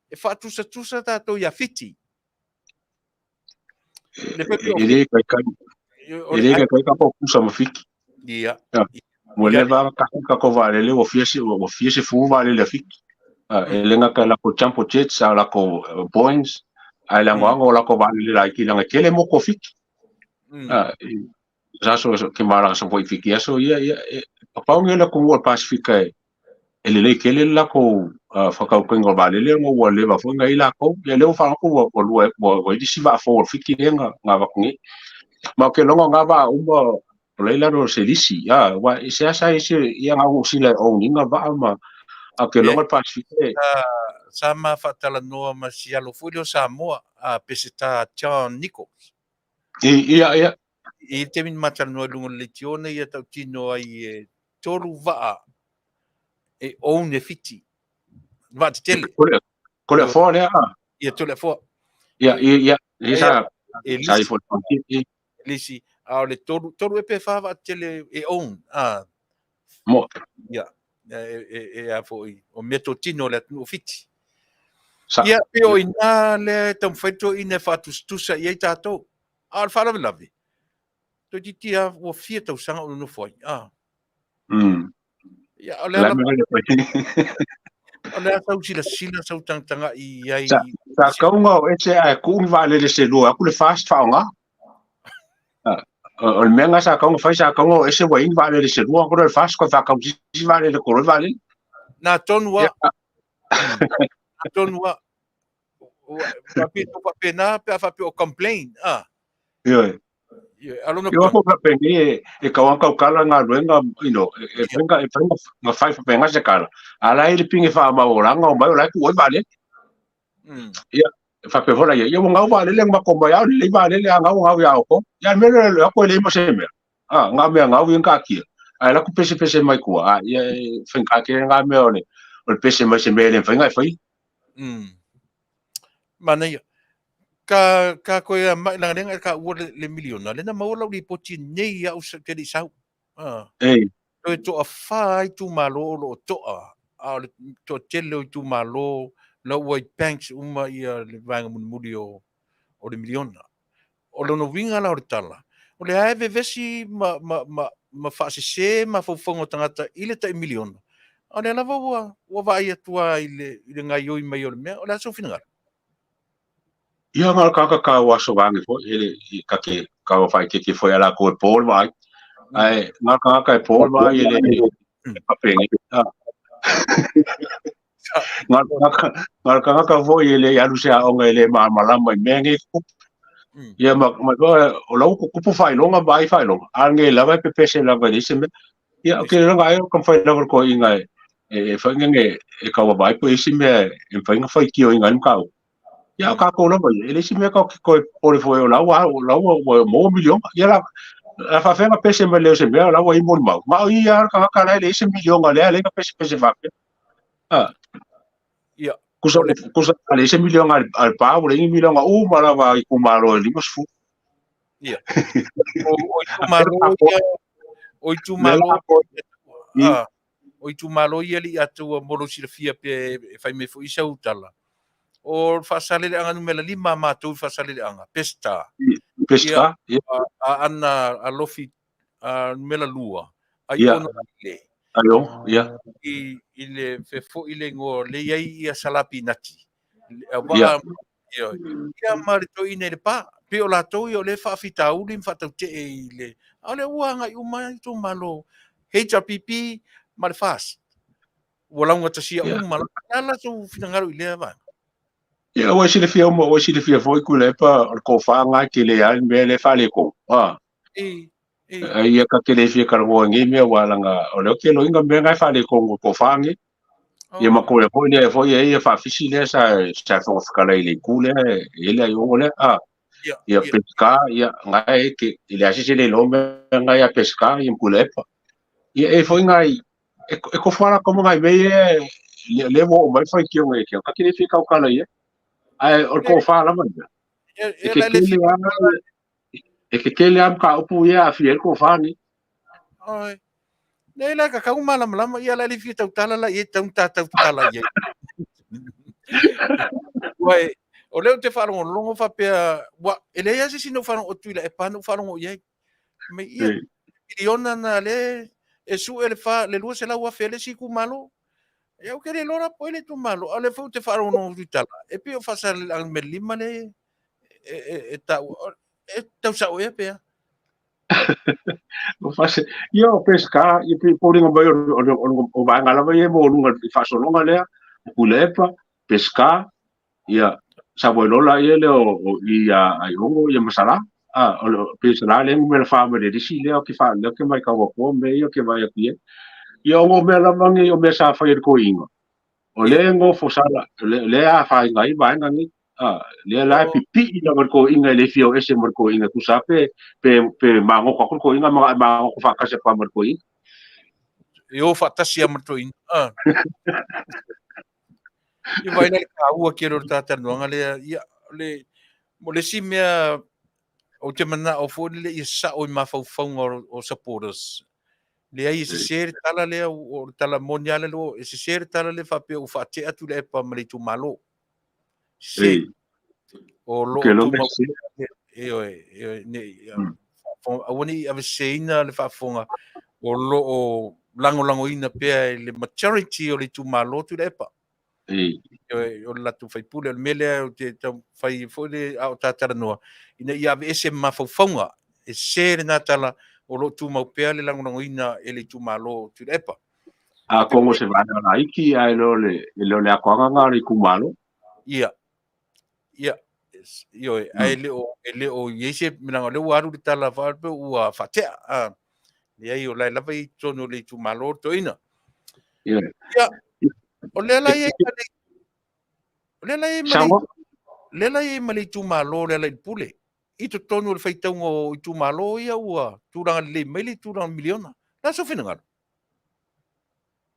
B: e faatusatusa tatou ia Fiti.
H: E le taitai, e le taitai tatou tusa ma Fiti.
B: Ia.
H: Ua leva ona tatou tatou vaalele ua fia ua fia sefulu vaalele a Fiti. E le gata i latou jumbo jets a o latou Boeings, ae le anoano o latou vaalele laiti leaga e tele motu o Fiti. Sa so ke malaga sa foi Fiti aso ia ia e pau nei le atunuu o le Pasifika e e lelei tele le latou faatautaiga o vaalele ona ua leva foi ona i ai latou. Ia lea ua faalogo atu ua lua ua i ai le isi vaa fou a le Fiti lea na avatu nei. Ma ou te iloa o na vaa uma o la e i lalo o se lisi, aua e seasea ai se ia na o Niu Sila e own ina vaa ma a ou te iloa le Pasifika e
B: Sa ma faatalanoa ma si alo foi lea o Samoa, a Peseta John Nichols.
H: Ia, ia.
B: I le taimi na ma talanoa i luga o le leitio na ia tautino ai e tolu vaa e own e Fiti. Vaa tetele.
H: Ko le afoa lea.
B: Ia, to le afoa.
H: Ia, ia, ia. Ia sa, sa i fo
B: lisi. A o le tolu, tolu e pe wha vaa tetele e own. A.
H: Mo.
B: Ia. E a foi, o mea totino le atunuu o Fiti. Sa. Ia, pe o ina lea e taumafai toeaina e faatusatusa i ai tatou. A o le faalavelave, toeitiiti lava ua fia tausaga o nonofo ai. Ah. Ia, o le a o le a sau silasila, sau tagatagai i ai.
H: Sa, sa kauga o ese ae tuu ni vaalele se lua atu le fast faaaoga. O le mea lena sa kauga fai, sa kauga o ese ua i ai ni vaalele se lua, ona o le fast koe faatau i se isi vaalele koloi vaalele.
B: Na tonu lava. Na tonu lava. Ua pei e tau faapena pe a faapea o complain.
H: Ioe.
B: Alona
H: Ia ko ka penge e ka waka kala ngā luenga, you know, e whenga e whenga nga whai whapenga se kala. Ala i le pinge wha ma oranga o mai o lai ku oi vale. Ia whape hola ia. Ia ngau vale le ngā ko mai au le vale le ngau ngau ia oko. Ia me le le ko le mo se mea. Ah, ngā mea ngau ia ka kia. Ai la ku pese pese mai kua. Ah, ia whenga ke ngā mea o le o le pese mai se mea le whenga e whai.
B: Manaia. Ka, ka koe a mai langa lenga ka ua le, le miliona. Lena maua lau lipoti nei au sa te li sau. Ah.
H: Ei.
B: Toe toa whā i tūmalo o loo toa. A o le toa tele o i tūmalo lau ua i banks uma ia le vaenga mulimuli o, o le miliona. O lona uiga la o le tala, o le ae vevesi ma, ma, ma, ma faasese mafaufauga o tagata i le tai miliona, a o lea lava ua, ua vaai atu lava i le, i le gaoioi mai o le mea, o le a sou finagalo?
H: Ia nga kaka ka o aso vange foi ele i ka ke ka o whai keke foi ala ko e pōl vai. Ai nga kaka e pōl vai ele e papenge. Nga kaka nga kaka foi ele i alu se aonga ele ma malama i mea nge kupu. Ia ma ma o lau kupu whailonga vai whailonga. A nge lava e pepese lava i se mea. Ia o ke ranga ai o ka whai lava ko inga e e whainga nge e kaua vai po isi mea e whainga whai kio inga ni kau. Ia o kākou lava ia, e le isi mea kau ki koe pore foe o laua, o laua ua mo milionga. Ia la, la whawhenga pese mai leo se mea, o laua i mori mau. Ma o ia ka haka lai le isi milionga lea, le pese pese whapea. Ah.
B: Ia.
H: Kusa, kusa, le isi milionga al pā, o le ingi milionga u marawa i kumaro e lima sfu.
B: Ia. O, o itumalo ia, o itumalo, ah, o itumalo ia li atua mo lou silafia pe e fai mai foi sau tala. O Faasaleleaga numera lima a matou i Faasaleleaga, Peseta.
H: Peseta, ia.
B: A ana alofi a numera lua, ai ona le.
H: Aio, ia.
B: I, i le fe foi le ingoa, le i ai ia Salapinati. Ia. Ia, ia ma le toeaina i Lepa. Pei o latou ia o lea e faafitauli ma faatautee i le... A o lea ua agai uma itumalo HRPP ma le FAST. Ua laugatasia uma. O le a latou finagalo i lea vaega?
H: Ia, ua e silafia uma, ua e silafia foi Tuilaepa, o le tofa lena e tele ai le mea lea e faaletonu. A. Ai ia ka te le fia talanoa i nei mea aua leaga o lea ou te iloaina mea na e faaletonu o le tofa nei. Ia ma toe foi lea foi e ia faafisi lea sa sa Fofoga Fetalai i le itu lea e i ai le aiogo lea a. Ia Pesca ia na e ke i le asisi le iloa mea na ia Pesca ia ma Tuilaepa. Ia e foi nai e e kofo ala komo nai mea ia le le ua oo mai faitioga e ke ka te le fia tautala i ai. Ae o le tofa lava ia. E tetele lava E tetele lava mataupu ia e aafia ai le tofa nei.
B: Oi. Nei la ka kau malamalama ia la le fia tautala la ia tau ta tautala ia. Wai, o lea ou te faalogologo faapea, ua, e leai lava se isi na ou faalogo atu i la epa na ou faalogo i ai. Mai ia, miliona na le e sue le fa, le 200,000 a le isi itumalo. Ia ou te le iloa la po o ai le itumalo, a o lea foi ou te faalogologo atu i tala, e pei o Faasaleleaga numera 5 le e, e, e tau, e tau sao ea pea.
H: O fase, ia o pesca, ia pe foliga mai o, o, o, o vaega lava ia e maualuga i faasologa lea, o Tuilaepa, Pesca, ia Savoilola ia lea o, o i a Aiogo ia ma Salā. A, o le pe Salā lea numera fa ma le lisi lea o ke fa lea ke mai kau apoa me ia ke vai atu ia. Ia o ngō mea lava nei o mea sa fai e le toeaina. O lea e nofo sala, o lea a whainga ai vaega nei. A, lea la e pipii lava le toeaina e le fia o ese ma le toeaina tusa pe, pe, pe māgoko atu le toeaina ma māgoko whaakasi atu ma le toeaina.
B: E o whaatasi a ma le toeaina. Ah. I vai la le kāua ki le tātanoanga lea, ia, le, mo le isi mea ou te manao foi lele ia sao i mafaufauga o supporters. Leai e sese le tala lea, o le tala moni lava lea, e sese le tala lea faapea ua faatea atu le epa ma le itumalo. Sese. O lo o tumau ioe, ioe, ne i, aua ne i aveseseina le faafofoga o lo o lagolagoina pea e le majority o le itumalo Tuilaepa. O le latou faipule. O le mea lea ou te taumafai foi le a o ta talanoa, ina ia aveese ma mafaufauga, e sese lena tala, o lo o tumau pea le lagolagoina e le itumalo o Tuilaepa.
H: Atonu o se vaega laiti ae le o le atoaga lena o le itumalo.
B: Ia, ia. Ioe, ae le o e le o i ai se leaga o lea ua alu le tala faapea ua faatea. A, leai o la e lava i totonu o le itumalo le toeaina.
H: Ioe.
B: Ia, o lea la e i ai ma le o lea la e i ai ma le
H: Samoa.
B: lea la e i ai ma le itumalo o Lealailepule i totonu o le faitauga o itumalo ia ua tulaga lelei mai le tulaga miliona. O le a sou finagalo?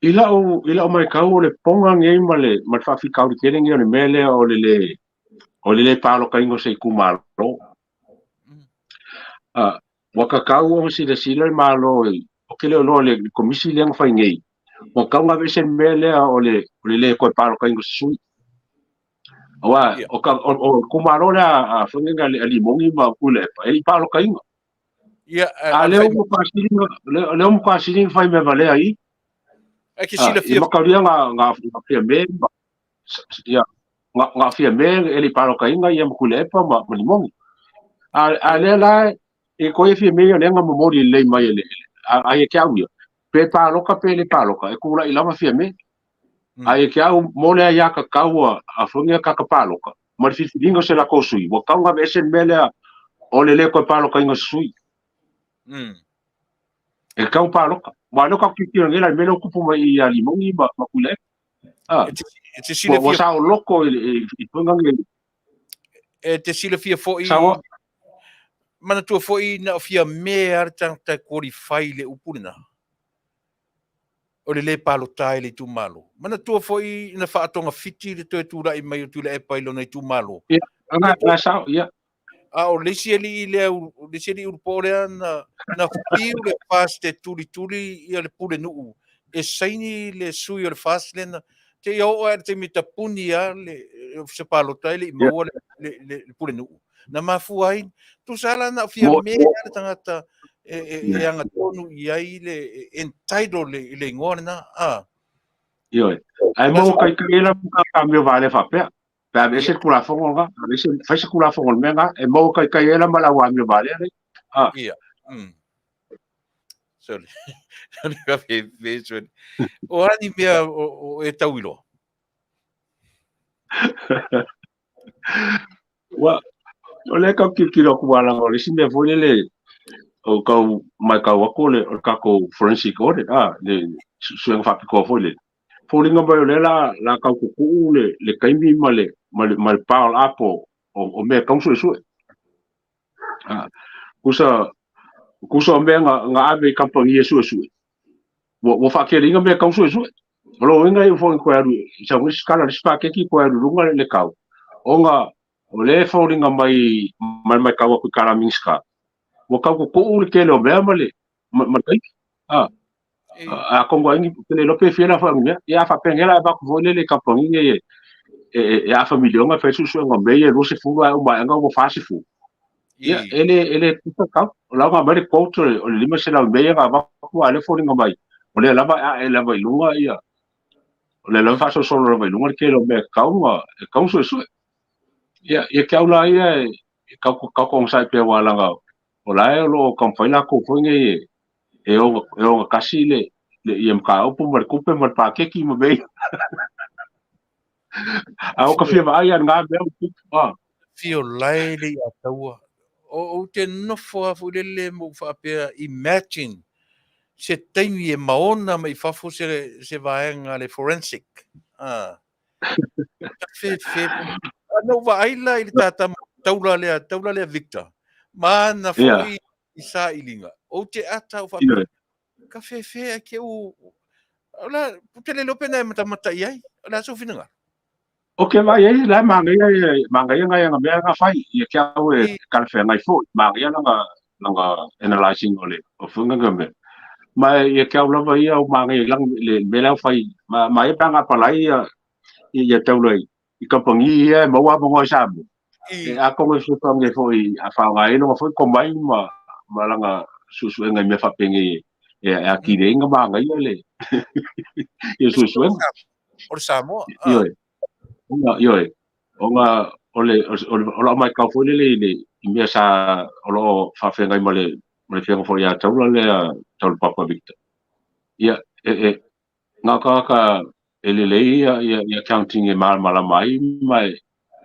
H: I lau i lau matau o le poga lenei ma le ma le faafitauli tele lenei o le mea lea o le lē o le lē palotaina o se itumalo. Ua tatau ona silasila le Malo i ou te le o iloa i le Komisi lea na fai nei, ua tatau ona aveese le mea lea o le o le lē toe palotaina o se sui. Aua o ka o o itumalo lea a foi nei a Limoni ma Tuilaepa e le i palotaina.
B: Ia,
H: A lea ua matua sili ona lea ua matua sili ona fai mea valea i.
B: Ai ke silafia.
H: I mataulia nga nga Fiame ma ia nga nga Fiame e le i palotaina ia ma Tuilaepa ma ma Limoni. A a lea la e koe Fiame ia lea na momoli lelei mai e le a ia te au ia pe paloka pe le paloka e kula'i lava Fiame. A ia te au mo le aiatatau a a foi nei tagata paloka ma le filifiliga o se latou sui, ua tatau ona aveese le mea lea o le lē toe palotaina o se sui. E tatau ona paloka. Aua o lea tatou te tilotilo nei la i le mea lea ua tupu mai ia Limoni ma ma Tuilaepa. Ah,
B: E te, e te silafia
H: ua saoloto i i i tulaga nei.
B: E te silafia foi
H: Saoa.
B: Manatua foi na o Fiame lava le tagata e qualify i le upu lena. O le lē palota ai i le itumalo. Manatua foi na faatogafiti le toe tulai mai o Tuilaepa i lona itumalo.
H: Ia, na, na sao, ia.
B: A o le isi alii lea, le isi alii ulupoo lea na, na fiu le FAST e tulituli ia le pulenuu e saini le sui o le FAST lea na seia oo lava i le taimi e tapuni lava le ofisa palota e le i maua le, le, le, le pulenuu. Na mafua ai, tusa la na o Fiame lava le tagata e, e, e agatonu i ai le entitle le, le igoa lena. Ah.
H: Ioe. Ae maua kaikai ai la ka amio valea faapea. Pe a aveese le Tulafono lena, aveese, fai se Tulafono o le mea lena, e maua kaikai ai la ma le au amio valea lea.
B: Ah. Ia. Sorry. Sorry, ka fe, fe, sorry. O a ni mea o, o e tau iloa?
H: Ua, o lea kau tilotilo atu aua leaga o le isi mea foi lele o kau matau atu o le, o le tatou forensic audit, ah, le suesuega faapitoa foi lele. Foliga mai o lea la, la tau tutuu le, le taimi ma le, ma le, ma le pile up o, o, o mea e tatau ona suesue. Ah, tusa, tusa o mea na, na ave i kamupani e suesue, ua, ua faateleina mea e tatau ona suesue. O lona uiga e iu foi ina toe alu i sau isi kala, le isi paketi toe alu i luga le tau, ona o lea e foliga mai ma le matau atu i tala a Minisita, ua tau tutuu le tele o mea ma le, ma, ma le taimi. Ah, atonu ai ni, ou te le iloa pe fia le aofai o ni mea. Ia a faapea nei la e avatu foi lele i kamupani nei e, e, e, e afa miliona e fai suesuega o mea ia e 20 ae uma aega ua 40. Ia, e le, e le tusa tau. O la ua aumai le quote o le, o le 500 i mea ia na avatu, a o lea e foliga mai, o lea lava e ae lava i luga ia, o lea lava e faasolosolo lava i luga le tele o mea e tatau ona, e tatau ona suesue. Ia, ia te au la ia e, e tau, tau onosai pea aua leaga o la e o lo o taumafai latou foi nei e, e oga, e ogatasi le, le ia mataupu ma le tupe ma le paketi ma mea ia. A o ka fia vaai lava i lena mea ua tupu. Ah.
B: Fia lae le ia taua. O ou te nofo lava foi lele ma ou faapea, imagine se taimi e maona mai fafo se, se vaega le forensic. Ah. Ka fefe. Na ou vaai la i le tātama taula lea, taula lea Victor. Ma ana foi i sailiga. Ou te ata au faapea, ka fefe ai ke u, o la, te le iloa pe na e matamata i ai. O le a sou finagalo?
H: O ke vaai ai, la e manaia ia, manaia ngai ana mea na fai, ia ke au e talafeagai foi, manaia lana, lana analyzing o le, o fuga nga mea. Ma ia ke au lava ia o manaia i lana, le mea la e fai, ma, ma ia pe ana apalai ia, ia taula i, i kamupani ia e maua avanoa i Samoa. E atonu e fesoasoani ai foi a faaaoga ai lona foi tomai ma, ma lana suesuega i mea faapenei e, e atili ai ona manaia le ia suesuega.
B: O le Samoa.
H: Ioe. Ona, ioe. Ona o le, o le, o lau matau foi lele i le, i mea sa, o lo o faafeagai ma le, ma le afioga foi ia Taula lea, Taula Papa Victor. Ia, e, e, na o tagata e lelei ia, ia, ia accounting e malamalama ai ma e,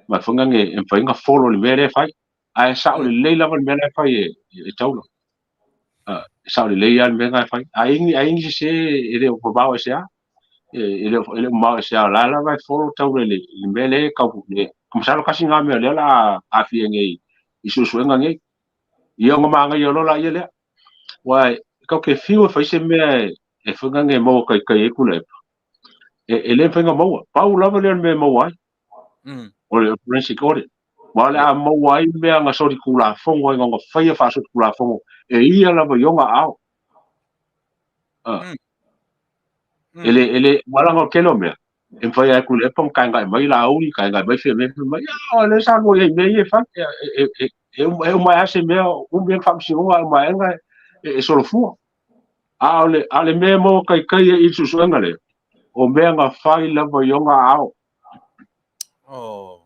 H: Ma foi ngange e mafai ona follow le mea lea e fai. Ae sao lelei lava le mea la e fai e, e Taula. E sao lelei lava le mea na e fai. A i ai ni sese e le o mamao e se a. E le o mamao e se a. O la lava e follow Taula i le mea lea e tau le. Masalo tasi lena mea o lea o le a aafia nei i suesuega nei. Ia ona manaia loa laia lea. Aua tatou te fiu e fai se mea e foi nane e maua taitai ai Tuilaepa. E le mafai ona maua. Pau lava lea o le mea e maua ai. O le forensic audit. Aua o le a maua ai mea na solitulafono ai, na ona faia faasolitulafono e ia lava i ona aao. E le, e le, aua leaga o le tele o mea, e mafai lava e Tuilaepa ona taenae mai Laauli, taenae mai Fiame, fai mai, a, o lea sa lua i ai i mea ia e fai. E uma ai lava se mea, umi ai le faamasinoga, uma ai lava e solofua. A o le, a o le mea e maua taitai ai i le suesuega lea, o mea na fai lava i ona aao.
B: Oh.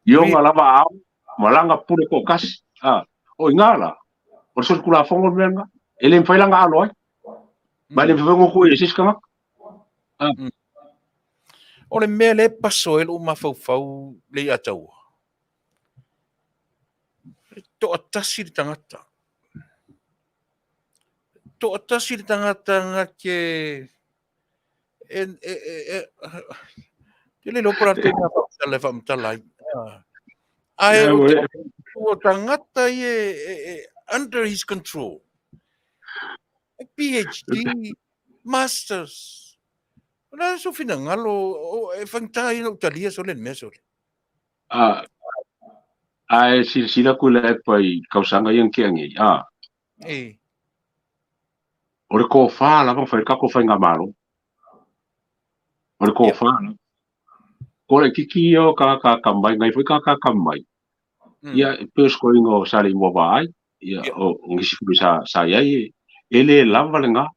H: I ona lava aao, ma lana pule toatasi. O i ina la, o le solitulafono le mea lena, e le mafai la ona alo ai. Ma e le mafai foi ona tuu i ai se isi tagata.
B: O le mea lea e paso ai lou mafaufau Leiataua, e toatasi le tagata. Toatasi le tagata na te e e e e le iloa po o le a le taimi e faamatala ai. Ae o te o tagata ia e under his control. PhD, Masters. O le a sou finagalo, e faigata ia ona ou talia sole le mea sole.
H: Ae silasila atu i le epa i tausaga ia na tea nei, a.
B: E.
H: O le tofa lava na fai ai le tatou faigamalo. O le tofa lava. Ko le laitiiti ia o tagata atamai, nai foi tagata atamai, ia e pei o se toeaina o Saleimoa Vaai, ia o nisi foi sa i ai, e le lava lena.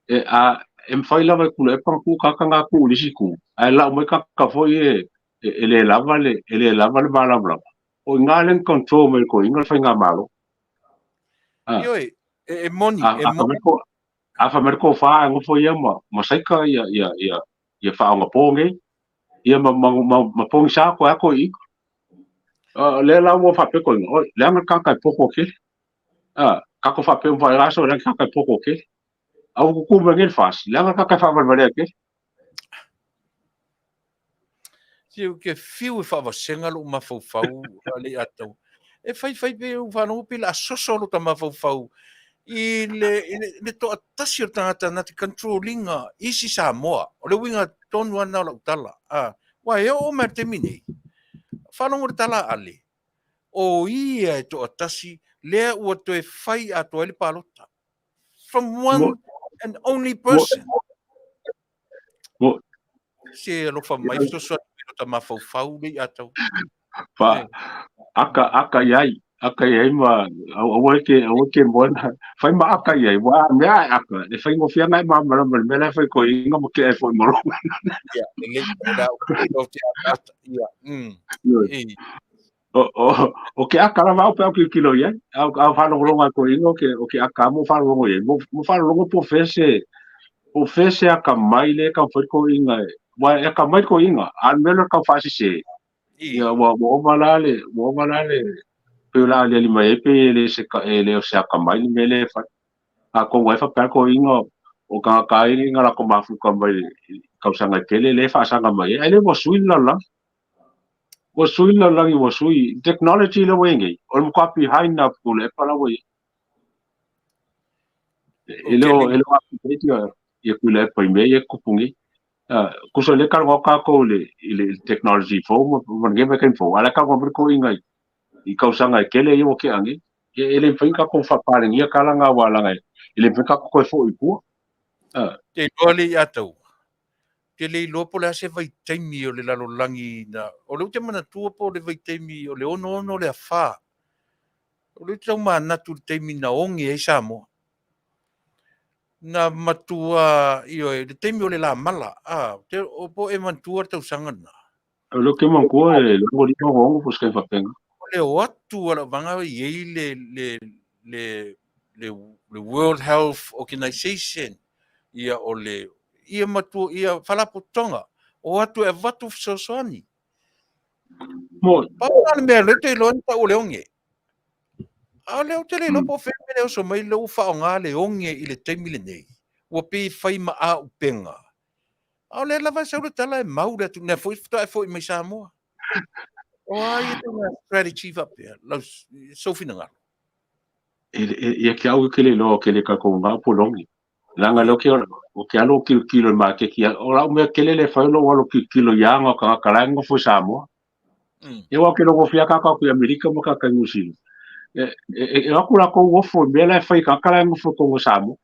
H: E, a, e mafai lava e Tuilaepa ona tuu tagata na tuu i le isi itu, ae lau mai tagata foi ia e le lava le, e le lava le malamalama. O i ina lea na control mai e le toeaina le faigamalo.
B: Ioe, e moni, e moni.
H: A fai mai le tofa ae nofo ia ma saika ia, ia, ia, ia faaonapo nei, ia ma pogisa koe a koe i. Lea la ua faapea toeaina, oi, leaga le tagata e poto tele. Kako faapea uma faaigaso, leaga le tagata e poto tele. A ua tutu mai nei le FAST, leaga le tagata e faavalevalea tele.
B: Se ou te fiu e faavasega lou mafaufau Leiataua. E faifai pe ou faalogo pe o le a soso lota mafaufau i le, i le, le toatasi o le tagata na te control ina isi Samoa. O le uiga tonu lava lena o lau tala. Aua e oo mai i le taimi nei, faalogo i le tala a Ale, o ia e toatasi lea ua toe fai atoa ai le palota. From one and only person. Se alofa mai fesoasoani mai i lota mafaufau Leiataua.
H: Fa aka aka i ai, aka i ai ma aua e te aua e te moana. Fai ma aka i ai, wa mea e aka, e faigofie ana e malamalama i le mea la e fai koe inga ma kea e foi ma lou.
B: Ia, lelei, o le a ou te ataata, ia. E.
H: O ke aka lava au pe au kilokilo i ai. Au au faalogologo ai koe inga o ke o ke aka mo faalogologo i ai. Mo faalogologo po o fea se po o fea se akamai lea e taumafai koe inga e aua e akamai koe inga, a o le mea lea o le tau faasese, ia ua ua ova la le ua ova la le pei o le a aliali mai ai pei e le se e le o se akamai le mea lea e fai. Atonu ai faapea koe inga o tagata lava ia na latou mafuta mai i tausaga e tele lea e faasaga mai ai, ae le ua sui le lalolagi. Ua sui le lalolagi ua sui. Technology lea ua i ai nei, o le matua behind lava Tuilaepa la ua i ai. E le o e le o up to date ia Tuilaepa i mea ia e tupu nei. Tusa o lea e talanoa tatou i le technology fou ma lenei vaitaimi fou, a o la e talanoa mai le toeaina i tausaga e tele ia ua tea nei. Ia e le mafai ona tatou faapalenia tala na aua leaga e le mafai ona tatou toe foi i tua.
B: Te iloa le Leiataua, te le iloa po o le a se vaitaimi o le lalolagi na, o lea ou te manatua po o le vaitaimi o le 66 o le afa. O lea ou te tau manatu i le taimi na oge ai Samoa. Na matua, ioe, le taimi o le lamala, a, te, o po o e manatua le tausaga lena.
H: O lea ou te manatua e 65 66 po o se taimi faapena.
B: O le o atu a lau vaga i ai le, le, le, le, le World Health Organization, ia o le, ia matua, ia Faalapotopotoga, o atu e avatu fesoasoani.
H: Mo.
B: Pau la le mea lea ou te iloa na tau o le oge. A o lea ou te le iloa po o fea le mea lea e oso mai lea ua faaaoga le oge i le taimi lenei. Ua pei e fai ma auupega. A o lea lava e sau le tala e mau le atunuu, lea foi faatoa e foi mai Samoa. O a ia ituaiga strategy faapea, lau, sou finagalo?
H: Ia ke au ke le iloa ke le kākou ngā po longi. Leaga lea ou te alu ou tilotilo i le maketi, o lau mea tele lea e fai o lou alu ou tilotilo i aga o tagata la e nonofo i Samoa. Ia aua ou te iloa gofie lava tagata o atu i Amerika ma tagata i Niu Sila. E o atu latou ofo i mea la e fai e tagata la e nonofo i totonu o Samoa.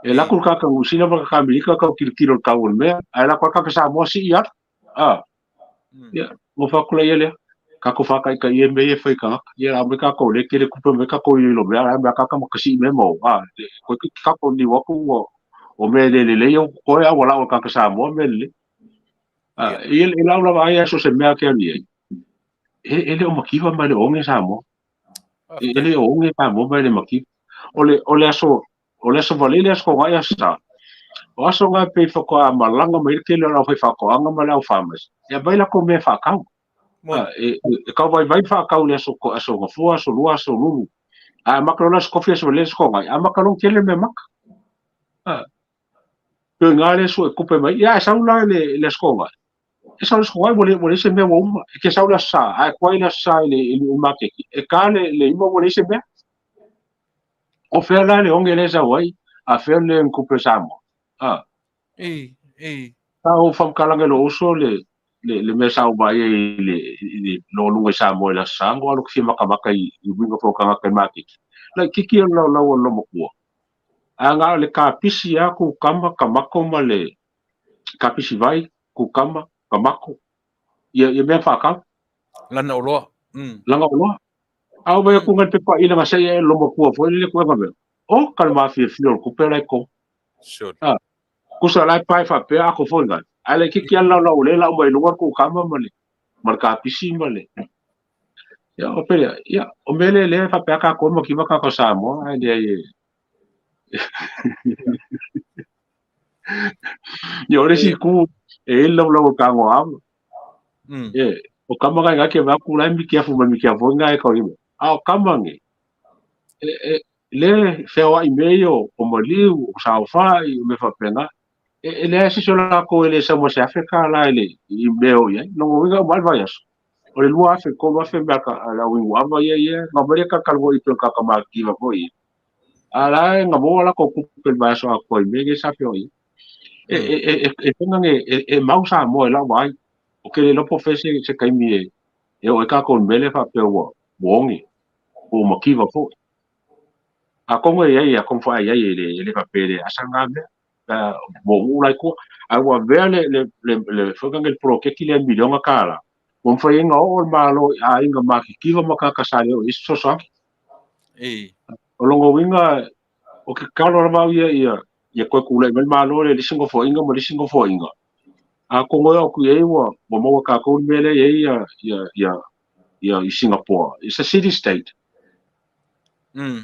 H: E alu atu le tagata Niu Sila ma le tagata Amerika tau tilotilo i le tau o le mea, ae alu atu lava le tagata Samoa sii atu. Ia, nofo atu la ia lea. Tatou faataitai ia mea ia e fai e tagata. Ia aumai tatou lea e tele tupe aumai tatou iloilo mea, a mea tagata ma kasii mea ma o. Toeitiiti tatou niu atu ua o mea e le lelei ia ua totoe a ua lau e tagata Samoa mea lelei. Ia, i lau lava ai so o se mea ou te alu i ai, e le o mativa ma e le o oge Samoa. E le o oge Samoa ma e le mativa. O le aso O le Aso Faraile, Aso Toonai, Aso Sa. O aso na e pei faatoa malaga mai ai le tele o le aufaifaatoaga ma le au farmers e aumai latou mea e faatau. E tau vaivai le faatau i le aso, aso Gafua, aso Lua, aso Lulu. Ae amata loa le Aso Tofi, Aso Faraile, Aso Toonai, amata loa ona tele mea maka. Pei o i ina lea e sue tupe mai ai. Ia ae sau la i le Aso Toonai, e sau le Aso Toonai ua leai se mea ua uma. E te sau le Aso Sa, ae tuai le Aso Sa i le maketi, e ta le 9 ua leai se mea. O fea la le oge lea e sau ai, a fea le tupe Samoa? A.
B: Ei, ei.
H: Sa ou faamatalaga i lou uso le, le, le mea sa ou vaai ai i le, i le lo luga i Samoa i le Aso Sa, ua alu ou te fia matamata i, i uiga foi o tagata i maketi. Laitiiti ia le laulau o le lomatua. Ae na o le kapisi lava, kukama, tamato ma le kapisi vai, kukama, tamato, ia, ia mea faatau.
B: Lana oloa.
H: Lana oloa. A o vai atu ngai le pepa ila nga sei e loma kua foi le kuega mea. O ka le mafiafia o le kupe la e ko.
B: Sure.
H: A, kusa la e pae faapea ako foi ngai. Ae le kiki ala lau le lau mai luga ku kama ma le ma le kapisi ma le. Ia o pele, ia o mele le faapea ka ko ma kiva ka ko Samoa ai le ai. Ia o le si ku e lau lau ka ngoa. E, o kama ngai ngai ke va ku lai mi kia fu ma mi kia fu ngai ko ime. A o kama nge e, e le feoai me io o maliu o saofai o me faapena e, e leai se isi o lakou e le sau ma se afe tala i le i mea o i ai. Lona uiga uma lava le vaiaso. O le 2000, 3000 mea ka le au inu ava ia ia, nga mai le kalakalu i pe ka ka makiva foi ia. A la e nga moa la ko kupe le vaiaso atoa i mea nge sa feoai. E e e e e fenga nge e, e mau Samoa i lau vaai. O ke le iloa po o fea se se taimi e e oo ai kākou i le mea lea faapea ua ua oge, ua makiva foi. Atonu e i ai, atonu foi a i ai e le e le faapea e le asa lena mea. Mo uu la i tua. Ae ua avea le le le le foi lea le poloketi lea miliona tala. Ua mafai ai ona oo le Malo i aiga matitiva ma tagata sa le oo i ai se fesoasoani. O lona uiga, o ke tatalo lava au ia ia ia toe tulai mai le Malo lea i le isi nofoaiga ma le isi nofoaiga. Atonu e oo atu i ai ua ua maua e tatou le mea lea e i ai ia ia ia ia i Singapore. It's a city state.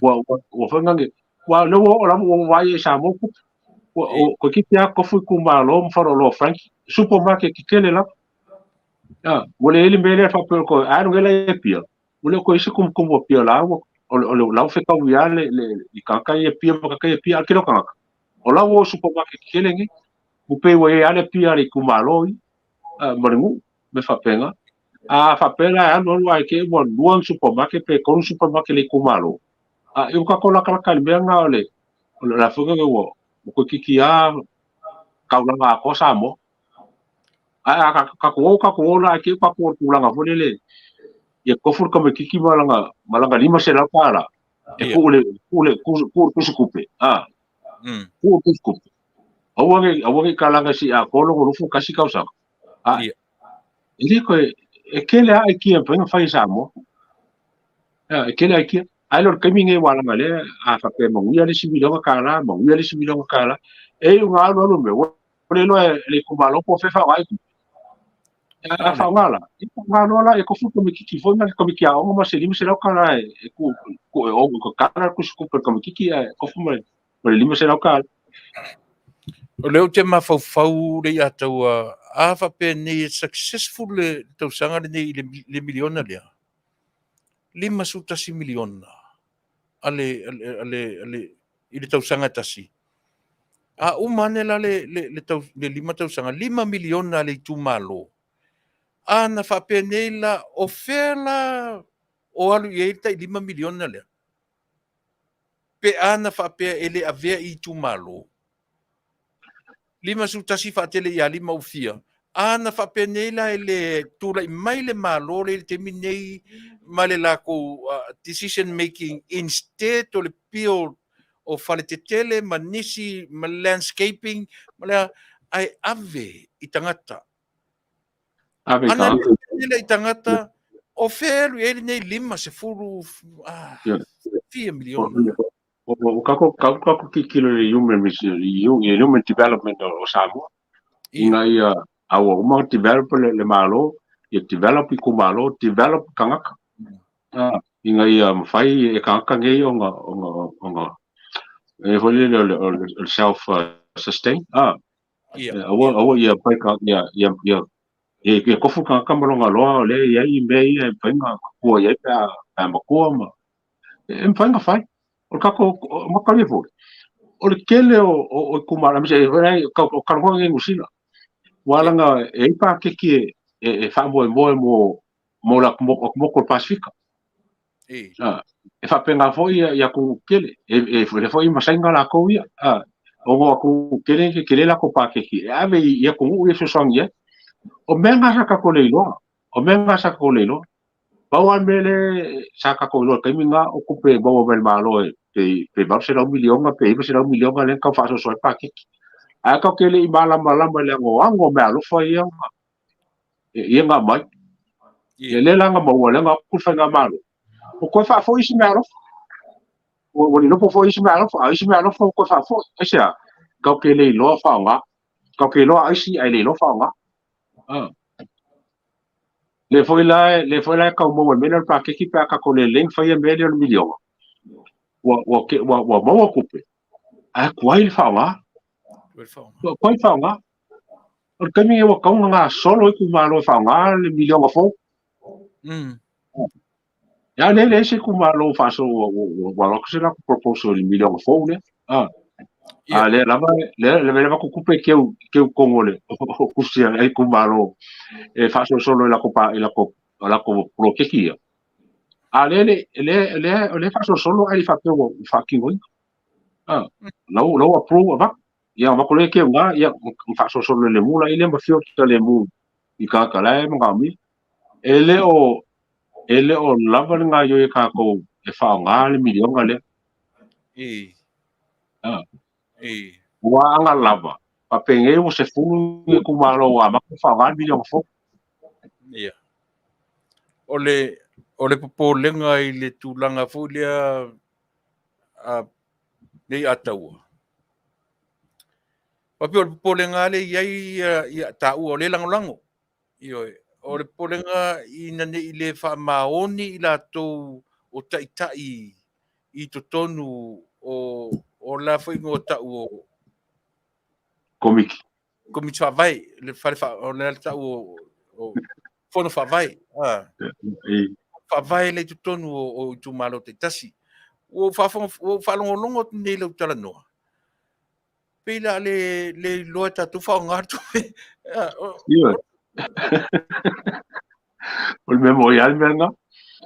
H: Ua ua ua foi nani ua lea ua oo lava ua vaai ai i Samoa tupe. Ua o toeitiiti lava tofu itumalo ma faleoloa Frankie. Supermarket tetele lava. Ua leai le mea lea faapea o toe alu ela i Apia. Ua le o toe i ai se tumutumu o Apia la ua o le la ua fetaui lava le le i tagata ia i Apia ma tagata ia i Apia. A o le tele o tagata, o la ua o i supermarket tetele nei. Ua pei ua i ai lava le Apia a le itumalo ia ma le nuu mea faapena. A faapea la e alu alu ae te i ua lua ni supermarket pe tolu supermarket i le itumalo, a ua tatou latalata i le mea lena o le o le a foi lea ua toeitiiti lava taulaga atoa Samoa. Ae a tatou o tatou o la ae te i ua tatou o i le tulaga foi lele ia tofu le tamaitiiti ma lana $500 e tuu le tuu le tuu le tusitupe, a tuu le tusitupe. Aua ne i aua ne i kalaga se i atoa lona 21 tausaga. A e le toe e tele lava aikia e mafai ona fai e Samoa. E tele aikia. Ae le o le taimi lenei ua alaga lea a faapea e manuia le isi miliona tala, manuia le isi miliona tala. E iu ina alu alu mea, ua le iloa e le itumalo po o fea e faaaoga ai tupe. A faaaoga la, ia faaaoga loa la e tofu le tamaitiiti foi ma le tamaiti aoga ma se $500 e tuu e ou kala le tusitupe a le tamaitiiti ae tofu ma le $500.
B: O lea ou te mafaufau Leiataua, a faapea nei e successful le tausaga lenei i le miliona lea, $51 miliona a le, a le, a le, a le, i le tausaga e tasi. A uma ane la le, le, le, tau, le 5 tausaga, $5 miliona a le itumalo. A na faapea nei la, o fea la o alu i ai le tai $5 miliona lea? Pe a na faapea e le avea i itumalo. 51 faatele ia 5 ua fia. A na faapea nei la e le tulai mai le Malo lea i le taimi nei ma le latou decision making instead o le build o faletetele ma nisi ma landscaping ma le ae ave i tagata.
H: Ave i
B: Ana
H: tagata.
B: le i tagata o fea e alu i ai lenei 50 fia miliona.
H: O kako kako kako tilotilo i le human i human development o Samoa. Ina ia a ua uma ona develop le Malo, ia develop itumalo, develop tagata. Ina ia mafai e tagata nei ona ona ona e foi lele o le self sustain. Aua aua ia mafai ka ia ia ia ia tofu tagata ma lona loa o lea e i ai mea ia e mafai ona tua i ai pe a matua ma e mafai ona fai. O le tatou makalia foi, o le tele o itumalo, aemaise o talanoa nei i Niu Sila, ua ala ona e i ai paketi e faamoemoe mo le atumotu o le Pasefika. E faapena foi i atunuu tetele, e lea foi e masaina latou ia, ona o atunuu tetele e tetele latou paketi e ave i atunuu ia e fesoasoani ai. O mea na sa tatou le iloa, o mea na sa tatou le iloa. Pau lava le mea lea sa tatou iloa i le taimi lena, o tupe e maua mai le Malo pe $800 miliona pe $900 miliona lea na tau faasoasoa ai paketi. Ae tatou te le i malamalama i le anoano o meaalofa ia ia na aumai. Ia lea la na maua, lea na o atu le faigamalo, ua toe faafoi isi meaalofa. Ua lilipo foi isi meaalofa, a o isi meaalofa ua toe faafoi. Aisea? Tatou te le iloa faaaoga. Tatou te iloa aisi ae le iloa faaaoga. Lea foi la, lea foi la e tau maua i le mea lea o le paketi pe a tatou le lelei ona faia le mea lea o le miliona. Ua, ua, ua, ua maua tupe, ae tuai le faaaoga. Ua tuai le faaaoga. O le taimi ua tatau ona gasolo itumalo e faaaoga le miliona fou. Ia lea e leai se itumalo faasolo ua ua alu atu se latou proposal i le miliona fou lea. A lea lava lea lea lava tupe keu keu tonu o le o tusi a itumalo e faasolosolo i latou pa i latou latou poloketi ia. A lea le lea lea o lea faasolosolo ae le faapea ua faatinoina. Lau lau approve avatu. Ia avatu lea keu na ia faasolosolo le mula ile ma filter le mu i tagata la e manaomia. E le o e le o lava le gaoioi a tatou e faaaoga le miliona lea. Ua aga lava, faapenei ua 10 itumalo ua amata ona faaaoga le miliona fou.
B: Ia. O le, o le popolega i le tulaga foi lea a Leiataua. Faapea o le popolega lava lea e i ai ia taua o lea e lagolago. Ioe, o le popolega ina ne i le faamaoni i latou o taitai i totonu o la foi igoa tau o
H: Komiti.
B: Komiti Faavae, le fale fa, o le tau o Fono Faavae. Faavae le i totonu o itumalo taitasi. Ua ou faafofoga, ua ou faalogologo atu nei i lau talanoa. Pei la le le iloa e tatou faaaoga le tupe.
H: Ioe. O le mea moni lava le mea lena.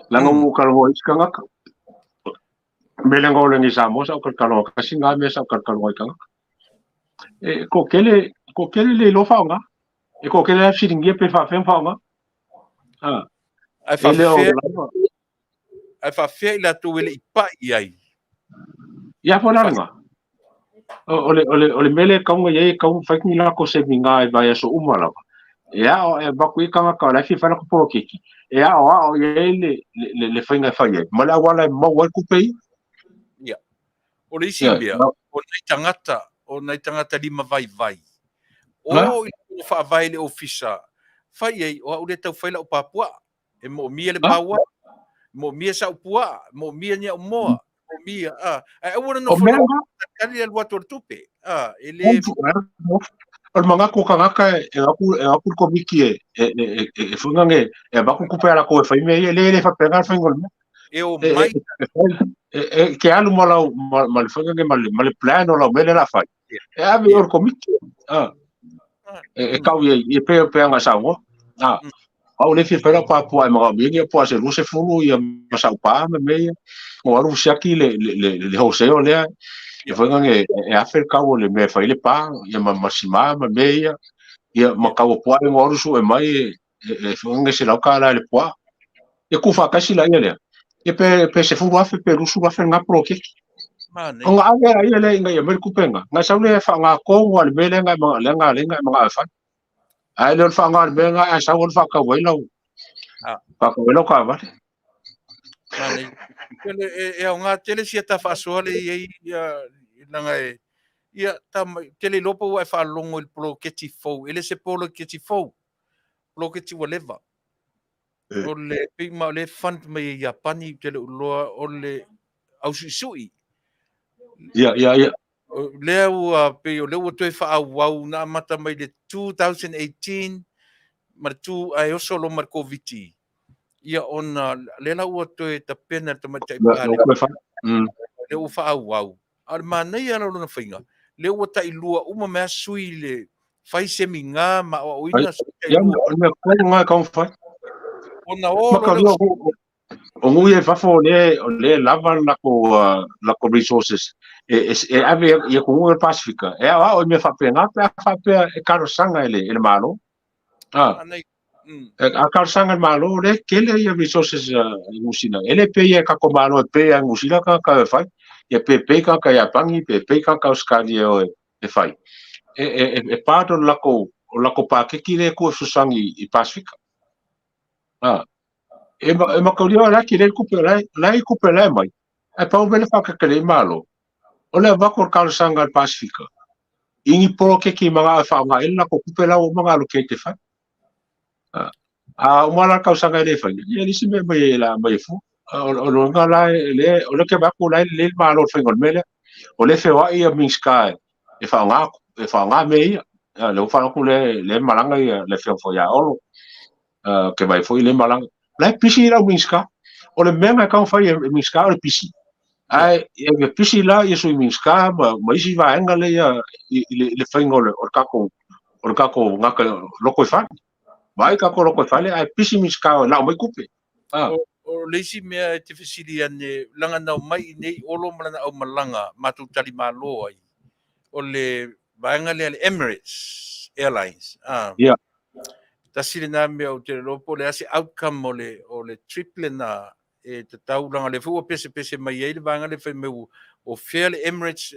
H: Leaga ua ou talanoa i isi tagata. O le mea lea na oo nei i Samoa sa ou talatalanoa tasi lena mea sa ou talatalanoa ai i tagata. E toatele, toatele le iloa faaaoga. E toatele la e fesiligia pe faapefea ona faaaoga.
B: Ae
H: E le o
B: faapefea
H: lava.
B: Ae faapefea i latou e le i pai i ai?
H: Ia foi la lena. O le, o le, o le mea lea e tatau ona i ai, e tatau ona fai ni latou seminar i vaiaso uma lava. E ao e avatu i ai tagata o la e fia fai latou poloketi, e aoao i ai le, le, le faiga e fai ai, ma le auala e maua ai tupe ia.
B: Ia. O le isi mea, o nai tagata, o nai tagata lima vaivai, o i le faavae i le ofisa, fai i ai, o au lea e tau fai lau papuaa. E moomia le paua, e moomia sau puaa, e moomia ni au moa, moomia, a. Ae aua le nofo tali le alu atu o le tupe. A, e le...
H: O le manatu o tagata e o atu e o atu le Komiti e e e e e fai e avatu tupe a latou e fai mea ia, e le e le faapena le faiga o le mea.
B: E o mai.
H: E, e, e, e ke alu ma lau ma, ma le faiga ma le, ma le plan o lau mea lea o le a fai. E ave i o le Komiti. Ah. E, e kau i e pe pe anga saunoa. Ah. Au le fia fai lau pā puaa e manaomia ni puaa se 20 ia ma sau pā ma mea ia. O alu siaki le le le, le wholesale lea. E fai nge e afe le kau o le mea e fai le pā ia ma ma simā ma mea ia. Ia ma kau o puaa e ngo alu su e mai e e fai nge se lau kālā le puaa. Ia ku whakasi la ia lea. Ia pe pe 10,000 pe 20,000 ngā poloketi.
B: Manaia.
H: O ngā ave a ia lea ina ia mai le kupenga. Ngai sau lea e whaangā kōngo a le mea lea ngai mga lea ngā lea ngai mga e whai. Ae le o le whaangā le mea ngai ae sau o le whaakau ai lau. Whaakau ai lau kāwale.
B: Manaia. Tele, e, e au ngā tele sia ta whaasoa le i ei, ia, langa e, ia, ta, tele lopa ua e whaalongo i le poloketi fou. E le se poloketi fou. Poloketi ua leva. O le, pei ma o le fund mai e Iapani, te le uloa, o le ausuisui.
H: Ia, ia, ia.
B: Lea ua, pei o lea ua toe faaauau na amata mai le 2018 ma le tu ae oso loa ma le Koviti. Ia ona lea la ua toe tapena le tamaitai
H: Palemia.
B: Lea ua faaauau. A o le manaia la o lona faiga, lea ua tailua uma mai lava sui i le fai semiga ma aoaoina sui
H: tailua. Ia, o le mea tonu lena e tatau ona fai.
B: Ona o loa lea
H: O nuu ia i fafo o lea o lea e lava le latou latou resources e e e ave i atunuu o le Pasifika e aoao i mea faapena pe a faapea e talosaga e le e le Malo. A a talosaga e le Malo o lea e tele ia resources a Niu Sila. E le pei e tatou Malo e pay ia Niu Sila tagata e fai, ia pe pay tagata Iapani, pe pay tagata Ausetalia e o e fai. E e e part o le latou o le latou paketi lea e tuu e fesoasoani i Pasifika. A E, ma, e mataulia o la e tele le tupe, o la e, o la e tupe la e mai. Ae pau mea le whakakele i Malo. O le avatu o le talosaga a le Pasifika i ni poloketi manao e whaonga ai le latou tupe la ua uma ona allocate e fai. A, a uma la le tausaga e le faia, ia le isi mea e aumai e la aumai e fua. O, o lona la e le, o lea ou te vaai atu o la e lelei le Malo i le faiga o le mea lea. O lea e feoai ia Minisita e, e whaonga, e whaonga mea ia. A, lea ua faalogo atu lea, lea e malaga ia le afioga foi ia Olo. Ke vai foi le malaga. La e pisi lau Minisita. O le mea na e taumafai e Minisita o le pisi. Ae e pisi la ia sui Minisita ma, ma isi vaega lea ia i, i, le, i le faiga o le, o le tatou o le tatou gata loko i fale. Vaai tatou loko i fale ae pisi Minisita e lau mai tupe.
B: Ah. O, o le isi mea e te fesili ane, laga na omai i nei Olo ma lana aumalaga matou talimalo ai, o le vaega lea le Emirates Airlines. Ah.
H: Yeah.
B: Tasi lena mea ou te iloa po o le a se outcome o le, o le trip lena e tatau leaga o lea foi ua pesepese mai ai le vaega lea fai mai ua o fea le Emirates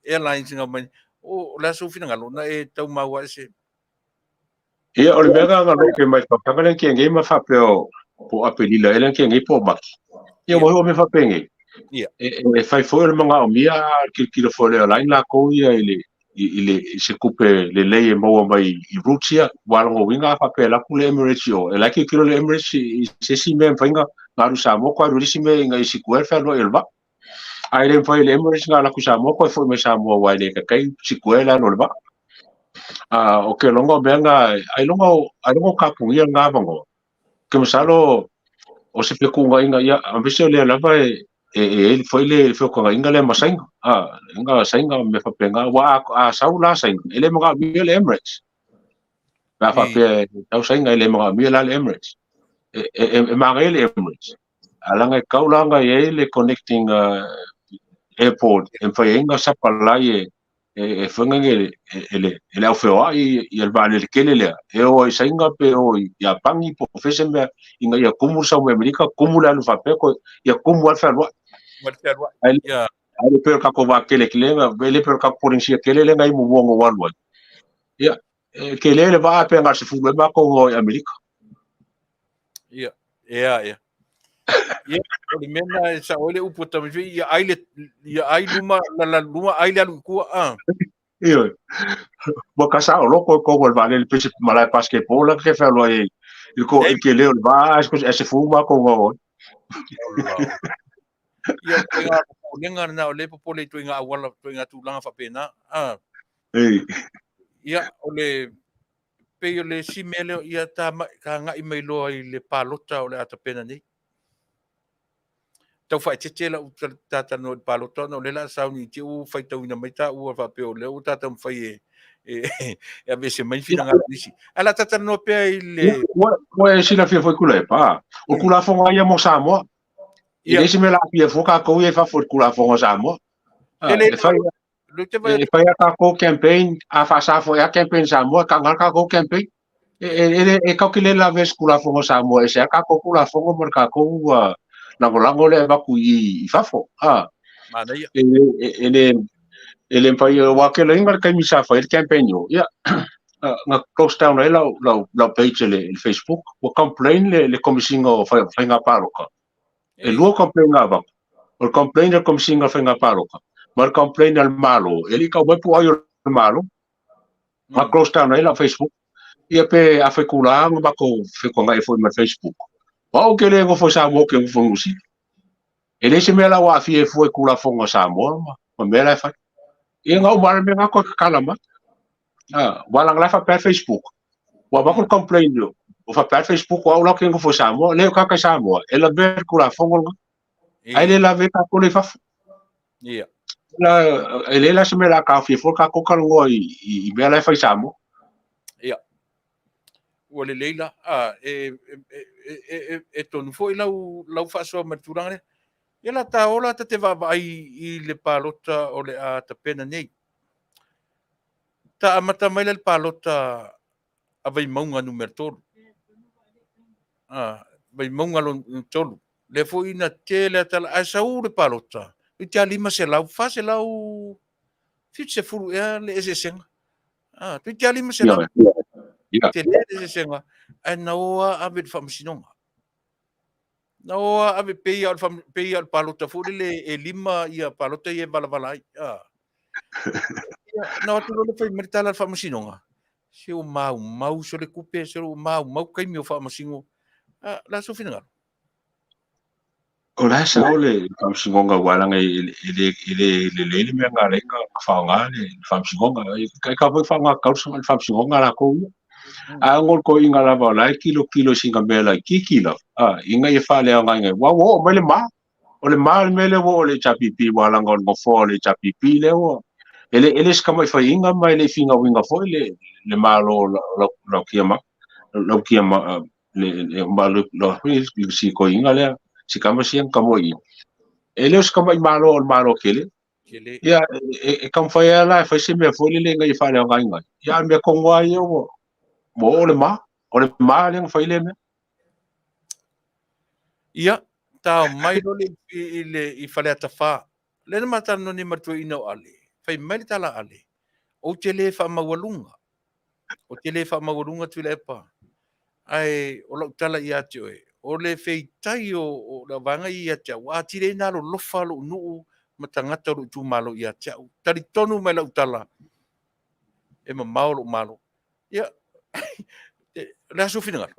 B: Airlines na omai o, o le a sou finagalo na e tau maua ae se
H: Ia, o le mea lena na loke mai le tausaga lea na tea nei ma faapea o po o Aperila ea lea na tea nei po o Mati. Ia, ua oo mea faapenei.
B: Ia.
H: E, e, e fai foi o le manaomia a le tilotilo foi o le airline latou ia i le, i, i le, i se tupe lelei e maua mai i routes ia. Aua o lona uiga a faapea e alu atu le Emirates i o, e la e tilotilo le Emirates i, i se isi mea e mafai ona alu i Samoa toe alu i le isi mea ina ia sikuea le fealuai o le vaa. Ae le mafai e le Emirates ona alu atu i Samoa toe foi mai Samoa aua e le taitai sikuea le alu o le vaa. Ou te iloga o mea na, ailoga ailoga o kapunia lena avanoa. Ke masalo o se fetuunaiga ia, aemaise o lea lava e e e i ai foi le feokanaiga lea ma Saina. Nga Saina ma mea faapena, aua a sau la Saina, e le manaomia le Emirates. Pe a faapea e sau Saina e le manaomia la le Emirates. E e e manaia le Emirates. A leaga e tatau la ona i ai le connecting airport e mafai ai ona supply e e fai e, e, le, e le au feoai ia le vaalele tele lea e o ai i Saina pe o i Iapani po o fea se mea ina ia tumu le sau mai Amerika, tumu le alu faapea koe, ia tumu lava le fealuai.
B: Ma le fealuai.
H: Ai, yeah. Ai le pei o le tatou vaa tele tele, e le pei o le tatou Polenisia tele lea na i muamua na ou alu ai. Ia, e tele le vaa pe na o le 10 ea matou na o i Amerika.
B: Ia, ia, ia. Ia, o le mea na e sao ai le upu a Tamaiti, ia ai le, ia ai luma, la, la luma ai le alu i tua, ah.
H: Ioe. Ua ka sao loko e kou o le vaalele pei se malae basketball la ke fealuai ai i ko i ke leo le vaa ai se fu makou na o ai.
B: Ia, o ituaiga popolega lena, o lea e popole i ituaiga auala, ituaiga tulaga faapena. Ah. Ia, o le pei o le isi mea lea, ia ta agai mai loa i le palota o le a tapena nei. Tau faaeteete lau talanoa i le palota ona o lea o le a sauni i te i ua faitauina mai taua faapea o lea ua ta taumafai e aveese mai finagalo o nisi. Ae o le a ta talanoa pea i le...
H: Ua e silafia foi Tuilaepa, o le Tulafono lava ia mo Samoa. E leai se mea o le a aafia fua tatou ia i fafo i le Tulafono a Samoa. E fai e fai a tatou campaign, a faasa foi a campaign Samoa, e taga lava tatou campaign. E tatou te le lavea i se Tulafono a Samoa, e ese lava tatou Tulafono ma le tatou lagolago lea e avatu i fafo. E le mafai, aua ke laina le taimi sa fai ai le campaign o, ia, na close down ai lau page i le Facebook, ua complain le Komesina o Faiga Palota. E lua complain na avatu. O le complain a le Komesina o Faiga Palota ma le complain a le Malo, e le i tau mai po o ai o le Malo. Na close down ai lau Facebook. Ia pe a whai kura na matou whekongai foi ma le Facebook. O au ke le nofo i Samoa ke nofo i Niu Sila. E leai se mea la ua aafia ai fua i Tulafono a Samoa ma mea la e fai. Ia na uma lava le mea na toe tatala mai. Ua lagalaga faapea le Facebook. Ua avatu le complaint o faapea le Facebook o au la ke nofo i Samoa. Leai o tagata i Samoa e lavea le Tulafono lena. Ae le lavea tatou lea i fafo.
B: Ia.
H: La, e leai la se mea o le a taofia fua le tatou talanoa i mea la e fai i Samoa.
B: Ia. Ua lelei la. A, e, e, e, e, e tonu foi lau faasoa mai le tulaga lea. Ia la ta ola ta te vaavaai i le palota o le a tapena nei. Ta amata mai la le palota a Vaimauga numera 3. A, Vaimauga lona 3. Lea foi na tele a tala, ae sau le palota, toeitiiti lava 500, 470 ea le eseesega. A, toeitiiti lava 500. Tele le eseesega, ae na o lava ave i le faamasinoga. Na o lava ave pei lava o le palota foi lele e 5 ia palota ia e valavala ai. A. Ia, na o atu loa le fai mai le tala a le faamasinoga, se ua maumau sole tupe, se ua maumau taimi o faamasino. A, o le a sou finagalo?
H: O la e sao le faamasinoga aua leaga e le lelei le mea na ala ai ona faaaoga le faamasinoga. E tatau foi ona faaaoga tatau le faamasinoga a latou ia. Ae ona o le toeaina lava o la e tilotilo i sina mea laitiiti lava, ina ia faaleaogaina ai. Aua ua oo mai le ma. O le ma le mea lea ua oo i le HRPP aua leaga o le nofoa o le HRPP lea ua e le o se tamaifaiga ma e le i finauina foi le Malo o Lautia le le si toeaina lea, si tama sia na tamoe i i. E le o se tamai Malo o le Malo tele. Ia, e taumafai lava la e fai se mea foi lele ina ia faaleaogaina ai. Ia, a o le mea tonu lava ia ua oo le ma. O le ma lea na fai lea mea.
B: Ia, tao mai loa le i le i Faleata 4. Lea na ma talanoa nei ma le toeaina o Ale. Fai mai le tala a Ale, ou te le faamaualuga. Ou te le faamaualuga Tuilaepa. Ae o lau tala ia te oe, o le feitai o le vaega ia ia te au, ua atili ai ona alolofa lou nuu ma tagata o lou itumalo ia te au. Talitonu mai lau tala, e mamao lou malo. Ia, o le a sou finagalo?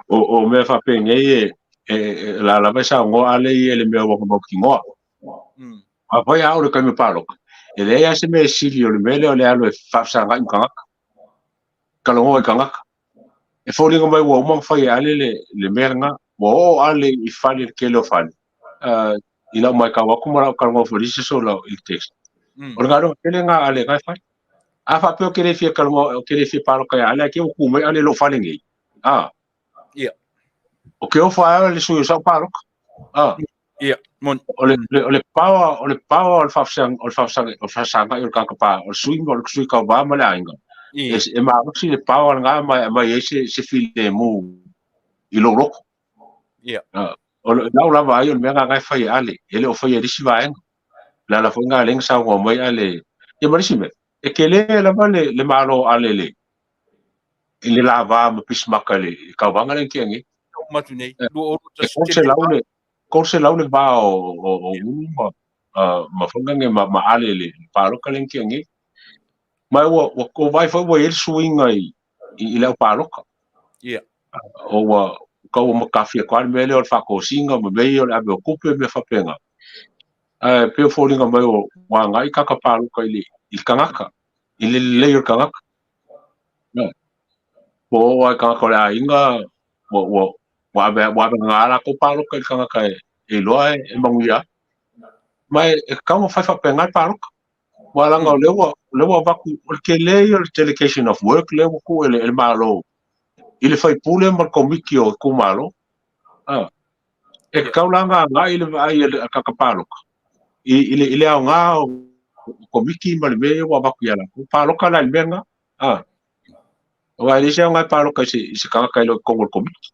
H: O mea faapenei e la lava e saunoa Ale ia i le mea ua mautinoa. Afai a o le taimi palota, e leai lava se mea e sili o le mea lea o le alu e faafesagai ma tagata, talanoa i tagata. E foliga mai ua uma ona fai e Ale le mea lena. Ua oo Ale i fale, le tele o fale, i lau matau atu ma lau talanoa foi i le isi aso i le text. O le galuega tele lena a Ale na e fai. A faapea ou te le fia talanoa, ou te le fia palota ia Ale, ae te i ua tu mai Ale i lou fale nei.
B: Ia.
H: O ke ofa ai o le sui o sau palota.
B: Ia, moni.
H: O le o le power, o le power o le faafesaga, o le faafesaga, o le faafesagai o le tagata pa, o le sui o le sui tauva ma le aiga. E malosi le power lena ma e aumai ai se filemu i lou loto.
B: Ia.
H: O le lau lava ai o le mea lena e fai e Ale, e le o faia e le isi vaega. O le ala foi lena lea na saunoa mai Ale. Ia ma le isi mea, e tele lava le malo o Ale le i le lava ma pisimaka i le tauvaga lea na tea nei.
B: Uma atu nei,
H: E 300 le va o Ulu ma Whangange ma Ale i le palota lea na tea nei. Ma ua vaai foi ua i ai le suiga i le au palota.
B: Ia.
H: O ua tau ua matafi atu lava le mea lea o le faatosina ma mea ia o le ave o tupe ma mea faapena. Ae pei o foliga mai ua agai tagata palota i le tagata. I le lelei o le tagata. Po o oo lava i tagata o le aiga ua ua ua ave ua ave gaga latou palota i le tagata e iloa e manuia ai. Ma e tatau ona fai faapena le palota. Aua leaga o lea ua o lea ua avatu o le tele ia o le delegation of work lea ua tuu e le Malo i le sui usufono ma le komiti o itumalo. E tatau la ona agai le vaai a le tagata palota i le aoga o komiti ma le mea ia ua avatu ia latou. Palota la i le mea lena. Aua e leai se aoga e palota i se tagata e le o i totonu o le komiti.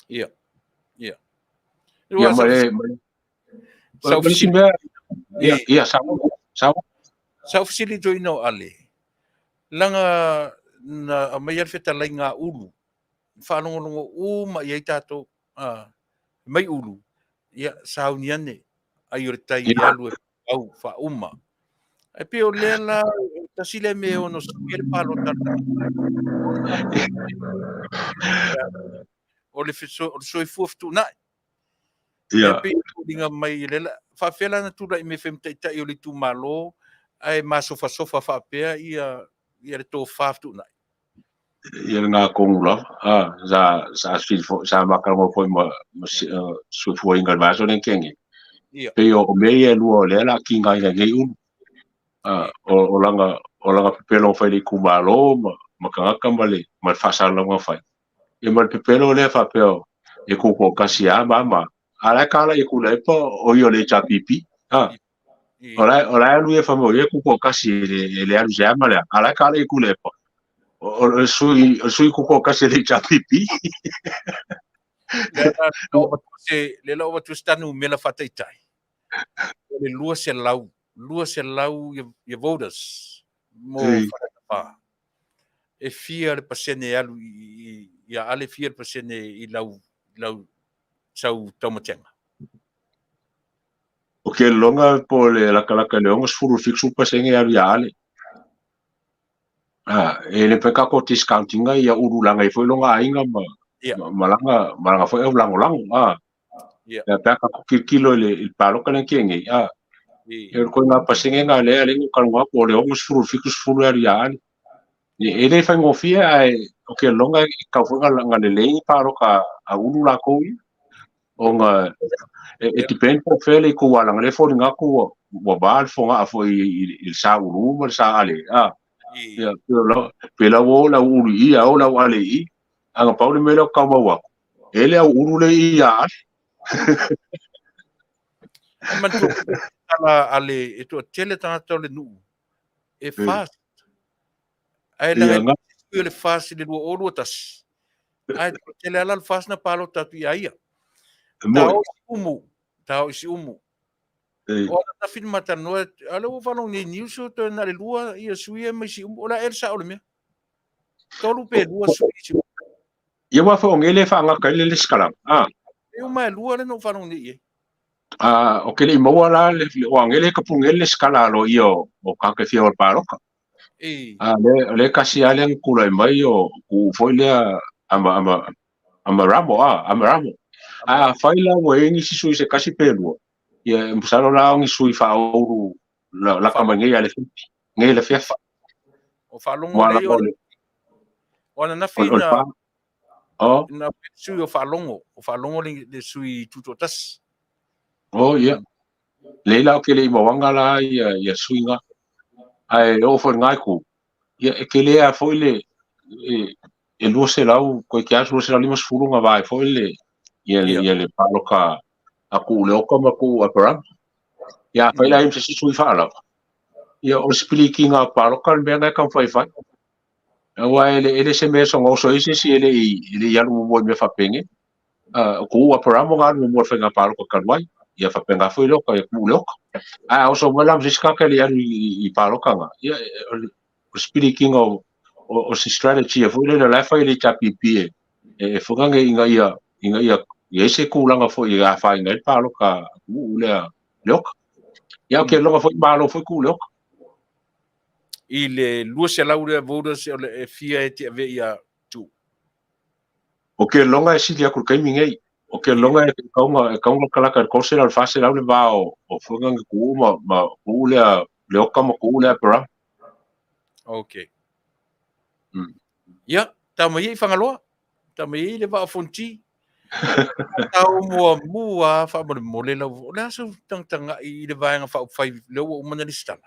B: Ia. Ia.
H: Ia ma le ma le isi mea, ia, ia, sa, sa.
B: Sa ou fesili toeaina o Ale, leaga na aumaia le fetalaiga a Ulu, faalogologo uma i ai tatou, a, mai Ulu, ia, sauni ane, ai o le tai e alu e au faauma. Ae pei o lea la, tasi lea mea e ono sui ai le palota o le soifua fetuunai. Ia. E pei e foliga mai i le la, faapefea la ona tulai mai e fai ma taitai o le itumalo ae masofasofa faapea ia ia le tofa fetuunai.
H: Ia lena tonu lava. A, sa sa fesili foi, sa ma talanoa foi ma ma soifuaina i le vaiaso lea na tea nei.
B: Ia.
H: Pei o mea ia e lua o lea o le a tigaina nei Ulu. A, o lana o lana pepelo na fai i le itumalo ma ma tagata ma le ma le faasalalauga na fai. Ia ma le pepelo lea faapea e tutoatasi lava ma ma, a o la e talai atu i Tuilaepa o ia o le HRPP. A, o la o la e alu ia fai mai o ia e tutoatasi e le alu i se a ma le a, a o la e talai atu i Tuilaepa o le sui tutoatasi o le HRPP.
B: Lea la ua avatu se ta numera faataitai, o le 200, 200 ia voters mo Faleata 4. E fia le pasene e alu ia Ale, fia le pasene i lau lau sau taumatega?
H: O ke lologa po o le latalata i le 67% e alu ia Ale. A, e le mafai tatou discount ina ia Ulu leaga e i ai foi lona aiga ma ma lana ma lana foi au lagolago. A, Ia pe a tatou tilotilo i le palota lea na tea nei, a, e o le ituaiga pasene lena lea lea na ou talanoa atu o le 60 i le 70 e alu ia Ale. E le faigofie ae ou te lagona e tatau foi ona lelei ni palota a Ulu latou ia ona e depend po o fea le itu leaga o lea e foliga atu ua va le fogaa foi i le sa Ulu ma le sa Ale, a. Ia pe la ua o le au Ulu i i a o le au Ale i i. Ae na pau le mea lea ou te tau maua atu, e le au Ulu le i ia Ale.
B: E manatua tala Ale e toatele tagata o le nuu e FAST. Ae leaga e o le FAST i le 2021. Ae toatele lava la le FAST na palota atu ia ia. Ta o i Siumu, ta o i Siumu. O ananafi na ma talanoa, a lea ua faalogo nei i news o toe na o le lua ia sui ia mai Siumu. O le a ea le sao o le mea? Tolu pe lua sui i Siumu.
H: Ia aua foi o nei lea e faagata ai le resitala.
B: A. E uma e lua lea na ou faalogo nei i ai.
H: A, ou te le i maua la le, aua o nei lea e tapuni ai le resitala aloaia o tagata e fia o i le palota. A, o lea tasi lava lea na tulai mai o Tuuu foi lea ama, ama, Amaramo, a, Amaramo. Ae afai la ua i ai nisi sui se tasi pe lua, ia masalo la o ni sui faaulu lata mai nei ia le afiafi, nei le afiafi.
B: O faalogo nei o o ananafi na
H: o
B: na sui o faalogo, o faalogo le sui tutoatasi.
H: O ia. Lei la o ke le i mauaga la ia ia suiga. Ae oo foi i lena itu, ia e tele lava foi le e 200 toeitiiti lava 250 na va ai foi le ia le ia le palota a Tuuu Leota ma Tuuu Aperama. Ia afai la e i ai ma se isi sui faalava, ia o le sipilikiina o palota le mea lena e taumafai e fai. Aua e le e le se mea e soona oso ai se isi e le i alu muamua i mea faapenei. O Tuuu Aperama na alu muamua i le faiga palota talu ai. Ia faapena foi Leota, ia Tuuu Leota. Ae a oso mai la ma se isi tagata e le i alu i palota na, ia o le sipilikiina o se strategy foi lele o la e fai e le HRPP e fagage ina ia ina ia i ai se tulaga foi e afaina ai le palota a Tuuu lea Leota. Ia ou te lagona foi malo foi Tuuu Leota.
B: I le 200 lea voters o le e fia e te ave ia Tuuu.
H: Ou te lagona e sili atu i le taimi nei. Ou te lagona e tatau ona e tatau ona latalata i le 300 i le 400 le va o Fagage Tuuu ma Tuuu lea Leota ma Tuuu lea Aperama.
B: Okay. Ia, tau mai ai i Fagaloa, tau mai ai le Vaa o Fonoti. Tau muamua faamolemole lau, o le a sau tagatagai i le Vaega Faaupufai lea ua uma ona lesitala?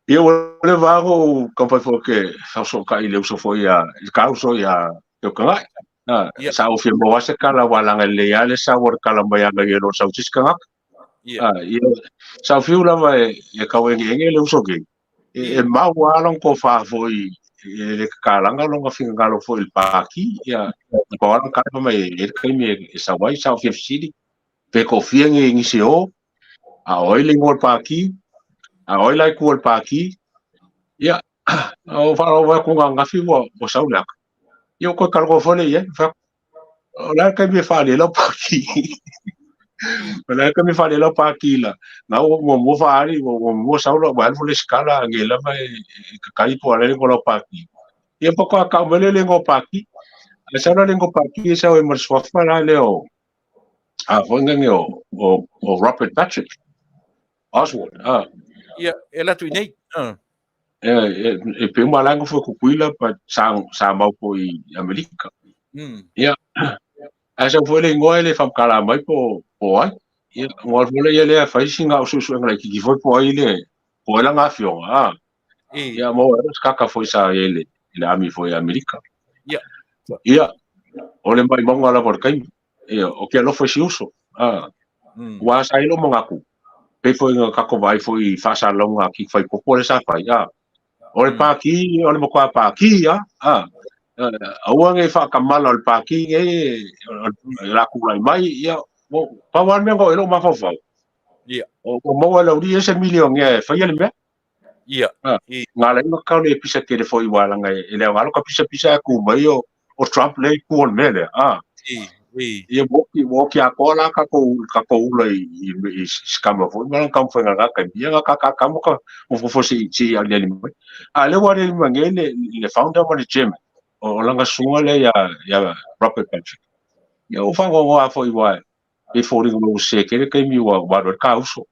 H: Ia ua leva lava ona ou taumafai foi ou te faafesootai i le uso foi a, i le ta uso ia Teutanai. Sa ou fia maua lava se tala aua leaga e lelei lava le sau o le tala mai ana ia i lo le sau se isi tagata. Ia, sa ou fiu lava e tau egeege le uso nei, e mau lava lona tofa foi e le tatalaga lona finagalo foi i le Pati. Ia, na pau lava lana tala fai mai e i ai le taimi e sau ai, sa ou fia fesili pe toafia nisi e o, a o ai le igoa o le Pati, a o ai la e tu o le Pati. Ia, o faalogo atu ananafi ua sau le ata. Ia, ua toe talanoa foi lea i ai, fai atu, o le a le taimi e faaali ai lau Pati? O le a le taimi e faaali ai lau Pati la? Na ua muamua faaali, ua muamua sau lau, ua alu foi lesitala, a nei lava e tatai po o le a le igoa o lau Pati. Ia, faatoa tau mai lea le igoa o Pati. Ae sau la le igoa o Pati e sau ai ma le suafa la lea o, a foi nge o, o, o Robert Patrick Oswald. Ah.
B: Ia, e alu atu i nei.
H: E, e, e pe malaga foi Tutuila, but sa, sa mau foi i Amerika. Ia, ae sau foi le igoa e le faamatala mai po, po o ai. Ia, ngoa foi le ia lea fai sina usuusuega laitiiti foi po o ai le, po o ai lana afioga. Ah. Ia, mo e se kaka foi sa i le, i le ami foi i Amerika.
B: Ia.
H: Ia, o le maumauga lava o le taimi. Ia, o ke alofa i si uso. Ua sa ai lou manatu, pei foi na tatou vaai foi i faasalalauga a Keith Faipopo lea sa fai, a. O le Pākī, o le matua Pākī lava, a. Aua ne i faatamala o le Pākī nei o le a tulai mai, ia, pau lava le mea na oo i ai lou mafaufau, ua maua e Laulii ai se milionea e faia le mea.
B: Ia.
H: Nga ala ai ona tau le pisa tele foi aua leaga e le aoga loka pisapisa ae tu mai o o Trump lea i tua o le mea lea. Ia ua oti ua oti atoa la tatou tatou ula i i i si tama foi ma lana taumafaiga i lena taimi. Ia na ka tama ka nofonofo se i se i aliali mai. A o lea ua aliali mai nei le le founder ma le chairman o lana susuga lea ia ia Robert Patrick. Ia ua faanoanoa foi aua e foliga mai ua sese tele taimi ua alu ai le kauso.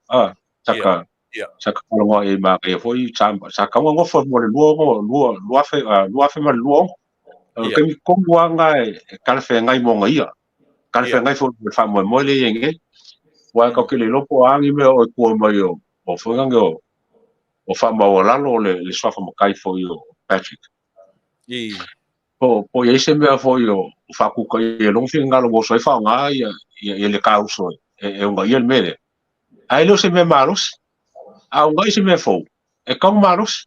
H: Saka Sa ka talanoa i ai ma ia foi sa sa tau ona nofo mo le 26 2000 2026. O le taimi tonu lava lena e talafeagai mo ona ia. Talafeagai foi ma le faamoemoe lea e i ai nei. Aua tatou te le iloa po o a ni mea o i tua mai o o foi lea o o faamaualalo o le suafa matai foi o Patrick. Po po i ai se mea foi o faatutaia i lona finagalo ua oso ai faaaoga ia ia le kauso e uunaia le mea lea. Ae le o se mea malosi. A uunai se mea fou, e tatau ona malosi.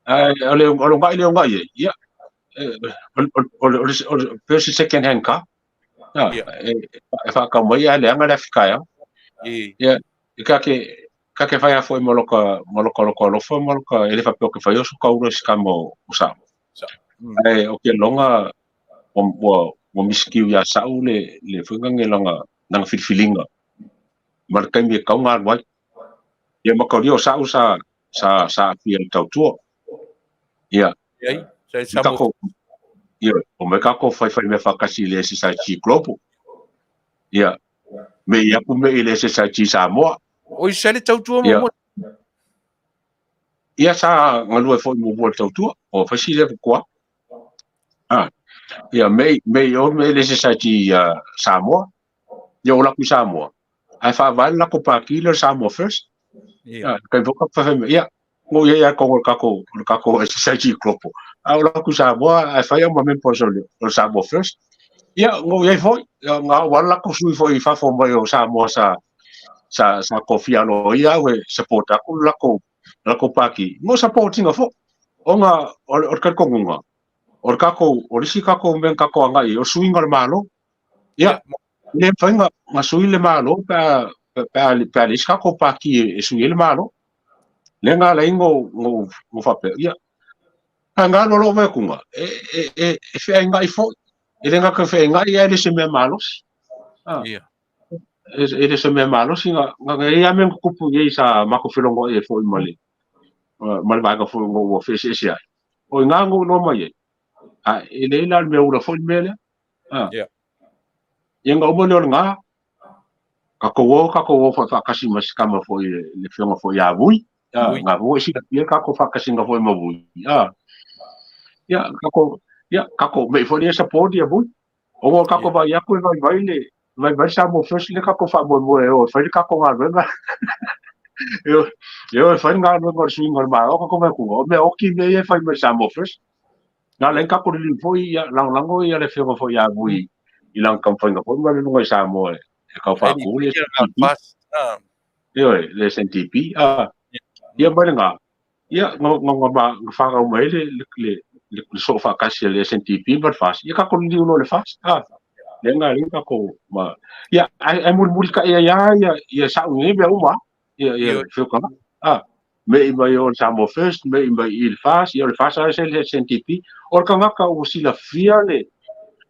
H: Ae o le uunai lea e uunai ai, ia, o le pei o se second hand car. E faatau mai ae leaga le afi taeao. Ia, e ta te, ta te fai lava foi ma loka, ma loka loka alofa ma loka, e le faapea ou te faia so taula i se tama o Sa'u. Ae ou te lagona ua, ua misikiu ia Sa'u le, le foi lea lana, lana filifiliga ma le taimi e tatau ona alu ai. Ia mataulia o Sa'u sa, sa, sa aafia i le tautua. Ia.
B: Ai, sa sa mo.
H: Ia, o mai kākou faifai mea faatasi i le SSIG Global. Ia, me i aku me i le SSIG Samoa.
B: Oi, sa le tautua muamua.
H: Ia, sa galue foi muamua i le tautua. O fai si lea kua. Ah, ia, me, me i o me le SSIG Samoa. Ia, o laku i Samoa. Ae faavae le latou pāti lea o le Samoa First.
B: Ia.
H: Kai foi ka fai mai, ia, ngo ia ia kongo le kako, le kako SSIG Global. A o laku i Samoa, ae fai au ma members o le, o le Samoa First. Ia, ngo ia foi, ia, nga wa lakou sui foi i fafo mai o Samoa sa, sa, sa kofia alo ia au e support aku le lakou, lakou pāti. Ngo supportinga foi. Ona, o le, o le talitonuga, o le tatou, o le isi tatou mea na tatou agai i ai, o le suiga o le Malo. Ia, e le mafai ona sui le Malo pe a, pe a, pe a leai se tatou pati e sui ai le Malo. Lea na ala ai ona ou faapea, ia, a na alu lou vaeatuga, e, e, e, e feainai foi. E le gata feainai, ae le o se mea malosi.
B: Ia.
H: E le o se mea malosi, na, na, na i ai lava mea na tutupu i ai sa matou felogoai ai foi ma le, ma le vaega foi ua feeseese ai. O i ina na ou iloa mai ai, a e leai la o le mea ula foi le mea lea.
B: Ia.
H: Ia na uma lea o lena, tatou o, tatou o faatasi ma si tama foi le afioga foi ia Vui. Ngā fua e silafia kako whakasinga foi ma vui. Ia, kako, ia, kako, me foi le support ia vui. O ngā kako vai aku e vai vai le, vai vai Samoa First le kako whaamoemoe e o, e whai le kako galuega. E o, e o e whai galuega o le suiga o le Malo, kako vai kuga. O mea oki mea ia e whai mai Samoa First. Nā le kako lili foi, ia, langolago ia le whioga foi a vui i langa kamwhainga foi ma le lunga i Samoa e, e kau whaaku le SNDP. Ioe, le SNDP. Ia mai le ngā, ia, nga, nga, nga, nga, nga whakau mai le, le, le, le, le soo whaakasi a le SNDP ma le FAS. Ia kako lili ulo le FAS. Le ngā le kako ma, ia, ai, ai muli muli ka ia ia, ia, ia sau ngi mea uma, ia, ia, whioka. Me i mai o le Samoa First, me i mai i le FAS, ia o le FAS a se le SNDP. O le kangaka ua silafia le,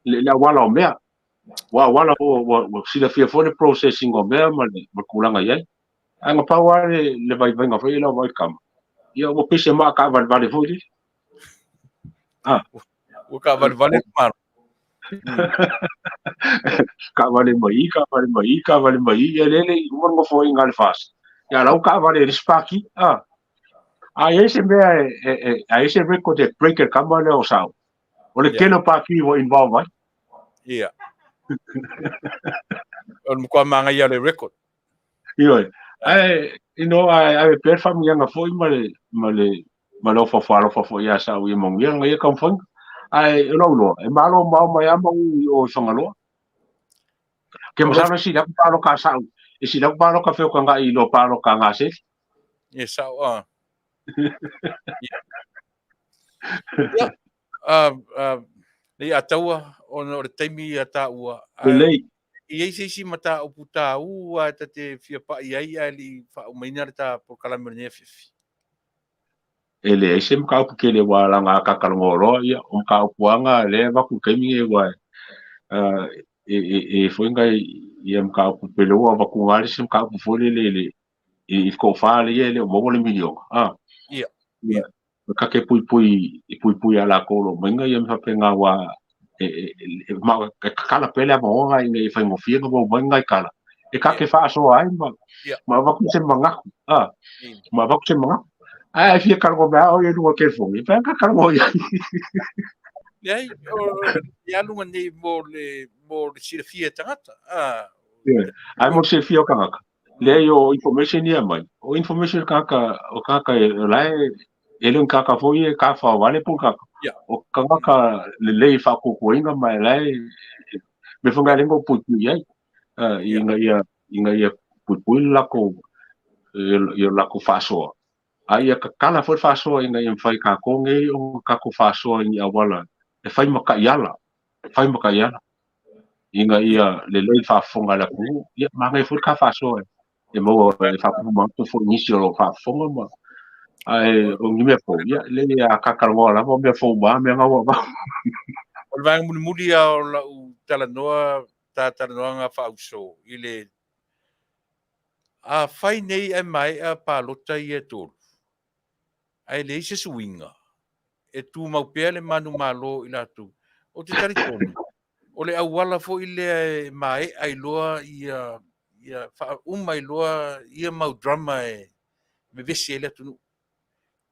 H: le, le awala o mea. Ua awala ua, ua, ua silafia foi le processing o mea ma le, ma le kulaga i ai. Ae na pau lava le, le vaivaiga foi lau vai kama. Ia ua pei se maa kaavalevale foi lele.
B: Ua kaavalevale le malo.
H: Kaavale mai i, kaavale mai i, kaavale mai i, ia lele i uma le nofoaiga a le FAS. Ia lau kaavale e le isi pāti. A i ai se mea e, e, e, a i ai se record e break e le kama lea o Sao. O le tele o pāti ua involve ai.
B: Ia. O le matua māngaia o le record.
H: Ioe. Ae, you know, ae ave pea le faamanuiaga foi ma le, ma le, ma le ofaofa alofa foi ia Sa'u ia manuia lana ia taumafaiga. Ae o lou iloa, e malo mao mai lava ma'u i o i Fagaloa. Ke masalo e sili atu paloka a Sa'u, e sili atu paloka feokanga'i i lo paloka a Gasele.
B: Ia sa'o a. Ia, nei a taua ona o le taimi ia tāua.
H: Lelei.
B: I ai se isi mataupu tāua e ta te fia pa'i ai ae le i faaumaina le tā polokalame o lenei afiafi?
H: E leai se mataupu tele ua laga a kakalogo loa, ia, o mataupu lava na lea e avatu i le taimi lenei aua e, e, e foi nai ia mataupu pele ua avatu na le isi mataupu foi lele i le i le toafa lea e le o maua le miliona.
B: Ia.
H: Ia, ka te puipui i puipui a lakou lo maiga ia me faapena ua e, e, e, ma, e kakala pea le avanoa ina ia faigofie ona maua mai nai kala e ka te faasoa ai ma, ma avatu se manatu ma avatu se manatu ae fia kalago mea o ia luga o telefoni e pea ka kalago ia.
B: Leai, o le aluga nei mo le silafia e tagata.
H: Ae mo le silafia o tagata. Leai o information ia mai. O information o kaka, o kaka e la e e le kaka foi e ka fa wale po kaka. O kaka le lei fa ko ko inga mai la e me fonga le ngo pui pui ai. I nga ia i nga ia pui pui la ko ia la ko faasoa. A ia kakala foi faasoa ina ia mawhai ka kongei o kako faasoa i awala e whai maka iala, e whai maka iala. Ina ia lelei le faafofoga a le atunuu, ia manaia foi le ka faasoa e maua e faapupu atu foi nisi o lo o faafofoga ma ae o ni mea fou, ia lelei a kakalanoa lava o mea fou ma mea na ua avatu.
B: O le vaega mulimuli lava o lau talanoa, ta talanoaga faauso i le afai nei ae maea palota ia e tolu, ae leai se suiga, e tumau pea le manumalo i latou. Ou te talitonu, o le auala foi lea e maea ai loa ia, ia faauma ai loa ia mau drama e vevesi ai le atunuu.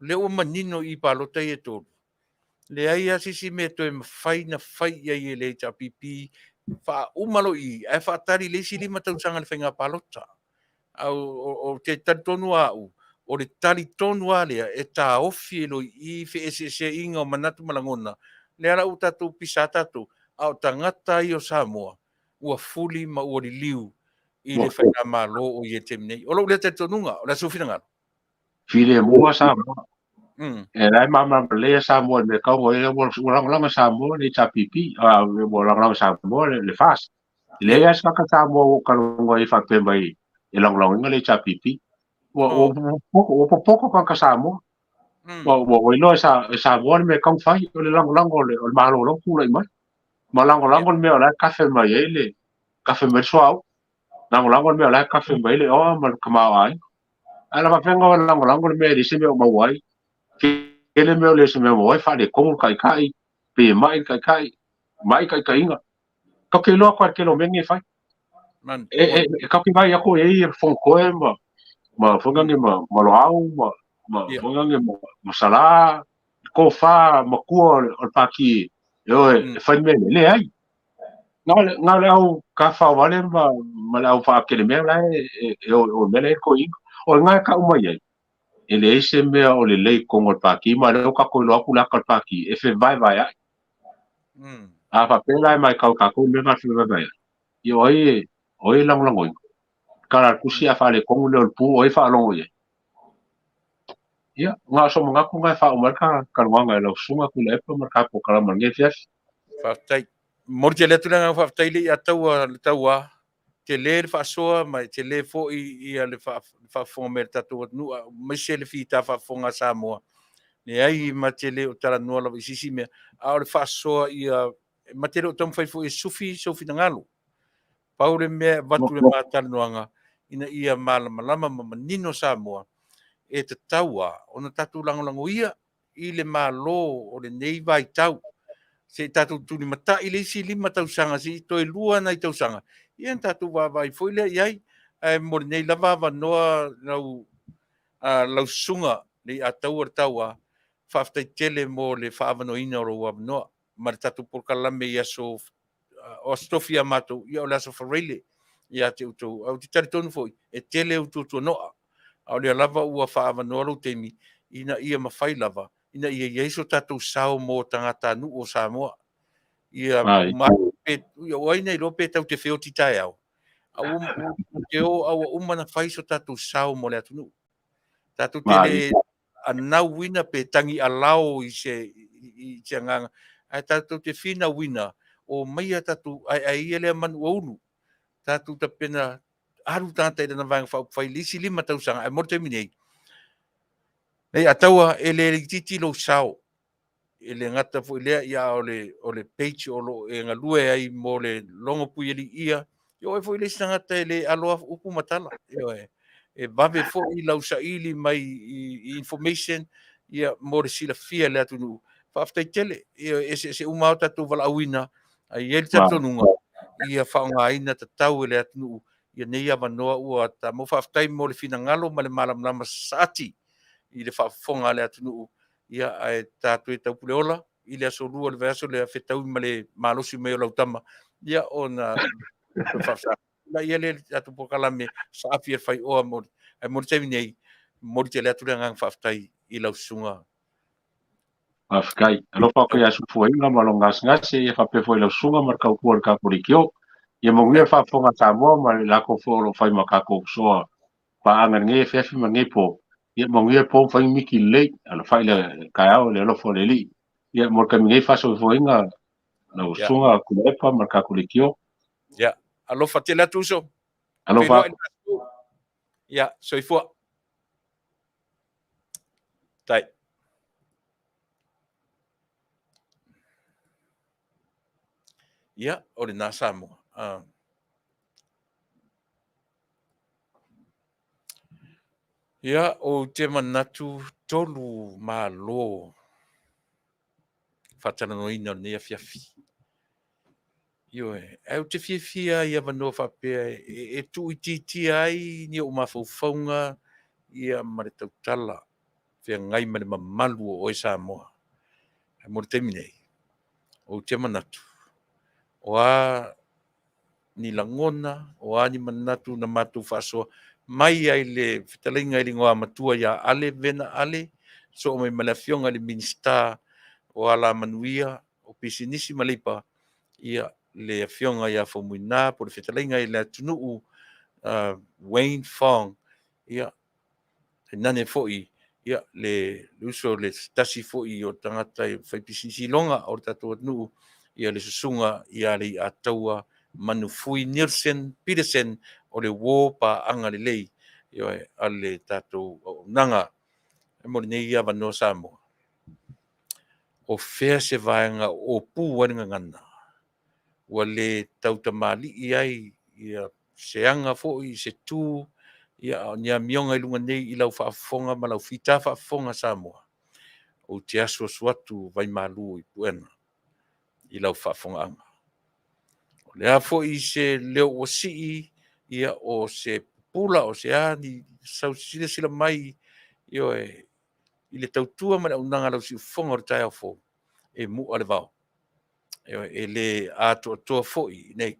B: O lea ua manino i palota ia e tolu, leai lava se isi mea e toe mafai ona fai i ai e le HRPP, faauma loa i i, ae faatali i le isi 5 tausaga i le faiga palota. A ou te talitonu lava au, o le tali tonu lava lea e taofi ai loa i i feeseeseaiga o manatu ma lagona, lea la ua tatou pisa lava tatou, a o tagata ia o Samoa ua fuli ma ua liliu i le faigamalo o i ai i le taimi nei. O lou lea talitonuga, o le a sou finagalo?
H: Filemu lava Samoa. E la e malamalama lelei a Samoa i le mea e tau ai, ua lagolago e Samoa le HRPP, ua lagolago e Samoa le FAST. E leai lava se tagata Samoa ua ou talanoa ai faapea mai e lagolagoina le HRPP. Ua popoto tagata Samoa. Ua iloa e Samoa le mea e tatau ona fai, o le lagolago o le Malo o la e ua tulai mai. Ma lagolago le mea o la e kafe mai ai le kafe mai le suauu. Lagolago le mea o la e kafe mai ai le oa ma le tamaoaiga. Ae na faapea ona lagolago le mea e leai se mea o maua ai. Tele mea o leai se mea o maua ai, faaletonu le taitai, pe mai le taitai, mai taitaiga. Tatou te iloa atu lava i le tele o mea nei e fai. E tatou te vaai atu e i ai Fonotoe ma foi nani ma Loau ma ma Moegaga ma Salā, tofa matua o le Pati e o e fai mea lelei ai. Na o le au tafaovale ma le au faakelemea la e o i mea la e i ai toeaiina. O lena e tau mai ai, e leai se mea o lelei i totonu o le Pati, ma o lea ua tatou iloa atu le ata o le Pati e fevaevaeai. A faapea la e matau e tatou le mea lena o le fevaevaeai, ia o ai o ai e lagolagoina? Tala a le tusi a faaletonu le leo o le pu, o ai e faalogo i ai? Ia, na o sou manatu lena e faauma ai le talanoaga i lau susuga Tuilaepa ma le tatou kalama i lenei afiafi.
B: Faafetai. Momoli tele atu le agaga faafetai le Ataua le taua, tele le faasoa ma e tele foi ia le faafofoga mai a le tatou atunuu aemaise le fita faafofoga a Samoa. Leai ma te le o talanoa lava i se isi mea, a o le faasoa ia ma te le o taumafai foi e sufi sou finagalo. Pau le mea e avatu le ma talanoaga ina ia malamalama ma manino Samoa, e tatau lava ona tatou lagolagoia i le Malo o lenei vaitau. Se i tatou tulimatai le isi 5 tausaga, se i toe 2 nai tausaga, ia ona tatou vaavaai foi lea i ai. Ae mo lenei lava avanoa lau, lau susuga Leiataua le Taua, faafetai tele mo le faaavanoaina o lou avanoa ma le tatou polokalame i aso o Aso Tofi ia matou, ia o le Aso Faraile ia te outou. Ae ou te talitonu foi, e tele ou tuatuanoa, a o lea lava ua faaavanoa lou taimi ina ia mafai lava ina ia i ai so tatou sao mo tagatanuu o Samoa. Ia uma pe, ia o ai na iloa pe tatou te feoti taeao, a ua te o a ua uma ona fai so tatou sao mo le atunuu. Tatou te le anauina pe tagi alao i se i se agaga, ae tatou te finauina o maia tatou aeae ia lea manu ua ulu. Tatou tapena alu tagata i lana Vaega Faaupufai i le isi 5 tausaga, ae mo le taimi nei, nei Ataua e le itiiti lou sao. E le gata foi lea, ia a o le, o le page o lo o e galue ai mo le logo Puialii ia, ia o oe foi le isi tagata e le alo upu ma tala. Ioe. E vave foi lau saili mai i information ia mo le silafia e le atunuu. Faafetai tele. Ia e eseese uma lava o tatou valaauina, ae i ai le talitonuga ia faaaogaina tatau e le atunuu ia nei avanoa ua tamau. Faafetai mo le finagalo ma le malamalama saati i le faafofoga a le atunuu. Ia, ae tatou e taupuleola i le aso 2 o le vaiaso lea, fetaui ma le malosi mai o lau tama, ia ona faafetai ia lea le tatou polokalame saafi e faioa mo, ae mo le taimi nei, momoli tele atu le agaga faafetai i lau susuga.
H: Faafetai. Alofa atu ia Sufuaiga ma lou gasegase, ia faapea foi lau susuga ma le tautua i le tatou leitio. Ia manuia le faafofoga a Samoa ma le latou foi o lo o fai ma tatou soa paaga i lenei afiafi ma lenei po. Ia manuia le po ma fai ni miti lelei, alafai le taeao i le alofa o le Alii. Ia mo le taimi nei faasoifuaina lau susuga Tuilaepa ma le tatou leitio.
B: Ia, alofa tele atu uso.
H: Alofa.
B: Ia, soifua. Tai. Ia, o lena Samoa. Ia, ou te manatu 3 Malo faatalanoaina o lenei afiafi. Ioe, ae ou te fiafia i avanoa faapea e tuuitiitia ai ni ou mafaufauga ia ma le tautala feagai ma le mamalu o oe Samoa. Ae mo le taimi nei, ou te manatu, o a ni lagona, o a ni manatu na matou faasoa mai ai le fetalaiga i le igoamatua ia Ale Vena Ale, soo mai ma le afioga i le Minisita o Alamanuia, o Pisinisi ma Leipa, ia le afioga ia Faumuina po o le fetalaiga i le atunuu Wayne Fong, ia tainane foi ia le uso le tasi foi o tagata e fai pisinisi iloga o le tatou atunuu, ia le susuga ia Leiataua Manufui Nielsen Peterson o le uo paaga lelei a le tatou auaunaga. E mo lenei avanoa Samoa, o fea se vaega o opu ai le gagana ua le tautamalii ai ia se aga foi, se tu, ia a o ni amioga i luga nei i lau faafofoga ma lau fita faafofoga Samoa, ou te asuasu atu vaimalu i puega i lau faafofogaaga. O le a foi se leo ua sii, ia o se pupula, o se a ni sau silasila mai, ioe, i le tautua ma le auaunaga a lau siufofoga o le taeao fou, e mu'a le vao. E le atoatoa foi nei.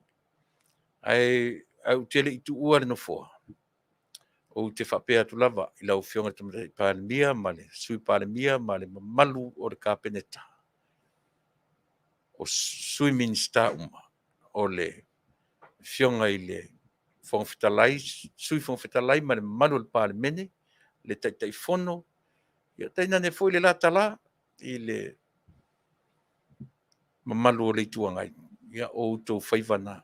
B: Ae ou te le i tuua le nofoa, ou te faapea atu lava i lau Afioga i le Tamaitai Palemia ma le Sui Palemia ma le mamalu o le Kapeneta, o Sui Minisita uma, o le Afioga i le Fofoga Fetalai, Sui Fofoga Fetalai ma le mamalu o le Palemene, le Taitaifono, ia tainane foi le la tala i le mamalu o le Itu Agai, ia o outou faiva na.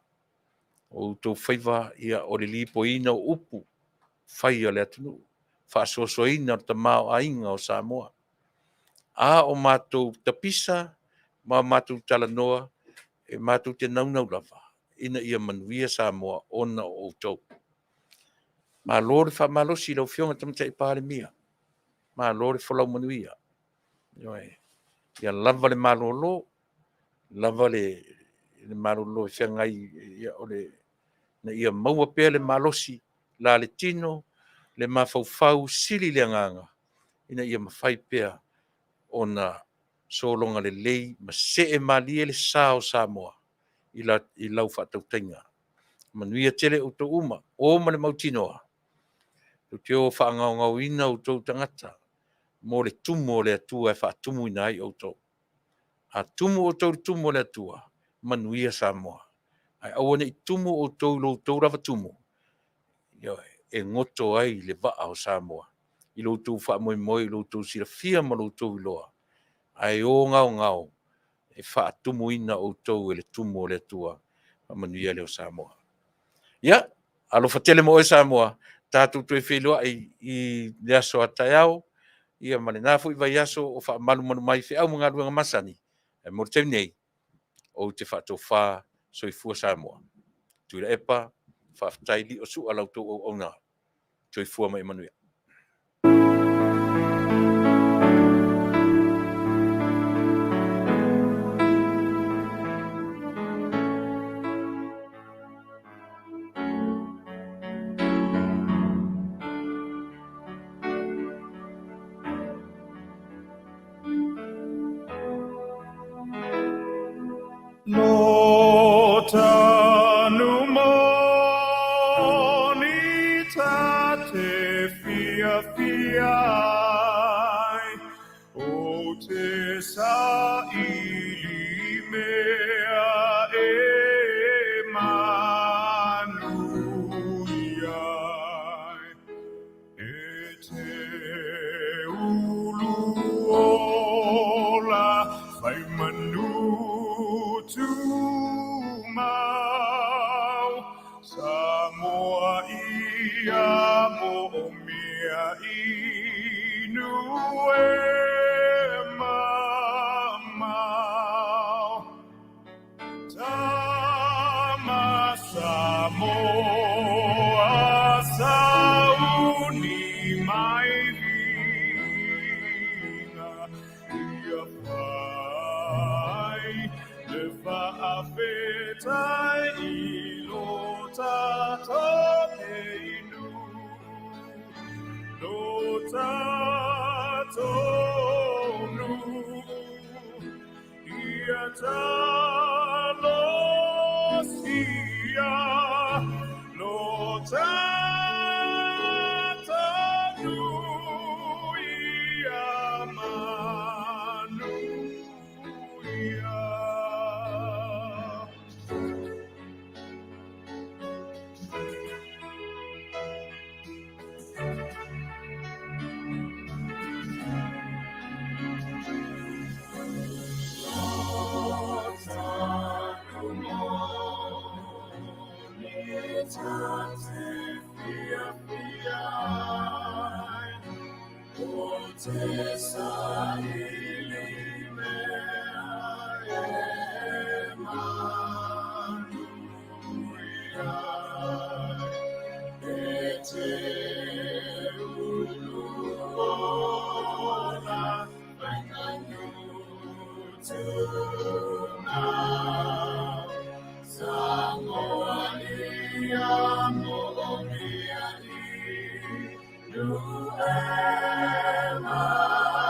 B: O outou faiva ia o le lipoiina o upu fai a le atunuu, faasoasoaina o le tamaoaiga o Samoa. A o matou tapisa ma matou talanoa, e matou te naunau lava ina ia manuia Samoa ona o outou. Malo le faamalosi i lau Afioga i le Tamaitai Palemia, malo le folau manuia. Ioe. Ia lava le malolo, lava le malolo e feagai ina ia maua pea le malosi la le tino, le mafaufau, sili le agaga ina ia mafai pea ona sologa lelei ma see malie le sa o Samoa i lau faatautaiga. Manuia tele outou uma, o ma le mautinoa, tou te o faagaogaoina outou tagata mo le tumu o le Atua e faatumuina ai outou. A tumu outou i le tumu o le Atua, manuia Samoa. Ae aua ne i tumu outou i lo outou lava tumu, ioe, e goto ai le vaa o Samoa i lo outou faamoemoe i lo outou silafia ma lo outou iloa, ae o gaogao e faatumuina outou e le tumu o le Atua. Faamanuia lea o Samoa. Ia, alofa tele ma oe Samoa, tatou toe feiloai i le aso a taeao, ia ma lena foi vaiaso o faamalumalu mai feau ma galuega masani. Ae mo le taimi nei, ou te faatofa, soifua Samoa. Tuilaepa, faafetai lio sua la outou auauna. Soifua ma ia manuia.
F: Lo tanu moni ta te fia fia ai, o te sa ili mea e manu ai. E te ulu ola fai manu tumau, Samoa ia mo o mea inu e mamao. Tama Samoa sauni mai viga ia fai le faafetai i lo tatou inu, lo tatou nuu. Ia talosia lo tatou nuu ia manuia. Te sa ili mea e manuia e te ulu ola fai manu tumau. Samoa ia mo o mea inu e mamao.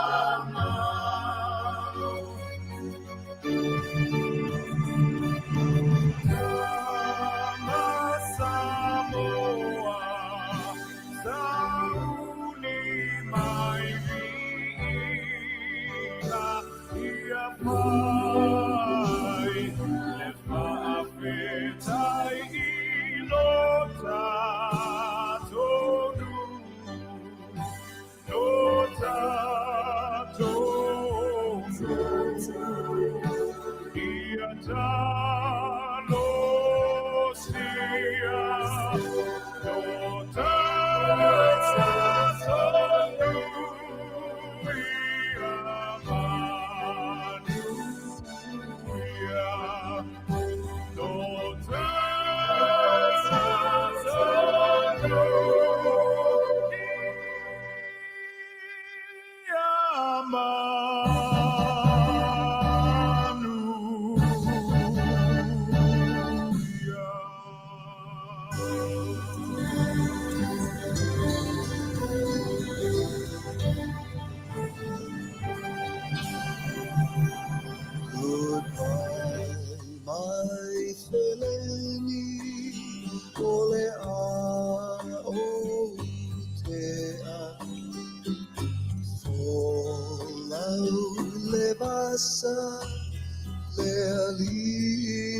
I: ali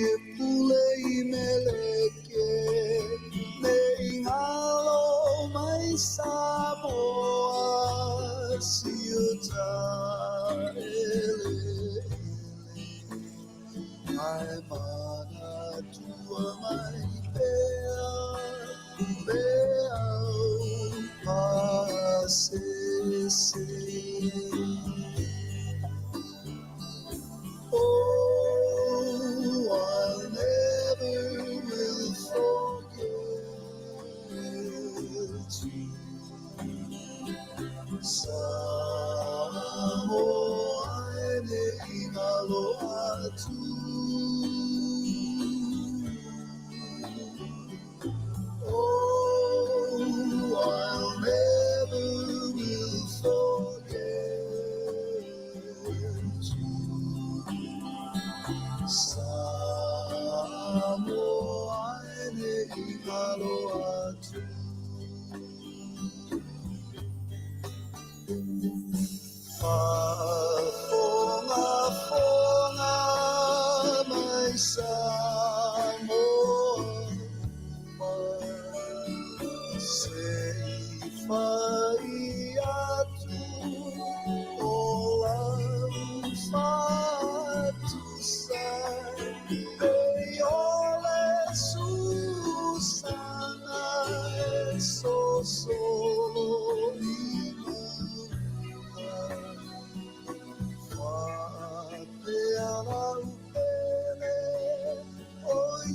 I: e pule i meleke ne ingalo mai Samoa siuta ele ai mana tua mai pea le au pasese. Oh, I never will forget you. Samoa e ingalo atu. Oh, I'll never will forget you. Samoa e ingalo atu. Fonga, fonga, mai Samoa, se i fai atu o lau fatusa, e ole susana e sosolo i luga. Faapea lau pele o i